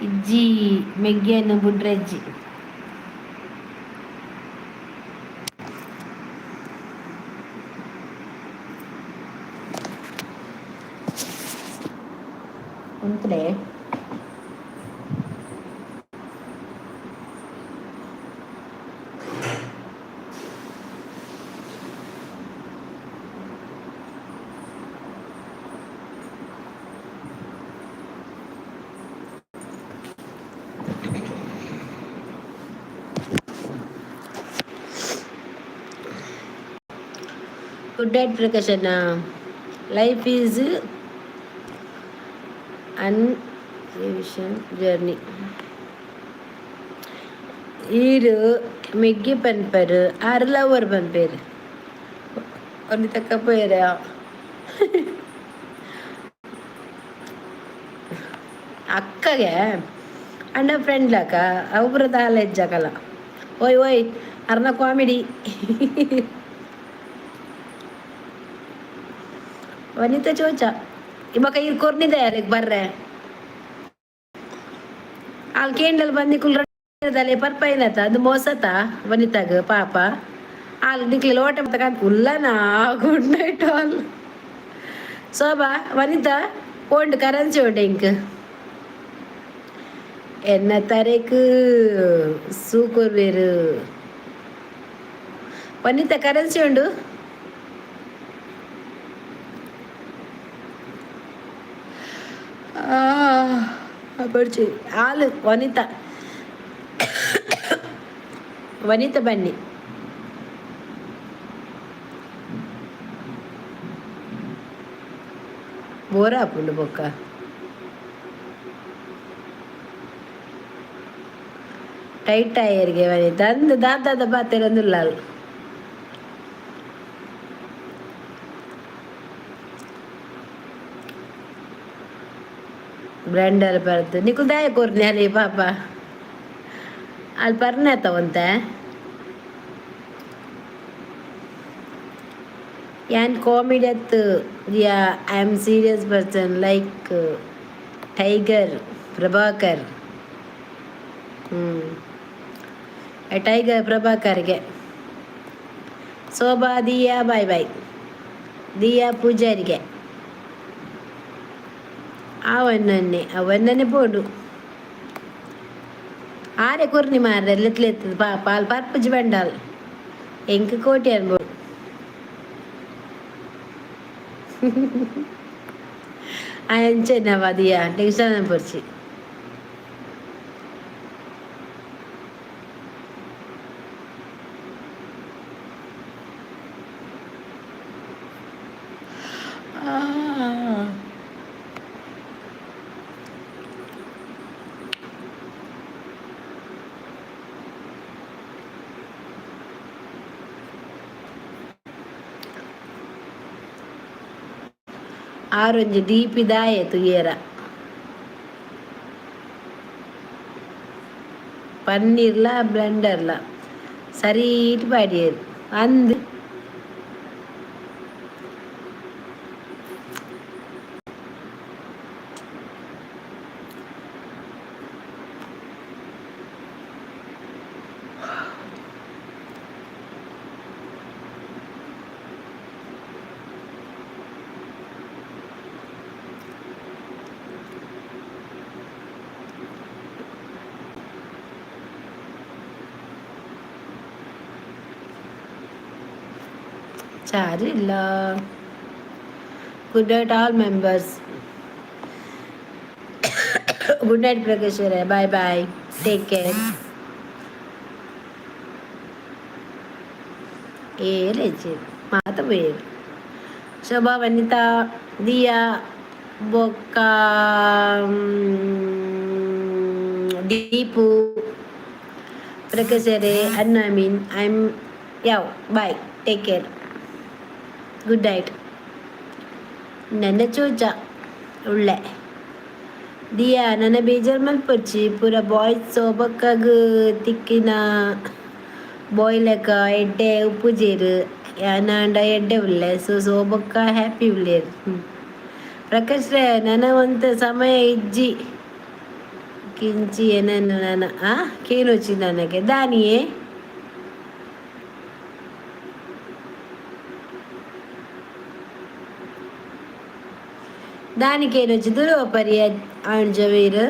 ಇಜ್ಜಿ ಮೆಗ್ಗೆಯನ್ನು ಬುಡ್ರಜ್ಜಿ. ಉಂತ್ರೆ. ಗುಡ್ ನೈಟ್ ಪ್ರಕಾಶಣ್ಣ. ಲೈಫ್ is ಅನ್ವಿಷನ್ ಜರ್ನಿ. ಈರು ಮೆಗ್ಗಿ ಪನ್ಪರು, ಆರು ಲವರ್ ಪನ್ಪೇರು. ಒಂದು ತಕ್ಕ ಪೋಯರ ಅಕ್ಕಗೆ ಅಣ್ಣ ಫ್ರೆಂಡ್ ಲಾಕ ಅವ್ರ ದಾಲ ಹೆಜ್ಜಾಕಲ್ಲ. ಓಯ್ ಓಯ್ ಅರ್ನ ಕಾಮಿಡಿ. ವನಿತಾ ಚೋಚ ಇವಾಗ ಇರ್ ಕೊರ್ನಿದೆ ಯಾರಿಗೆ ಬರ್ರೆ. ಅಲ್ಲಿ ಕೇಂಡಲ್ ಬಂದು ಕುಲ್ ಪರ್ಪೈನತ ಅದು ಮೋಸತ ವನಿತಾಗ ಪಾಪ. ಅಲ್ಲಿ ನಿಕ್ಲಿ ಲೋಟ ತಗೊಂಡು ಕುಲ್ಲನಾ. Good night all. Shobha Vanitha pond currency ಉಂಟು ಇಂಕ್ ಎನ್ನ ತರೆಕ್ ಸೂಕೊರ್ವೇರು. ವನಿತಾ ಕರೆನ್ಸಿ ಉಂಡು. ಬರ್ಚಿ ಹಾಲು. ವನಿತಾ ವನಿತಾ ಬನ್ನಿ. ಬೋರ್ ಆಪುಂಡು ಬೊಕ್ಕ. ಟೈಟ್ ಆಯರಿಗೆ ವನಿತಾ ಅಂದು ದಾದಾದ ಪಾತೆರೊಂದುಲ್ಲ. ಬ್ಲೆಂಡರ್ ಬರ್ದು ನಿಕುಲ್ ದಾಯ ಕೊರ್ನಿ ಅಲ್ಲಿ ಪಾಪ. ಅಲ್ಲಿ ಪರ್ನೆ ಒಂತೆ. ಯಾನ್ ಕಾಮಿಡಿ ಅತ್ತು. Yeah, I am serious person like tiger Prabhakar. ಹ್ಞೂ, ಟೈಗರ್ ಪ್ರಭಾಕರ್ಗೆ. ಶೋಭಾ ದಿಯಾ ಬಾಯ್ ಬಾಯ್. ದಿಯಾ ಪೂಜಾರಿಗೆ ಅವನನ್ನೇ ಅವನನ್ನೇ ಪೋಡು. ಆರೆ ಕೊರ್ನಿ ಮಾರ್ರೆ ಲೆತ್ಲೆತ್ತದ ಪಾಪ. ಅಲ್ ಪರ್ಪುಜಿ ಬಂಡಾಲ್ ಎಂಕ್ ಕೋಟಿ ಅನ್ಬೋದು. ಅಂಚೆನವ ದಿಯಾ ಟೆನ್ಷನ್ ಪೊರ್ಚಿ. ಆರೊಂಜಿ ದೀಪಿ ದಾಯೆ ತೂಯೆರ ಪನ್ನೀರ್ಲ ಬ್ಲೆಂಡರ್ಲ ಸರೀಟ್ ಪಾಡ್ಯೆರ್ ಅಂದ್. ಚಾರ್ಜ್ ಇಲ್ಲ. Good night all members. Good night ಪ್ರಕಾಶರೇ. Bye bye, take care. ಏರೇಜಿ ಮಾತ ಪೋಯೆರ್. ಶೋಭಾ ವನಿತಾ ದಿಯಾ ಬೊಕ್ಕ ದೀಪು ಪ್ರಕಾಶರೇ ಅನ್ನ ಮೀನ್ I am ಯಾವ. Bye, take care, good night. ನನ್ನ ಚೋಚ. ಉಳ್ಳೆ ದಿಯಾ ನನ್ನ ಬೇಜಾರ್ ಮಲ್ಪೊಚ್ಚಿ ಪೂರ ಬಾಯ್ಸ್ ಸೋಬಕ್ಕಾಗ ತಿಕ್ಕಿನ ಬಾಯ್ ಲೆಕ್ಕ ಎಡ್ಡೆ ಉಪ್ಪುಜೇರು ಯಾನಾಂಡ ಎಡ್ಡೆ ಉಲ್ಲೆ. ಸೊ ಸೋಬಕ್ಕ ಹ್ಯಾಪಿ ಉಲ್ಲೇರು. ಪ್ರಕಾಶ್ ರೇ, ನನ ಒಂತ ಸಮಯ ಇಜ್ಜಿ ಕಿಂಚಿ ಏನನ್ನು ನನ್ನ ಆ ಕೇನೊಚ್ಚಿ ನನಗೆ ದಾನಿಯೇ. ದಾನಿ ಕೇನೊಚ್ಚಿ ದುರುವ ಪರಿಯ ಆಂಜವೀರ್.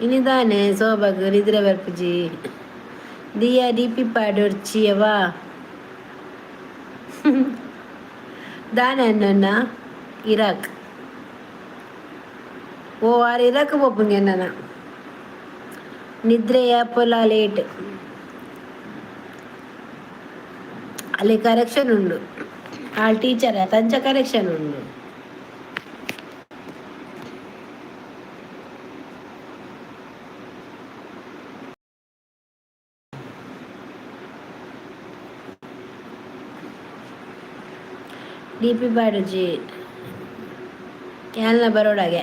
ಇನಿದಾನೆ ಸೋಬಗ್ ನಿದ್ರೆ ಬರ್ಪುಜಿ. ದಿಯಾ ಡಿಪಿ ಪಾಡೊರ್ಚಿಯವಾ ದಾನೆ ಅನ್ನ ಇರಾಕ್ ಓ ಆರು ಇರಾಕ್ ಪೋಪುಂಗೆ ನನ್ನ ನಿದ್ರೆ ಏಪಲ ಲೇಟ್. ಅಲ್ಲಿ ಕರೆಕ್ಷನ್ ಉಂಡು. ಆ ಟೀಚರ್ ತಂಚ ಕರೆಕ್ಷನ್ ಉಂಡು. ಡಿ ಪಿ ಬಾಡುಜಿ ಯಾನ್ಲ ಬರೋಡಾಗೆ.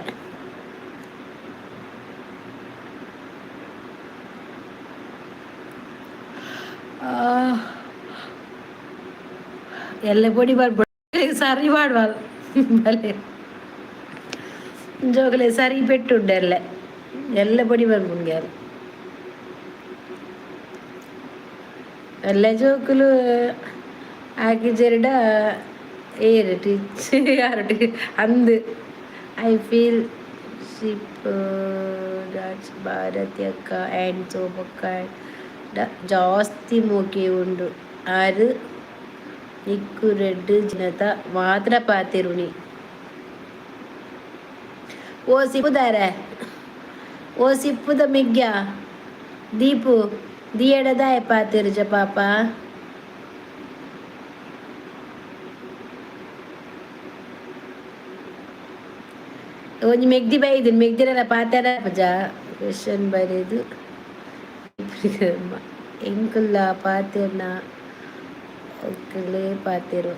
ಎಲ್ಲ ಪೊಡಿ ಮಾಡ್ಬಿಡ ಸರಿ ಮಾಡುವಲ್ಲ ಬಲೆ ಜೋಗಲೆ ಸರಿ ಪೆಟ್ಟುಂಡು. ಎಲ್ಲ ಎಲ್ಲ ಪೊಡಿ ಬರ್ಬುಂಗೆ ಎಲ್ಲ ಜೋಕುಲು ಆಕಿಜೆರಡ ಏರು ಟೀಚರ್ ಅಂದು. I feel ship Bharati ಅಕ್ಕ ಆ್ಯಂಡ್ ಸೋಬಕ್ಕ ಜಾಸ್ತಿ ಮೋಕೆ ಉಂಡು. ಆರು ನಿಕ್ಕು ರೆಡ್ ಜನತ ಮಾತ್ರ ಪಾತಿರುಣಿ. ಓ ಸಿಪ್ಪುದಾರೆ, ಓ ಸಿಪ್ಪುದ ಮಿಗ್ಯ ದೀಪು ದಿಯಡದಾಯ ಪಾತಿರುಜ ಪಾಪ. ಒಂಜಿ ಮೆಗ್ದಿ ಬೈದಿನಿ ಮೆಗ್ದಿರಲ್ಲ ಪಾತೆರ ಪಜ ಕ್ವೆಶನ್ ಬರೆದು ಎಂಕುಲ್ಲ ಪಾತೆರ್ನ ಒಕ್ಕಲೇ ಪಾತೆರು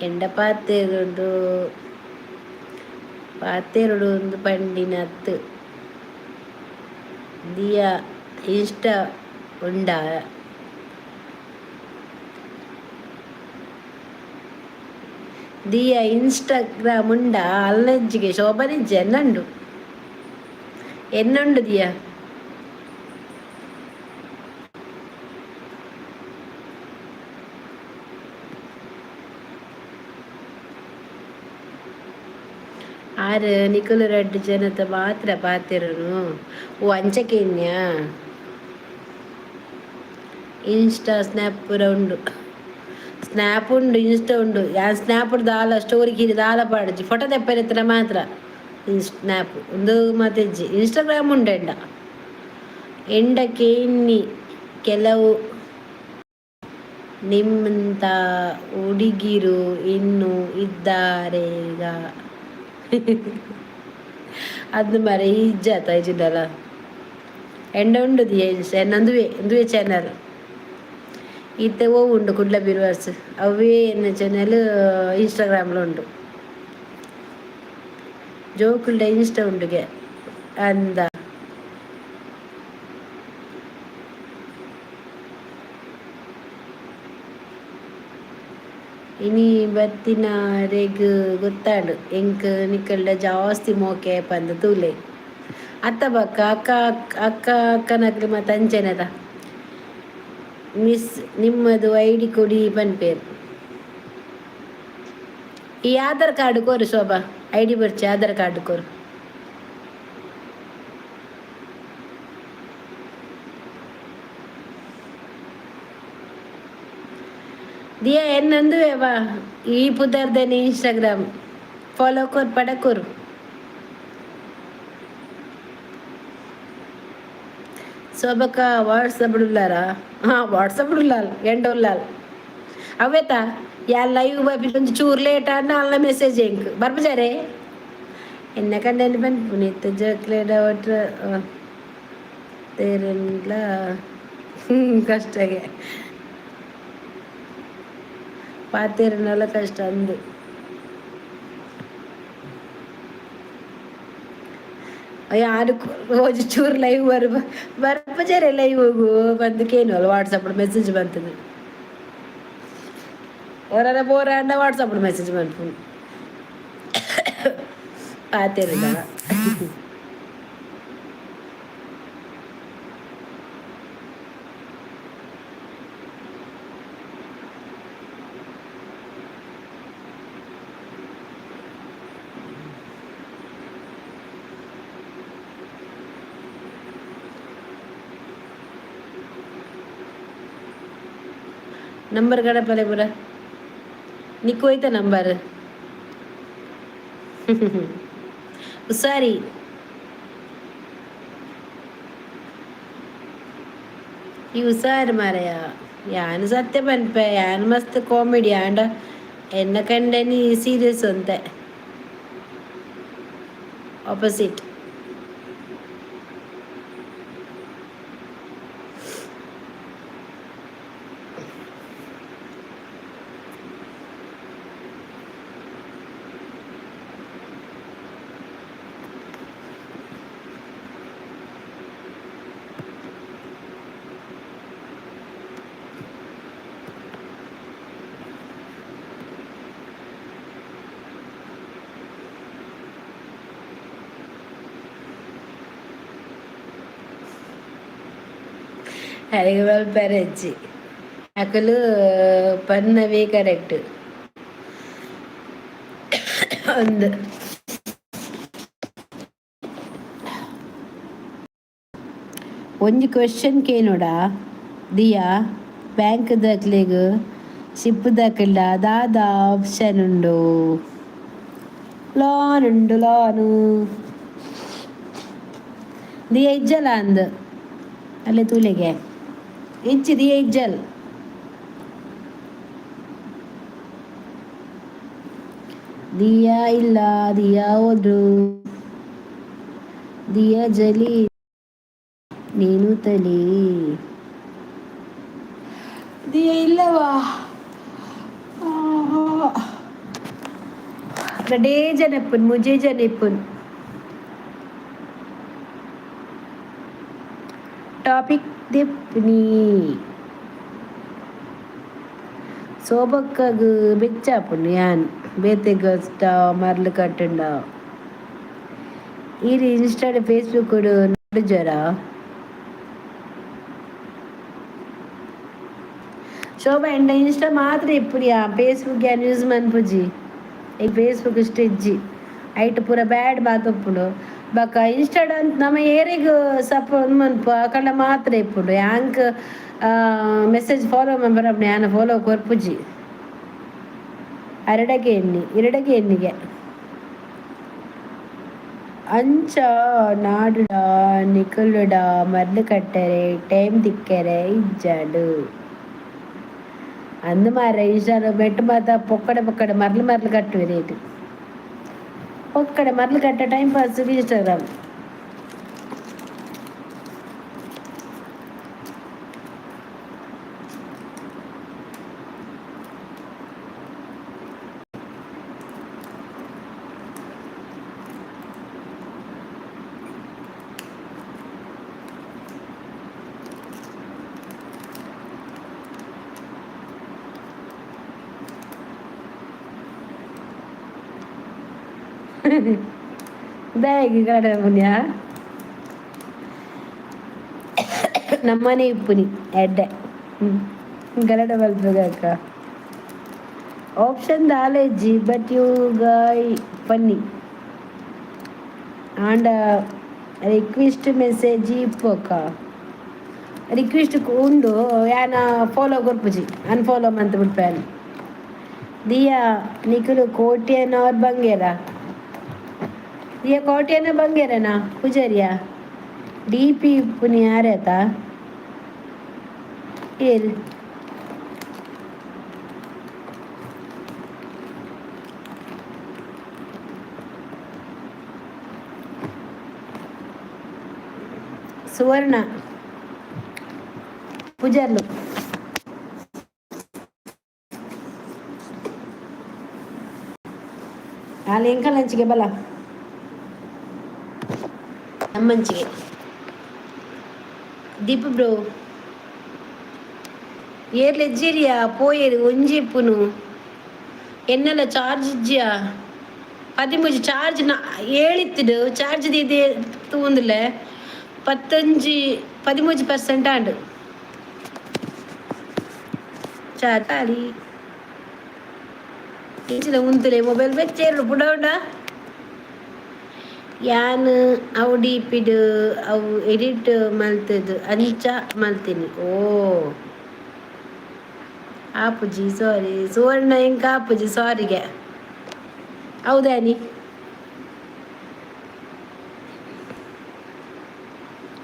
ಎಂಡ ಪಾತೆರುಡು ಪಾತೆರುಡು ಒಂದು ಪಂಡಿನತ್ತು. ದಿಯಾ ಇಷ್ಟ ಉಂಡಾ? ದಿಯಾ ಇನ್ಸ್ಟಾಗ್ರಾಮ್ ಉಂಡಾ? ಅಲ್ಲಜ್ಜಿಗೆ ಶೋಭನಿಜ್ಜೆ ಎನ್ನುಂಡು ಎನ್ನುಂಡು ದಿಯಾ. ಆರು ನಿಕುಲು ರಡ್ಡ್ ಜನತ ಮಾತ್ರ ಪಾತೆರುನು. ಓ ಅಂಚಕೇನ್ಯಾ? ಇನ್ಸ್ಟಾ ಸ್ನ್ಯಾಪ್ ಪೂರ ಉಂಡು. ಸ್ನ್ಯಾಪ್ ಉಂಡು, ಇನ್ಸ್ಟಾ ಉಂಡು. ಯಾನ್ ಸ್ನ್ಯಾಪ್ ದಾಲ ಸ್ಟೋರಿ ಕೀರಿ ದಾಲ ಪಾಡುಜಿ. ಫೋಟೋ ತೆಪ್ಪರೆ ಮಾತ್ರ ಸ್ನ್ಯಾಪ್ ಉಂದು ಮಾತ ಇಜ್ಜಿ. ಇನ್ಸ್ಟಾಗ್ರಾಮ್ ಉಂಡು. ಎಂಡ ಎಂಡ ಕೇನ್ನಿ ಕೆಲವು ನಿಮ್ಮಂತ ಹುಡುಗಿರು ಇನ್ನು ಇದ್ದಾರೇಗ ಅದು ಮರೆ ಇಜ್ಜಾತ ಇಜ್ಜಿಡಲ. ಎಂಡ ಉಂಡು ದಿಯ ಎನ್ನಂದುವೆ ಒಂದುವೆ ಚಾನಲ್ ಇತ್ತೆ ಓ ಉಂಡು ಕುಡ್ಲ ಬಿರ್ವಾಸ್ ಅವೇ ಎನ್ನ ಚಾನಲ್ ಇನ್ಸ್ಟಾಗ್ರಾಮ್ಲ ಉಂಡು. ಜೋಕುಲ್ಡ ಇನ್ಸ್ಟಾ ಉಂಡುಗೆ ಅಂದ. ಇನಿ ಬತ್ತಿನಾರೆಗ್ ಗೊತ್ತಾಂಡು ಎಂಕ್ ನಿಕಲ್ಡ ಜಾಸ್ತಿ ಮೋಕೆ ಪಂದ್ ತೂಲೆ. ಅತ್ತ ಬಕ್ಕ ಅಕ್ಕ ಅಕ್ಕ ಅಕ್ಕನಕ್ಲು ಮಾತ ಅಂಚೆನೆದ. ಮಿಸ್ ನಿಮ್ಮದು ಐಡಿ ಕೊಡಿ ಪನ್ಪೇರು. ಈ ಆಧಾರ್ ಕಾರ್ಡ್ ಕೊರು ಶೋಭಾ. ಐಡಿ ಬರ್ಚಿ, ಆಧಾರ್ ಕಾರ್ಡ್ ಕೊರು. ದಿಯಾ ಎನ್ನಂದುವೆ ಈ ಪುದರ್ದೇನೆ ಇನ್ಸ್ಟಾಗ್ರಾಮ್ ಫಾಲೋ ಕೊರ್ ಪಡಕೊರು. ಶೋಭಕ್ಕ ವಾಟ್ಸಪ್ ಉಳ್ಳಾರ? ಹಾಂ, ವಾಟ್ಸಪ್ ಉಳ್ಳಾಲ್ ಎಂಡ ಉಳ್ಳಾಲ್ ಅವೇತಾ. ಯಾ ಲೈವ್ ಬರ್ಪಿ ಒಂಜಿ ಚೂರು ಲೇಟ್ ಆಂಡ ಅಲ್ಲ ಮೆಸೇಜ್ ಎಂಕ್ ಬರ್ಪುಜಾರೆ. ಎನ್ನ ಕಂಡನಿ ಪನ್ಪುನಿ ಇತ್ತೆ ಜೋಕ್ಲೆಡ ಒಟ್ಟು ತೇರೆನ್ಲ ಕಷ್ಟಗೆ ಪಾತೆರ್ನಲ ಕಷ್ಟ ಅಂದು. ಯಾರು ಒಂಜಿ ಚೂರು ಲೈವ್ ಬರ್ಪಜಾರೆ ಲೈವ್ ಬಂದು ಕೇನು ವಾಟ್ಸಪ್ ಮೆಸೇಜ್ ಬಂತದೆ. ಓರಾರ ಬೋರ ಅಂಡ ವಾಟ್ಸಪ್ ಮೆಸೇಜ್ ಮನ್ಪುನು ಪಾತೆರುದ. ನಂಬರ್ ಕಡಪಲೆ ಪುರ ನಿಕ್ಕು ಹೋಯ್ತ ನಂಬರ್. ಉಸಾರಿ ಈ ಉಸಾರ್ ಮಾರಾಯ. ಯಾನ್ ಸತ್ಯ ಪನ್ಪೆ, ಯಾನ್ ಮಸ್ತ್ ಕಾಮಿಡಿ ಆಂಡ ಎನ್ನ ಕಂಡನಿ ಸೀರಿಯಸ್ ಅಂತೆ, ಆಪೋಸಿಟ್. ಅರೆಗೆ ಮಲ್ಪೆರಜ್ಜಿ, ಅಕುಲು ಪನ್ನವೇ ಕರೆಕ್ಟ್. ಒಂದು ಒಂಜಿ ಕ್ವೆಶ್ಚನ್ ಕೇನೋಡ ದಿಯಾ? ಬ್ಯಾಂಕ್ ದಕ್ಲೆಗ್ ಶಿಪ್ ದಕ್ಲ ದಾದ ಆಪ್ಷನ್ ಉಂಡು? ಲೋನ್ ಉಂಡು, ಲೋನು. ದಿಯಾ ಇಜ್ಜಲ ಅಂದ್ ಅಲ್ಲೇ ತೂಲೆಗೆ ಇಜ್ಜಿ, ದಿಯಾ ಇಜ್ಜಲ್. ದಿಯಾ ಇಲ್ಲ, ದಿಯಾ ಹೋದ್ರು. ದಿಯಾ ಜಲಿ ನೀನು ತಲಿ. ದಿಯಾ ಇಲ್ಲವಾ? ರಡೇ ಜನ ಇಪ್ಪುನ್, ಮುಜೆ ಜನ ಇಪ್ಪುನ್. ಟಾಪಿಕ್ ದೆಪ್ಪುನಿ. ಸೋಬಕ್ಕಗ್ ಬೆಚ್ಚಾಪುಂಡು ಯಾನ್ ಬೇತೆ ಗಸ್ಟ ಮರ್ಲು ಕಟ್ಟುಂಡ. ಈರ್ ಇನ್ಸ್ಟಾಡ್ ಫೇಸ್ಬುಕ್ ನಡುಜರ ಶೋಭಾ? ಎಂಡ ಇನ್ಸ್ಟಾ ಮಾತ್ರ ಇಪ್ಪುನಿಯಾ, ಫೇಸ್ಬುಕ್ ಯಾನ್ ಯೂಸ್ ಮನ್ಪುಜಿ. ಈ ಫೇಸ್ಬುಕ್ ಇಷ್ಟ ಇಜ್ಜಿ, ಐಟ್ ಪೂರ ಬ್ಯಾಡ್ ಮಾತ ಉಪ್ಪುಂಡು. ಬೊಕ ಇನ್ಸ್ಟಾಡ್ ಅಂತ ನಮ ಏರೆಗ್ ಸಪೋರ್ಟ್ ಮನ್ಪು ಅಕಂಡ ಮಾತ್ರ ಇಪ್ಪುಂಡು. ಯಾಂಕ್ ಮೆಸೇಜ್ ಫಾಲೋ ಮನ್ಪರ ಯಾನ್ ಫಾಲೋ ಕೊರ್ಪುಜಿ. ಅರಡಗೆ ಎನ್ನಿ ಇರಡಗೆ ಎನ್ನಿಗೆ ಅಂಚ ನಾಡುಡ ನಿಕುಲುಡ ಮರ್ಲು ಕಟ್ಟರೆ ಟೈಮ್ ತಿಕ್ಕರೆ ಇಜ್ಜಾಂಡು ಅಂದು ಮಾರ್ರೆ. ಇನ್ಸ್ಟಾಡ್ ಮೆಟ್ಟು ಮಾತ ಪೊಕ್ಕಡೆ ಪೊಕ್ಕಡೆ ಮರ್ಲು ಮರ್ಲು ಕಟ್ಟುವೆ ರೇಟ್. ಪೊಕ್ಕಡೆ ಮರ್ಲು ಕಟ್ಟ ಟೈಮ್ ಪಾಸ್ ಇನ್ಸ್ಟಾಗ್ರಾಮ್. ದಾಯೆಗ್ ಕಡೆ ಪುಣ್ಯ ನಮ್ಮನೆ ಇಪ್ಪುನಿ ಎಡ್ಡೆ ಗಲಡ ಮಲ್ಪುಗಕ್ಕ. ಆಪ್ಷನ್ ದಾಲ ಇಜ್ಜಿ, ಬಟ್ you Guy funny. ಆಂಡ ರಿಕ್ವೆಸ್ಟ್ ಮೆಸೇಜ್ ಇಪ್ಪೊಕ? ರಿಕ್ವೆಸ್ಟ್ ಉಂಡು, ಯಾನ ಫಾಲೋ ಕೊರ್ಪುಜಿ, ಅನ್ಫಾಲೋ ಮಂತ್ ಬುಡ್ಪೆ. ದಿಯಾ, ನಿಕುಲು ಕೋಟ್ಯನ್ ಆರ್ ಬಂಗೇರ? ದಿಯಾ, ಕೋಟ್ಯನ ಬಂಗೇರನಾ ಪೂಜಾರಿಯಾ? ಡಿ ಪಿ ಇಪ್ಪುನಿ ಯಾರೇತ ಏರ್? ಸುವರ್ಣ ಪೂಜಾರ್ಲು. ಅಲ್ಲಿ ಎಂಕಲ್ ಬಲ ನಮ್ಮಂಚಿಗೆ. ದೀಪ ಬ್ರೋ, ಏರ್ಲ ಎಜ್ಜೇರಿಯಾ ಪೋಯೇರು ಒಂಜಿ ಪುನು ಎನ್ನೆಲ್ಲ ಚಾರ್ಜ್ ಇಜ್ಜಿಯಾ? 13 ಚಾರ್ಜ್ ನಾ ಏಳಿತ್ತಿಡು ಚಾರ್ಜ್ ದೀದೆ ತೂಂದಿಲ್ಲ. ಪತ್ತಂಜಿ 13% ಆಂಡ್ ಚಾರ್ಜ್ ಖಾಲಿ. ಇಂಚಿನ ಉಂತುಲೆ ಮೊಬೈಲ್ ಬೆಚ್ಚೇರು ಪುಡೌಂಡ. ಯಾನ್ ಅವು ಡಿಪಿಡ್ ಅವು ಎಡಿಟ್ ಮಲ್ತದು ಅಂಚ ಮಲ್ತೀನಿ. ಓ ಆಪುಜಿ, ಸಾರಿ ಸುವರ್ಣ, ಎಂಕ ಆಪುಜಿ, ಸಾರಿಗೆ. ಹೌದಾನಿ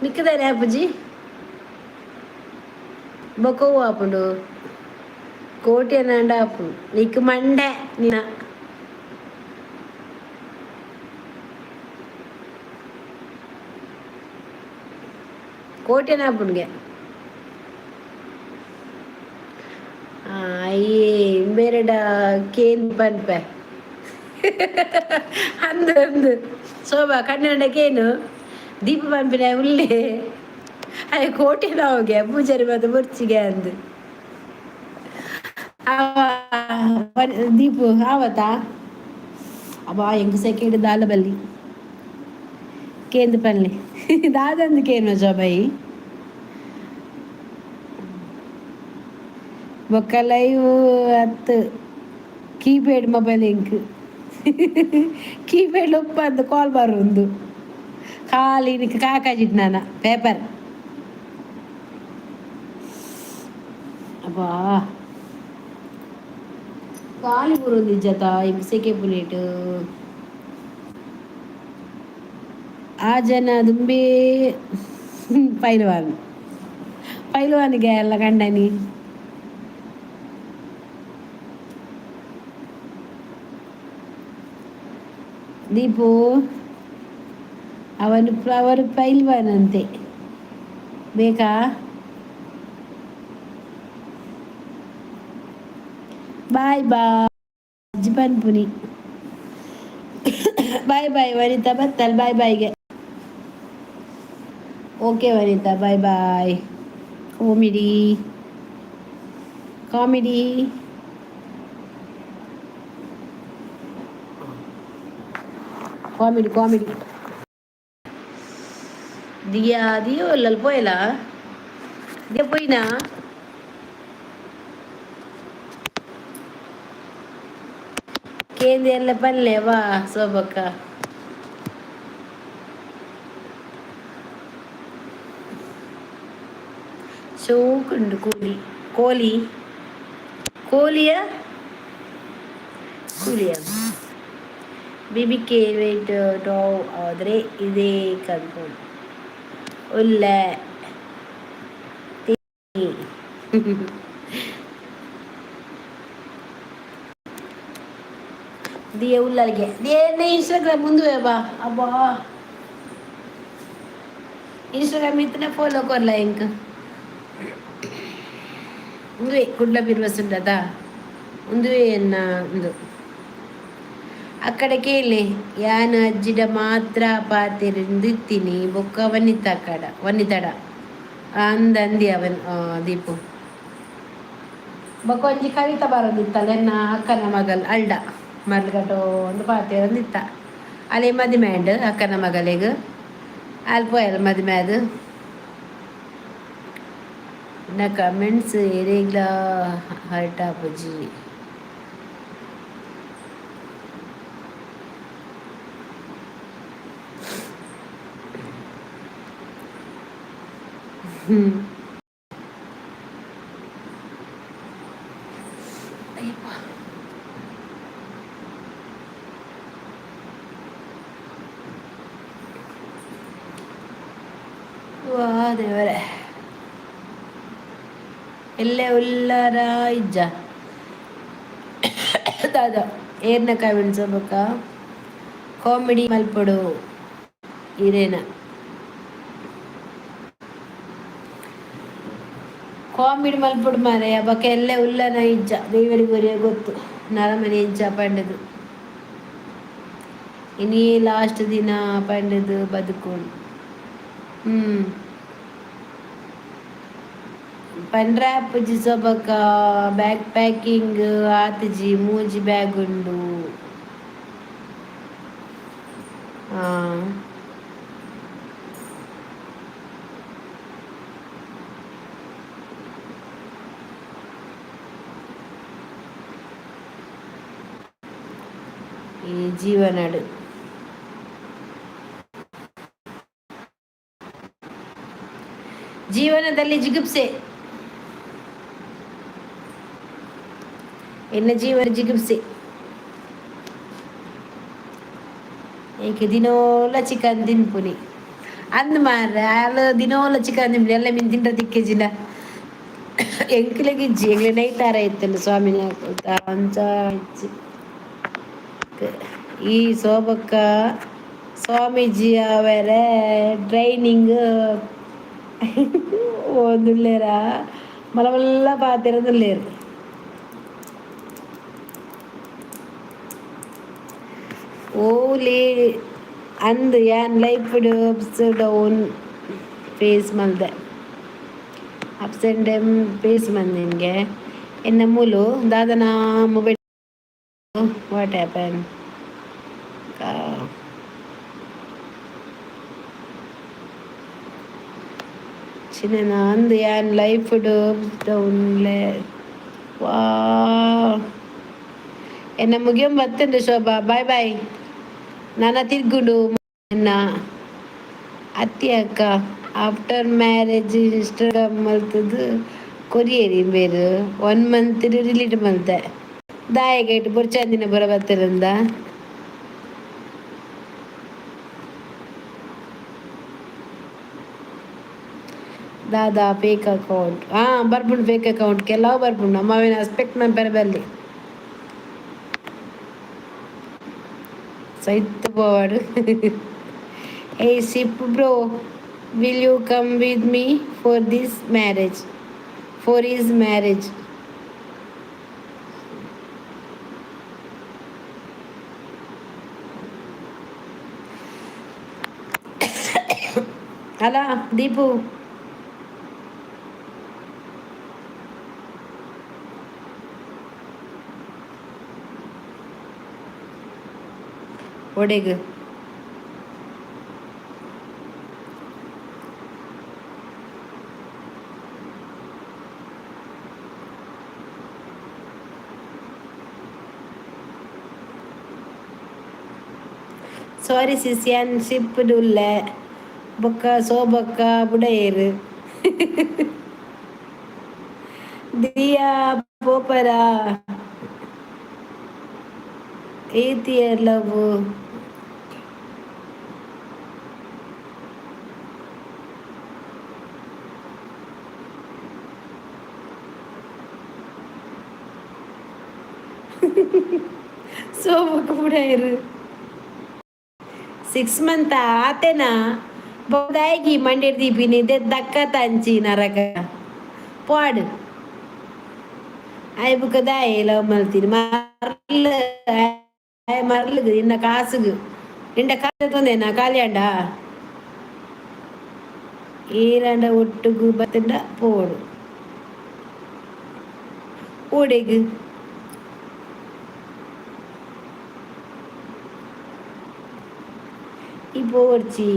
ನಿಕ್ಕದಾರೆ ಆಪುಜಿ. ಬೊಕ್ಕ ಆಪುಂಡು ಕೋಟಿ ಅನ್ನಾಂಡ ಆಪುಂಡು. ನಿಕ್ ಮಂಡೆ ನಿನ ಕೋಟೆನ ಆಪುಂಡ್ಗೆ. ಅಯ್ಯೇ, ಬೇರೆಡ ಕೇನ್ ಪನ್ಪೆ ಅಂದು ಅಂದು. ಶೋಭಾ ಕನ್ನಡ ಕೇನು ದೀಪ ಪನ್ಪಿನ ಉಲ್ಲೆ. ಅಯ್ಯ, ಕೋಟೆ ಹೋಗೆ ಪೂಜಾರಿ ಮಾತ ಬೊರ್ಚಿಗೆ ಅಂದು. ದೀಪು ಆವತಾ ಅಬ್ಬಾ ಎಂಕ್ ಸೆಕೆಂಡ್ ದಾಲ ಬಲ್ಲಿ ಕೇಂದು ಪನ್ಲೆ. ದಾದಂದು ಕೇನು ಶೋಭಾಯಿ. ಬೊಕ್ಕ ಲೈವ್ ಅತ್ತು ಕೀಪ್ಯಾಡ್ ಮೊಬೈಲ್. ಎಂಕ್ ಕೀಪ್ಯಾಡ್ ಒಪ್ಪಂದು ಕಾಲ್ ಬರುಂದು ಖಾಲಿ. ನಿಕ್ ಕಾಕಾಜಿಟ್ ನಾನ ಪೇಪರ್. ಅಬ್ಬಾ, ಖಾಲಿ ಬರುಂದಿಜ್ಜತ ಇಂಕ್ ಸೆಕೆ ಪುನೇಟ್. ಆ ಜನ ದುಂಬೇ ಪೈಲ್ವಾನ್ ಪೈಲ್ವಾನಿಗೆ ಎಲ್ಲ ಕಂಡನಿ. ದೀಪು, ಅವನು ಅವರು ಪೈಲ್ವಾನಂತೆ, ಬೇಕಾ? ಬಾಯ್ ಬಾಯ್ ಪನ್ಪುನಿ. ಬಾಯ್ ಬಾಯ್ ವನಿತಾ ಬತ್ತಲ್. ಬಾಯ್ ಬಾಯ್ಗೆ. Okay Vanitha, bye bye. Comedy comedy comedy comedy. Diya Diya ಒಲ್ಲಲ್ ಪೋಯಲ? ದಿಯಾ ಪೋಯಿನಾ? ಕೇಂದ್ರ ಎಲ್ಲ ಪನ್ಲೆ ವಾ ಶೋಭಕ್ಕ. ಶೋಕುಂಡು ಕೂಲಿ ಕೋಲಿ ಕೋಲಿಯ ಕೂಲಿಯ. ಬಿ ಕೆ ವೇಟ್ ಡಾವ್ ಆದರೆ ಇದೇ ಕನ್ಫರ್ಮ್ ಉಲ್ಲ. ದಿಯ ಉಲ್ಲಲ್ಗೆ ದಿಯ ಇನ್ಸ್ಟಾಗ್ರಾಮ್ ಮುಂದುವೆ ಬಾ. ಅಬ್ಬಾ, ಇನ್ಸ್ಟಾಗ್ರಾಮ್ ಇತ್ತನೆ ಫಾಲೋ ಕೊರ್ಲ ಎಂಕ್. ಉಂದುವೆ ಕುಡ್ಲ ಬಿರ್ವಸುಂಡದ ಉಂದುವೆ ಎನ್ನ ಉಂದು. ಅಕ್ಕಡೆ ಕೇಳಿ ಯಾನ್ ಅಜ್ಜಿಡ ಮಾತ್ರ ಪಾತೆರಿಂದಿತ್ತೀನಿ. ಬೊಕ್ಕ ವನಿತಾ ಕಡ ವನಿತಡ ಅಂದ ಅಂದಿ ಅವನ್ ದೀಪು. ಬೊಕ್ಕ ಒಂಜಿ ಕವಿತ ಬರೋದಿತ್ತಲ್ಲ, ಎನ್ನ ಅಕ್ಕನ ಮಗಲ್ ಅಲ್ಡ ಮರ್ಲ್ಗಟೋ ಒಂದು ಪಾತೆರೊಂದಿತ್ತ. ಅಲೆ ಮದಿಮೆ ಆಂಡ್ ಅಕ್ಕನ ಮಗಲೆಗ್. ಅಲ್ಪ ಪೋಯಲ್ ಮದಿಮೆ ಅದು. ನ ಕಮೆಂಟ್ಸ್ ಏರೆಗ್ಲ ಹರ್ಟ್ ಆಪುಜಿ. ಅಯ್ಯಪ್ಪ. ವಾ ದೇವರೇ, ಎಲ್ಲೆ ಉಲ್ಲರ ಇಜ್ಜ ದಾದ? ಏರ್ನ ಕಮೆಂಟ್ಸ್ ಬೊಕ್ಕ ಕಾಮಿಡಿ ಮಲ್ಪೊಡು ಇರೇನ. ಕಾಮಿಡಿ ಮಲ್ಪುಡು ಮಾರೆ. ಬೊಕ ಎಲ್ಲೆ ಉಲ್ಲನ ಇಜ್ಜ ದೇವರಿಗೆ ಒರಿಯ ಗೊತ್ತು. ನರಮನಿ ಇಂಚ ಪಂಡದು ಇನಿ ಲಾಸ್ಟ್ ದಿನ ಪಂಡದು ಬದುಕೋಡು. ಪಂಡ್ರಾಪುಜಿ ಸೊಬಕ. ಬ್ಯಾಗ್ ಪ್ಯಾಕಿಂಗ್ ಆತಿಜಿ, ಮೂಜಿ ಬ್ಯಾಗ್ ಉಂಡು. ಆ ಈ ಜೀವನಡು ಜೀವನದಲ್ಲಿ ಜಿಗುಪ್ಸೆ. ಎನ್ನ ಜೀವನ ಜಿಗುಪ್ಸೆ. ಏಕೆ ದಿನೋಲ ಚಿಕನ್ ತಿನ್ಪುನಿ ಅಂದ್ ಮಾರ್ರೆ. ಅಲ್ಲ, ದಿನೋಲ ಚಿಕನ್ ತಿನ್ಪುನಿ ಎಲ್ಲ ಮೀನು ತಿಂಡ ತಿಕ್ಕೆಜಿನ ಎಂಕ್ಲೆಗ್ ಇಜ್ಜಿ. ಎಂಕ್ಲೆ ನೈತಾರ ಇತ್ತಲ್ಲ ಸ್ವಾಮಿನ ಅಂಚ ಇಜ್ಜಿ. ಈ ಶೋಭಕ್ಕ ಸ್ವಾಮೀಜಿ ಅವರ ಟ್ರೈನಿಂಗ್ ಓದುಲ್ಲೇರ? ಮಲ್ಲ ಮಲ್ಲ ಪಾತೆರದುಲ್ಲೇರು. ಓಲಿ ಅಂದ್ ಯಾನ್ ಲೈಫ್ ಅಪ್ಸ್ ಡೌನ್ ಫೇಸ್ ಮಲ್ದೆ. ಅಪ್ಸ್ ಆ್ಯಂಡ್ ಡೌನ್ ಫೇಸ್ ಮಂದಿನ್ಗೆ ಎನ್ನ ಮೂಲು ದಾದನ ಮೊಬೈಲ್. What happen? ಚಿನ್ನ ಅಂದ್ ಯಾನ್ ಲೈಫ್ ಡೌನ್ ವಾ ಎನ್ನ ಮುಗಿಯಂ ಬತ್ತುಂಡು. ಶೋಭಾ, ಬಾಯ್ ಬಾಯ್. ನನ ತಿರ್ಗುಂಡು ಎನ್ನ ಅತ್ತಿ ಅಕ್ಕ. ಆಫ್ಟರ್ ಮ್ಯಾರೇಜ್ ಇನ್ಸ್ಟಾಗ್ರಾಮ್ ಮಲ್ತದು ಕೊರಿಯರಿ ಬೇರು. ಒನ್ ಮಂತ್ ಡಿಲೀಟ್ ಮಲ್ತೆ. ದಾಯೆಗ್ ಬೊರ್ಚಂದಿನ ಬರ ಬತ್ತಿರಂದ? ದಾದಾ ಫೇಕ್ ಅಕೌಂಟ್? ಹಾ, ಬರ್ಪುಂಡು. ಫೇಕ್ ಅಕೌಂಟ್ ಕೆಲವು ಬರ್ಪುಂಡು. ನಮ್ಮ ಅಸ್ಪೆಕ್ಟ್ ಮನ್ಪೆರೆ ಬಲ್ಲಿ. ಸೈತ್ ಪೋವಡ್. Hey ship bro, will you come with me for this marriage, for his marriage? ಅಲ್ಲ ದೀಪು. ಒಡೆಗ್ ಸಾರಿ ಸಿಸ್, ಯಾನ್ ಶಿಪ್ ಉಲ್ಲೆ. ಬೊಕ್ಕ ಸೋಬಕ್ಕ ಬುಡಯೇರು. ದಿಯಾ ಪೋಪರ ಏತ್ ಇಯರ್ ಲವ್? ಸೋಬಕ್ಕ ಬುಡಯೇರು. 6 ಮಂತ್ ಆತೆನಾ? ದಾಯೆಗಿ ಮಂಡೆಡ್ ದೀಪಿನಿ? ದಕ್ಕ ಅಂಚಿ ನರಕ ಪಾಡ್. ಆಯ್ ಬುಕ್ಕ ದಾಯೆ ಲವ್ ಮಲ್ತೀನಿ? ಮರ್ಲ್ ಆಯ್ ಮರ್ಲ್ಗ್ ನಿನ್ನ ಕಾಸುಗು. ನಿಂಡ ಕಾಸು ತೊಂದೇನಾ ಕಾಲ್ಯಾಂಡ? ಏರಾಂಡ ಒಟ್ಟುಗು ಬತ್ತಂಡ ಪೋಡು. ಓಡೆಗ್? ಈ ಪೋವರ್ಚಿ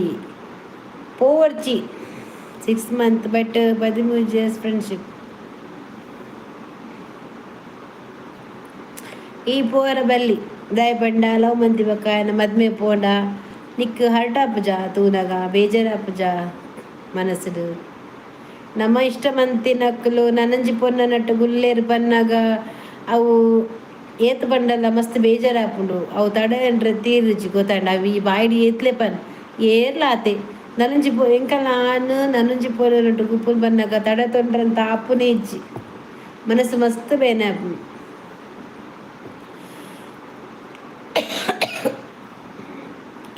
ಪೋವರ್ಚಿ. 6 ಮಂತ್ ಬಟ್ 13 ಇಯರ್ಸ್ ಫ್ರೆಂಡ್ಶಿಪ್. ಈ ಪೋರ ಬಲ್ಲಿ. ದಾಯ ಪಂಡ ಲವ್ ಮಂತಿ ಬೊಕ್ಕ ಮದ್ಮೆ ಪೋಂಡ ನಿಕ್ ಹರ್ಟ್ ಆಪುಜ? ತೂನಗ ಬೇಜಾರಾಪುಜ ಮನಸ್ಸುಡು? ನಮ್ಮ ಇಷ್ಟ ಮಂತಿನಕುಲು ನನಂಜಿ ಪೊನ್ನನಟ್ಟು ಗುಲ್ಲೇರು ಪನ್ನಾಗ ಅವು ಏತ್ ಪಂಡಲ ಮಸ್ತ್ ಬೇಜಾರಾಪುಂಡು. ಅವು ತಡೆಯಂಡ್ರೆ ತೀರುಜಿ, ಗೊತ್ತಾಂಡ? ಅವು ಈ ಬಾಯಿಡ್ ಏತ್ಲೆ ಪನ್ ಏರ್ಲ ಆತೆ. ನನಂಜಿ ಪೊ ಎಂಕಲ್ನ ಆನ್ ನನಂಜಿ ಪೊನ್ನನಟ್ಟು ಗುಪ್ಪುಲು ಬನ್ನಗ ತಡೆ ತೊಂಡ್ರಂತ ಆಪುನೇ ಇಜ್ಜಿ. ಮನಸ್ಸು ಮಸ್ತ್ ಬೇನೆ ಆಪುಂಡು.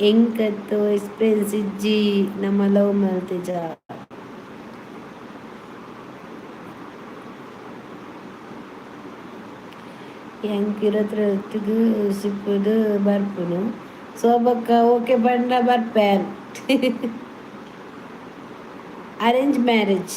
ಎಂಕತ್ತು ಎಕ್ಸ್ಪೀರಿಯನ್ಸ್ ಇಜ್ಜಿ. ನಮ್ಮ ಲವ್ ಮಲ್ತಿಜ. ಎಂಕಿರತ್ರೊತ್ತಿಗೆ ಸಿಪ್ಪುದು ಬರ್ಪುನು. ಸೋಬಕ್ಕ ಓಕೆ ಬಂಡ ಬರ್ಪೇನ್. Arrange marriage.